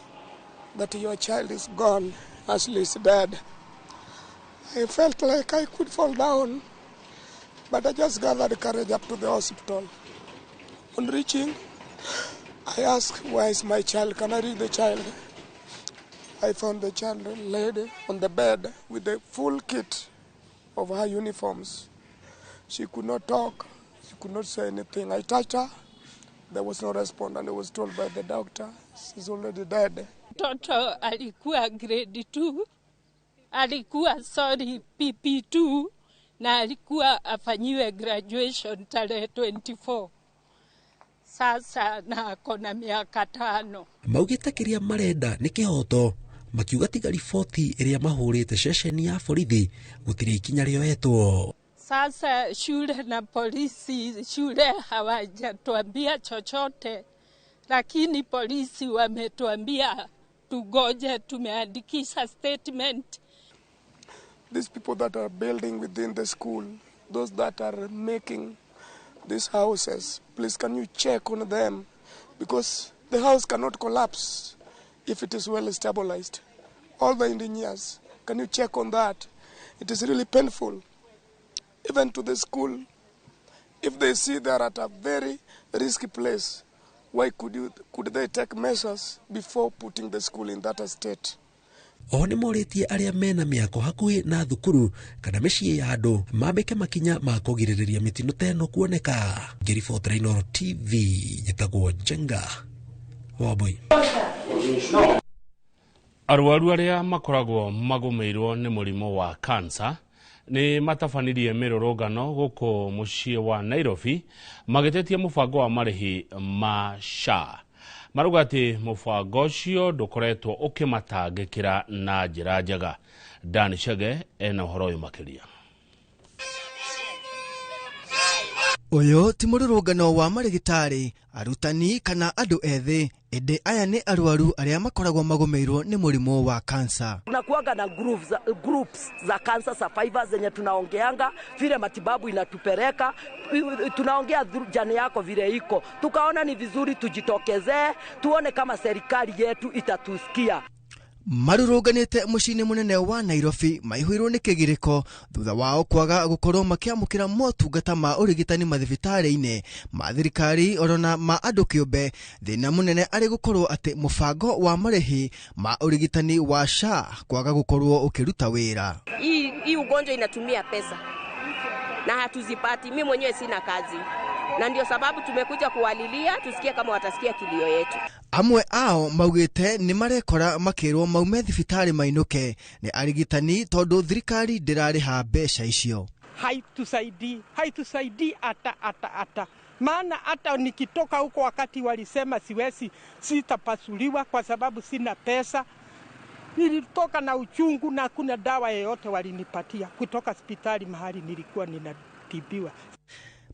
that your child is gone, Ashley is dead. I felt like I could fall down, but I just gathered courage up to the hospital. On reaching, I asked, where is my child? Can I reach the child? I found the child laid on the bed with the full kit of her uniforms. She could not talk, she could not say anything. I touched her, there was no response, and I was told by the doctor, she's already dead. Mtoto alikuwa grade 2, alikuwa sorry PP2, na alikuwa afanyiwe graduation tarehe 24. Sasa na akona miaka 5. Maugĩte kĩrĩa marenda nĩ kĩhoto, makiuga tiga riboti ĩrĩa mahũrĩte ceceni ya borithi gũtirĩ ikinya rĩoetwo. Sasa shule na polisi, shule hawajatuambia chochote, lakini polisi wametuambia tugoje, tumeandikisha statement. These people that are building within the school, those that are making these houses, please can you check on them? Because the house cannot collapse if it is well stabilized. All the engineers, can you check on that? It is really painful. Even to the school, if they see they are at a very risky place, why could they take measures before putting the school in that state? Oho nĩmorĩtie arĩa mena mĩako hakuhĩ na thukuru kana mĩciĩ ya andũ mambĩke makinya ma kũgirĩrĩria mĩtino ta ĩno kuoneka. Ngĩribotera Inooro TV, njĩtagwo Njenga Wambui. Arwaru arĩa makoragwo magũmĩirwo nĩ mũrimũ wa kansa nĩ matabanirie mĩrũrũngano gũkũ mũciĩ wa Nairobi magĩtetia mũbango wa marĩhi ma SHA. Marauga atĩ mũbango ũcio ndũkoretwo ũkĩmatangĩkĩra na njĩra njega. Dan Chege ena ũhoro ũyũ makĩria. Ũyũ ti mũrũrũngano wa marĩgĩtarĩ, arutani kana andũ ethĩ, ĩndĩ aya nĩ arwaru arĩa makoragwo magũmĩirwo nĩ mũrimũ wa kansa. Tunakuanga na groups za cancer survivors zenye tunaongeanga vile matibabu inatupeleka, tunaongea jani yako vile iko. Tukaona ni vizuri tujitokezee, tuone kama serikali yetu itatusikia. Marũrũnganĩte mũciĩ-inĩ mũnene wa Nairobi maihũirwo nĩ kĩgirĩko thutha wao kwaga gũkorwo makĩamũkĩra motungata ma ũrigitani mathibitarĩ-inĩ ma thirikari orona ma andũ kĩũmbe. Thĩna mũnene arĩ gũkorwo atĩ mũbango wa marĩhi ma ũrigitani wa SHA kwaga gũkorwo ũkĩruta wĩra. Hii ugonjwa inatumia pesa na hatuzipati. Mimi mwenyewe sina kazi, na ndio sababu tumekuja kuwalilia tusikie kama watasikia kilio yetu. Amwe ao maugite ni marekora makirwo maume thibitarĩ mainũke nĩ arigitani tondũ thirikari ndĩrarĩha mbeca icio. Haitusaidii hata maana hata nikitoka huko wakati walisema siwezi, sitapasuliwa kwa sababu sina pesa. Nilitoka na uchungu na hakuna dawa yoyote walinipatia kutoka hospitali mahali nilikuwa ninatibiwa.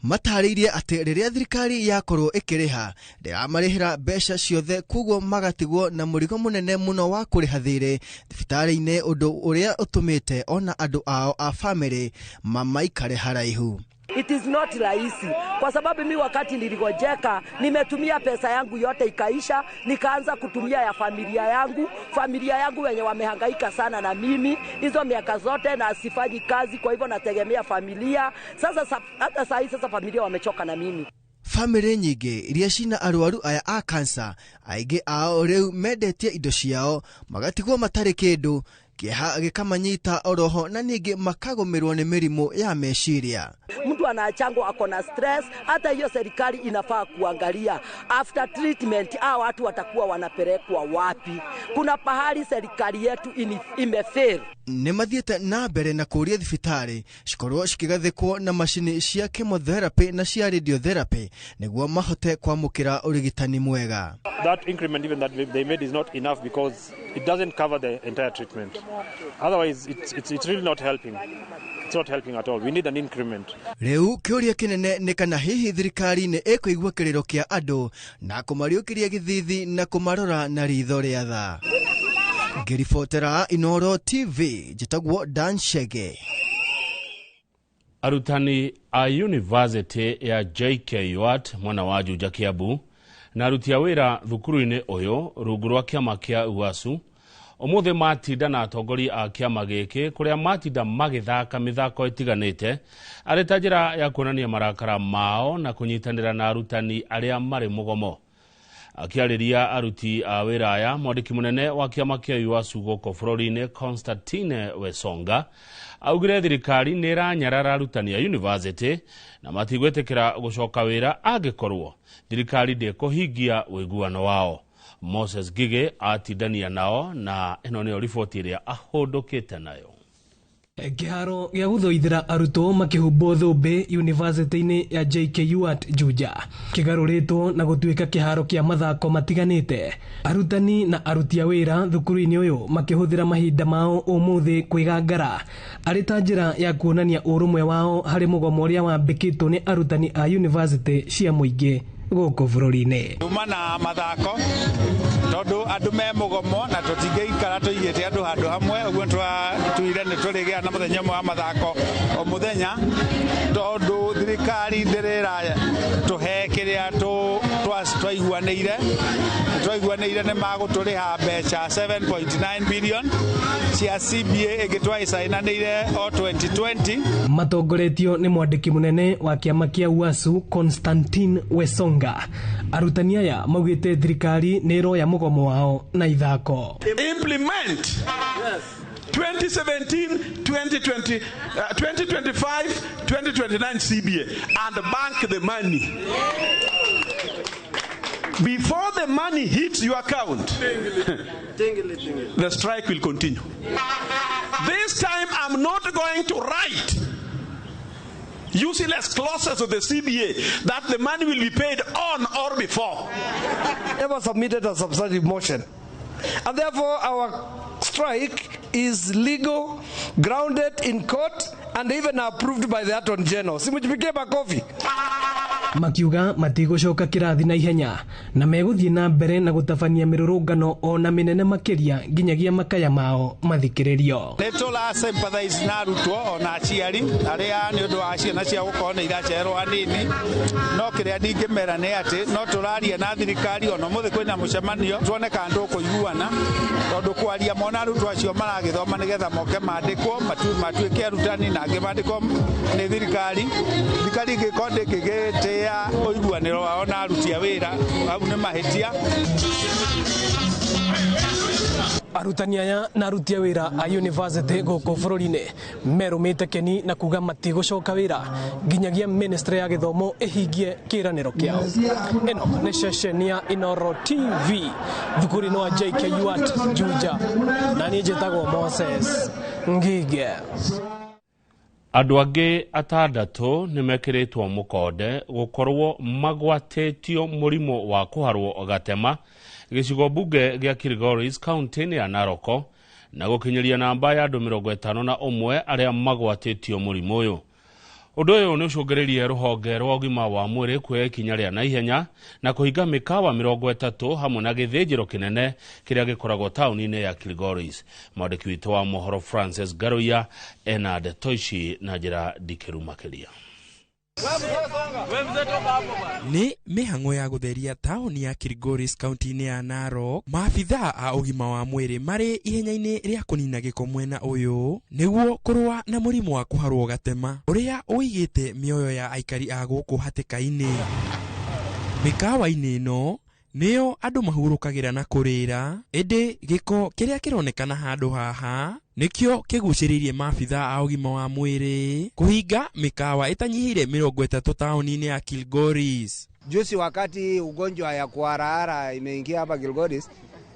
Matarĩirie atĩ rĩrĩa thirikari yakorwo ĩkĩrĩha ndĩramarĩhĩra mbeca ciothe, koguo magatigwo na mũrigo mũnene mũno wa kũrĩha thirĩ thibitarĩ-inĩ, ũndũ ũrĩa ũtũmĩte ona andũ ao a famĩlĩ mamaikare haraihu. It is not rahisi kwa sababu mi wakati niligojeka nimetumia pesa yangu yote ikaisha, nikaanza kutumia ya familia yangu, familia yangu wenye wamehangaika sana na mimi hizo miaka zote, na sifanyi kazi, kwa hivyo nategemea familia. Sasa hata saa hii sasa familia wamechoka na mimi. Famĩlĩ nyingĩ iria cina arwaru aya a kansa aingĩ ao rĩu mendetie indo ciao magatigwo matarĩ kĩndũ, kĩeha gĩkamanyita oroho na ningĩ makagũmĩrwo nĩ mĩrimũ ya meciria. Mtu anaachangwa ako na stress. Hata hiyo serikali inafaa kuangalia after treatment hao watu watakuwa wanapelekwa wapi. Kuna pahali serikali yetu imefail. Nĩ mathiĩte na mbere na kũũria thibitarĩ cikorwo cikĩgathĩkwo na macini cia chemotherapy na cia radiotherapy nĩguo mahote kwamũkĩra ũrigitani mwega. That increment even that they made is not enough because it doesn't cover the entire treatment. Otherwise it's really not helping. It's not helping at all. We need an increment. Rĩu kĩũria kĩnene nĩ kana hihi thirikari nĩ ĩkũigua kĩrĩro kĩa andũ na kũmariũkĩria gĩthithi na kũmarora na ritho rĩa tha. Ngĩribotera Inooro TV, njĩtagwo Dan Chege. Arutani a University ya JKUAT mwena wa Juja Kiambu na aruti a wĩra thukuru-inĩ ũyũ rungu rwa kĩama kĩa UASU ũmũthĩ matinda na atongoria a kĩama gĩkĩ kũrĩa matinda magĩthaka mĩthako ĩtiganĩte arĩ ta njĩra ya kuonania marakara mao na kũnyitanĩra na arutani arĩa marĩ mũgomo. Akĩarĩria aruti a wĩra aya, mwandĩki mũnene wa kĩama kĩa UASU gũkũ bũrũri-inĩ Constantine Wesonga augire thirikari nĩ ĩranyarara arutani a university na matigwĩtĩkĩra gũcoka wĩra angĩkorwo thirikari ndĩkũhingia ũiguano wao. Moses Gige atindania nao na ĩno nĩyo riboti ĩrĩa ahũndũkĩte nayo. Kĩharo gĩa gũthoithĩra arutwo makĩhumbwo thũmbĩ yunivasĩtĩ-inĩ ya JKUAT Juja kĩgarũrĩtwo na gũtuĩka kĩharo kĩa mathako matiganĩte. Arutani na aruti a wĩra thukuru-inĩ ũyũ makĩhũthĩra mahinda mao ũmũthĩ kwĩgangara arĩ ta njĩra ya kuonania ũrũmwe wao harĩ mũgomo ũrĩa wambĩkĩtwo nĩ arutani a yunivasĩtĩ cia mũingĩ gũkũ bũrũri-inĩ. Tuma na mathako tondu andu me mugomo na tutingĩikara tũigĩte andũ handũ hamwe, ũguo twatuire nĩ tũrĩgĩa na mũthenya ũmwe wa mathako o mũthenya, tondu thirikari ndĩrĩra tũhe kĩrĩa twaiguanĩire. Twaiguanĩire nĩ magũtũrĩha mbeca 7.9 billion cia CBA ĩngĩ twaicainanĩire o 2020. Matongoretio nĩ mwandĩki mũnene wa kĩama kĩa UASU Constantine Wesonga, arutani aya maugĩte thirikari nĩ ĩroya mũgomo mũgomo wao na ithako. Implement 2017, 2020, 2025, 2029 CBA and bank the money. Before the money hits your account, the strike will continue. This time I'm not going to write useless clauses of the CBA that the money will be paid on or before. Ever submitted a substantive motion. And therefore our strike is legal, grounded in court, and even approved by the Attorney General. Simujipigie makofi. Makiuga matigũcoka kĩrathi na ihenya na megũthiĩ na mbere na gũtabania mĩrũrũngano ona mĩnene makĩria nginyagia makaya mao mathikĩrĩrio. Nĩ tũra sympathize na arutwo ona aciari arĩa nĩ ũndũ wa ciana ciao gũkorwo nĩ iracererwo hanini, no kĩrĩa ndingĩmera nĩ atĩ no tũraria na thirikari ona ũmũthĩ kwĩna mũcemanio tuone kana tũkũiguana, tondũ kwaria mona arutwo acio maragĩthoma nĩgetha moke mandĩkwo matuĩke arutani na angĩ mandĩkwo nĩ thirikari. Thirikari ĩngĩkorwo ndĩngĩgĩtĩĩa ũiguanĩro wao na aruti a wĩra, hau nĩ mahĩtia. Arutani aya na aruti a wĩra a university gũkũ bũrũri-inĩ merũmĩte keni na kuga matigũcoka wĩra nginyagia ministry ya gĩthomo ĩhingie kĩĩranĩro kĩao. Ĩno nĩ ceceni ya Inooro TV thukuru-inĩ wa JKUAT Juja, na niĩ njĩtagwo Moses Ngige. Andũ angĩ atandatũ nĩmekĩrĩtwo mũkonde gũkorwo magwatĩtio mũrimũ wa kũharwo gatema gĩcigo mbunge gĩa Kilgoris kaunti-inĩ ya Narok na gũkinyĩria namba ya andũ 51 arĩa magwatĩtio mũrimũ ũyũ. Ũndũ ũyũ nĩ ũcũngĩrĩirie rũhonge rwa ũgima wa mwĩrĩ kuoya ikinya rĩa naihenya na kũhinga mĩkawa 30 hamwe na gĩthĩnjĩro kĩnene kĩrĩa gĩkoragwo taũni-inĩ ya Kilgoris. Mwandĩki witũ wa mohoro Francis Garoia ena ndeto ici na njĩra ndikĩru makĩria. Nĩ mĩhang'o ya gũtheria taũni ya Kilgoris kaunti-inĩ ya Narok. Maabithaa a ũgima wa mwĩrĩ marĩ ihenya-inĩ rĩa kũnina gĩko mwena ũyũ nĩguo kũrũa na mũrimũ wa kũharwo gatema ũrĩa ũigĩte mĩoyo ya aikari a gũkũ hatĩka-inĩ. Mĩkawa-inĩ ĩno nĩyo andũ mahurũkagĩra na kũrĩra, ĩndĩ gĩko kĩrĩa kĩronekana handũ haha nĩkĩo kĩgucĩrĩirie maabithaa a ũgima wa mwĩrĩ kũhinga mĩkawa ĩtanyihĩire 30 taũni-inĩ ya Kilgoris. Juzi wakati ugonjwa ya kuharahara imeingia hapa Kilgoris,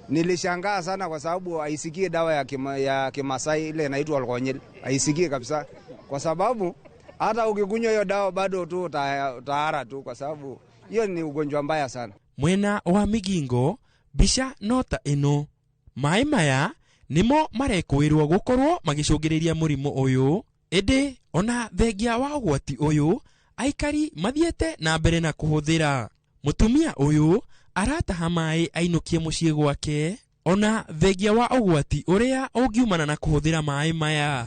nilishangaa sana kwa sababu haisikie dawa ya Kimasai ile inaitwa Olkonyil. Haisikie kabisa, kwa sababu hata ukikunywa hiyo dawa bado tu utahara tu, kwa sababu hiyo ni ugonjwa mbaya sana. Mwena wa Migingo mbica no ta ĩno, maĩ maya nĩmo marekũĩrwo gũkorwo magĩcũngĩrĩria mũrimũ ũyũ, ĩndĩ ona thengia wa ũgwati ũyũ aikari mathiĩte na mbere na kũhũthĩra. Mũtumia ũyũ arataha maĩ ainũkie mũciĩ gwake ona thengia wa ũgwati ũrĩa ũngiumana na kũhũthĩra maĩ maya.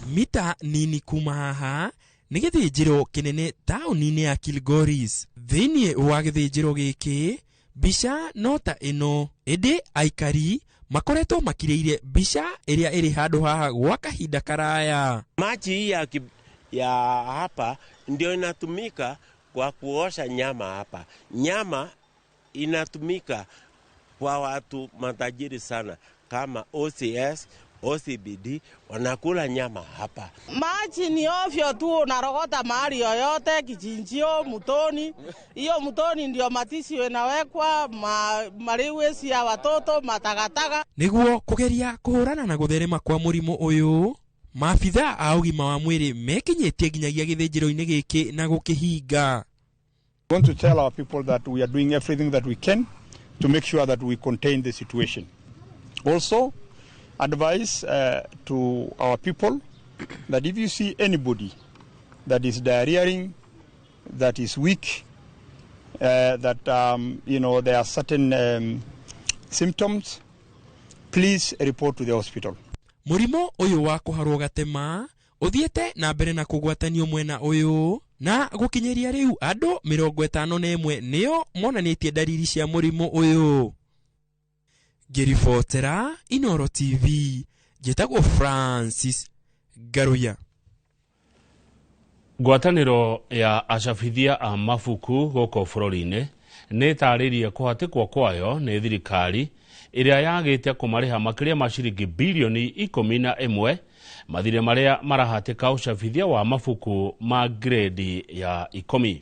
Mita nini kuma haha nĩ gĩthĩnjĩro kĩnene taũni-inĩ ya Kilgoris. Thĩinĩ wa gĩthĩnjĩro gĩkĩ mbica no ta ĩno, ĩndĩ aikari makoretwo makirĩire mbica ĩrĩa ĩrĩ handũ haha gwa kahinda karaya. Maji hii ya hapa ndio inatumika kwa kuosha nyama hapa. Nyama inatumika kwa watu matajiri sana kama OCS, OCBD wanakula nyama hapa. Maji ni ovyo tu, unarogota mahali yoyote, kichinjio, mutoni. Hiyo mutoni ndio matisi inawekwa, mariwesi ya watoto, matakataka. Niguo kugeria kuhurana na gutherema kwa mũrimũ ũyũ, maabithaa a ũgima wa mwĩrĩ mekinyĩtie nginyagia gĩthĩnjĩro-inĩ gĩkĩ na gũkĩhinga. We want to tell our people that we are doing everything that we can to make sure that we contain the situation. Also, advice to our people that if you see anybody that is diarrheaing, that is weak, that there are certain symptoms, please report to the hospital. Mũrimũ ũyũ wa kũharwo gatema ũthiĩte na mbere na kũgwatanio mwena ũyũ na gũkinyĩria rĩu andũ 51 nĩo monanĩtie ndariri cia mũrimũ ũyũ. Ngĩribotera Inooro TV, njĩtagwo Francis Garuya. Ngwatanĩro ya acabithia a mabuku gũkũ bũrũri-inĩ Nĩ ĩtarĩirie kũhatĩkwo kwayo nĩ thirikari ĩrĩa yagĩte kũmarĩha makĩria ma ciringi bilioni 11 mathirĩ marĩa marahatĩka ũcabithia wa mabuku ma grade ya 10.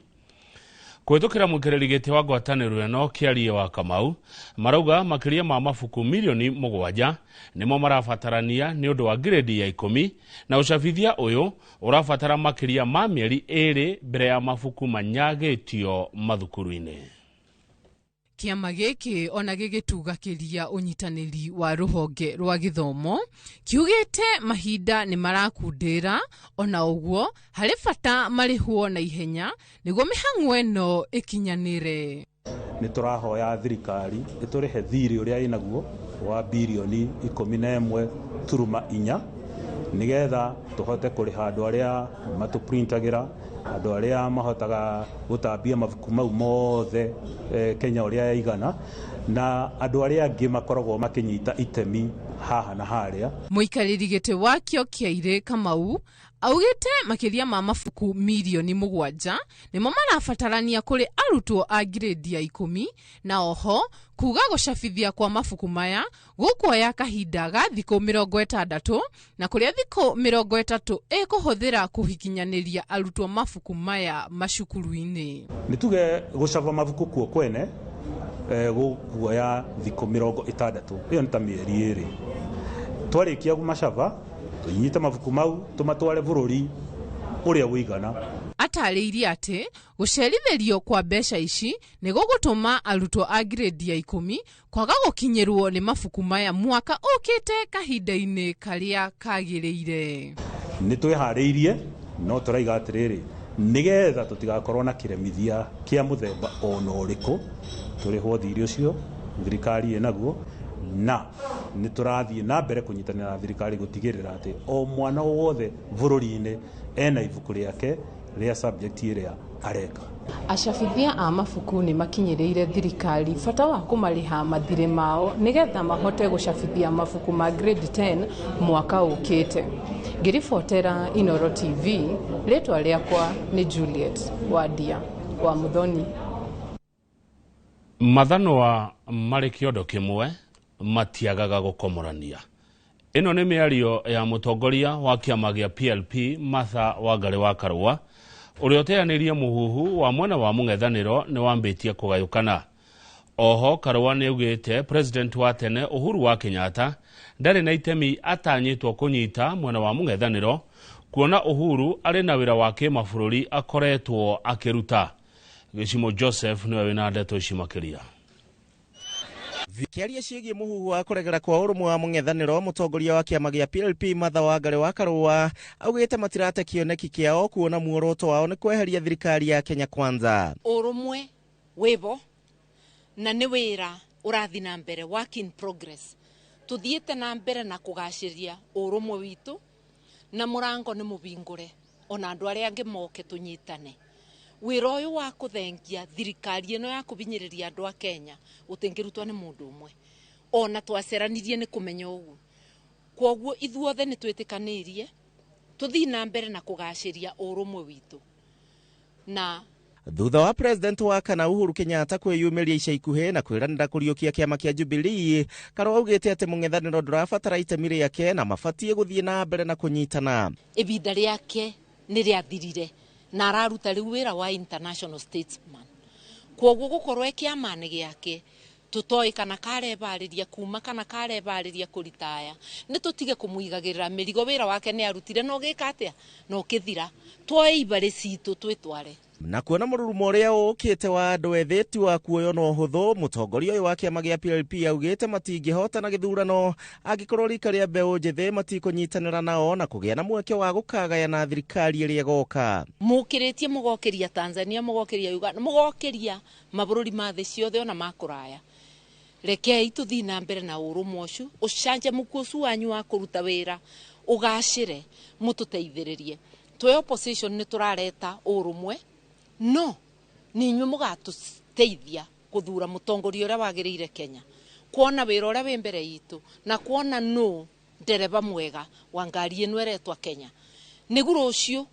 Kũhĩtũkĩra mũikarĩri gĩtĩ wa ngwatanĩro ĩno Kĩarie wa Kamau marauga makĩria ma mabuku milioni 7 nĩmo marabatarania nĩ ũndũ wa grade ya 10 na ũcabithia ũyũ ũrabatara makĩria ma mĩeri 2 mbere ya mabuku manyagĩtio mathukuru-inĩ. Kĩama gĩkĩ ona gĩgĩtugakĩria ũnyitanĩri wa rũhonge rwa gĩthomo kiugĩte mahinda nĩ marakundĩra, ona ũguo harĩ bata marĩhwo na ihenya nĩguo mĩhang'o ĩno ĩkinyanĩre. Nĩ tũrahoya thirikari ĩtũrĩhe thirĩ ũrĩa ĩnaguo wa bilioni 11.4 nĩgetha tũhote kũrĩha andũ arĩa matũprintagĩra, andũ arĩa mahotaga gũtambia mabuku mau mothe Kenya ũrĩa yaigana, na andũ arĩa angĩ makoragwo makĩnyita itemi haha na harĩa. Mũikarĩri gĩtĩ wakĩo Kĩairĩ Kamau augĩte makĩria ma mabuku milioni 7 nĩmo marabatarania kũrĩ arutwo a grade ya 10, na oho kuga gũcabithia kwa mabuku maya gũkuoya kahinda ga thikũ 60 na kũrĩa thikũ 30 ĩkũhũthĩra kũhikinyanĩria arutwo mabuku maya macukuru-inĩ. Nĩ tuge gũcaba mabuku kuo kwene gũkuoya thikũ 60, ĩyo nĩ ta mĩeri 2. Twarĩkia macaba tũnyite mabuku mau tũmatware bũrũri ũrĩa ũigana. Atarĩirie atĩ gũcerithĩrio kwa mbeca ici nĩ gũgũtũma arutwo a grade ya 10 kwaga gũkinyĩrwo nĩ mabuku maya mwaka ũkĩte kahinda-inĩ karĩa kagĩrĩire. Nĩ twĩharĩirie, no tũraiga atĩrĩrĩ, nĩgetha tũtigakorwo na kĩremithia kĩa mũthemba ona ũrĩkũ, tũrĩhwo thirĩ ũcio thirikari ĩnaguo, na nĩ tũrathiĩ na mbere kũnyitanĩra na thirikari gũtigĩrĩra atĩ o mwana wothe bũrũri-inĩ ena ibuku rĩake rĩa subject ĩrĩa areka. Acabithia a mabuku nĩ makinyĩrĩire thirikari bata wa kũmarĩha mathirĩ mao nĩgetha mahote gũcabithia mabuku ma grade 10 mwaka ũkĩte. Ngĩribotera Inooro TV, rĩtwa rĩakwa nĩ Juliet Wadia wa Muthoni. Mathanwa marĩ kĩondo kĩmwe matiagaga gũkomorania. Ĩno nĩ mĩario ya mũtongoria wa kĩama gĩa PLP Martha Wangari wa Karua ũrĩa ũteanĩirie mũhuhu wa mwena wa mũng'ethanĩro nĩ wambĩtie kũgayũkana. Oho Karua nĩ augĩte president wa tene Uhuru wa Kenyatta ndarĩ na itemi atanyĩtwo kũnyita mwena wa mũng'ethanĩro kuona Uhuru arĩ na wĩra wa kĩmabũrũri akoretwo akĩruta. Gĩcimo Joseph nĩwe wĩna ndeto ici makĩria. Kĩaria ciĩgiĩ mũhuhu wa kũregera kwa ũrũmwe wa mũng'ethanĩro, mũtongoria wa kĩama gĩa PLP Martha Wangari wa Karua augĩte matirate kĩoneki kĩao kuona muoroto wao nĩ kweheria thirikari ya Kenya Kwanza. Ũrũmwe wĩbo na nĩ wĩra ũrathiĩ na mbere, work in progress. Tũthiĩte na mbere na kũgacĩria ũrũmwe witũ na mũrango nĩ mũhingũre ona andũ arĩa angĩ moke tũnyitane. Wĩra ũyũ wa kũthengia thirikari ĩno ya kũhinyĩrĩria andũ a Kenya ũtingĩrutwo nĩ mũndũ ũmwe, ona twaceranirie nĩ kũmenya ũguo. Kwoguo ithuothe nĩ twĩtĩkanĩirie tũthiĩ na mbere na kũgacĩria ũrũmwe witũ. Na thutha wa president wa kana Uhuru Kenyatta kwĩyumĩria ica ikuhĩ na kwĩranĩra kũriũkia kĩama kĩa Jubilee, Karua augĩte atĩ mũng'ethanĩro ndũrabatara itemi rĩake na mabatiĩ gũthiĩ na mbere na kũnyitana. Ihinda rĩake nĩ rĩathirire na araruta rĩu wĩra wa international statesman. Kwoguo gũkorwo e kĩama-inĩ gĩake tũtoĩ kana karebarĩria kuma kana karebarĩria kũritaya, nĩ tũtige kũmũigagĩrĩra mĩrigo. Wĩra wake nĩ arutire no gĩka atĩa no kĩthira, tuoe ibarĩ citũ twĩtware. Na kuona mũrurumo ũrĩa ũkĩte wa andũ ethĩ ti wa kuoywo na ũhũthũ, mũtongoria ũyũ wa kĩama gĩa PLP augĩte matingĩhotana gĩthurano angĩkorwo rika rĩa mbeũ njĩthĩ matikũnyitanĩra nao na kũgĩa na mweke wa gũkagayana thirikari ĩrĩa ĩgoka. Mũkĩrĩtie mũgokĩria Tanzania, mũgokĩria Uganda, mũgokĩria mabũrũri ma thĩ ciothe ona ma kũraya. Rekei tũthiĩ na mbere na ũrũmwe ũcio, ũcanjamũku ũcio wanyu wa kũruta wĩra ũgacĩre, mũtũteithĩrĩrie. Twĩ opposition nĩ tũrareta ũrũmwe, no nĩ inyuĩ mũgatũteithia kũthura mũtongoria ũrĩa wagĩrĩire Kenya, kuona wĩra ũrĩa wĩ mbere itũ na kuona nũ ndereba mwega wa ngari ĩno ĩretwa Kenya. Nĩguo rũciũ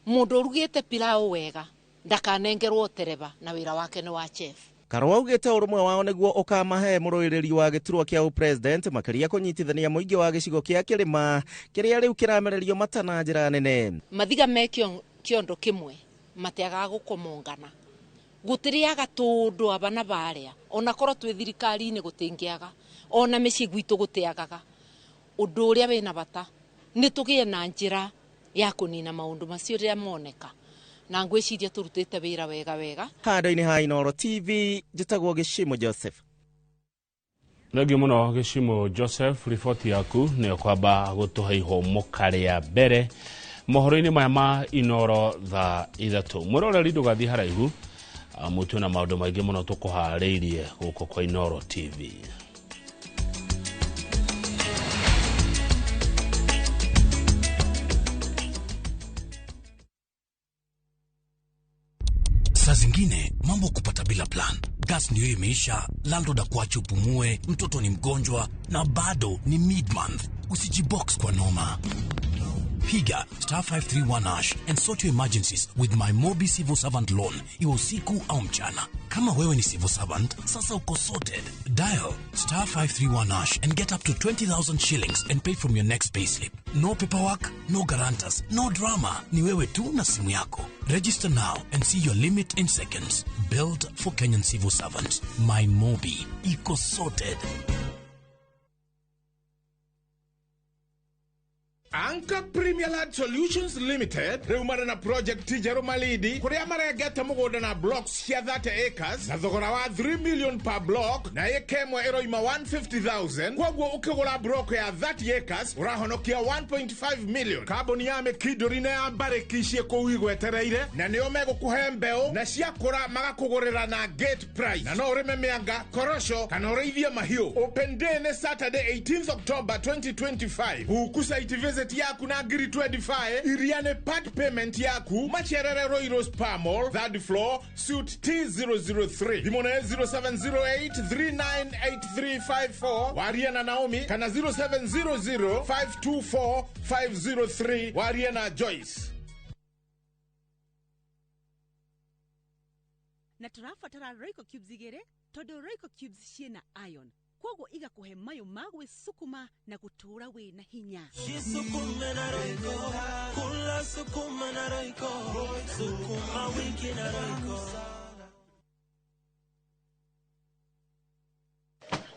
mũndũ ũrugĩte pilau wega Ndakanengerwo tereba na wira wake ni wa chef. Karua augĩte ũrũmwe wao nĩguo ũkamahe mũrũĩrĩri wa gĩturwa kĩa ũpresident makĩria kũnyitithania mũingĩ wa gĩcigo kĩa kĩrĩma kĩrĩa rĩu kĩramererio mata na njĩra nene. Mathiga me kiondo kĩmwe matiagaga gũkomongana, gũtiriaga tũndũ aba na baria, ona korwo twĩ thirikari-inĩ gũtingĩaga, ona mĩciĩ gwitũ gũtiagaga. Ũndũ ũrĩa wĩna bata nĩ tũgĩe na njĩra ya kũnina maũndũ macio rĩrĩa moneka, na ngwĩciria tũrutĩte wĩra wega wega. Handũ-inĩ ha Inooro TV, njĩtagwo Gĩcimo Joseph. Thengiũ mũno Gĩcimo Joseph, riboti yaku nĩyo kwamba gũtũhe ihũmũka rĩa mbere mohoro-inĩ maya ma Inooro thaa 3. Mwĩroreri ndũgathiĩ haraihu, mũtue na maũndũ maingĩ mũno tũkũharĩirie gũkũ kwa Inooro TV. Saa zingine mambo kupata bila plan. Gas ndio imeisha, landlord akuache upumue, mtoto ni mgonjwa na bado ni mid-month. Usijibox kwa noma. Piga star 531 hash and sort your emergencies with my Mobi Civil Servant Loan, iwe usiku au mchana. Kama wewe ni civil servant, sasa uko sorted. Dial star 531 hash and get up to 20,000 shillings and pay from your next payslip. No paperwork, no guarantors, no drama. Ni wewe tu na simu yako. Register now and see your limit in seconds. Built for Kenyan civil servants. My Mobi. Iko sorted. Anchor Premier Land Solutions Limited riu marĩ na project njerũ Malindi kũrĩa marengete mũgũnda na blocks cia 30 acres na thogora wa 3 million per block, na ĩka ĩmwe ĩroima 150,000. Koguo ũkĩgũra block ya 30 acres ũrahonokia 1.5 million. Kambuni ya Mĩkindũri na ya Mbarĩki ciĩ kũu igwetereire, na nĩo megũkũhe mbeũ na ciakũra magakũgũrĩra na gate price, na no ũrĩme mĩanga, korosho kana ũrĩithie mahiũ. Open day nĩ Saturday 18th October 2025. Huku site visit yaku na ngiri 25 iria nĩ part payment yaku. Macherere Royal Spa Mall, 3rd floor, suite T003. Thimũ nĩ 0708 398354 warie na Naomi, kana 0700 524 503 warie na Joyce. Na tũrabatara Royco cubes igĩrĩ tondũ Royco cubes ciĩna iron, koguo igakuhe mayo ma gwĩsukuma na gũtũũra wĩna hinya. Jisukume na Royco, kula sukuma na Royco, sukuma wiki na Royco.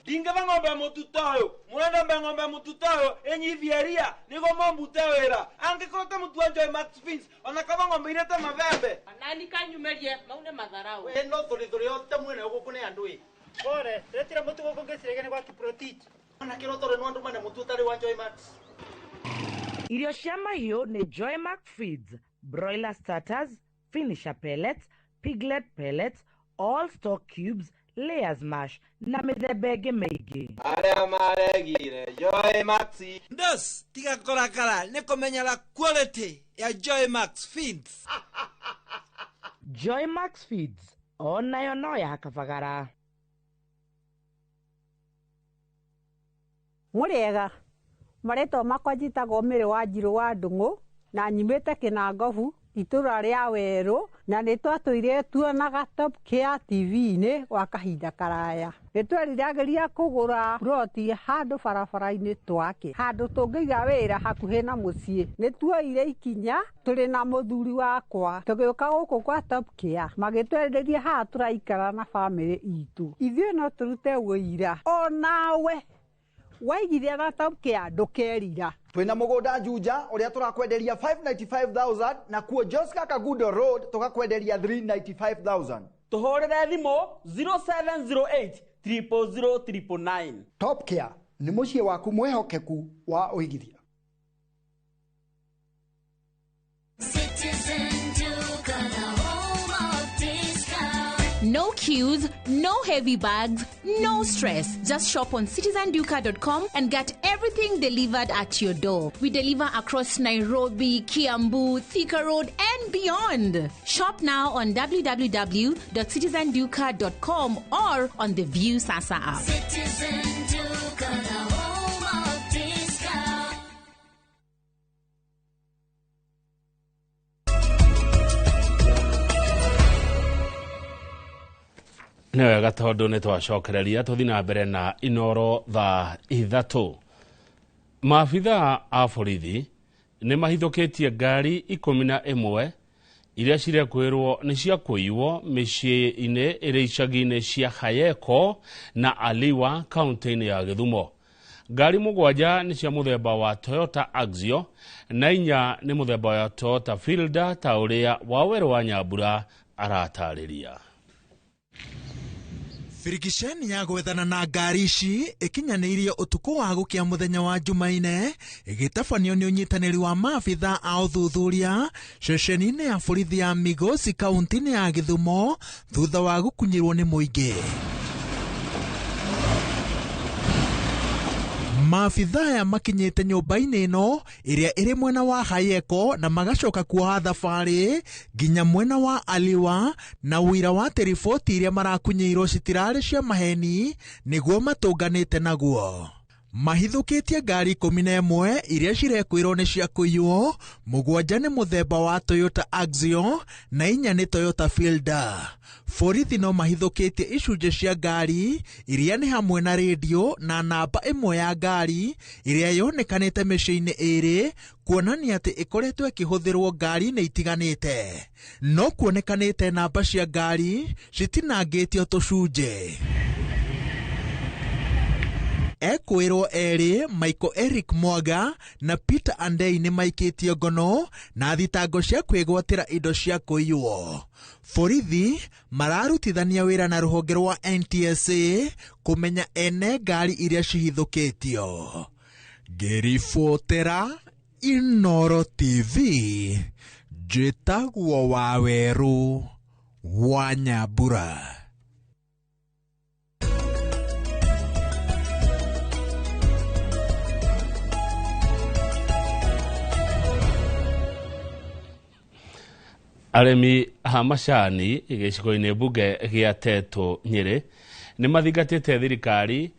Ndingeva ng'ombe mututoyo, murenda ng'ombe mututoyo enyithieria nigo mombute wira angikorwo ta mutu wa Joy Max Fins ona kaba ng'ombe irete mabembe anani kanyumerie maune matharau we no thuri yote mwene guku ni andu i Pore, retira mutu guku ngecirege ni gwa Kiprotich. Ona kirotore no andu mane mutu utari wa Joy Max. Irio cia mahiũ nĩ Joy Max Feeds, broiler starters, finisher pellets, piglet pellets, all stock cubes, layers mash na mĩthemba ĩngĩ mĩingĩ. Arĩa maregire Joy Max. Ndos, tiga kũrakara nĩ kũmenyera quality ya Joy Max Feeds. Joy Max Feeds onayo no ya kabagara. Mũrĩega, marĩtwa makwa njĩtagwo Mĩrĩ wa Njirũ wa Ndung'u na nyumĩte Kĩnangobu itũra rĩa Werũ, na nĩ twatũire tuonaga Top Care TV-inĩ gwa kahinda karaya. Nĩ tweriragĩria kũgũra ploti handũ barabara-inĩ twake, handũ tũngĩiga wĩra hakuhĩ na mũciĩ. Nĩ tuoire ikinya tũrĩ na mũthuri wakwa tũgĩũka gũkũ kwa Top Care, magĩtwenderia haha tũraikara na bamĩrĩ itũ. Ithuĩ no tũrute wũira onawe waigithia na Top Care ndũkerira. Twina mugunda Juja uria turakwenderia 595,000 na kuo Joska Kagudo Road tukakwenderia 395,000. Tuhurire thimu 0708 000 999. Top Care ni muciĩ waku mwihokeku wa uigithia. No queues, no heavy bags, no stress. Just shop on citizenduka.com and get everything delivered at your door. We deliver across Nairobi, Kiambu, Thika Road, and beyond. Shop now on www.citizenduka.com or on the View Sasa app. Citizen Duka, the home of discount. Nĩ wega tondũ nĩ twacokereria tũthiĩ na mbere na Inoro thaa 3. Maabithaa a borithi nĩ mahithũkĩtie ngari 11 iria cirekwĩrwo nĩ cia kũiywo mĩciĩ-inĩ ĩrĩ icagi-inĩ cia Hayeko na Aliwa kaunti-inĩ ya Gĩthumo. Ngari 7 nĩ cia mũthemba wa Toyota Axio na 4 nĩ mũthemba wa Toyota Fielder ta ũrĩa Wawerũ wa Nyambura aratarĩria. Birigiceni ya gwethana na ngari ici ĩkinyanĩirie ũtukũ wa gũkĩa mũthenya wa Jumaine ĩgĩtabanio nĩ ũnyitanĩri wa maabitha a ũthuthuria ceceni-inĩ ya borithi ya Migosi kaunti-inĩ ya Gĩthumo thutha wa gũkunyĩrwo nĩ mũingĩ. Maabitha aya makinyĩte nyũmba-inĩ ĩno ĩrĩa ĩrĩ mwena wa Hayeko na magacoka kuoha thabarĩ nginya mwena wa Aliwa na ũira wa atĩ riboti iria marakunyĩirwo citirarĩ cia maheni nĩguo matũnganĩte naguo. Mahithũkĩtie ngari 11 iria cirekwĩrwo nĩ cia kũiywo, 7 nĩ mũthemba wa Toyota Axio na 4 nĩ Toyota Fielder. Borithi no mahithũkĩtie icunjĩ cia ngari iria nĩ hamwe na redio na namba ĩmwe ya ngari ĩrĩa yonekanĩte mĩciĩ-inĩ ĩrĩ kuonania atĩ ĩkoretwo ĩkĩhũthĩrwo ngari-inĩ itiganĩte. No kuonekanĩte namba cia ngari citinangĩtio tũcunjĩ. Ekwĩrwo erĩ Michael Eric Mwaga na Peter Andei nĩ maikĩtio ngono na thitango cia kwĩgwatĩra indo cia kũiywo. Borithi mararutithania wĩra na rũhonge rwa NTSA kũmenya ene ngari iria cihithũkĩtio. Ngĩribotera Inoro TV, njĩtagwo Wawerũ wa Nyambura. Arĩmi a macani gĩcigo-inĩ mbunge gĩa Teto Nyĩrĩ nĩ mathingatĩte thirikari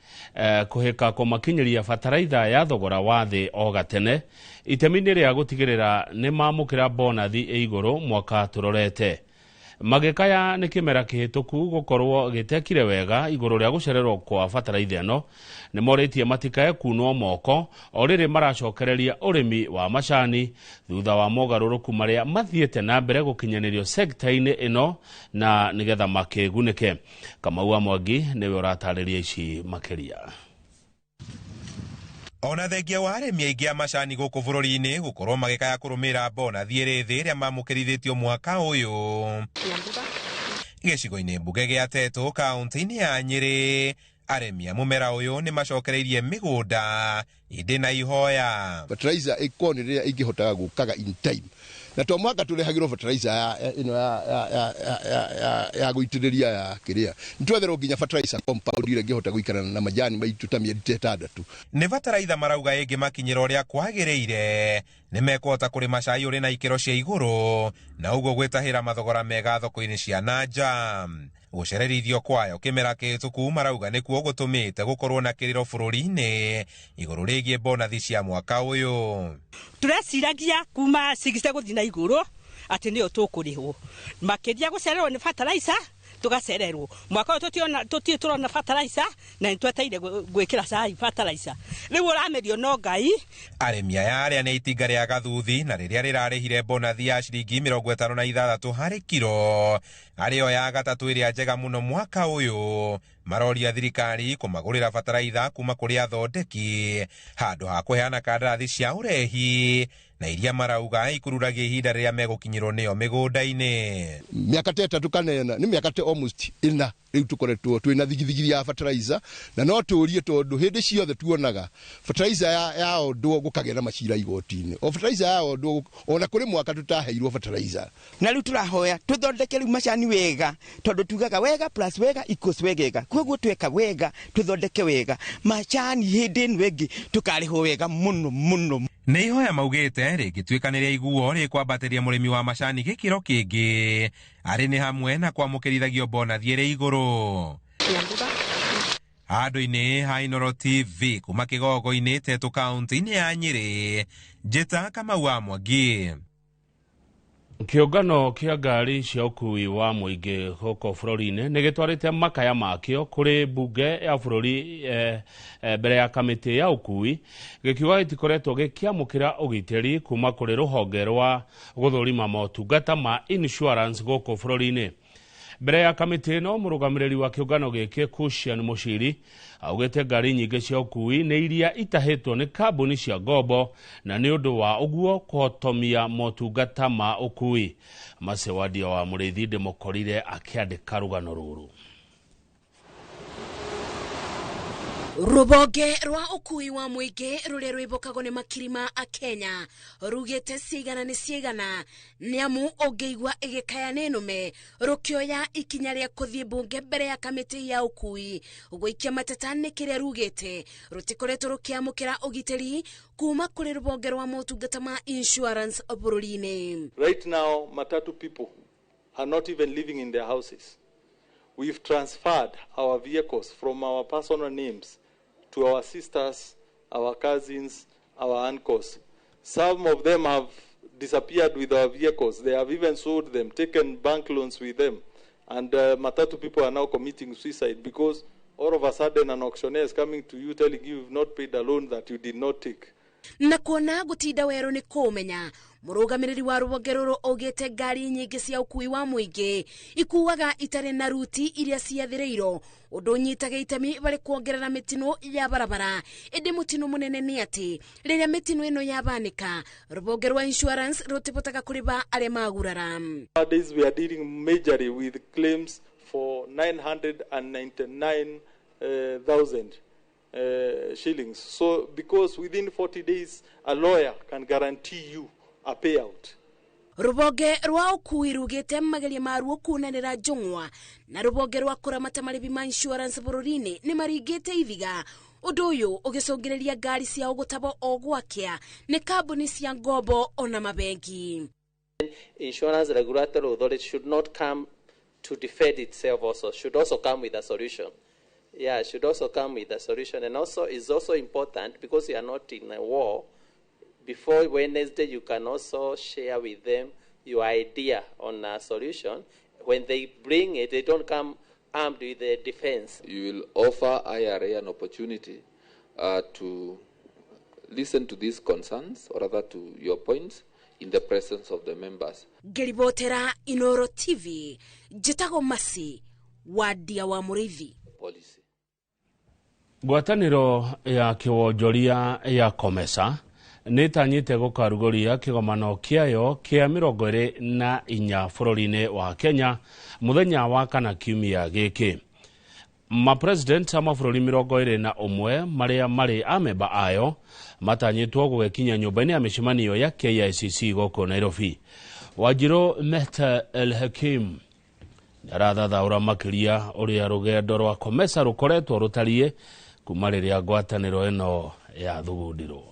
kũhĩka kũmakinyĩria bataraitha ya thogora wa thĩ o gatene itemi-inĩ rĩa gũtigĩrĩra nĩ mamũkĩra bonathi ĩ igũrũ mwaka tũrorete. Magĩkaya nĩ kĩmera kĩhĩtũku gũkorwo gĩtekire wega igũrũ rĩa gũcererwo kwa bataraitha ĩno nĩ morĩtie matikae kunwo moko o rĩrĩ maracokereria ũrĩmi wa macani thutha wa mogarũrũku marĩa mathiĩte na mbere gũkinyanĩrio sekta-inĩ ĩno na nĩgetha makĩgunĩke. Kamau wa Mwangi nĩwe ũratarĩria ici makĩria. Ona thengia wa arĩmi aingĩ a macani gũkũ bũrũri-inĩ gũkorwo magĩkaya kũrũmĩrĩra bonathi ĩrĩ thĩ ĩrĩa mamũkĩrithĩtio mwaka ũyũ gĩcigo-inĩ mbunge gĩa Teto kaunti-inĩ ya Nyĩrĩ, arĩmi a mũmera ũyũ nĩ macokereirie mĩgũnda ĩndĩ na ihoya. Fertilizer ĩkorwo nĩ rĩrĩa ĩngĩhotaga gũkaga in time na to mwaka tũrehagĩrwo fertilizer ya ĩno ya gũitĩrĩria ya kĩrĩa nĩtwetherwo nginya fertilizer compound ĩrĩa ĩngĩhota gũikara na majani maitũ ta mĩeri ta 6. Nĩ bataraitha marauga ĩngĩmakinyĩra ũrĩa kwagĩrĩire nĩ mekũhota kũrĩma cai ũrĩ na ikĩro cia igũrũ na ũguo gwĩtahĩra mathogora mega thoko-inĩ cia na nja. Gũcererithio kwayo kĩmera kĩhĩtũku marauga nĩkuo gũtũmĩte gũkorwo na kĩrĩro bũrũri-inĩ igũrũ rĩgiĩ bonathi cia mwaka ũyũ. Tũreciragia kuma 60 gũthiĩ na igũrũ atĩ nĩyo tũkũrĩhwo makĩria gũcererwo nĩ fertilizer tũgacererwo mwaka ũyũ tũtirĩ tũrona fertilizer na nĩ twetereire gwĩkĩra cai fertilizer rĩu ũramerio no Ngai. Arĩmi aya arĩa nĩ itinga rĩa gathuthi na rĩrĩa rĩrarĩhire bonathi ya ciringi 56 harĩ kiro arĩo ya gatatũ ĩrĩa njega mũno mwaka ũyũ maroria thirikari kũmagũrĩra bataraitha kuma kũrĩ athondeki handũ ha kũheana kandarathi cia ũrehi na iria marauga ikururagia ihinda rĩrĩa megũkinyĩrwo nĩyo mĩgũnda-inĩ. Mĩaka ta 3 kana 4 nĩ mĩaka ta almost 4 rĩu tũkoretwo twĩna thigithigi ya fertilizer na no tũrie tondũ hĩndĩ ciothe tuonaga fertilizer ya ondwo gũkagĩa na macira igoti-inĩ o fertilizer ya ondwo ona kũrĩ mwaka tũtaheirwo fertilizer. Na rĩu tũrahoya tũthondeke rĩu macani wega tondũ tugaga wega plus wega equals wegega koguo tweka wega tũthondeke wega macani hĩndĩ ĩno ĩngĩ tũkarĩhwo wega mũno mũno. Nĩ ihoya maugĩte rĩngĩtuĩka nĩ rĩa iguo rĩkwambatĩria mũrĩmi wa macani gĩkĩro kĩngĩ arĩ nĩ hamwe na kwamũkĩrithagio bonathi ĩrĩ igũrũ. Handũ-inĩ ha Inoro TV kuma kĩgogo-inĩ Teto kaunti-inĩ ya Nyĩrĩ, njĩta Kamau wa Mwangi. Kĩũngano kĩa ngari cia ũkui wa mũingĩ gũkũ bũrũri-inĩ nĩ gĩtwarĩte makaya makĩo kũrĩ mbunge ya bũrũri mbere ya kamĩtĩ ya ũkui, gĩkiuga gĩtikoretwo gĩkĩamũkĩra ũgitĩri kuma kũrĩ rũhonge rwa gũthũrima motungata ma insurance gũkũ bũrũri-inĩ. Mbere ya kamĩtĩ ĩno, mũrũgamĩrĩri wa kĩũngano gĩkĩ Cushion Mũciri augĩte ngari nyingĩ cia ũkui nĩ iria itahĩtwo nĩ kambuni cia ngombo na nĩ ũndũ wa ũguo kũhotomia motungata ma ũkui. Macewadia wa Mũrĩithi ndĩmũkorire akĩandĩka rũgano rũrũ. Rũhonge rwa ũkui wa mũingĩ rũrĩa rwĩmbũkagwo nĩ makiri ma akenya rugĩte cigana nĩ cigana nĩamu ũngĩigua ĩgĩkaya nĩ nũme rũkĩoya ikinya rĩa kũthiĩ mbunge mbere ya kamĩtĩ ya ũkui gũikia mateta nĩ kĩrĩa rugĩte rũtikoretwo rũkĩamũkĩra ũgitĩri kuma kũrĩ rũhonge rwa motungata ma insurance bũrũri-inĩ. Right now, Matatu people are not even living in their houses. We've transferred our vehicles from our personal names to our sisters, our cousins, our uncles. Some of them have disappeared with our vehicles. They have even sold them, taken bank loans with them. And Matatu people are now committing suicide because all of a sudden an auctioneer is coming to you telling you you've not paid a loan that you did not take. Na kuona gutinda weru ni kumenya mũrũgamĩrĩri wa rũhonge rũrũ augĩte ngari nyingĩ cia ũkui wa mũingĩ ikuaga itarĩ na ruti iria ciathĩrĩirwo ũndũ ũnyitaga itemi harĩ kuongerera mĩtino ya barabara. Ĩndĩ mũtino mũnene nĩ atĩ rĩrĩa mĩtino ĩno yabanĩka rũhonge rwa insurance rũtibotaga kũrĩba arĩa magurara. Nowadays we are dealing majorly with claims for 999,000 shillings. So because within 40 days a lawyer can guarantee you a payout. Rũhonge rwa ũkui rugĩte mageria maruo kunanĩra njũng'wa na rũhonge rwa kũramata marĩhi ma insurance bũrũri-inĩ nĩ maringĩte ithiga ũndũ ũyũ ũgĩcũngĩrĩria ngari ciao gũtabwo o gwakĩa nĩ kambuni cia ngombo ona mabengi. Insurance Regulatory Authority should not come to defend itself also, should also come with a solution. Yeah, should also come with a solution. And also, it's also important because you are not in a war. Before Wednesday, you can also share with them your idea on a solution. When they bring it, they don't come armed with the defense. You will offer IRA an opportunity to listen to these concerns, or rather to your points, in the presence of the members. Ngĩribotera Inoro TV, njĩtagwo Masi Wadia wa Mũrĩithi. Policy. Ngwatanĩro ya kĩwonjoria ya COMESA nĩ ĩtanyĩte gũkarugũria kĩgomano kĩayo kĩa 24 bũrũri-inĩ wa Kenya mũthenya wa kana kiumia gĩkĩ. Mapresident a mabũrũri 21 marĩa marĩ amemba ayo matanyĩtwo gũgĩkinya nyũmba-inĩ ya mĩcemanio ya KICC gũkũ Nairobi. Wanjirũ Mehta El Hakim arathathaũra makĩria ũrĩa rũgendo rwa COMESA rũkoretwo rũtariĩ kuma rĩrĩa ngwatanĩro ĩno yathugundirwo.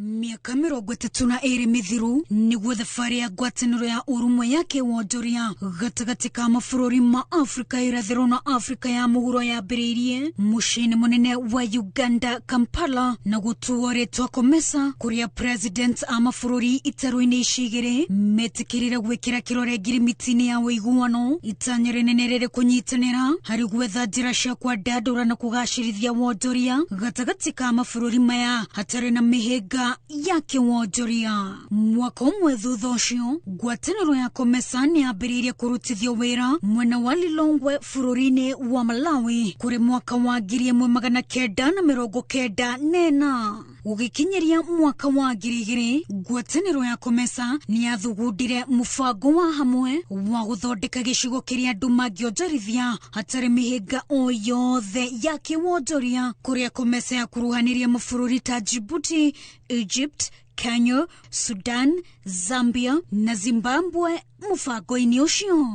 Miaka 32 mĩthiru nĩguo thabarĩ ya ngwatanĩro ya ũrũmwe ya kĩwonjoria gatagatĩ ka mabũrũri ma Afrika irathĩro na Afrika ya mũhuro yambĩrĩirie mũciĩ-inĩ mũnene wa Uganda, Kampala, na gũtuo rĩtwa COMESA, kũrĩa president a mabũrũri itarũ-inĩ ici igĩrĩ metĩkĩrire gwĩkĩra kĩrore ngirimiti-inĩ ya ũiguano. Itanya rĩnene rĩrĩ kũnyitanĩra harĩ gwetha njĩra cia kwandandũra na kũgacĩrithia wonjoria gatagatĩ ka mabũrũri maya hatarĩ na mĩhĩnga ya kĩwonjoria. Mwaka ũmwe thutha ũcio, ngwatanĩro ya COMESA nĩ yambĩrĩirie kũrutithio wĩra mwena wa Lilongwe bũrũri-inĩ wa Malawi kũrĩ mwaka wa 1994. Gũgĩkinyĩria mwaka wa 2000, ngwatanĩro ya COMESA nĩ yathugundire mũbango wa hamwe wa gũthondeka gĩcigo kĩrĩa andũ mangĩonjorithia hatarĩ mĩhĩnga o yothe ya kĩwonjoria, kũrĩa COMESA yakuruhanirie mabũrũri ta Djibouti, Egypt, Kenya, Sudan, Zambia na Zimbabwe mũbango-inĩ ũcio.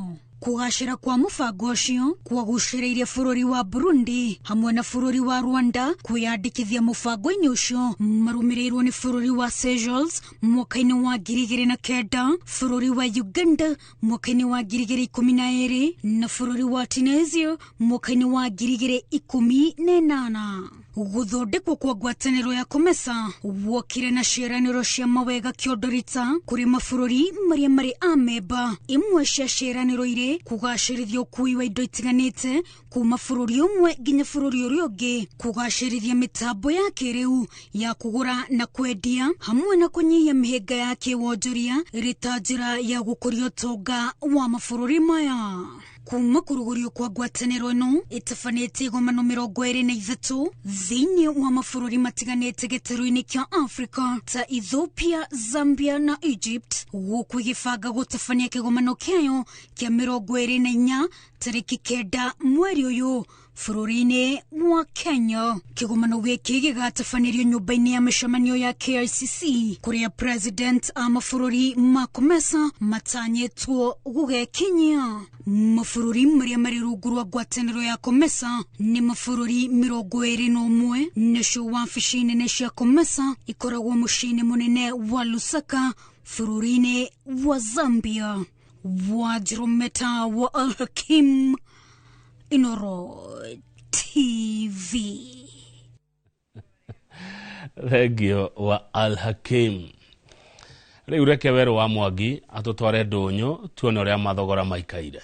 Kũgacĩra kwa mũbango ũcio kwagucĩrĩirie bũrũri wa Burundi hamwe na bũrũri wa Rwanda kwĩyandĩkithia mũbango-inĩ ũcio, marũmĩrĩirwo nĩ bũrũri wa Seychelles mwaka-inĩ wa 2009, bũrũri wa Uganda mwaka-inĩ wa 2012 na bũrũri wa Tunisia mwaka-inĩ wa 2018. Gũthondekwo kwa ngwatanĩro ya COMESA wokire na ciĩranĩro cia mawega kĩondorita kũrĩ mabũrũri marĩa marĩ amemba. Imwe cia ciĩranĩro irĩ kũgacĩrithia ũkui wa indo itiganĩte kuma bũrũri ũmwe nginya bũrũri ũrĩa ũngĩ, kũgacĩrithia mĩtambo ya kĩrĩu ya kũgũra na kwendia, hamwe na kũnyihia mĩhĩnga ya kĩwonjoria ĩrĩ ta njĩra ya gũkũria ũtonga wa mabũrũri maya. Kuma kũrugũrio kwa ngwatanĩro ĩno ĩtabanĩtie igomano 23 thĩinĩ wa mabũrũri matiganĩte gĩtarũ-inĩ kĩa Afrika ta Ethiopia, Zambia na Egypt, gũkũ ĩgĩbanga gũtabania kĩgomano kĩayo kĩa 24 tarĩki 9 mweri ũyũ bũrũri-inĩ wa Kenya. Kĩgomano gĩkĩ gĩgatabanĩrio nyũmba-inĩ ya mĩcemanio ya KICC kũrĩa president a mabũrũri ma COMESA matanyĩtwo gũgekinyia. Mabũrũri marĩa marĩ rungu rwa ngwatanĩro ya COMESA nĩ mabũrũri 21, nacio wabici nene cia COMESA ikoragwo mũciĩ-inĩ mũnene wa Lusaka bũrũri-inĩ wa Zambia. Wajirumeta wa Al-Hakim, Inoro TV. Thengio wa Al-Hakim. Rĩu reke Werũ wa Mwangi atũtware ndũnyũ tuone ũrĩa mathogora maikaire.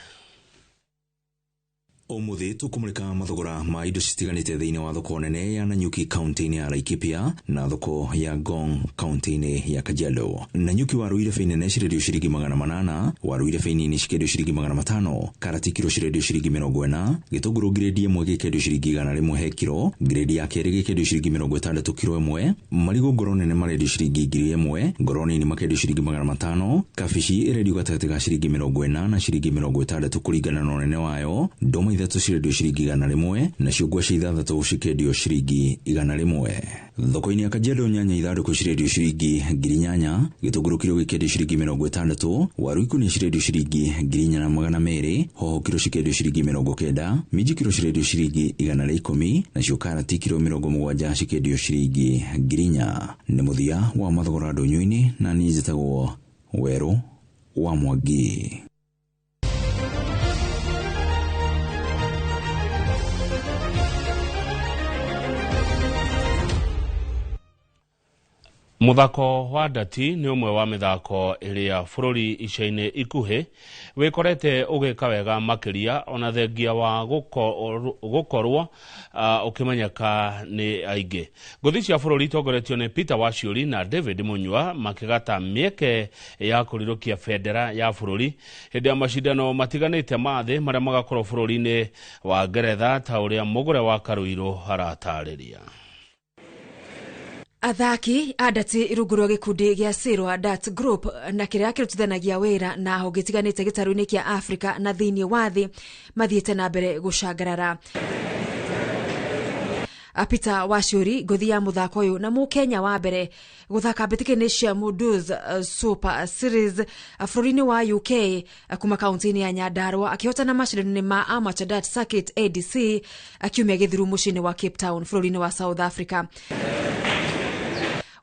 Umuthi tukumurika mathogora ma indo citiganite thiini wa thoko nene ya Nanyuki kaunti-ini ya Laikipia na thoko ya Ngong kaunti-ini ya Kajiado. Nanyuki waru irebe nene cirendio ciringi 800, waru irebe nini cikendio ciringi 500, karati kiro cirendio ciringi 40, gitunguru grade 1 gikendio ciringi 100 he kiro, grade ya keri gikendio ciringi 60 kiro 1, marigu ngoro nene marendio ciringi 1000, ngoro nini makendio ciringi 500, kabici irendio gatagati ga ciringi 40 na ciringi 60 kuringana na unene wayo, ndoma ithatũ cirendio ciringi 100, nacio ngwacĩ ithathatũ cikendio ciringi 100. Thoko-inĩ ya Kajiado nyanya ithandũkũ cirendio ciringi 8,000, gĩtũngũrũ kiro gĩkendio ciringi 60, waru ikũnia cirendio ciringi 4,200, hoho kiro cikendio ciringi 90, minji kiro cirendio ciringi 110, nacio karati kiro 70 cikendio ciringi 4,000. Nĩ mũthia wa mathogora ndũnyũ-inĩ, na niĩ njĩtagwo Werũ wa Mwangi. Muthako wa ndati nĩ ũmwe wa mĩthako ĩrĩa bũrũri ica-inĩ ikuhĩ wĩkorete ũgĩka wega makĩria ona thengia wa gũkorwo ũkĩmenyeka nĩ aingĩ. Ngũthi cia bũrũri itongoretio nĩ Peter Waciuri na David Munyua makĩgata mĩeke ya kũrirũkia bendera ya bũrũri hĩndĩ ya macindano matiganĩte ma thĩ marĩa magakorwo bũrũri-inĩ wa Ngeretha ta ũrĩa Mũgũre wa Karũirũ aratarĩria. Athaki a ndati rungu rwa gĩkundi gĩa Sirwa Dart Group na kĩrĩa kĩrutithanagia wĩra na honge itiganĩte gĩtarũ-inĩ kĩa Afrika na thĩinĩ wa thĩ mathiĩte na mbere gũcangarara. Peter Waciuri ngũthi ya mũthako ũyũ na mũkenya wa mbere gũthaka mbĩtĩka-inĩ cia Mudus Super Series bũrũri-inĩ wa UK kuma kaunti-inĩ ya Nyandarua akĩhotana macindano-inĩ ma Amateur Dart Circuit ADC akiumia gĩthiru mũciĩ-inĩ wa Cape Town bũrũri-inĩ wa South Africa.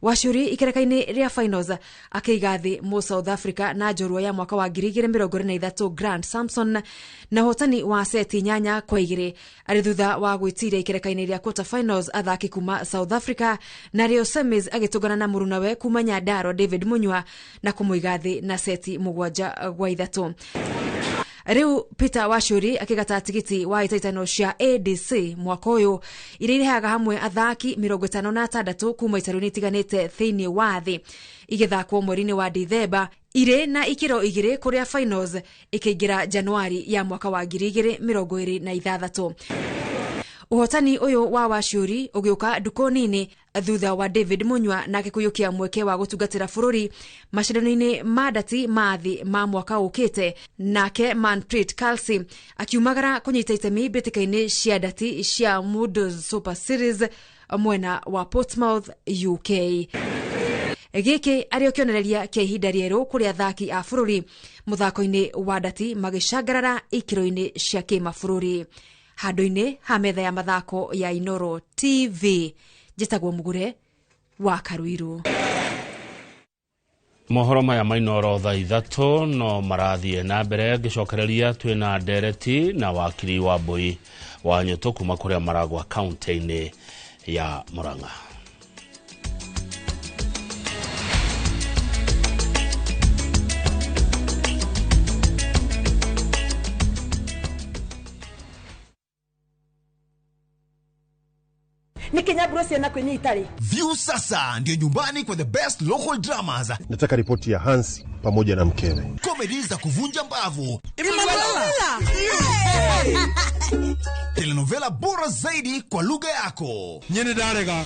Waciuri ikereka-inĩ rĩa finals akĩiga thĩ mũ South Africa na njorua ya mwaka wa 2023 Grant Samson na hotani wa seti 8-2 arĩ thutha wa gwĩtiria ikereka-inĩ rĩa quarter finals athaki kuma South Africa na rĩo semis agĩtũngana na mũrunawe kuma Nyandarua David Munyua na kũmũiga thĩ na seti 7-3. Rĩu Peter Waciuri akĩgata tigiti wa itaitano cia ADC mwaka ũyũ iria irehaga hamwe athaki 56 kuma itarũ-inĩ itiganĩte thĩinĩ wa thĩ igĩthakwo mweri-inĩ wa Dithemba irĩ na ikĩro igĩrĩ kũrĩa finals ĩkĩingĩra Januari ya mwaka wa 2026. Ũhotani ũyũ wa Waciuri ũgĩũka ndukũ nini thutha wa David Munyua nake kũiyũkia mweke wa gũtungatĩra bũrũri macindano-inĩ ma ndati ma thĩ ma mwaka ũkĩte, nake Manpreet Kalsi akiumagara kũnyita itemi mbĩtĩka-inĩ cia ndati cia Mudus Super Series mwena wa Portsmouth, UK. Gĩkĩ arĩ o kĩonereria kĩa ihinda rĩerũ kũrĩ athaki a bũrũri mũthako-inĩ wa ndati magĩcangarara ikĩro-inĩ cia kĩmabũrũri. Handũ-inĩ ha metha ya mathako ya Inoro TV, njĩtagwo Mũgũre wa Karuiru. Mohoro maya ma Inoro thaa 3 no marathiĩ na mbere ngĩcokereria twĩna ndereti na wakiri wa Mbui wa Nyũtũ kuma kũrĩa Maragwa kaunti-inĩ ya Murang'a. Nikinyaburo na kwenye itari. View sasa ndio nyumbani kwa the best local dramas. Nataka ripoti ya Hansi pamoja na mkewe. Comedy za kuvunja mbavu. Yeah. Telenovela bora zaidi kwa lugha yako. Nyene ndarega.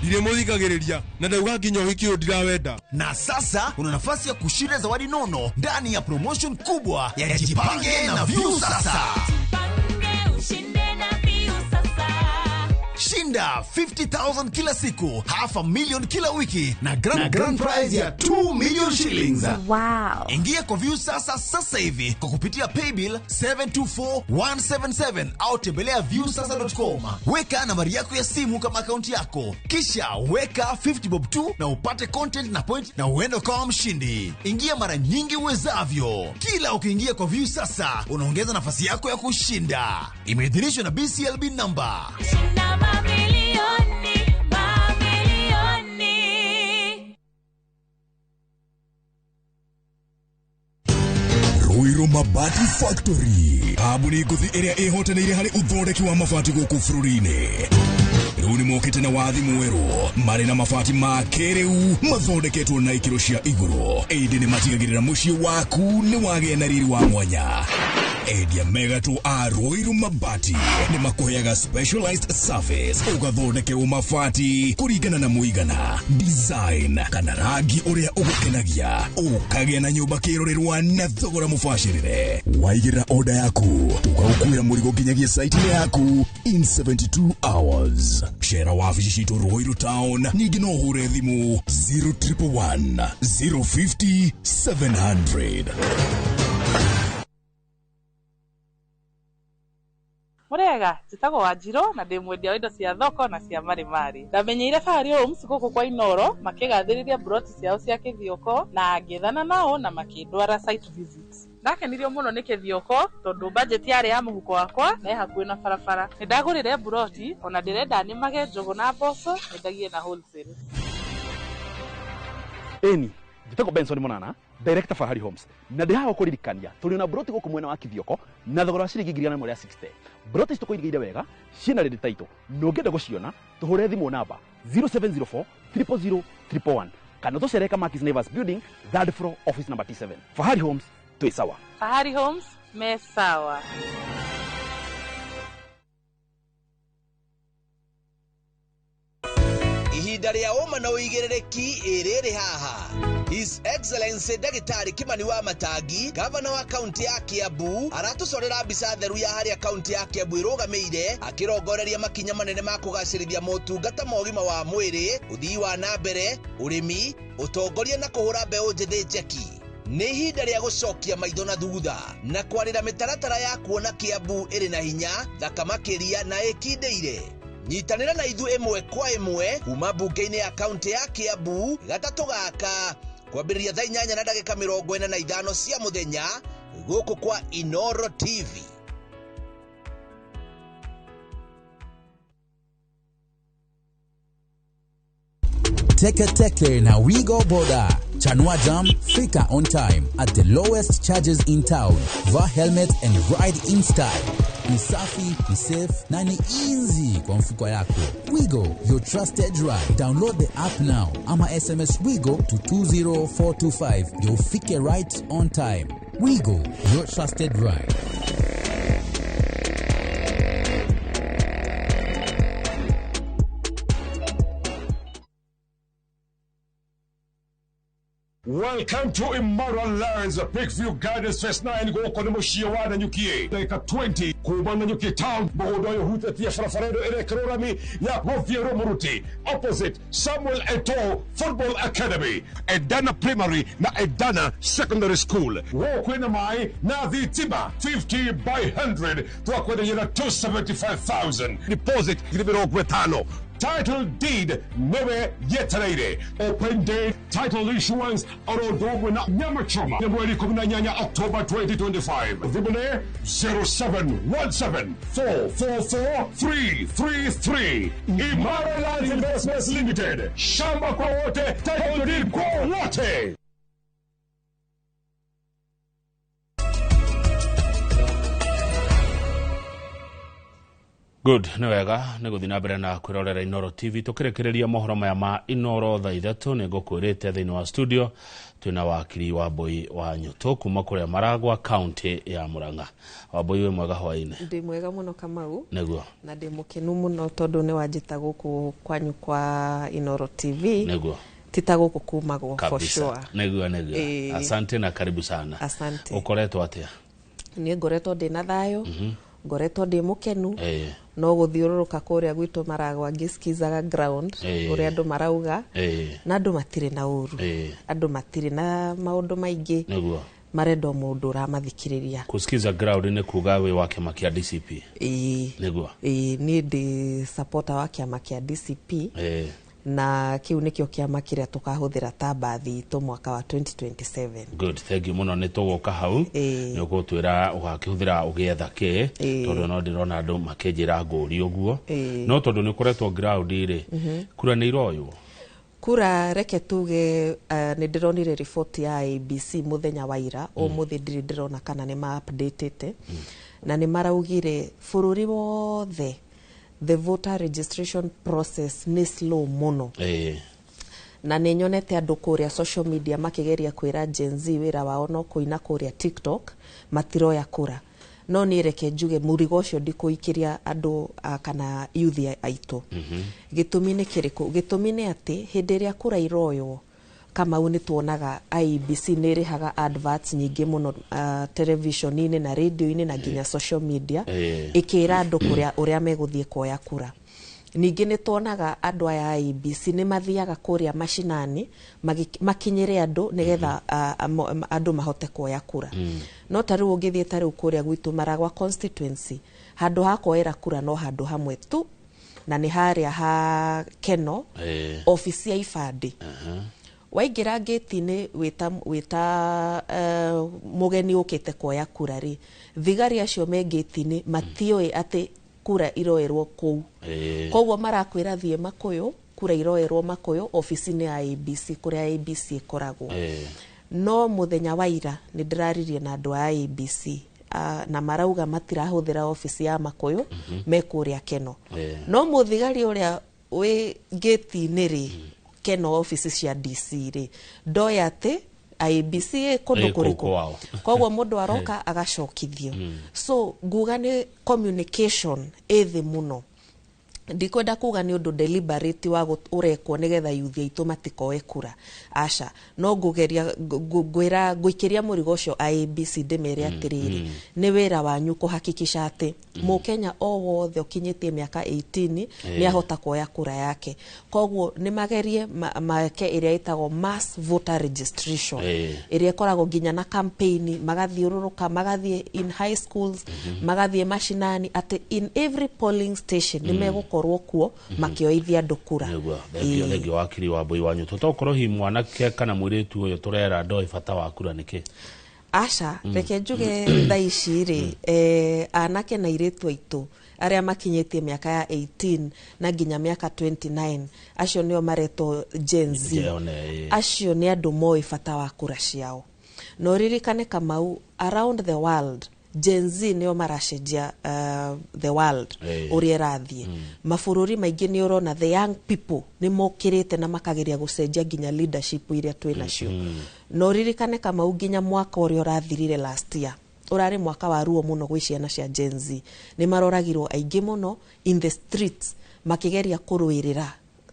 Ndiremuthikagiriria na ndauga nginya uhiki uyu ndirawenda. Na sasa una nafasi ya kushinda zawadi nono ndani ya promotion kubwa ya Jipange na View sasa. Shinda 50,000 kila siku, 500,000 kila wiki na grand prize ya 2 million shillings. Wow. Ingia kwa View sasa sasa hivi kwa kupitia paybill 724177 au tembelea viewsasa.com. Weka nambari yako ya simu kama akaunti yako, kisha weka 50 bob tu na upate content na point na uende kama mshindi. Ingia mara nyingi uwezavyo. Kila ukiingia kwa View sasa unaongeza nafasi yako ya kushinda. Imeidhinishwa na BCLB number. Shinda mamilioni, mamilioni. Ruiru Mabati Factory kambuni ngũthi ĩrĩa ĩhotanĩire harĩ ũthondeki wa mabati gũkũ bũrũri-inĩ. Rĩu nĩ mokĩte na wathi mwerũ marĩ na mabati ma kĩrĩu mathondeketwo na ikĩro cia igũrũ, ĩndĩ nĩ matigagĩrĩra mũciĩ waku nĩ wagĩa na riri wa mwanya. Endia mega tu a Ruiru Mabati nĩ makũheaga specialized service ũgathondekerwo mabati kũringana na mũigana, design kana rangi ũrĩa ũgũkenagia, ũkagĩa na nyũmba kĩrorerwa na thogora mũbacĩrĩre. Waigĩrĩra order yaku tũgagũkuĩra mũrigo nginyagia site-inĩ yaku in 72 hours. Cera wabici citũ Ruiru Town, ningĩ no ũhũre thimũ 0111 050 700. Murega, njĩtagwo Wanjirũ na ndĩ mwendia wa indo cia thoko na cia marimari. Ndamenyeire Fahari Homes gũkũ kwa Inoro makĩgathĩrĩria broti ciao cia Kĩthioko na ngĩethana nao na makĩndwara site visit. Ndakenirio mũno nĩ Kĩthioko tondũ budget yarĩ ya mũhuko wakwa na ĩ hakuhĩ na barabara. Nĩndagũrire broti ona ndĩrenda nĩmage njũgũ na mboco nyendagie na wholesale. Ĩni, njĩtagwo Benson Monana, director Fahari Homes, na ndĩ haha kũririkania tũrĩ na broti gũkũ mwena wa Kĩthioko na thogora wa ciringi 160. Broti ici tũkũigĩire wega ciĩna ready title na ũngĩenda gũciona tũhũre thimũ namba 0704 000 111 kana tũcere Kamakis Neighbors Building, third floor, office number T7. Fahari Homes, twĩ sawa. Fahari Homes me sawa. Ihinda rĩa ũma na ũigĩrĩrĩki ĩrĩrĩ haha. His Excellency Ndagĩtarĩ Kimani wa Matangi, gavana wa kaunti ya Kiambu, aratũcorera mbica theru ya harĩa kaunti ya Kiambu ĩrũgamĩire, akĩrongoreria makinya manene ma kũgacĩrithia motungata ma ũgima wa mwĩrĩ, ũthii wa na mbere, ũrĩmi, ũtongoria na kũhũra mbeũ njĩthĩ njeki. Nĩ ihinda rĩa gũcokia maitho na thutha na kwarĩra mĩtaratara ya kuona Kiambu ĩrĩ na hinya, thaka makĩria na ĩkindĩire. Nyitanĩra na ithuĩ ĩmwe kwa ĩmwe kuma mbunge-inĩ ya kaunti ya Kiambu gatatũ gaka kwambĩrĩria thaa 8:45 cia mũthenya gũkũ kwa Inoro TV. Teke Teke na Wigo Boda. Chanua Jam, fika on time at the lowest charges in town. Vaa helmet and ride in style. Ni safi, ni safe na ni easy kwa mfuko yako. Wigo, your trusted ride. Download the app now ama SMS Wigo to 20425. You'll fike right on time. Wigo, your trusted ride. Welcome to Imara Lands, Peakview Gardens Phase 9 gũkũ nĩ mũciĩ wa Nanyuki ndagĩka 20 kuma Nanyuki town mũgũnda ũyũ ũhutĩtie barabara ĩno ĩrekĩrwo rami ya gũthiĩ Rũmũruti opposite Samuel Eto'o Football Academy, Edana Primary na Edana Secondary School. Gũkũ kwĩna maĩ na thitima 50 by 100 twakwenderia na 275,000 deposit 50,000. Title deed nĩwe yetereire. Open day title issuance oro ũndũ ũmwe na nyama choma nĩ mweri 18 October 2025. Thimũ nĩ 0717444333. Imara Lands Investments Limited, shamba kwa wote, title deed kwa wote. Good, nĩ wega nĩ gũthiĩ na mbere na kwĩrorera Inoro TV tũkĩrĩkĩrĩria mohoro maya ma Inoro thaa 3. Nĩ ngũkwĩrĩte thĩinĩ wa studio twĩna wakiri Wambui wa Nyũtũ kuma kũrĩa Maragwa, kaunti ya Murang'a. Wambui, wĩ mwega hwaĩ-inĩ? Ndĩ mwega mũno, Kamau. Nĩguo. Na ndĩ mũkenu mũno tondũ nĩ wanjĩta gũkũ kwanyu kwa Inoro TV. Nĩguo. Ti ta gũkũ kumagwo for Kabisa. sure. Nĩguo. Asante na karibu sana. Asante. Ũkoretwo atĩa? Niĩ ngoretwo ndĩ na thayũ, ngoretwo ndĩ mũkenu, no gũthiũrũrũka kũrĩa gwitũ Maragwa ngĩskizaga ground, ũrĩa andũ marauga, na andũ matirĩ na ũru, andũ matirĩ na maũndũ maingĩ, marenda o mũndũ ũramathikĩrĩria. Kusikiza ground nĩ kuga wĩ wa kĩama kĩa DCP? Ĩĩ. Nĩguo. Ĩĩ, niĩ ndĩ supporter wa kĩama kĩa DCP, na kĩu nĩkĩo kĩama kĩrĩa tũkahũthĩra ta mbathi itũ mwaka wa 2027. Good, thank you mũno. Nĩ tũgũka hau, nĩ ũgũtwĩra ũgakĩhũthĩra ũgĩetha kĩ, tondũ no ndĩrona andũ makĩnjĩra ngũri ũguo, no tondũ nĩ ũkoretwo ground rĩ, kura nĩ iroywo? Kura, reke tuge, nĩ ndĩronire riboti ya ABC mũthenya wa ira. Ũmũthĩ ndirĩ ndĩrona kana nĩ ma-updatĩte, na nĩ maraugire bũrũri wothe the voter registration process nĩ slow mũno, na nĩ nyonete andũ kũrĩa social media makĩgeria kwĩra Gen Z wĩra wao no kũina kũrĩa TikTok, matiroya kura. No niĩ reke njuge mũrigo ũcio ndikũikĩria andũ kana youth aitũ. Gĩtũmi nĩ kĩrĩkũ? Gĩtũmi nĩ atĩ hĩndĩ ĩrĩa kura iroywo, Kamau, nĩ tuonaga IEBC nĩ ĩrĩhaga adverts nyingĩ mũno television-inĩ na radio-inĩ na nginya social media, ĩkĩra andũ kũrĩa ũrĩa megũthiĩ kuoya kura. Ningĩ nĩ tuonaga andũ aya a IEBC nĩ mathiaga kũrĩa macinani makinyĩre andũ nĩgetha andũ mahote kuoya kura. No ta rĩu ũngĩthiĩ ta rĩu kũrĩa gwitũ Maragwa constituency, handũ ha kuoera kura no handũ hamwe tu, na nĩ harĩa ha Keno, obici ya ibandĩ. Waingĩra ngĩti-inĩ wĩta mũgeni ũkĩte kuoya kura rĩ, thigari acio me ngĩti-inĩ matiũĩ atĩ kura iroerwo kũu. Koguo marakwĩra thiĩ Makũyũ, kura iroerwo Makũyũ obici-inĩ ya ABC, kũrĩa ABC ĩkoragwo. No mũthenya wa ira nĩ ndĩraririe na andũ a ABC, na marauga matirahũthĩra obici ya Makũyũ, me kũrĩa Keno. No mũthigari ũrĩa wĩ ngĩti-inĩ rĩ, Keno obici cia DC rĩ, ndoĩ atĩ IEBC ĩ kũndũ Ĩ kũu kũrĩkũ. Kwao. Koguo mũndũ aroka agacokithio. So nguga nĩ communication ĩ thĩ mũno. Ndikwenda kuga nĩ ũndũ deliberate wa ũrekwo nĩgetha yuthi aitũ matikoe kura, aca. No ngũgeria ngwĩra ngũikĩria mũrigo ũcio IEBC, ndĩmere atĩrĩrĩ, nĩ wĩra wanyu kũhakikisha atĩ mũkenya o wothe ũkinyĩtie mĩaka 18 nĩ ahota kuoya kura yake. Koguo nĩ magerie make ĩrĩa ĩtagwo mass voter registration, ĩrĩa ĩkoragwo nginya na campaign, magathiũrũrũka, magathiĩ in high schools, magathiĩ macinani, atĩ in every polling station nĩ megũkorwo kuo makĩoithia andũ kura. Nĩguo, thengio. Thengio, wakiri Wambui wa Nyũtũ. Tokorwo hihi mwanake kana mũirĩtu ũyũ tũrera ndoĩ bata wa kura nĩkĩ? Aca. Reke njuge thaa ici rĩ, anake na airĩtu aitũ arĩa makinyĩtie mĩaka ya 18 na nginya mĩaka 29, acio nĩo maretwo Gen Z. Jeone, ĩĩ. Acio nĩ andũ moĩ bata wa kura ciao. Na ũririkane, Kamau, around the world Gen Z nĩo maracenjia the world ũrĩa ĩrathiĩ. Mabũrũri maingĩ nĩ ũrona the young people nĩ mokĩrĩte na makageria gũcenjia nginya leadership iria twĩ nacio. Na ũririkane, Kamau, nginya mwaka ũrĩa ũrathirire last year ũrarĩ mwaka wa ruo mũno gwĩ ciana cia Gen Z. Nĩ maroragirwo aingĩ mũno in the streets makĩgeria kũrũĩrĩra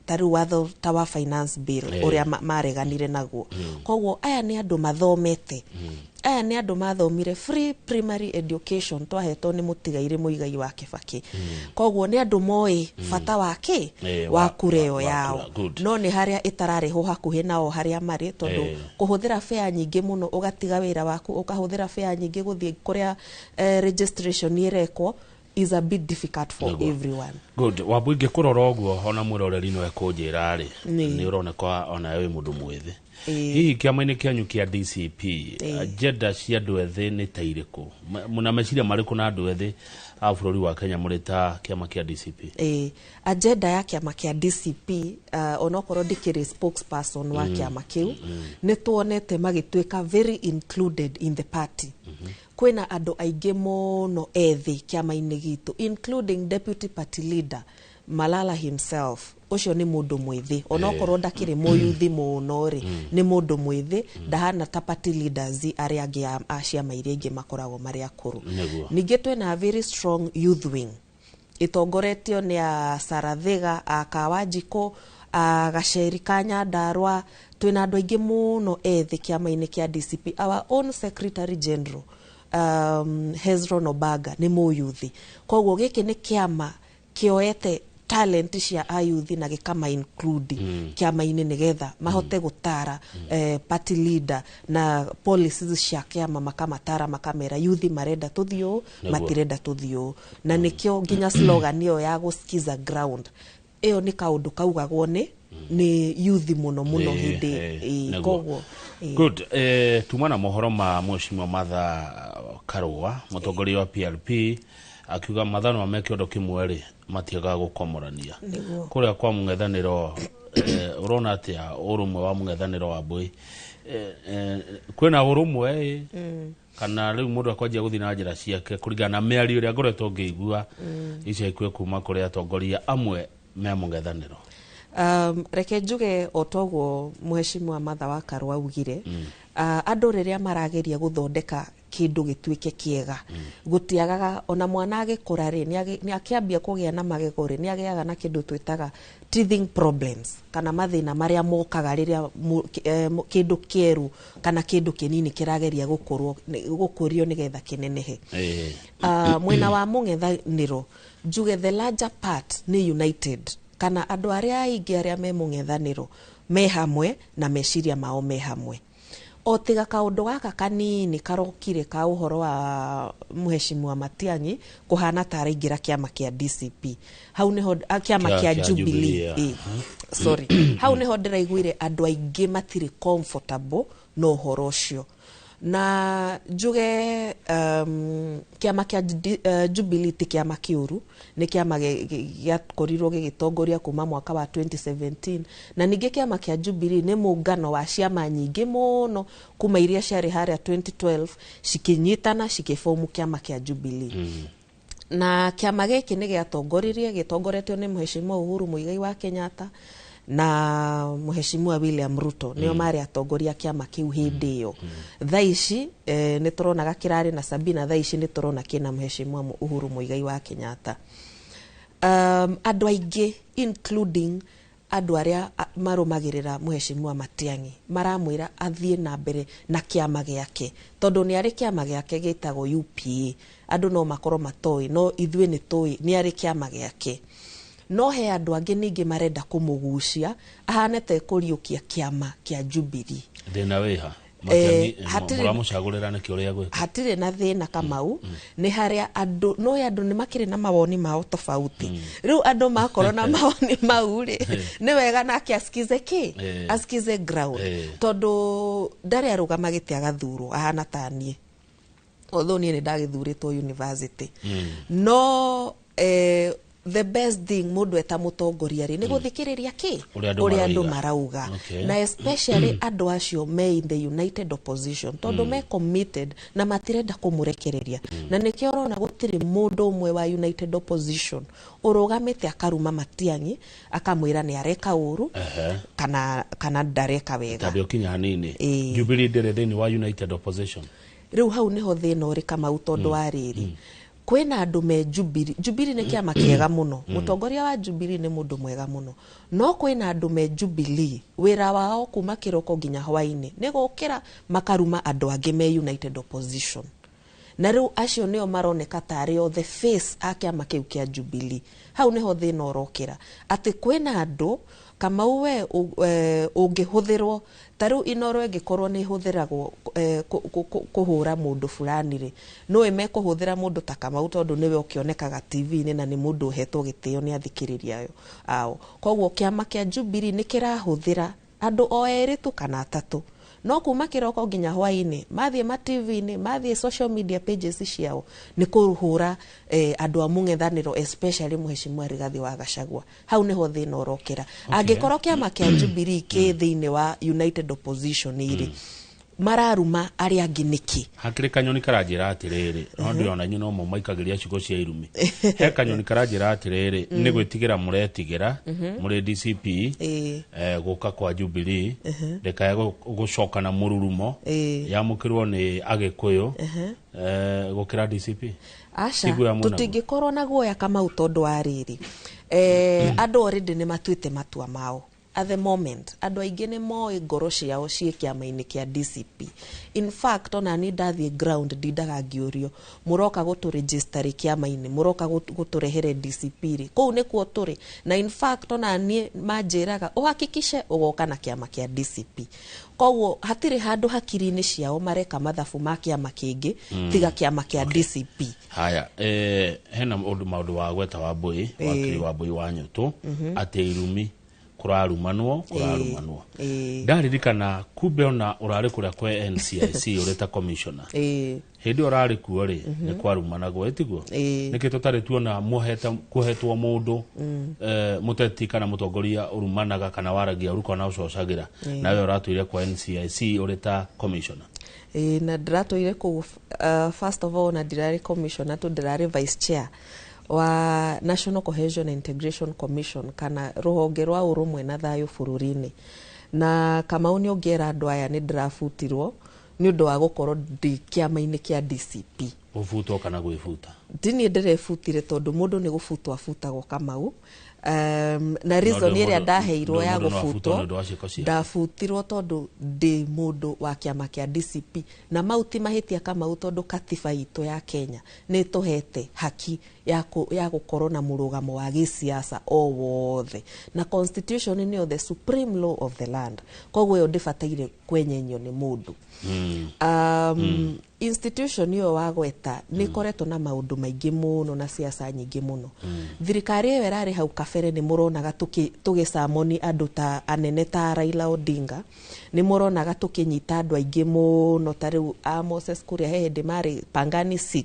ta rĩu watho ta wa finance bill ũrĩa mareganire naguo. Koguo aya nĩ andũ mathomete, aya nĩ andũ mathomire free primary education twahetwo nĩ mũtigairĩ Mũigai wa Kĩbakĩ. Koguo nĩ andũ moĩ bata wa kĩ, wa kura ĩyo wa yao. kura. Good. No nĩ harĩa ĩtararĩhwo hakuhĩ nao harĩa marĩ, tondũ kũhũthĩra fare nyingĩ mũno, ũgatiga wĩra waku ũkahũthĩra fare nyingĩ gũthiĩ kũrĩa registration ĩrekwo. is a bit difficult for Nĩguo. everyone. Good. Wambu, ingĩkũrora ũguo, ona mwĩroreri no ekũnjĩra rĩ, Nĩ. nĩ ũroneka ona wĩ mũndũ mwĩthĩ. Ĩĩ. Hihi kĩama-inĩ kĩanyu kĩa DCP, Ĩĩ. agenda cia andũ ethĩ nĩ ta irĩkũ? Mũna meciria marĩkũ na andũ ethĩ a bũrũri wa Kenya mũrĩ ta kĩama kĩa DCP? Agenda ya kĩama kĩa DCP, onokorwo ndikĩrĩ spokesperson wa kĩama kĩu, nĩ tuonete magĩtuĩka very included in the party. Kwĩna andũ aingĩ mũno ethĩ kĩama-inĩ gitũ, including deputy party leader Malala himself. Ũcio nĩ mũndũ mwĩthĩ, onokorwo ndakĩrĩ mũyuthi mũno rĩ, nĩ mũndũ mwĩthĩ, ndahana ta party leaders arĩa angĩ a ciama iria ingĩ makoragwo marĩ akũrũ. Ningĩ twĩna a very strong youth wing ĩtongoretio nĩ a Sarathiga, a Kawanjikũ, a Gaceri ka Nyandarua. Twĩna andũ aingĩ mũno ethĩ kĩama-inĩ kĩa DCP. Our own secretary general, Hezron Obaga, nĩ mũyuthi. Koguo gĩkĩ nĩ kĩama kĩoete talent cia ayuthi na gĩkama include kĩama-inĩ nĩgetha mahote gũtara party leader na policies cia kĩama, makamatara, makamera yuthi marenda tũthiĩ ũũ, matirenda tũthiĩ ũũ. Na nĩkĩo nginya slogan ĩyo ya gũsikiza ground, ĩyo nĩ kaũndũ kaugagwo nĩ yuthi mũno mũno hĩndĩ koguo. Good. Tuma na mohoro ma mheshimiwa Martha Karua, mũtongoria wa PLP, akiuga mathanwa me kĩondo kĩmwe rĩ, matiagaga gũkomorania. Kũrĩa kwa mũng'ethanĩro, ũrona atĩa ũrũmwe wa mũng'ethanĩro wa Mbui? Kwĩna ũrũmwe ĩ, kana rĩu mũndũ akwanjia gũthiĩ na njĩra ciake kũringana na mĩario ĩrĩa ngoretwo ngĩigua ica ikuhĩ kuma kũrĩ atongoria amwe me mũng'ethanĩro? Reke njuge o toguo mheshimiwa Martha wa Karua augire, andũ rĩrĩa marageria gũthondeka kĩndũ gĩtuĩke kĩega, gũtiagaga ona mwana agĩkũra rĩ, nĩ akĩambia kũgĩa na magego rĩ, nĩ agĩaga na kĩndũ twĩtaga teething problems, kana mathĩna marĩa mokaga rĩrĩa kĩndũ kĩerũ kana kĩndũ kĩnini kĩrageria gũkũrwo gũkũrio nĩgetha kĩnenehe. Mwena wa mũng'ethanĩro, njuge the larger part nĩ united, kana andũ arĩa aingĩ arĩa me mũng'ethanĩro me hamwe na meciria mao me hamwe, o tiga kaũndũ gaka kanini karokire ka ũhoro wa mheshimiwa Matiang'i kũhana ta araingĩra kĩama kĩa DCP. Hau nĩho kĩama kĩa kĩa Jubilee, Jubilee, yeah. Sorry, hau nĩho ndĩraiguire andũ aingĩ matirĩ comfortable na ũhoro ũcio. Na njuge kĩama kĩa Jubilee ti kĩama kĩũru, nĩ kĩama gĩakorirwo gĩgĩtongoria kuma mwaka wa 2017. Na ningĩ kĩama kĩa Jubilee nĩ mũngano wa ciama nyingĩ mũno kuma iria ciarĩ harĩa 2012, cikĩnyitana cikĩbomu kĩama kĩa Jubilee. Na kĩama gĩkĩ nĩ gĩatongoririe, gĩtongoretio nĩ mheshimiwa Uhuru Muigai wa Kenyatta na mheshimiwa William Ruto, nĩo marĩ atongoria kĩama kĩu hĩndĩ ĩyo. Thaa ici nĩ tũronaga kĩrarĩ na Sabina, thaa ici nĩ tũrona kĩna mheshimiwa Uhuru Muigai wa Kenyatta. Andũ aingĩ, including andũ arĩa marũmagĩrĩra mheshimiwa Matiang'i, maramwĩra athiĩ na mbere na kĩama gĩake, tondũ nĩ arĩ kĩama gĩake gĩtagwo UPA. Andũ no makorwo matoĩ, no ithuĩ nĩ tũĩ nĩ arĩ kĩama gĩake. No he andũ angĩ ningĩ marenda kũmũgucia ahane ta ekũriũkia kĩama kĩa Jubilee. Thĩna wĩha? Mũramũcagũrĩra nĩkĩ ũrĩa gwĩka? Hatirĩ na thĩna, Kamau. Nĩ harĩa andũ, no andũ nĩ makĩrĩ na mawoni mao tofauti. Rĩu andũ makorwo na mawoni mau rĩ, nĩ wega nake asikize kĩ, asikize ground, tondũ ndarĩ arũgama gĩtĩ agathurwo ahana ta niĩ, although niĩ nĩ ndagĩthurĩtwo university. No the best thing mũndũ eta mũtongoria rĩ, nĩ gũthikĩrĩria kĩ, ũrĩa andũ ũrĩa andũ marauga. Marauga. Na especially andũ acio me in the united opposition, tondũ me committed na matirenda kũmũrekereria. Na nĩkĩo ũrona gũtirĩ mũndũ ũmwe wa united opposition ũrũgamĩte akaruma Matiang'i akamwĩra nĩ areka ũru kana ndareka wega. Tambe ũkinya hanini. Jubilee ndĩrĩ thĩinĩ wa united opposition? Rĩu hau nĩho thĩna ũrĩ, Kamau, tondũ wa rĩrĩ, kwĩna andũ me Jubilee. Jubilee nĩ kĩama kĩega mũno. Mũtongoria wa Jubilee nĩ mũndũ mwega mũno, no kwĩna andũ me Jubilee wĩra wao kuma kĩroko nginya hwainĩ nĩ gũkĩra makaruma andũ angĩ me united opposition. Na rĩu acio nĩo maroneka tarĩ o the face a kĩama kĩu kĩa Jubilee. Hau nĩho thĩna ũrokĩra, atĩ kwĩna andũ Kamau we ũngĩhũthĩrwo ta rĩu Inoro ĩngĩkorwo nĩ ĩhũthĩragwo kũhũra mũndũ fulani rĩ, nũĩ mekũhũthĩra mũndũ ta Kamau tondũ nĩwe ũkĩonekaga TV-inĩ na nĩ mũndũ ũhetwo gĩtĩo nĩ athikĩrĩria ao. Koguo kĩama kĩa Jubilee nĩ kĩrahũthĩra andũ o erĩ tu kana atatũ, no kuma kĩroko nginya hwaĩ-inĩ mathiĩ ma TV-inĩ, mathiĩ social media pages ciao nĩ kũhũra andũ a mũng'ethanĩro, especially Mheshimiwa Rigathi wa Gachagua. Hau nĩho thĩna ũrokĩra. Angĩkorwo kĩama kĩa Jubilee kĩ thĩinĩ wa United Opposition rĩ, mararuma arĩa angĩ nĩkĩ? Hakĩrĩ kanyoni karanjĩra atĩrĩrĩ, no ndĩrona inyuĩ no mũmaikagĩria ciugo cia irumi. He kanyoni karanjĩra atĩrĩrĩ, nĩ gwĩtigĩra mũretigĩra mũrĩ DCP gũka kwa Jubilee ndĩkae gũcoka na mũrurumo yamũkĩrwo nĩ Agĩkũyũ gũkĩra DCP. Aca, Ti guoya mwĩnaguo? Tũtingĩkorwo na guoya, Kamau, tondũ wa rĩrĩ, andũ already nĩ matuĩte matua mao. At the moment andũ aingĩ nĩ moĩ ngoro ciao ciĩ kĩama-inĩ kĩa DCP. In fact, ona niĩ ndathiĩ ground ndindaga ngĩũrio, mũroka gũtũ-register rĩ kĩama-inĩ, mũroka gũtũrehere DCP rĩ? Kũu nĩkuo tũrĩ. Na in fact, ona niĩ manjĩraga ũhakikishe ũgoka na kĩama kĩa DCP. Koguo hatirĩ handũ hakiri-inĩ ciao mareka mathabu ma kĩama kĩngĩ tiga kĩama kĩa DCP. Haya, hena ũndũ maũndũ wa gweta wa mbũi, wakiri wa mbũi wa nyũtũ, atĩ irumi kũrarumanwo kũrarumanwo. Ndaririkana kumbe ona ũrarĩ kũrĩa kwe NCIC ũrĩ ta commissioner, hĩndĩ ĩyo ũrarĩ kuo rĩ, nĩ kwarumanagwo, ĩtiguo? Ĩĩ. Nĩkĩ tũtarĩ tuona kũhetwo mũndũ mũteti kana mũtongoria ũrumanaga kana waragia ũru kana ũcocagĩra, nawe ũratũire kwa NCIC ũrĩ ta commissioner? Ĩĩ, na ndĩratũire kũu, first of all, na ndirarĩ commissioner tu, ndĩrarĩ vice chair wa National Cohesion and Integration Commission, kana rũhonge rwa ũrũmwe na thayũ bũrũri-inĩ. Na Kamau, nĩ ũngĩera andũ aya nĩ ndĩrabutirwo nĩ ũndũ wa gũkorwo ndĩ kĩama-inĩ kĩa DCP. Gũbutwo kana gwĩbuta? Ti niĩ ndĩrebutire, tondũ mũndũ nĩ gũbutwo abutagwo, Kamau, na reason ndũrĩ ĩrĩa ndaheirwo ndũrĩ ya mũndũ no abutwo gũbutwo, nĩ ũndũ wa ciĩko ciake. Ndabutirwo tondũ ndĩ mũndũ wa kĩama kĩa DCP, na mau ti mahĩtia, Kamau, tondũ katiba itũ ya Kenya nĩ ĩtũhete haki ya gũkorwo na mũrũgamo wa gĩsiasa o wothe, na constitution nĩyo the supreme law of the land. Koguo ĩyo ndĩbataire kwenyenyio nĩ mũndũ. Institution ĩyo wagweta nĩ ĩkoretwo na maũndũ maingĩ mũno na siasa nyingĩ mũno. Thirikari ĩyo ĩrarĩ hau kabere nĩ mũronaga tũgĩcamoni andũ ta anene ta Raila Odinga, nĩ mũronaga tũkĩnyita andũ aingĩ mũno ta rĩu a Moses Kuria. He hĩndĩ marĩ Pangani 6,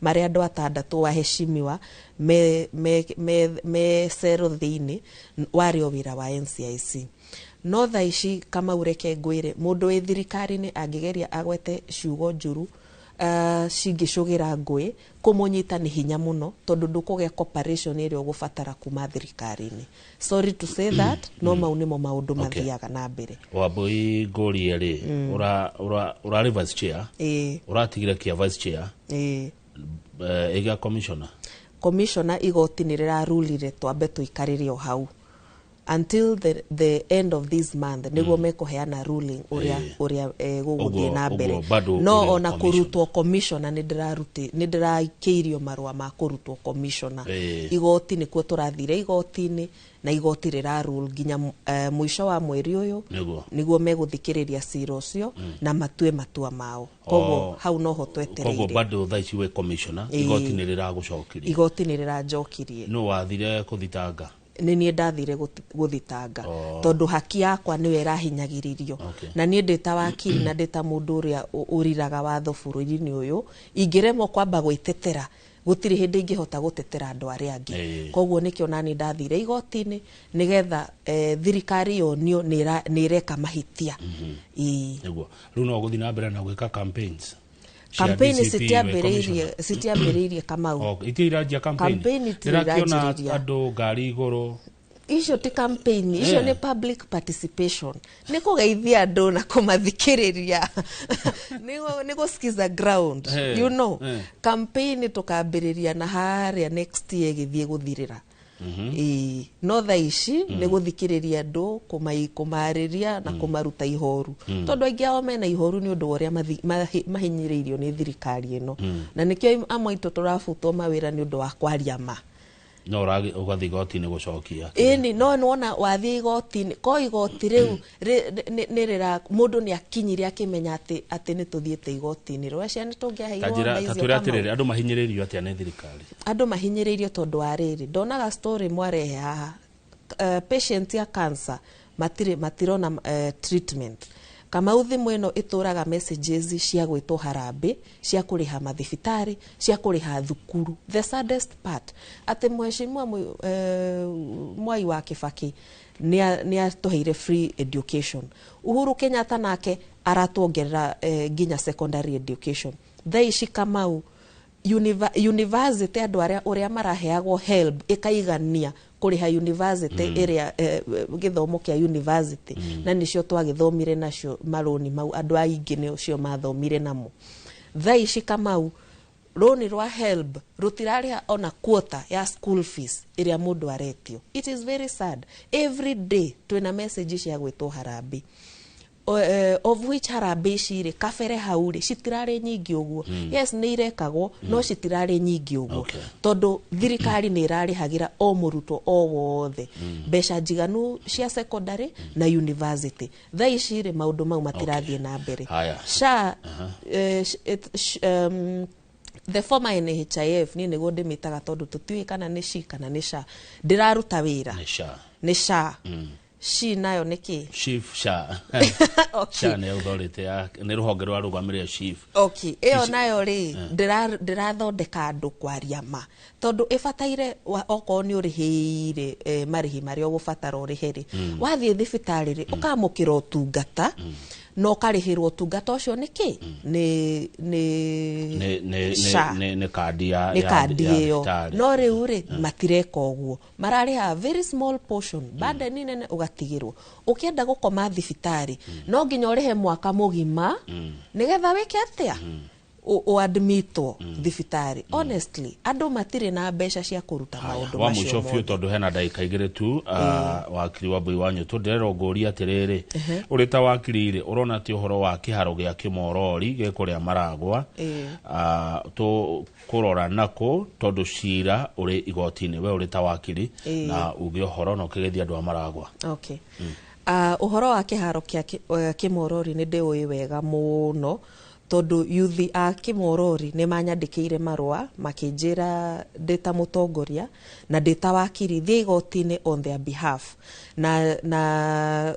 marĩ andũ atandatũ waheshimiwa me cero thĩinĩ, warĩ o wĩra wa NCIC. No thaa ici, Kamau, reke ngwĩre, mũndũ wĩ thirikari-inĩ angĩgeria agwete ciugo njũru cingĩcũgĩra ngũĩ, kũmũnyita nĩ hinya mũno, tondũ ndũkũgĩa cooperation ĩrĩa ũgũbatara kuma thirikari-inĩ. Sorry to say that, no mau nĩmo maũndũ mathiaga na mbere. Wambui, ngũrie rĩ, ũrarĩ vice chair, ũratigire kĩa vice chair, Ĩĩ. Ĩgĩa commissioner? Commissioner, igoti nĩ rĩrarulire twambe tũikarĩre o hau until the end of this month nĩguo mekũheana ruling ũrĩa ũrĩa gũgũthiĩ na mbere. Ũguo bado No ũrĩ ona commissioner. kũrutwo commissioner, nĩ ndĩraikĩirio marũa ma kũrutwo commissioner. Igoti nĩkuo tũrathire igoti-inĩ, na igoti rĩrarule nginya mũico wa mweri ũyũ nĩguo megũthikĩrĩria cira ũcio na matue matua mao. Koguo hau noho Koguo twetereire. Bado thaa ici wĩ commissioner? Ĩĩ. Igoti nĩ rĩragũcokirie? Igoti nĩ rĩranjokirie. Nũ wathire kũthitanga? Nĩ niĩ ndathire gũthitanga tondũ haki yakwa nĩyo ĩrahinyagĩrĩrio. Na niĩ ndĩ ta wakiri na ndĩ ta mũndũ ũrĩa ũriraga watho bũrũri-inĩ ũyũ, ingĩremwo kwamba gwĩtetera, gũtirĩ hĩndĩ ingĩhota gũtetera andũ arĩa angĩ. Koguo nĩkĩo nani ndathire igoti-inĩ nĩgetha thirikari yonio nĩ ĩreka mahĩtia. Ĩĩ. Nĩguo rĩu no gũthiĩ na mbere na gwĩka campaigns cia Campaign DCP wĩ citiambĩrĩirie, commissioner? citiambĩrĩirie, Kamau. Oh, itirĩ iranjia campaign? Campaign itirĩ Ndĩrakĩona iranjĩrĩria. andũ ngari igũrũ. Icio ti campaign, icio nĩ public participation, nĩ kũgeithia andũ na kũmathikĩrĩria, nĩ gũskiza ground. Campaign tũkambĩrĩria na harĩa next year ĩgĩthiĩ gũthirĩra. Ĩĩ, no thaa ici nĩ gũthikĩrĩria andũ, kũmarĩria na kũmaruta ihoru, tondũ aingĩ ao mena ihoru nĩ ũndũ wa ũrĩa mahinyĩrĩirio nĩ thirikari ĩno. Na nĩkĩo amwe aitũ tũrabutwo mawĩra nĩ ũndũ wa kwaria ma. No ũgathiĩ igoti-inĩ gũcokia. Ĩni, no nĩwona wathiĩ igoti-inĩ, ko igoti rĩu nĩ rĩra mũndũ nĩ akinyire akĩmenya atĩ nĩ tũthiĩte igoti-inĩ rwa ciana tũngĩaheirwo Ta njĩra ona ta icio twĩre Kamau. atĩrĩrĩ, andũ mahinyĩrĩirio atĩa nĩ thirikari? Andũ mahinyĩrĩirio tondũ wa rĩrĩ, ndonaga story mwarehe haha, patient ya cancer matirĩ matirona treatment. Kamau, thimũ ĩno ĩtũraga messages cia gwĩtwo harambĩ, cia kũrĩha mathibitarĩ, cia kũrĩha thukuru. The saddest part atĩ mheshimiwa Mwai wa Kibaki nĩ atũheire free education. Uhuru Kenyatta nake aratuongerera nginya secondary education. Thaa ici, Kamau, university andũ arĩa ũrĩa maraheagwo HELB ĩkaigania kũrĩha university ĩrĩa gĩthomo kĩa university, na nĩcio twagĩthomire nacio marũni mau, andũ aingĩ nĩcio mathomire namo. Thaa ici, Kamau, rũni rwa HELB rũtirarĩha ona quota ya school fees ĩrĩa mũndũ aretio. It is very sad. Every day twĩna message cia gwĩtwo harambĩ, of which harambĩ ici rĩ, kabere hau rĩ, citirarĩ nyingĩ ũguo. Yes, nĩ irekagwo, no citirarĩ nyingĩ ũguo, tondũ thirikari nĩ ĩrarĩhagĩra o mũrutwo o wothe mbeca njiganu cia secondary na university. Thaa ici rĩ, maũndũ mau matirathiĩ na mbere. Haya. SHA, the former NHIF, niĩ nĩguo ndĩmĩtaga tondũ tũtiũĩ kana nĩ SHI kana nĩ SHA, ndĩraruta wĩra. Nĩ SHA. Nĩ SHA. SHI nayo nĩ kĩ? Chief SHA. Okay. SHA nĩ authority ya nĩ rũhonge rwa rũgamĩrĩra chief. Okay, ĩyo nayo rĩ, ndĩrathondeka andũ kwaria ma, tondũ ĩbataire okorwo nĩ ũrĩhĩire marĩhi marĩa ũgũbatara ũrĩhe rĩ, wathiĩ thibitarĩ rĩ, ũkamũkĩra ũtungata na ũkarĩhĩrwo ũtungata ũcio nĩ kĩ? Nĩ Nĩ SHA. Nĩ kandi ya Nĩ kandi ya ĩyo. thibitarĩ. No rĩu rĩ, matireka ũguo, mararĩha very small portion, burden nene ũgatigĩrwo. Ũkĩenda gũkoma thibitarĩ no nginya ũrĩhe mwaka mũgima nĩgetha wĩke atĩa? Ũadmitwo thibitarĩ. Honestly, andũ matirĩ na mbeca cia kũruta maũndũ Wa macio mũico biũ, mothe. tondũ hena ndagĩka 2 tu, wakiri wa Mbui wa Nyũtũ, ndĩrerwo ngũrie atĩrĩrĩ, ũrĩ ta wakiri rĩ, ũrona atĩ ũhoro wa kĩharo gĩa Kĩmorori gĩkũrĩa Maragwa, tũkũrora nakũ, tondũ cira ũrĩ igoti-inĩ? We ũrĩ ta wakiri, na uge ũhoro na ũkĩgeithia andũ a Maragwa. Okay. Ũhoro wa kĩharo kĩa Kĩmorori nĩ ndĩũĩ wega mũno, tondũ yuthi a Kĩmorori nĩ manyandĩkĩire marũa makĩnjĩra ndĩ ta mũtongoria na ndĩ ta wakiri thiĩ igoti-inĩ on their behalf, na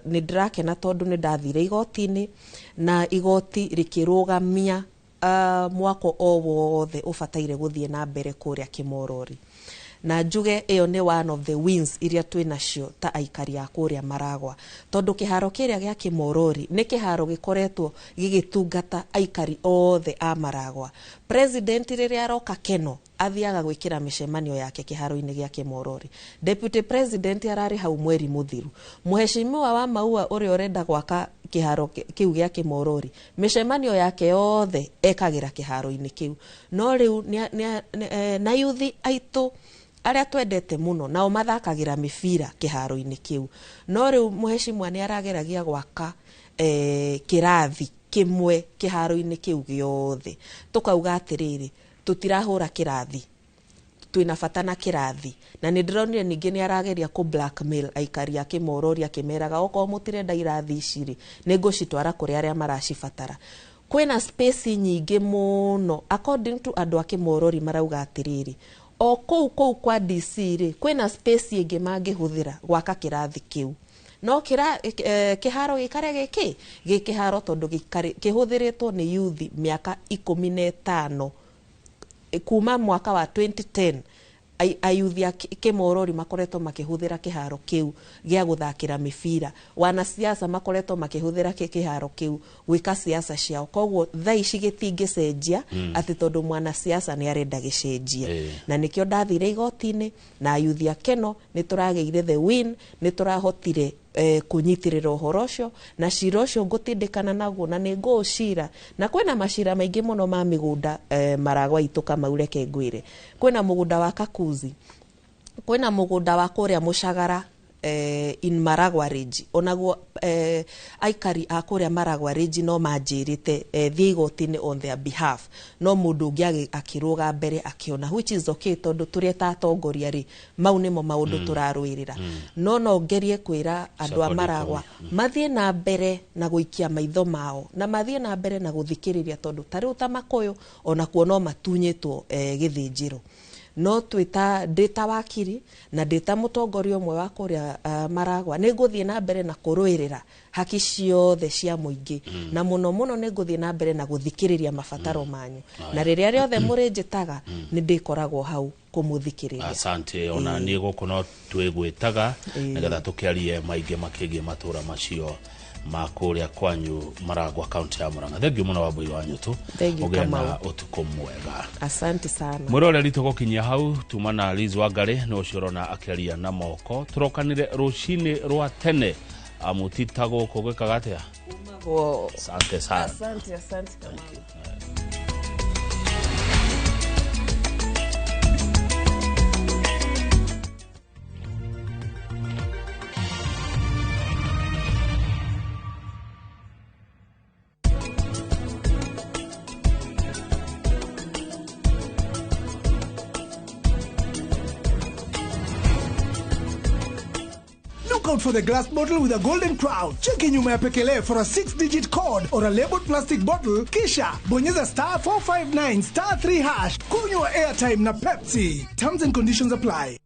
nĩ ndĩrakena tondũ nĩ ndathire igoti-inĩ na igoti rĩkĩrũgamia mwako o wothe ũbataire gũthiĩ na mbere kũrĩa Kĩmorori. Na njuge ĩyo nĩ one of the wins iria twĩ nacio ta aikari a kũrĩa Maragwa, tondũ kĩharo kĩrĩa gĩa Kĩmorori nĩ kĩharo gĩkoretwo gĩgĩtungata aikari othe a Maragwa. President rĩrĩa aroka Keno athiaga gwĩkĩra mĩcemanio yake kĩharo-inĩ gĩa Kĩmorori. Deputy president ararĩ hau mweri mũthiru. Mheshimiwa wa Maua ũrĩa ũrenda gwaka kĩharo kĩu gĩa Kĩmorori, mĩcemanio yake yothe ekagĩra kĩharo-inĩ kĩu. No rĩu na yuthi aitũ arĩa twendete mũno nao mathakagĩra mĩbira kĩharo-inĩ kĩu. No rĩu mheshimiwa nĩ arageragia gwaka kĩrathi kĩmwe kĩharo-inĩ kĩu gĩothe. Tũkauga atĩrĩrĩ, tũtirahũra kĩrathi, twĩna bata na kĩrathi. Na nĩ ndĩronire ningĩ nĩ arageria kũ blackmail aikari a Kĩmorori akĩmeraga okorwo mũtirenda irathi ici rĩ, nĩ ngũcitwara kũrĩ arĩa maracibatara. Kwĩna space nyingĩ mũno. According to andũ a Kĩmorori, marauga atĩrĩrĩ, o kũu kwa DC rĩ, kwĩna space ĩngĩ mangĩhũthĩra gwaka kĩrathi kĩu, no kĩharo gĩikare gĩkĩ gĩ kĩharo, tondũ kĩhũthĩrĩtwo nĩ yuthi mĩaka 15, kuma mwaka wa 2010 ayuthi a Kĩmorori makoretwo makĩhũthĩra kĩharo kĩu gĩa gũthakĩra mĩbira. Wanasiasa makoretwo makĩhũthĩra kĩharo kĩu gwĩka siasa ciao. Koguo thaa ici gĩtingĩcenjia atĩ tondũ mwanasiasa nĩ arenda gĩcenjie. Na nĩkĩo ndathire igoti-inĩ na ayuthi a Keno nĩ tũragĩire the win, nĩ tũrahotire kũnyitĩrĩra ũhoro ũcio, na cira ũcio ngũtindĩkana naguo na nĩ ngũũcira. Na kwĩna macira maingĩ mũno ma mĩgũnda Maragwa itũ. Kamau, reke ngwĩre, kwĩna mũgũnda wa Kakuzi, kwĩna mũgũnda wa kũrĩa Mũcagara. in Maragua Ridge, onaguo aikari a kũrĩa Maragua Ridge no manjĩrĩte thiĩ igoti-inĩ on their behalf, no mũndũ ũngĩ akĩrũga mbere akĩona, which is okay, tondũ tũrĩa ta atongoria rĩ, mau nĩmo maũndũ tũrarũĩrĩra. No ngerie kwĩra andũ a Maragua mathiĩ na mbere na gũikia maitho mao na mathiĩ na mbere na gũthikĩrĩria, tondũ ta rĩu ta Makũyũ onakuo no matunyĩtwo gĩthĩnjĩro. No twĩta ndĩ ta wakiri na ndĩ ta mũtongoria ũmwe wa kũrĩa Maragua, nĩ ngũthiĩ na mbere na kũrũĩrĩra haki ciothe cia mũingĩ, na mũno mũno nĩ ngũthiĩ na mbere na gũthikĩrĩria mabataro manyu, na rĩrĩa rĩothe mũrĩnjĩtaga nĩ ndĩkoragwo hau kũmũthikĩrĩria. Asante. Ona niĩ gũkũ no twĩgwĩtaga nĩgetha tũkĩarie maingĩ makĩgiĩ matũra macio ma kũrĩa kwanyu Maragua, kaunti ya Murang'a. Thengiũ mũno Wambui wa Nyũtũ, ũgĩe na ũtukũ mwega. Asante sana. Mwĩroreri, tũgũkinyia hau tuma na Liz Wangari nĩ ũcio ũrona akĩaria na moko. Tũrokanire rũcinĩ rwa tene amutita gũkũ gwĩkaga atĩa? Asante sana. Asante, asante. Thank you. Out for the glass bottle with a golden crown. Cheki nyuma ya pekele for a 6-digit code or a labeled plastic bottle, kisha bonyeza *459 *3# kunywa airtime na Pepsi. Terms and conditions apply.